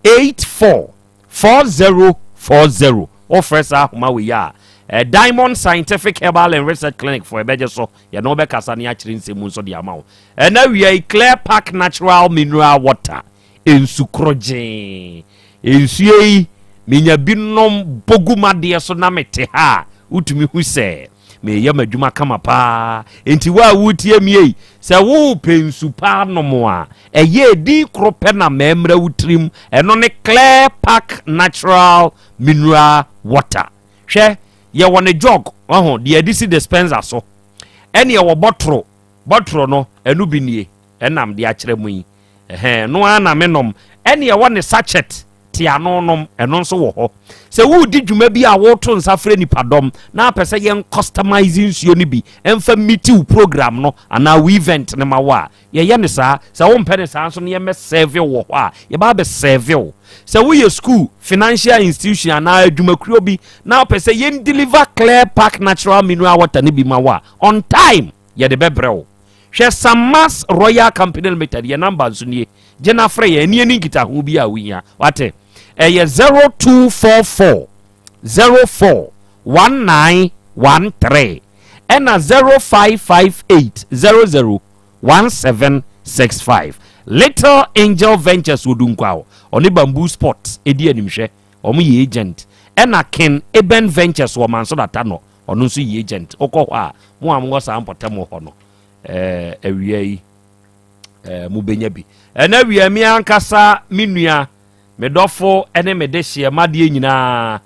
84 4040. Wofrɛ saa ahoma wei a, eh, Diamond Scientific Herbal and Research Clinic foɔ ɛbɛgye so, yɛne wo bɛkasa ne akyerɛ nsɛm mu nso de ama wo. Ɛna awia yi, Clear Park Natural Mineral Water, nsu korɔgyee. Nsuo yi, menya bi nom bɔ gu m'adeɛ so na mete ha a, wotumi hu sɛ meyɛ m'adwuma kama paa. Enti wo a woretie me ei, sɛ worepɛ nsu pa anom a, ɛyɛ edin koro pɛ na mɛmmra wo tirim, ɛno ne Clear Park Natural Mineral Water. Hwɛ, yɛwɔ ne jug, wahu, deɛ yɛde si dispenser so, ɛne yɛwɔ bɔtoro, bɔtoro no, ɛno bi nie, ɛnam de akyerɛ mo yi, ɛhɛn, ɛno ara na menom, ɛne yɛwɔ ne sachet, te ano nom, ɛno nso wɔ hɔ. Sɛ woredi dwuma bi a woreto nsa frɛ nipadɔm na apɛ sɛ yɛn customize nsuo no bi ɛmfa meet wo program no anaa wo event no ma wo a, yɛyɛ no saa. Sɛ wompɛ no saa nso no yɛmmɛ serve wo wɔ hɔ a, yɛba abɛ serve wo. Sɛ woyɛ school, financial institution anaa adwumakuo bi na wopɛ sɛ yɛn deliver Clear Park Natural Mineral Water no bi ma wo a, on time yɛde bɛbrɛ wo. Hwɛ Samas Royal Company Limited, yɛn number nso nie. Gye na frɛ yɛn, ɛne ɛni nkitaho bi a wohia. Wate? Ɛyɛ 0244 04 1913 ɛna 0558 00 1765. Little Angel Ventures wɔ Dunkwaw, ɔne Bamboo Sports ɛdi animhwɛ, wɔn yɛ agent. Ɛna Ken Eben Ventures wɔ Manso Data no, ɔno nso yɛ agent. Wokɔ hɔ a, mo a mowɔ saa mpɔtam hɔ no, ɛɛ awia yi ɛɛ mobɛnya bi. Ɛna awia mi ankasa me nua, me dɔfo ne me dehyeɛ madeɛ nyinaa,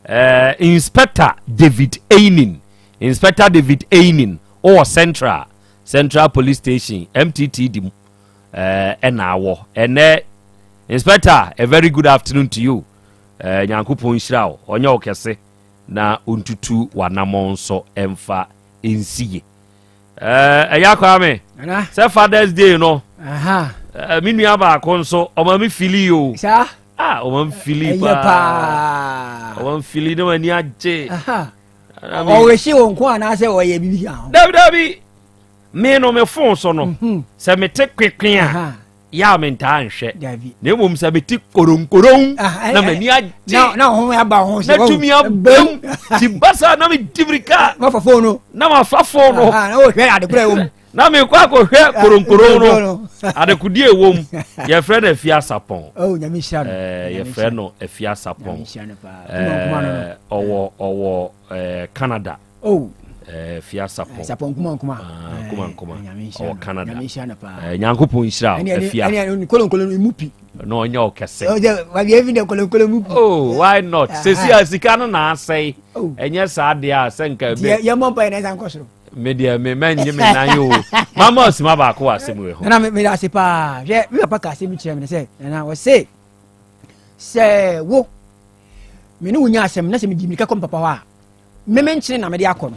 ɛɛ Inspector David Einin, Inspector David Einin, wowɔ Central, Central Police Station, MTT di mu, ɛɛ ɛna awɔ. Ɛnɛ Inspector, a very good afternoon to you. Ɛɛ Nyankopɔn nhyira wo, ɔnyɛ wo kɛse na ɔntutu w'anammɔn nso ɛmfa nsi ye. Ɛɛ ɛyɛ Kwame, sɛ Father's Day no, ɛɛ me nua baako nso ɔma me fili o. Saa. Ah, ɔma me fili paa. Ɔma me fili na m'ani agye. Ɔrehye wɔn nko anaasɛ ɔyɛ biribi ka ho? Dabi dabi, me no me fon so no, mhm. sɛ mete kwekwe a. yɛ a mentaa nhwɛ na mmom sɛ mete koronkoron ah, na m'ani agye na ho aba ho na tumi abam ti ba saa na medi mirika na mafa fon no na mekɔ akɔhwɛ ah, koronkoron no adekodeɛ ɛwɔ mu yɛfrɛ no afia sapɔn oh, eh, yɛfrɛ no afia sapɔn eh, ɔwɔ ɔwɔ eh, Canada Oh. Eh, fia sapɔn. Eh, sapɔn nkuma nkuma. Ah, nkuma eh, nkuma. Ɔwɔ Canada. Nyame nhyira no paa. Eh, Nyankopɔn nhyira wo. Afia. Ɛne ɛne kolonkolo emu pi. Na ɔnyɛ ɔkɛse. Ɔjɛ wabi efi de kolonkolo mu pi. Oh, why not? Sesi a sika no na asɛe. Oh. Ɛnyɛ saa deɛ a sɛ nka ebe. Yɛ mɔ mpa yɛ na ɛsan kɔ soro. Me deɛ me mɛ nye me nan o. Mama osima baako wɔ asɛm wei ho. Nana me da ase paa. Hwɛ me papa ka asɛm kyerɛ me sɛ nana wɔse sɛ wo me ne wo nya asɛm na sɛ medi mirika kɔ me papa hɔ a me me nkyene na mede akɔ no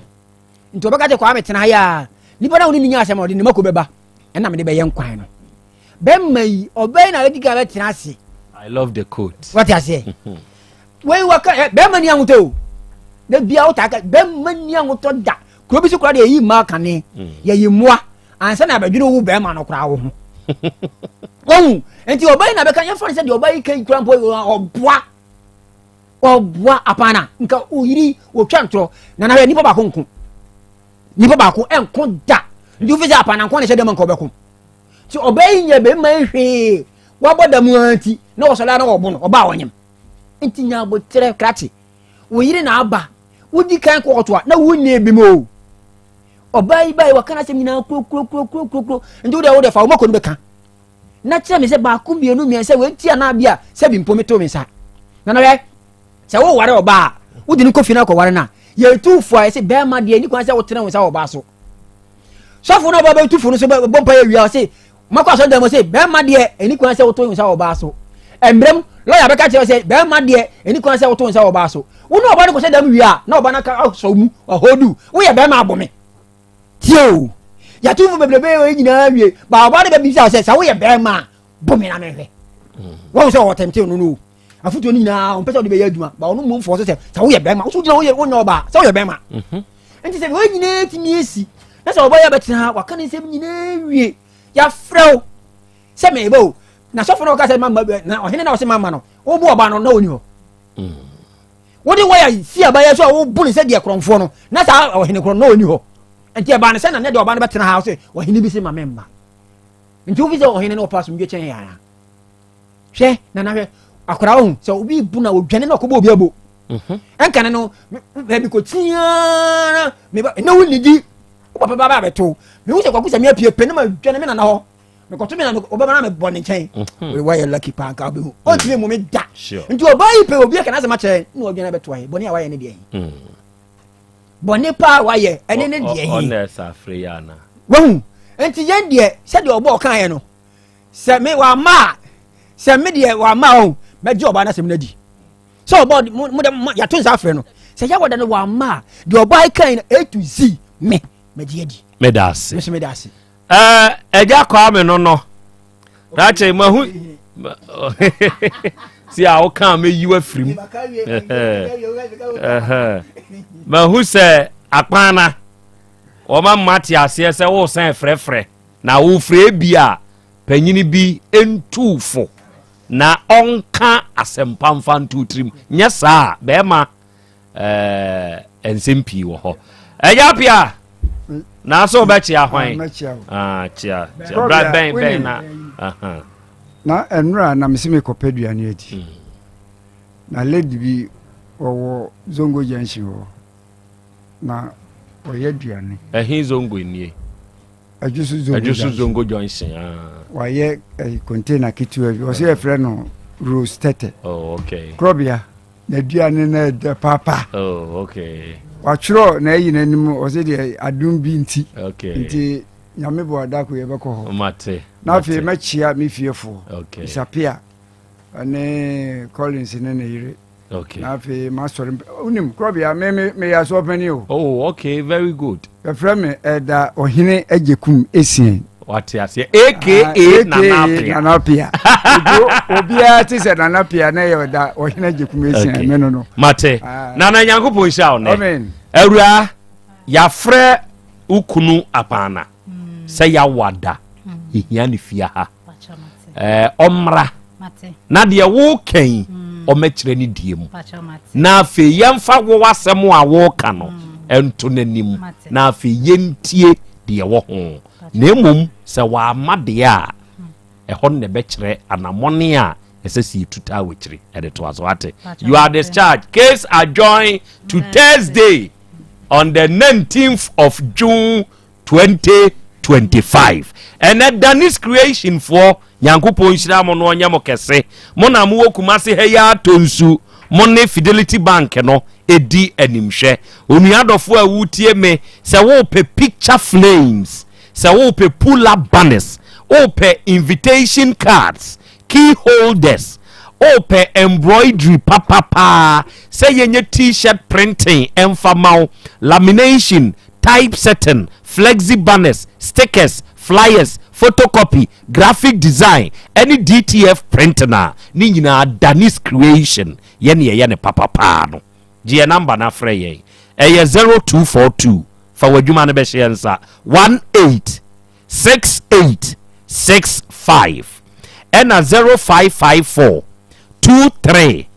nti ɔbɛka kyɛ kwaa metena ha yi a nipa na wo ne ne nya asɛm a ɔde ne mako bɛba ɛna mede bɛyɛ nkwan no bɛma yi ɔbɛyi na bɛdi kan bɛtena ase. I love the coat. Wate aseɛ wei waka bɛrima ni ahotɔ o na bia wota ka bɛrima ni ahotɔ da kuro bi so koraa de yɛyi mmaa kane mm. yɛyi mmoa ansa na abɛdwene wo bɛrima no koraa wo ho wɔhu nti ɔbɛyi na bɛka yɛmfa no sɛ deɛ ɔbɛyi ka kura mpo ɔboa ɔboa apana nka oyiri otwa ntorɔ na na hwɛ nipa baako nko nipa baako nko da nti wofi sɛ apana nko na ɛhyɛ dɛm nka ɔbɛko nti ɔbaa yi nyɛ bɛrima yi hwee wabɔ dam ara nti na wɔsɔre ara na wɔbo no ɔbaa ɔnyem nti nya aboterɛ krakye wo yere na aba wodi kan kɔɔto a na wonni ebi mu o ɔbaa yi baa yi wɔka n'asɛm nyinaa kurokurokurokurokuro nti wodeɛ wodeɛ fa wo mako no bɛka. na kyerɛ me sɛ baako mmienu mmiɛnsa wei nti anaa bi a sɛbi mpo meto me nsa. Nana hwɛ, sɛ woware ɔbaa a, wode no kɔ fie no akɔware no a, yɛtu fo a yɛse bɛrima deɛ ni kwan sɛ wotene wo nsa wɔ ɔbaa so. Sɔfo no ɔba bɛtu fo no so bɔ mpa yɛ wia ɔse makɔ asɔre dan mu ɔse bɛrima deɛ ɛni kwan sɛ woto nsa wɔ ɔbaa so. Mmerɛ mu lɔya bɛka kyerɛ sɛ bɛrima deɛ ɛni kwan sɛ woto nsa wɔ ɔbaa so. Wo ne ɔbaa no kɔhyɛ dan mu wie a na ɔbaa no aka asɔ mu ɔhɔdu woyɛ bɛrima abɔ me. Tie o, yɛato fo bebrebe wɔ nyinaa wie ba ɔbaa no bɛbisa sɛ sɛ woyɛ bɛrima a bɔ me na menhwɛ. Wɔn sɛ ɔwɔ tɛmtew no no o. Afotuo no nyinaa ɔmpɛ sɛ ɔde bɛyɛ adwuma ba ɔno mmom fɔɔ so sɛ sɛ woyɛ bɛrima woso gyina woyɛ wonyɛ ɔbaa sɛ woyɛ bɛrima. Nti sɛ wɔn nyinaa tumi asi na sɛ ɔbaa yi abɛtena ha waka ne nsɛm nyinaa wie yɛafrɛ wo sɛ meba o na sɔfo no ɔka sɛ mama na ɔhene na ɔsɛ mama no wobu ɔbaa no na ɔni hɔ. Wode wɔyɛ si abayɛ so a wobu ne sɛ deɛ korɔmfoɔ no na saa ɔhene korɔ no na ɔni hɔ. Nti ɛbaa ne sɛ na ne deɛ ɔbaa no bɛtena ha sɛ ɔhene bi sɛ ma memma. Nti wofi sɛ ɔhene no ɔpɛ asomdwe kyɛn yɛ anaa? Hwɛ nana hwɛ akwadaa ohun sɛ obi bu na odwane na ɔkɔbɔ obi abo. Ɛnka ne no baabi kɔ tiaa na meba na wo nidi wo papa ba ba bɛto mehu sɛ kwaku sɛ me apue pɛ ne ma dwane me nana hɔ mekɔto me nana ɔbɛba na mebɔ ne nkyɛn. Wayɛ lucky paa nka wobɛhu ɔntumi mmu me da. Nti ɔbaa yi pɛ obi aka n'asɛm akyerɛ na ɔdwane bɛto ayɛ bɔne a wayɛ ne deɛ he. Bɔne paa wayɛ ɛne ne deɛ he. Ɔna ɛsɛ afrɛ yi ana. Wahu nti yɛn deɛ sɛdeɛ ɔbɔ ɔkaeɛ no sɛ me wama a sɛ me deɛ wama a ɔho mɛgye ɔbaa no asɛm no adi sɛ ɔbɔ mo dɛ yɛato nsa afrɛ no sɛ yɛwɔ da no wama a deɛ ɔbaa kan no A to Z me mɛgye adi. Meda ase. Mese meda ase. Ɛɛ ɛgya Kwame no no dakyɛ mahu si a woka a mɛyi wafiri mu mahu sɛ akpana wɔma mma te aseɛ sɛ wosan frɛfrɛ na wofrɛ bi a panyini bi ntuu fo na ɔnka asɛmpa mfa nto tirim nyɛ saa bɛrima ɛɛ nsɛm pii wɔ hɔ ɛyɛ apia naaso wobɛkyea hwan ah, kyea kyea bra bɛn bɛn na na ɛnora na mese mekɔpɛ aduane adi hmm. na lady bi ɔwɔ zongo junction hɔ na ɔyɛ aduane ɛhe zongo nie adwoso zongo junction ah. wayɛ eh, container ketewa bi ɔsɛ yɛfrɛ no rose tɛtɛ oh, okay. korɔbea N'aduane no ɛdɛ papa. Oh, okay. Watwerɛ n'ayi n'anim ɔsɛ deɛ adum bi nti. Okay. Nti nyame bɔ adako yɛbɛkɔ hɔ. Mate. Na afei mɛkyia me fiefoɔ. Okay. Isapia ne Collins ne ne yere. Okay. Na afei masɔre wonim korɔbea me me meyɛ asɔɔpani o. Oh, okay, very good. Yɛfrɛ me Ɛda Ɔhene Agyekum Essien. Wate aseɛ aka ah, Nana Apia. Nana Apia. Obiara te sɛ Nana Apia na yɛ Ɛda Ɔhene Agyekum Essien me no no. Mate. Ah. Nana Nyankopɔn nhyira wo nɛ. Amen. Awura yɛafrɛ wo kunu apaana sɛ yɛawada yɛhia ne fie ha. Ɔmmra na deɛ woka yi mm. ɔmɛkyerɛ ne die mu na afei yɛmfa wo asɛm a woka no mm. nto n'anim na afei yɛntie deɛ wɔ ho na mmom sɛ wɔama deɛ a mm. ɛhɔ no na ɛbɛkyerɛ anammɔne a ɛsɛ sɛ yɛtu taa wɔ akyiri ɛde toa so ate you are discharged case adjourned to Thursday on the 19th of June 2025 ɛnɛ Danis Creation foɔ Nyankopɔn nhyira mo no ɔnyɛ mo kɛse mo na mowɔ Kumase ha yi atɔ nsu mo ne Fidelity Bank no ɛdi animhwɛ onua dɔfoɔ a wotie me sɛ wopɛ picture flames sɛ wopɛ pull up banners wopɛ invitation cards key holders wopɛ embroidery papapaa sɛ yɛnyɛ t-shirt printing ɛmfa ma wo lamination typesetting, flexi banners, stickers, flyers, photocopy, graphic design, ɛne DTF printing a, ne nyinaa Danis Creation yɛ ne yɛyɛ ne papapaa no. Gye yɛn namba na frɛ yɛn. Ɛyɛ 0242 fa w'adwuma no bɛhyɛ yɛn nsa 18 68 65 ɛna 0554 23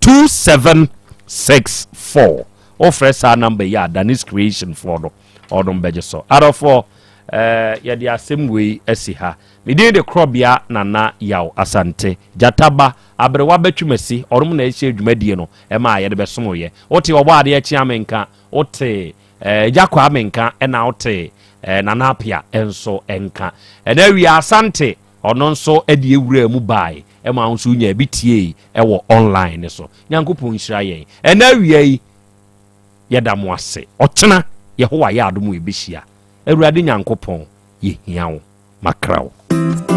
27 64. Wofrɛ saa number yi a Danis Creation foɔ no ɔnom bɛgye so. Adɔfoɔ eh, yɛde asɛm wei asi ha. Me din de Korɔbea Nana Yaw Asante. Gyata ba, aberewa Bɛtwumasi, ɔnom na ɛhyɛ dwumadie no ɛma a yɛde bɛsomoyɛ. Wote ɔbɔ adeɛ kyea me nka, wote eh, Agya Kwaa me nka, ɛna wote eh, Nana Apia nso nka. Ɛna awia Asante. Ɔno nso de ewuraa mu bae ma wo nso wonyaa bi tiei wɔ online no so. Nyankopɔn nhyira yɛn. Ɛnnɛ awia yi, yɛda mo ase. Ɔkyena, Yehowa yɛ adom a yɛbɛhyia. Awurade Nyankopɔn, yɛhia wo. Makra wo.